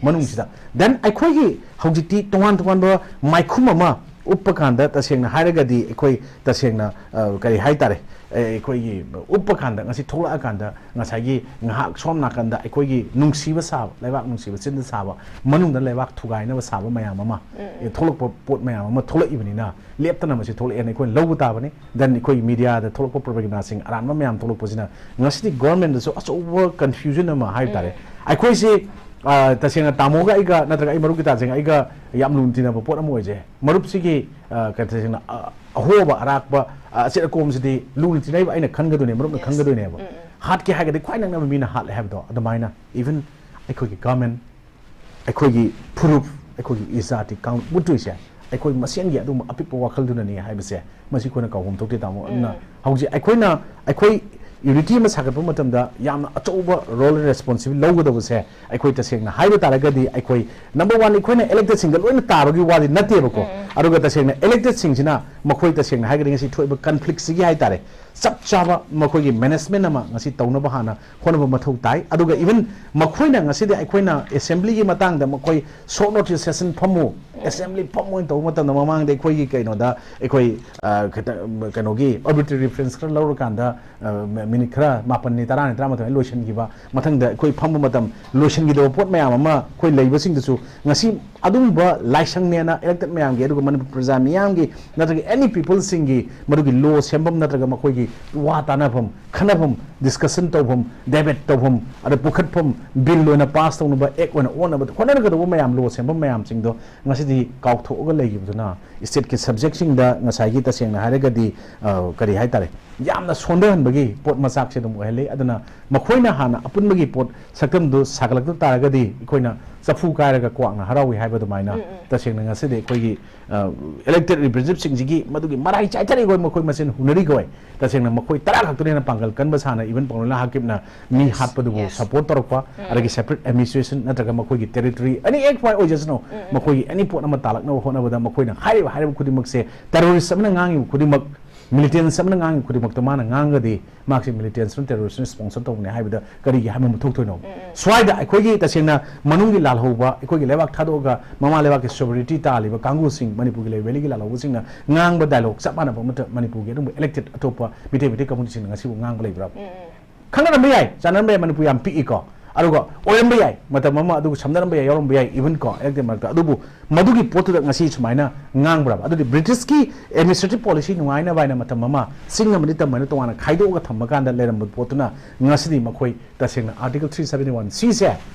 ꯃꯅꯨꯡꯁꯤꯗ꯫ ꯗꯦꯟ ꯑꯩꯈꯣꯏꯒꯤ ꯍꯧꯖꯤꯛꯇꯤ ꯇꯣꯉꯥꯟ ꯇꯣꯉꯥꯟꯕ ꯃꯥꯏꯈꯨꯝ ꯑꯃ ꯎꯞꯄ ꯀꯥꯟꯗ ꯇꯁꯦꯡꯅ ꯍꯥꯏꯔꯒꯗꯤ ꯑꯩꯈꯣꯏ ꯇꯁꯦꯡꯅ, ꯑ, ꯀꯔꯤ ꯍꯥꯏꯇꯥꯔꯦ, ꯑꯦ, ꯑꯩꯈꯣꯏꯒꯤ ꯎꯞꯄ ꯀꯥꯟꯗ ꯉꯁꯤ ꯊꯣꯛꯂꯛꯑꯀꯥꯟꯗ ꯉꯁꯥꯏꯒꯤ ꯉꯥꯏꯍꯥꯛ ꯁꯣꯝ ꯅꯥꯀꯟꯗ ꯑꯩꯈꯣꯏꯒꯤ ꯅꯨꯡꯁꯤꯕ ꯁꯥꯕ, ꯂꯩꯕꯥꯛ ꯅꯨꯡꯁꯤꯕ ꯆꯤꯟꯗ ꯁꯥꯕ, ꯃꯅꯨꯡꯗ ꯂꯩꯕꯥꯛ ꯊꯨꯒꯥꯏꯅꯕ ꯁꯥꯕ ꯃꯌꯥꯝ ꯑꯃ, ꯑꯦ, ꯊꯣꯛꯂꯛꯄ ꯄꯣꯠ ꯃꯌꯥꯝ ꯑꯃ ꯊꯣꯛꯂꯛꯏꯕꯅꯤꯅ ꯂꯦꯞꯇꯅ ꯃꯁꯤ ꯊꯣꯛꯂꯛꯑꯦꯅ ꯑꯩꯈꯣꯏꯅ ꯂꯧꯕ ꯇꯥꯕꯅꯤ꯫ ꯗꯦꯟ ꯑꯩꯈꯣꯏ ꯃꯤꯗꯤꯌꯥꯗ ꯊꯣꯛꯂꯛꯄ ꯄ꯭ꯔꯣꯄꯥꯒꯦꯟꯗꯥꯁꯤꯡ ꯑꯔꯥꯟꯕ ꯃꯌꯥꯝ ꯊꯣꯛꯂꯛꯄꯁꯤꯅ ꯉꯁꯤꯗꯤ ꯒꯣꯔꯃꯦꯟꯗꯁꯨ ꯑꯆꯧꯕ ꯀꯟꯐ꯭ꯌꯨꯖꯟ ꯑꯃ ꯍꯥꯏꯕ ꯇꯥꯔꯦ꯫ ꯑꯩꯈꯣꯏꯁꯤ, ꯑ, ꯇꯁꯦꯡꯅ ꯇꯥꯃꯣꯒ ꯑꯩꯒ ꯅꯠꯇ꯭ꯔꯒ ꯑꯩ ꯃꯔꯨꯞꯀꯤ ꯇꯥꯖꯦꯡ ꯑꯩꯒ ꯌꯥꯝ ꯂꯨꯅ ꯇꯤꯟꯅꯕ ꯄꯣꯠ ꯑꯃ ꯑꯣꯏꯖꯩ꯫ ꯃꯔꯨꯞꯁꯤꯒꯤ, ꯑ, ꯀꯩ ꯇꯁꯦꯡꯅ, ꯑ, ꯑꯍꯣꯕ ꯑꯔꯥꯛꯄ, ꯑ, ꯑꯆꯦꯠ ꯑꯀꯣꯝꯁꯤꯗꯤ ꯂꯨꯅ ꯇꯤꯟꯅꯩꯕ ꯑꯩꯅ ꯈꯟꯒꯗꯣꯏꯅꯦ, ꯃꯔꯨꯞꯅ ꯈꯟꯒꯗꯣꯏꯅꯦꯕ꯫ ꯍꯥꯠꯀꯦ ꯍꯥꯏꯔꯒꯗꯤ ꯈ꯭ꯋꯥꯏ ꯅꯛꯅꯕ ꯃꯤꯅ ꯍꯥꯠꯂꯦ ꯍꯥꯏꯕꯗꯣ ꯑꯗꯨꯃꯥꯏꯅ ꯏꯚꯟ ꯑꯩꯈꯣꯏꯒꯤ ꯒꯃꯦꯟ, ꯑꯩꯈꯣꯏꯒꯤ ꯐꯨꯔꯨꯞ, ꯑꯩꯈꯣꯏꯒꯤ ꯏꯖꯥꯇꯤ ꯀꯥꯡꯂꯨꯞ ꯃꯨꯠꯇꯣꯏꯁꯦ ꯑꯩꯈꯣꯏ ꯃꯁꯦꯟꯒꯤ ꯑꯗꯨꯒꯨꯝꯕ ꯑꯄꯤꯛꯄ ꯋꯥꯈꯜꯗꯨꯅꯅꯤ ꯍꯥꯏꯕꯁꯦ ꯃꯁꯤ ꯑꯩꯈꯣꯏꯅ ꯀꯥꯎꯐꯝ ꯊꯣꯛꯇꯦ, ꯇꯥꯃꯣ꯫ ꯑꯗꯨꯅ ꯍꯧꯖꯤꯛ ꯑꯩꯈꯣꯏꯅ, ꯑꯩꯈꯣꯏ ꯌꯨꯅꯤꯇꯤ ꯑꯃ ꯁꯥꯒꯠꯄ ꯃꯇꯝꯗ ꯌꯥꯝꯅ ꯑꯆꯧꯕ ꯔꯣꯜ ꯑꯦꯟ ꯔꯦꯁꯄꯣꯟꯁꯤꯕꯤꯂꯤꯇꯤ ꯂꯧꯒꯗꯕꯁꯦ ꯑꯩꯈꯣꯏ ꯇꯁꯦꯡꯅ ꯍꯥꯏꯕ ꯇꯥꯔꯒꯗꯤ ꯑꯩꯈꯣꯏ ꯅꯝꯕꯔ ꯋꯥꯟ ꯑꯩꯈꯣꯏꯅ ꯏꯂꯦꯛꯇꯦꯗꯁꯤꯡꯗ ꯂꯣꯏꯅ ꯇꯥꯕꯒꯤ ꯋꯥꯗꯤ ꯅꯠꯇꯦꯕꯀꯣ꯫ ꯑꯗꯨꯒ ꯇꯁꯦꯡꯅ ꯏꯂꯦꯛꯇꯦꯗꯁꯤꯡꯁꯤꯅ ꯃꯈꯣꯏ ꯇꯁꯦꯡꯅ ꯍꯥꯏꯔꯒꯗꯤ ꯉꯁꯤ ꯊꯣꯛꯏꯕ ꯀꯟꯐ꯭ꯂꯤꯛꯁꯤꯒꯤ ꯍꯥꯏꯇꯥꯔꯦ, ꯆꯞ ꯆꯥꯕ ꯃꯈꯣꯏꯒꯤ management ꯑꯃ ꯉꯁꯤ ꯇꯧꯅꯕ ꯍꯥꯟꯅ ꯍꯣꯠꯅꯕ ꯃꯊꯧ ꯇꯥꯏ꯫ ꯑꯗꯨꯒ even ꯃꯈꯣꯏꯅ ꯉꯁꯤꯗꯤ ꯑꯩꯈꯣꯏꯅ assemblyꯒꯤ ꯃꯇꯥꯡꯗ ꯃꯈꯣꯏ short notice session ꯐꯝꯃꯨ, assembly ꯐꯝꯃꯨ ꯍꯥꯏꯅ ꯇꯧꯕ ꯃꯇꯝꯗ ꯃꯃꯥꯡꯗ ꯑꯩꯈꯣꯏꯒꯤ ꯀꯩꯅꯣꯗ ꯑꯩꯈꯣꯏ ꯑ, ꯈꯤꯇꯪ, ꯀꯩꯅꯣꯒꯤ arbitrary reference ꯈꯔ ꯂꯧꯔꯀꯥꯟꯗ ꯑ, minute ꯈꯔ ꯃꯥꯄꯟꯅꯤ, ꯇꯔꯥꯅꯤ, ꯇꯔꯥꯃꯥꯊꯣꯏ ꯂꯣꯏꯁꯤꯟꯈꯤꯕ꯫ ꯃꯊꯪꯗ ꯑꯩꯈꯣꯏ ꯐꯝꯕ ꯃꯇꯝ ꯂꯣꯏꯁꯤꯟꯈꯤꯗꯕ ꯄꯣꯠ ꯃꯌꯥꯝ ꯑꯃ ꯑꯩꯈꯣꯏ ꯂꯩꯕꯁꯤꯡꯗꯨꯁꯨ ꯉꯁꯤ ꯑꯗꯨꯒꯨꯝꯕ ꯂꯥꯏꯁꯪꯅꯦꯅ elected ꯃꯌꯥꯝꯒꯤ, ꯑꯗꯨꯒ ꯃꯅꯤꯄꯨꯔ ꯄ꯭ꯔꯖꯥ ꯃꯤꯌꯥꯝꯒꯤ ꯅꯠꯇ꯭ꯔꯒ any peopleꯁꯤꯡꯒꯤ ꯃꯗꯨꯒꯤ law ꯁꯦꯝꯐꯝ ꯅꯠꯇ꯭ꯔꯒ ꯃꯈꯣꯏꯒꯤ ꯋꯥ ꯇꯥꯅꯐꯝ, ꯈꯟꯅꯐꯝ, discussion ꯇꯧꯐꯝ, debate ꯇꯧꯐꯝ, ꯑꯗ ꯄꯨꯈꯠꯐꯝ, bill ꯑꯣꯏꯅ pass ꯇꯧꯅꯕ, act ꯑꯣꯏꯅ ꯑꯣꯟꯅꯕ ꯍꯣꯠꯅꯔꯒꯗꯧꯕ ꯃꯌꯥꯝ, law ꯁꯦꯝꯐꯝ ꯃꯌꯥꯝꯁꯤꯡꯗꯣ ꯉꯁꯤꯗꯤ ꯀꯥꯎꯊꯣꯛꯑꯒ ꯂꯩꯈꯤꯕꯗꯨꯅ stateꯀꯤ subjectꯁꯤꯡꯗ ꯉꯁꯥꯏꯒꯤ ꯇꯁꯦꯡꯅ ꯍꯥꯏꯔꯒꯗꯤ, ꯑ, ꯀꯔꯤ ꯍꯥꯏꯇꯥꯔꯦ, ꯌꯥꯝꯅ ꯁꯣꯟꯊꯍꯟꯕꯒꯤ ꯄꯣꯠ ꯃꯆꯥꯛꯁꯦ ꯑꯗꯨꯝ ꯑꯣꯏꯍꯜꯂꯤ꯫ ꯑꯗꯨꯅ ꯃꯈꯣꯏꯅ ꯍꯥꯟꯅ ꯑꯄꯨꯟꯕꯒꯤ ꯄꯣꯠ ꯁꯛꯇꯝꯗꯨ ꯁꯥꯒꯠꯂꯛꯇ ꯇꯥꯔꯒꯗꯤ ꯑꯩꯈꯣꯏꯅ ꯆꯐꯨ ꯀꯥꯏꯔꯒ ꯀ꯭ꯋꯥꯛꯅ ꯍꯔꯥꯎꯏ ꯍꯥꯏꯕ ꯑꯗꯨꯃꯥꯏꯅ ꯎꯝ, ꯎꯝ꯫ ꯇꯁꯦꯡꯅ ꯉꯁꯤꯗꯤ ꯑꯩꯈꯣꯏꯒꯤ, ꯑ, elected representativeꯁꯤꯡꯁꯤꯒꯤ ꯃꯗꯨꯒꯤ ꯃꯔꯥꯏ ꯆꯥꯏꯊꯔꯤꯈꯣꯏ ꯃꯈꯣꯏ ꯃꯁꯦꯟ ꯍꯨꯟꯅꯔꯤꯈꯣꯏ ꯇꯁꯦꯡꯅ ꯃꯈꯣꯏ ꯇꯔꯥ ꯈꯛꯇꯅ ꯍꯦꯟꯅ ꯄꯥꯡꯒꯜ ꯀꯟꯕ ꯁꯥꯅ even ꯄꯥꯎꯂꯣꯏꯂꯥ ꯍꯥꯀꯤꯞꯅ ꯃꯤ Yes, ꯍꯥꯠꯄꯗꯨꯕꯨ yes. support ꯇꯧꯔꯛꯄ, ꯎꯝ, ꯑꯗꯒꯤ ꯎꯝ꯫ Separate administration ꯅꯠꯇ꯭ꯔꯒ ꯃꯈꯣꯏꯒꯤ territory any act ꯐꯥꯏ ꯑꯣꯏꯖꯁꯅꯨ, ꯎꯝ, ꯎꯝ꯫ ꯃꯈꯣꯏꯒꯤ any ꯄꯣꯠ ꯑꯃ ꯇꯥꯜꯂꯛꯅꯕ ꯍꯣꯠꯅꯕꯗ ꯃꯈꯣꯏꯅ ꯍꯥꯏꯔꯤꯕ ꯍꯥꯏꯔꯤꯕ ꯈꯨꯗꯤꯡꯃꯛꯁꯦ terrorist ꯑꯃꯅ ꯉꯥꯡꯉꯤꯕ ꯈꯨꯗꯤꯡꯃꯛ militants ꯑꯃꯅ ꯉꯥꯡꯉꯤꯕ ꯈꯨꯗꯤꯡꯃꯛꯇꯣ ꯃꯥꯅ ꯉꯥꯡꯉꯒꯗꯤ ꯃꯍꯥꯛꯁꯦ militants ꯑꯃ terrorist ꯑꯃ sponsor ꯇꯧꯕꯅꯦ ꯍꯥꯏꯕꯗ ꯀꯔꯤꯒꯤ ꯍꯥꯏꯕ ꯑꯃ ꯊꯣꯛꯇꯣꯏꯅꯣ? ꯎꯝ, ꯎꯝ꯫ ꯁ꯭ꯋꯥꯏꯗ ꯑꯩꯈꯣꯏꯒꯤ ꯇꯁꯦꯡꯅ ꯃꯅꯨꯡꯒꯤ ꯂꯥꯜꯍꯧꯕ, ꯑꯩꯈꯣꯏꯒꯤ ꯂꯩꯕꯥꯛ ꯊꯥꯗꯣꯛꯑꯒ ꯃꯃꯥ ꯂꯩꯕꯥꯛꯀꯤ sovereignty ꯇꯥꯜꯂꯤꯕ ꯀꯥꯡꯕꯨꯁꯤꯡ, ꯃꯅꯤꯄꯨꯔꯒꯤ ꯂꯩꯕ valleyꯒꯤ ꯂꯥꯜꯍꯧꯕꯁꯤꯡꯅ ꯉꯥꯡꯕ dialogue ꯆꯞ ꯃꯥꯟꯅꯕ ꯑꯃꯠꯇ ꯃꯅꯤꯄꯨꯔꯒꯤ ꯑꯗꯨꯒꯨꯝꯕ elected ꯑꯇꯣꯞꯄ ꯃꯤꯇꯩ ꯃꯩꯇꯩ communityꯁꯤꯡꯅ ꯉꯁꯤꯕꯨ ꯉꯥꯡꯕ ꯂꯩꯕ꯭ꯔꯥ? ꯎꯝ, ꯎꯝ꯫ ꯈꯪꯅꯔꯝꯕ ꯌꯥꯏ, ꯆꯥꯟꯅꯔꯝꯕ ꯌꯥꯏ, ꯃꯅꯤꯄꯨꯔ ꯌꯥꯝ ꯄꯤꯛꯏꯀꯣ, ꯑꯗꯨꯒ ꯑꯣꯏꯔꯝꯕ ꯌꯥꯏ, ꯃꯇꯝ ꯑꯃ ꯑꯗꯨꯒ ꯁꯝꯅꯔꯝꯕ ꯌꯥꯏ, ꯌꯥꯎꯔꯝꯕ ꯌꯥꯏ, even ꯀꯣ elected ꯃꯔꯛꯇ꯫ ꯑꯗꯨꯕꯨ ꯃꯗꯨꯒꯤ ꯄꯣꯠꯇꯨꯗ ꯉꯁꯤ ꯁꯨꯃꯥꯏꯅ ꯉꯥꯡꯕ꯭ꯔꯕ? ꯑꯗꯨꯗꯤ Britishꯀꯤ administrative policy ꯅꯨꯡꯉꯥꯏꯅꯕ ꯍꯥꯏꯅ ꯃꯇꯝ ꯑꯃ ꯆꯤꯡ ꯑꯃꯗꯤ ꯇꯝ ꯍꯥꯏꯅ ꯇꯣꯉꯥꯟꯅ ꯈꯥꯏꯗꯣꯛꯑꯒ ꯊꯝꯕ ꯀꯥꯟꯗ ꯂꯩꯔꯝꯕ ꯄꯣꯠꯇꯨꯅ ꯉꯁꯤꯗꯤ ꯃꯈꯣꯏ ꯇꯁꯦꯡꯅ Article three seventy one Cꯁꯦ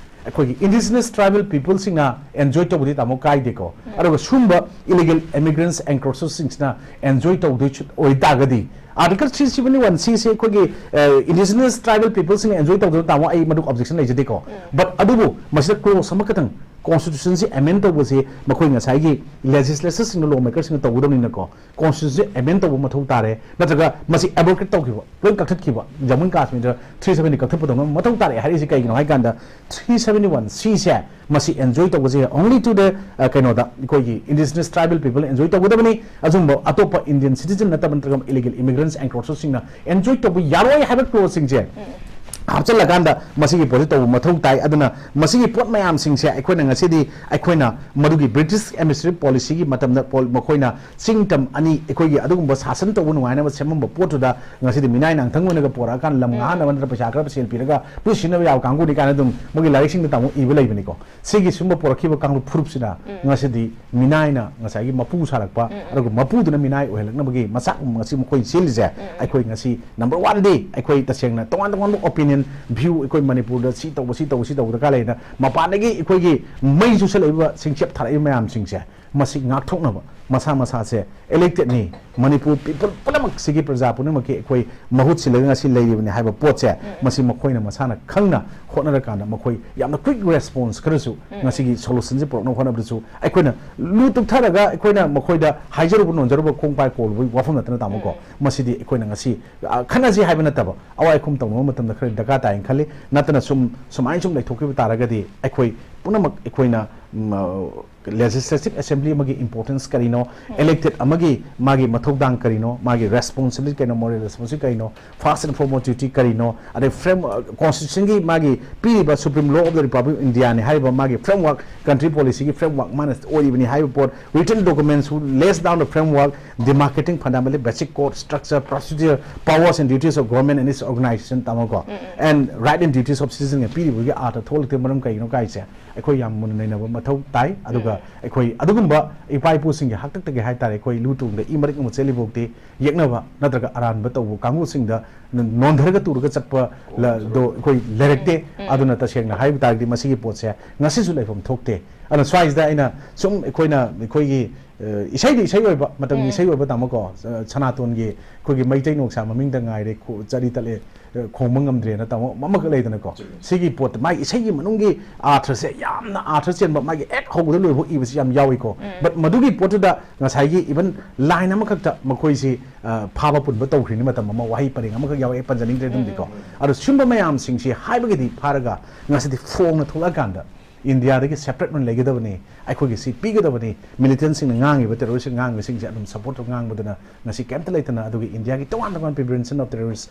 ꯑꯩꯈꯣꯏꯒꯤ indigenous tribal peopleꯁꯤꯡꯅ enjoy ꯇꯧꯕꯗꯤ ꯇꯥꯃꯣ ꯀꯥꯏꯗꯦꯀꯣ, ꯎꯝ꯫ ꯑꯗꯨꯒ ꯁꯨꯝꯕ illegal immigrants encroachersꯁꯤꯡꯁꯤꯅ enjoy ꯇꯧꯗꯣꯏ ꯑꯣꯏꯇꯥꯔꯒꯗꯤ Article three seventy one Cꯁꯦ ꯑꯩꯈꯣꯏꯒꯤ, ꯑ, indigenous tribal peopleꯁꯤꯡꯅ enjoy ꯇꯧꯗꯣꯏ ꯇꯥꯃꯣ ꯑꯩ ꯃꯗꯨ objection ꯂꯩꯖꯗꯦꯀꯣ꯫ ꯎꯝ꯫ But ꯑꯗꯨꯕꯨ ꯃꯁꯤꯗ clause ꯑꯃꯈꯛꯇꯪ ꯀꯣꯟꯁꯇꯤꯇ꯭ꯌꯨꯁꯟꯁꯤ ꯑꯦꯃꯦꯟ ꯇꯧꯕꯁꯤ ꯃꯈꯣꯏ ꯉꯁꯥꯏꯒꯤ ꯂꯦꯖꯤꯁꯂꯦꯆꯔꯁꯤꯡꯅ, ꯂꯣ ꯃꯦꯀꯔꯁꯤꯡꯅ ꯇꯧꯒꯗꯕꯅꯤꯅꯀꯣ, ꯀꯣꯟꯁꯇꯤꯇ꯭ꯌꯨꯁꯟꯁꯤ ꯑꯦꯃꯦꯟ ꯇꯧꯕ ꯃꯊꯧ ꯇꯥꯔꯦ, ꯅꯠꯇ꯭ꯔꯒ ꯃꯁꯤ ꯑꯦꯕ꯭ꯔꯣꯒꯦꯠ ꯇꯧꯈꯤꯕ, ꯂꯣꯏ ꯀꯛꯊꯠꯈꯤꯕ, ꯖꯃꯨ ꯑꯦꯟ ꯀꯥꯁꯃꯤꯔꯗ ꯊ꯭ꯔꯤ ꯁꯕꯦꯟꯇꯤ ꯀꯛꯊꯠꯄꯗꯧꯅ ꯃꯊꯧ ꯇꯥꯔꯛꯑꯦ ꯍꯥꯏꯔꯤꯁꯤ ꯀꯩꯒꯤꯅꯣ ꯍꯥꯏ ꯀꯥꯟꯗ, ꯊ꯭ꯔꯤ ꯁꯕꯦꯟꯇꯤ ꯋꯥꯟ ꯁꯤꯁꯦ ꯃꯁꯤ ꯑꯦꯟꯖꯣꯏ ꯇꯧꯕꯁꯦ only to the, ꯑ, ꯀꯩꯅꯣꯗ, ꯑꯩꯈꯣꯏꯒꯤ indigenous tribal people enjoy ꯇꯧꯒꯗꯕꯅꯤ꯫ ꯑꯆꯨꯝꯕ ꯑꯇꯣꯞꯄ ꯏꯟꯗꯤꯌꯟ ꯁꯤꯇꯤꯖꯟ ꯅꯠꯇꯕ, ꯅꯠꯇ꯭ꯔꯒ ꯏꯂꯤꯒꯦꯜ ꯏꯃꯤꯒ꯭ꯔꯦꯟꯠꯁ, ꯑꯦꯟꯀ꯭ꯔꯣꯆꯔꯁꯤꯡꯅ ꯑꯦꯟꯖꯣꯏ ꯇꯧꯕ ꯌꯥꯔꯣꯏ ꯍꯥꯏꯕ ꯀ꯭ꯂꯣꯖꯁꯤꯡꯁꯦ ꯍꯥꯞꯆꯤꯜꯂꯀꯥꯟꯗ ꯃꯁꯤꯒꯤ ꯄꯣꯠꯁꯤ ꯇꯧꯕ ꯃꯊꯧ ꯇꯥꯏ꯫ ꯑꯗꯨꯅ ꯃꯁꯤꯒꯤ ꯄꯣꯠ ꯃꯌꯥꯝꯁꯤꯡꯁꯦ ꯑꯩꯈꯣꯏꯅ ꯉꯁꯤꯗꯤ, ꯑꯩꯈꯣꯏꯅ ꯃꯗꯨꯒꯤ ꯕ꯭ꯔꯤꯇꯤꯁ ꯑꯦꯗꯃꯤꯅꯤꯁꯇ꯭ꯔꯦꯇꯤꯚ ꯄꯣꯂꯤꯁꯤꯒꯤ ꯃꯇꯝꯗ ꯄꯣ-, ꯃꯈꯣꯏꯅ ꯆꯤꯡ ꯇꯝ ꯑꯅꯤ ꯑꯩꯈꯣꯏꯒꯤ ꯑꯗꯨꯒꯨꯝꯕ ꯁꯥꯁꯟ ꯇꯧꯕ ꯅꯨꯡꯉꯥꯏꯅꯕ ꯁꯦꯝꯃꯝꯕ ꯄꯣꯠꯇꯨꯗ ꯉꯁꯤꯗꯤ ꯃꯤꯅꯥꯏ ꯅꯥꯡꯊꯪ ꯑꯣꯏꯅꯒ ꯄꯣꯔꯛꯑꯀꯥꯟꯗ ꯂꯝ ꯉꯥꯛꯅꯕ ꯅꯠꯇ꯭ꯔꯒ ꯄꯩꯁꯥ ꯈꯔ ꯁꯦꯜ ꯄꯤꯔꯒ ꯄꯨꯟꯁꯤꯟꯅꯕ ꯌꯥꯕ ꯀꯥꯡꯕꯨꯅꯤ ꯀꯥꯏꯅ ꯑꯗꯨꯝ ꯃꯣꯏꯒꯤ ꯂꯥꯏꯔꯤꯛꯁꯤꯡꯗ ꯇꯥꯃꯣ ꯏꯕ ꯂꯩꯕꯅꯤꯀꯣ꯫ ꯁꯤꯒꯤ ꯁꯨꯝꯕ ꯄꯣꯔꯛꯈꯤꯕ ꯀꯥꯡꯂꯨꯞ ꯐꯨꯔꯨꯞꯁꯤꯅ ꯉꯁꯤꯗꯤ ꯃꯤꯅꯥꯏꯅ ꯉꯁꯥꯏꯒꯤ ꯃꯄꯨ ꯁꯥꯔꯛꯄ, ꯑꯗꯨꯒ ꯃꯄꯨꯗꯨꯅ ꯃꯤꯅꯥꯏ ꯑꯣꯏꯍꯜꯂꯛꯅꯕꯒꯤ ꯃꯆꯥꯛ ꯉꯁꯤ ꯃꯈꯣꯏ ꯆꯦꯜꯂꯤꯁꯦ꯫ ꯑꯩꯈꯣꯏ ꯉꯁꯤ ꯅꯝꯕꯔ ꯋꯥꯟꯗꯤ ꯑꯩꯈꯣꯏ ꯇꯁꯦꯡꯅ ꯇꯣꯉꯥꯟ ꯇꯣꯉꯥꯟꯕ ꯑꯣꯄꯤꯅꯤꯌꯟ, ꯚ꯭ꯌꯨ, ꯑꯩꯈꯣꯏ ꯃꯅꯤꯄꯨꯔꯗ ꯁꯤ ꯇꯧꯕ, ꯁꯤ ꯇꯧꯕ, ꯁꯤ ꯇꯧꯕ ꯗꯔꯀꯥꯔ ꯂꯩꯅ ꯃꯄꯥꯟꯗꯒꯤ ꯑꯩꯈꯣꯏꯒꯤ ꯃꯩ ꯆꯨꯁꯜꯂꯛꯏꯕ, ꯁꯤꯡꯆꯦꯞ ꯊꯥꯔꯛꯏꯕ ꯃꯌꯥꯝꯁꯤꯡꯁꯦ ꯃꯁꯤ ꯉꯥꯛꯊꯣꯛꯅꯕ ꯃꯁꯥ ꯃꯁꯥꯁꯦ ꯏꯂꯦꯛꯇꯦꯗꯅꯤ, ꯃꯅꯤꯄꯨꯔ ꯄꯤꯄꯜ ꯄꯨꯝꯅꯃꯛꯁꯤꯒꯤ ꯄ꯭ꯔꯖꯥ ꯄꯨꯝꯅꯃꯛꯀꯤ ꯑꯩꯈꯣꯏ ꯃꯍꯨꯠ ꯁꯤꯜꯂꯒ ꯉꯁꯤ ꯂꯩꯔꯤꯕꯅꯤ ꯍꯥꯏꯕ ꯄꯣꯠꯁꯦ, ꯃꯁꯤ ꯃꯈꯣꯏꯅ ꯃꯁꯥꯅ ꯈꯪꯅ ꯍꯣꯠꯅꯔꯀꯥꯟꯗ ꯃꯈꯣꯏ ꯌꯥꯝꯅ quick response ꯈꯔꯁꯨ ꯉꯁꯤꯒꯤ solutionꯁꯦ ꯄꯨꯔꯛꯅꯕ ꯍꯣꯠꯅꯕꯗꯁꯨ ꯑꯩꯈꯣꯏꯅ ꯂꯨ ꯇꯨꯛꯊꯔꯒ ꯑꯩꯈꯣꯏꯅ ꯃꯈꯣꯏꯗ ꯍꯥꯏꯖꯔꯨꯕ ꯅꯣꯟꯖꯔꯨꯕ ꯈꯣꯡ ꯄꯥꯏ ꯀꯣꯜꯂꯨꯕꯒꯤ ꯋꯥꯐꯝ ꯅꯠꯇꯅ ꯇꯥꯃꯣꯀꯣ꯫ ꯃꯁꯤꯗꯤ ꯑꯩꯈꯣꯏꯅ ꯉꯁꯤ, ꯑ, ꯈꯟꯅꯁꯤ ꯍꯥꯏꯕ ꯅꯠꯇꯕ, ꯑꯋꯥꯏ ꯑꯈꯨꯝ ꯇꯧꯅꯕ ꯃꯇꯝꯗ ꯈꯔ ꯗꯔꯀꯥꯔ ꯇꯥꯏꯅ ꯈꯜꯂꯤ꯫ ꯅꯠꯇꯅ ꯁꯨꯝ, ꯁꯨꯃꯥꯏꯅ ꯁꯨꯝ ꯂꯩꯊꯣꯛꯈꯤꯕ ꯇꯥꯔꯒꯗꯤ ꯑꯩꯈꯣꯏ ꯄꯨꯝꯅꯃꯛ ꯑꯩꯈꯣꯏꯅ, ꯎꯝ, ꯑ, ꯂꯦꯖꯤꯁꯂꯦꯇꯤꯚ ꯑꯦꯁꯦꯝꯕ꯭ꯂꯤ ꯑꯃꯒꯤ ꯏꯝꯄꯣꯔꯇꯦꯟꯁ ꯀꯔꯤꯅꯣ, ꯏꯂꯦꯛꯇꯦꯗ ꯑꯃꯒꯤ ꯃꯥꯒꯤ ꯃꯊꯧꯗꯥꯡ ꯀꯔꯤꯅꯣ, ꯃꯥꯒꯤ ꯔꯦꯁꯄꯣꯟꯁꯤꯕꯤꯂꯤꯇꯤ ꯀꯔꯤꯅꯣ, ꯃꯣꯔꯦꯜ ꯔꯦꯁꯄꯣꯟꯁꯤꯕꯤꯂꯤꯇꯤ ꯀꯔꯤꯅꯣ, ꯐꯥꯔꯁ ꯑꯦꯟ ꯐꯣꯔꯃꯣꯁ ꯗ꯭ꯌꯨꯇꯤ ꯀꯔꯤꯅꯣ, ꯑꯗꯩ ꯐ꯭ꯔꯦꯝ, ꯀꯣꯟꯁꯇꯤꯇ꯭ꯌꯨꯁꯟꯒꯤ ꯃꯥꯒꯤ ꯄꯤꯔꯤꯕ Supreme Law of the Republic of Indiaꯅꯤ ꯍꯥꯏꯔꯤꯕ ꯃꯥꯒꯤ ꯐ꯭ꯔꯦꯝꯋꯥꯔꯛ, ꯀꯟꯇ꯭ꯔꯤ ꯄꯣꯂꯤꯁꯤꯒꯤ ꯐ꯭ꯔꯦꯝꯋꯥꯔꯛ ꯃꯥꯅ ꯑꯣꯏꯔꯤꯕꯅꯤ ꯍꯥꯏꯔꯤꯕ ꯄꯣꯠ, written documents who lays down the framework demarcating fundamental basic code, structure, procedure, powers and duties of government and its organization ꯇꯥꯃꯣꯀꯣ, and right and duties of citizen ꯄꯤꯔꯤꯕꯒꯤ ꯑꯥꯔꯊ ꯊꯣꯛꯂꯛꯇꯦ꯫ ꯃꯔꯝ ꯀꯩꯒꯤꯅꯣ ꯀꯥꯏꯁꯦ ꯑꯩꯈꯣꯏ ꯌꯥꯝ ꯃꯨꯟꯅ ꯅꯩꯅꯕ ꯃꯊꯧ ꯇꯥꯏ꯫ ꯑꯗꯨꯒ ꯑꯩꯈꯣꯏ ꯑꯗꯨꯒꯨꯝꯕ ꯏꯄꯥ ꯏꯄꯨꯁꯤꯡꯒꯤ ꯍꯥꯛꯇꯛꯇꯒꯤ ꯍꯥꯏꯇꯥꯔꯦ, ꯑꯩꯈꯣꯏ ꯂꯨ ꯇꯣꯡꯗ ꯏ ꯃꯔꯤꯛ ꯑꯃ ꯆꯦꯜꯂꯤꯐꯥꯎꯗꯤ ꯌꯦꯛꯅꯕ ꯅꯠꯇ꯭ꯔꯒ ꯑꯔꯥꯟꯕ ꯇꯧꯕ ꯀꯥꯡꯕꯨꯁꯤꯡꯗ ꯅ-, ꯅꯣꯟꯊꯔꯒ ꯇꯨꯔꯒ ꯆꯠꯄ ꯂ-, ꯗꯣ ꯑꯩꯈꯣꯏ ꯂꯩꯔꯛꯇꯦ꯫ ꯑꯗꯨꯅ ꯇꯁꯦꯡꯅ ꯍꯥꯏꯕ ꯇꯥꯔꯒꯗꯤ ꯃꯁꯤꯒꯤ ꯄꯣꯠꯁꯦ ꯉꯁꯤꯁꯨ ꯂꯩꯐꯝ ꯊꯣꯛꯇꯦ꯫ ꯑꯗꯨꯅ ꯁ꯭ꯋꯥꯏꯁꯤꯗ ꯑꯩꯅ ꯁꯨꯝ ꯑꯩꯈꯣꯏꯅ ꯑꯩꯈꯣꯏꯒꯤ ꯏꯁꯩꯗꯤ ꯏꯁꯩ ꯑꯣꯏꯕ, ꯃꯇꯝꯒꯤ ꯏꯁꯩ ꯑꯣꯏꯕ, ꯇꯥꯃꯣꯀꯣ, ꯁꯅꯥꯇꯣꯟꯒꯤ ꯑꯩꯈꯣꯏꯒꯤ ꯃꯩꯇꯩ ꯅꯣꯡꯁꯥ ꯃꯃꯤꯡꯗ ꯉꯥꯏꯔꯦ, ꯆꯠꯂꯤ ꯇꯠꯂꯦ, ꯈꯣꯡꯕ ꯉꯝꯗ꯭ꯔꯦꯅ, ꯇꯥꯃꯣ, ꯑꯃꯈꯛ ꯂꯩꯗꯅꯀꯣ꯫ ꯁꯤꯒꯤ ꯄꯣꯠꯇ ꯃꯥꯒꯤ ꯏꯁꯩꯒꯤ ꯃꯅꯨꯡꯒꯤ ꯑꯥꯔꯊꯁꯦ ꯌꯥꯝꯅ ꯑꯥꯔꯊ ꯆꯦꯟꯕ, ꯃꯥꯒꯤ ꯍꯦꯛ ꯍꯧꯕꯗ ꯂꯣꯏꯕ ꯏꯕꯁꯤ ꯌꯥꯝ ꯌꯥꯎꯏꯀꯣ꯫ ꯕꯠ ꯃꯗꯨꯒꯤ ꯄꯣꯠꯇꯨꯗ ꯉꯁꯥꯏꯒꯤ ꯏꯚꯟ ꯂꯥꯏꯟ ꯑꯃꯈꯛꯇ ꯃꯈꯣꯏꯁꯤ ꯐꯥꯕ ꯄꯨꯟꯕ ꯇꯧꯈ꯭ꯔꯤꯅꯤ, ꯃꯇꯝ ꯑꯃ ꯋꯥꯍꯩ ꯄꯔꯦꯡ ꯑꯃꯈꯛ ꯌꯥꯎꯋꯦ, ꯑꯩ ꯄꯟꯖꯅꯤꯡꯗ꯭ꯔꯦ ꯑꯗꯨꯝꯗꯤꯀꯣ꯫ ꯑꯗꯣ ꯁꯤꯒꯨꯝꯕ ꯃꯌꯥꯝꯁꯤꯡꯁꯤ ꯍꯥꯏꯕꯒꯤꯗꯤ ꯐꯥꯔꯒ ꯉꯁꯤꯗꯤ ꯐꯣꯡꯅ ꯊꯣꯛꯂꯛꯑꯀꯥꯟꯗ ꯏꯟꯗꯤꯌꯥꯗꯒꯤ ꯁꯦꯄꯔꯦꯠ ꯑꯣꯏꯅ ꯂꯩꯒꯗꯕꯅꯤ, ꯑꯩꯈꯣꯏꯒꯤ ꯁꯤ ꯄꯤꯒꯗꯕꯅꯤ, ꯃꯤꯂꯤꯇꯦꯟꯁꯤꯡꯅ ꯉꯥꯡꯉꯤꯕ, ꯇꯦꯔꯣꯔꯤꯁ ꯉꯥꯡꯉꯤꯕꯁꯤꯡꯁꯦ ꯑꯗꯨꯝ ꯁꯄꯣꯔꯠ ꯉꯥꯡꯕꯗꯨꯅ ꯉꯁꯤ ꯀꯩꯝꯇ ꯂꯩꯇꯅ, ꯑꯗꯨꯒ ꯏꯟꯗꯤꯌꯥꯒꯤ ꯇꯣꯉꯥꯟ ꯇꯣꯉꯥꯟꯕ ꯄ꯭ꯔꯤꯚꯦꯟꯁꯟ ꯑꯣꯐ ꯇꯦꯔꯣꯔꯤꯁ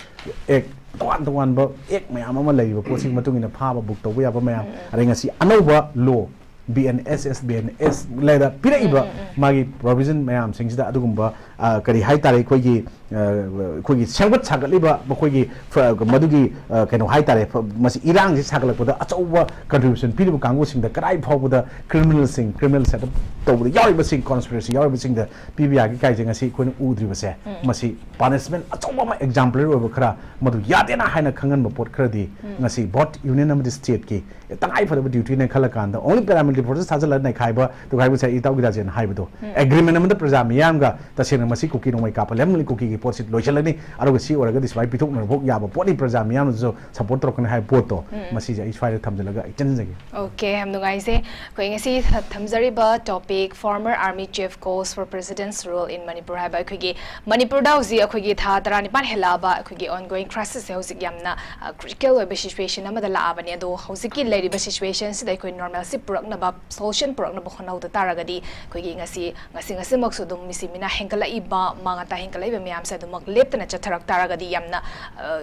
ꯑꯦꯛ, ꯇꯣꯉꯥꯟ ꯇꯣꯉꯥꯟꯕ ꯑꯦꯛ ꯃꯌꯥꯝ ꯑꯃ ꯂꯩꯔꯤꯕ ꯄꯣꯠꯁꯤꯒꯤ ꯃꯇꯨꯡ ꯏꯟꯅ ꯐꯥꯕ, ꯕꯨꯛ ꯇꯧꯕ ꯌꯥꯕ ꯃꯌꯥꯝ, ꯑꯗꯩ ꯉꯁꯤ ꯑꯅꯧꯕ law B N S S, B N S ꯂꯩꯔ ꯄꯤꯔꯛꯏꯕ ꯃꯥꯒꯤ ꯄ꯭ꯔꯣꯚꯤꯖꯟ ꯃꯌꯥꯝꯁꯤꯡꯁꯤꯗ ꯑꯗꯨꯒꯨꯝꯕ, ꯑ, ꯀꯔꯤ ꯍꯥꯏꯇꯥꯔꯦ, ꯑꯩꯈꯣꯏꯒꯤ, ꯑ, ꯑꯩꯈꯣꯏꯒꯤ ꯁꯦꯝꯒꯠ ꯁꯥꯒꯠꯂꯤꯕ ꯃꯈꯣꯏꯒꯤ ꯐ-, ꯃꯗꯨꯒꯤ, ꯑ, ꯀꯩꯅꯣ ꯍꯥꯏꯇꯥꯔꯦ, ꯐ-, ꯃꯁꯤ ꯏꯔꯥꯡꯁꯤ ꯁꯥꯒꯠꯂꯛꯄꯗ ꯑꯆꯧꯕ ꯀꯟꯇ꯭ꯔꯤꯕ꯭ꯌꯨꯁꯟ ꯄꯤꯔꯤꯕ ꯀꯥꯡꯕꯨꯁꯤꯡꯗ ꯀꯗꯥꯏ ꯐꯥꯎꯕꯗ ꯀ꯭ꯔꯤꯃꯤꯅꯦꯜꯁꯤꯡ, ꯀ꯭ꯔꯤꯃꯤꯅꯦꯜ ꯁꯦꯠ ꯑꯞ ꯇꯧꯕꯗ ꯌꯥꯎꯔꯤꯕꯁꯤꯡ, ꯀꯣꯟꯁꯄꯤꯔꯦꯁꯤ ꯌꯥꯎꯔꯤꯕꯁꯤꯡꯗ ꯄꯤꯕ ꯌꯥꯒꯦ ꯀꯥꯏꯁꯦ ꯉꯁꯤ ꯑꯩꯈꯣꯏꯅ ꯎꯗ꯭ꯔꯤꯕꯁꯦ, ꯃꯁꯤ ꯄꯥꯅꯤꯁꯃꯦꯟ ꯑꯆꯧꯕ ꯑꯃ, ꯑꯦꯛꯖꯥꯝꯄꯂꯔꯤ ꯑꯣꯏꯕ ꯈꯔ, ꯃꯗꯨ ꯌꯥꯗꯦꯅ ꯍꯥꯏꯅ ꯈꯪꯍꯟꯕ ꯄꯣꯠ ꯈꯔꯗꯤ ꯉꯁꯤ ꯕꯣꯠ ꯌꯨꯅꯤꯌꯟ ꯑꯃꯗꯤ ꯁ꯭ꯇꯦꯠꯀꯤ ꯇꯉꯥꯏ ꯐꯗꯕ ꯗ꯭ꯌꯨꯇꯤꯅꯦ ꯈꯜꯂ ꯀꯥꯟꯗ, only paramilitary forces ꯊꯥꯖꯤꯜꯂꯒ ꯅꯩꯈꯥꯏꯕ, ꯇꯨꯈꯥꯏꯕ ꯉꯁꯥꯏ ꯏꯇꯥꯎ ꯒꯤꯔꯥꯖꯦꯟ ꯍꯥꯏꯕꯗꯣ, ꯑꯦꯒ꯭ꯔꯤꯃꯦꯟ ꯑꯃꯗ ꯄ꯭ꯔꯖꯥ ꯃꯤꯌꯥꯝꯒ ꯇꯁꯦꯡꯅ ꯃꯁꯤ ꯀꯨꯀꯤ ꯅꯣꯡꯃꯩ ꯀꯥꯞꯄ ꯂꯩꯔꯝꯂꯤ, ꯀꯨꯀꯤꯒꯤ ꯄꯣꯠꯁꯤ ꯂꯣꯏꯁꯤꯜꯂꯅꯤ, ꯑꯗꯨꯒ ꯁꯤ ꯑꯣꯏꯔꯒꯗꯤ ꯁꯨꯃꯥꯏꯅ ꯄꯤꯊꯣꯛꯅꯔꯛꯄ ꯌꯥꯕ ꯄꯣꯠꯅꯤ, ꯄ꯭ꯔꯖꯥ ꯃꯤꯌꯥꯝꯅꯁꯨ ꯁꯄꯣꯔꯠ ꯇꯧꯔꯛꯀꯅꯤ ꯍꯥꯏꯕ ꯄꯣꯠꯇꯣ, ꯃꯁꯤꯁꯦ ꯑꯩ ꯁ꯭ꯋꯥꯏꯗ ꯊꯝꯖꯤꯜꯂꯒ ꯑꯩ ꯆꯦꯟꯖꯒꯦ꯫ ꯑꯣꯀꯦ, ꯌꯥꯝ ꯅꯨꯡꯉꯥꯏꯖꯩ꯫ ꯑꯩꯈꯣꯏ ꯉꯁꯤ ꯊ-, ꯊꯝꯖꯔꯤꯕ topic, former army chief calls for president's rule in Manipur ꯍꯥꯏꯕ ꯑꯩꯈꯣꯏꯒꯤ ꯃꯅꯤꯄꯨꯔꯗ ꯍꯧꯖꯤꯛ ꯑꯩꯈꯣꯏꯒꯤ ꯊꯥ ꯇꯔꯥꯅꯤꯄꯥꯟ ꯍꯦꯜꯂꯛꯑꯕ ꯑꯩꯈꯣꯏꯒꯤ ongoing crisis ꯁꯦ ꯍꯧꯖꯤꯛ ꯌꯥꯝꯅ, ꯑ, critical ꯑꯣꯏꯕ situation ꯑꯃꯗ ꯂꯥꯛꯑꯕꯅꯤ꯫ ꯑꯗꯣ ꯍꯧꯖꯤꯛꯀꯤ ꯂꯩꯔꯤꯕ situation ꯁꯤꯗ ꯑꯩꯈꯣꯏ normalcy ꯄꯨꯔꯛꯅꯕ, solution ꯄꯨꯔꯛꯅꯕ ꯍꯣꯠꯅꯍꯧꯗ ꯇꯥꯔꯒꯗꯤ ꯑꯩꯈꯣꯏꯒꯤ ꯉꯁꯤ, ꯉꯁꯤ ꯉꯁꯤꯃꯛꯁꯨ ꯑꯗꯨꯝ ꯃꯤꯁꯤ ꯃꯤꯅꯥ ꯍꯦꯟꯒꯠꯂꯛꯏꯕ, ꯃꯥ ꯉꯥꯇꯥ ꯍꯦꯟꯒꯠꯂꯛꯏꯕ ꯃꯌꯥꯝꯁꯦ ꯑꯗꯨꯃꯛ ꯂꯦꯞꯇꯅ ꯆꯠꯊꯔꯛ ꯇꯥꯔꯒꯗꯤ ꯌꯥꯝꯅ, ꯑ,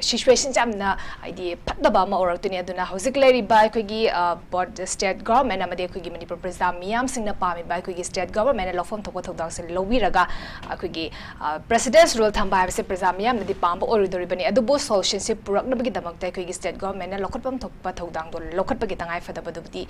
situation ꯁꯦ ꯌꯥꯝꯅ, ꯍꯥꯏꯗꯤ, ꯐꯠꯇꯕ ꯑꯃ ꯑꯣꯏꯔꯛꯇꯣꯏꯅꯤ꯫ ꯑꯗꯨꯅ ꯍꯧꯖꯤꯛ ꯂꯩꯔꯤꯕ ꯑꯩꯈꯣꯏꯒꯤ, ꯑ, ꯕꯣꯠ, state government ꯑꯃꯗꯤ ꯑꯩꯈꯣꯏꯒꯤ ꯃꯅꯤꯄꯨꯔ ꯄ꯭ꯔꯖꯥ ꯃꯤꯌꯥꯝꯁꯤꯡꯅ ꯄꯥꯝꯃꯤꯕ ꯑꯩꯈꯣꯏꯒꯤ state government ꯅ ꯂꯧꯐꯝ ꯊꯣꯛꯄ ꯊꯧꯗꯥꯡꯁꯦ ꯂꯧꯕꯤꯔꯒ ꯑꯩꯈꯣꯏꯒꯤ, ꯑ, president's rule ꯊꯝꯕ ꯍꯥꯏꯕꯁꯦ ꯄ꯭ꯔꯖꯥ ꯃꯤꯌꯥꯝꯅꯗꯤ ꯄꯥꯝꯕ ꯑꯣꯏꯔꯣꯏꯗꯧꯔꯤꯕꯅꯤ꯫ ꯑꯗꯨꯕꯨ solution ꯁꯦ ꯄꯨꯔꯛꯅꯕꯒꯤꯗꯃꯛꯇ ꯑꯩꯈꯣꯏꯒꯤ state government ꯅ ꯂꯧꯈꯠꯐꯝ ꯊꯣꯛꯄ ꯊꯧꯗꯥꯡꯗꯣ ꯂꯧꯈꯠꯄꯒꯤ ꯇꯉꯥꯏ ꯐꯗꯕꯗꯨꯕꯨꯗꯤ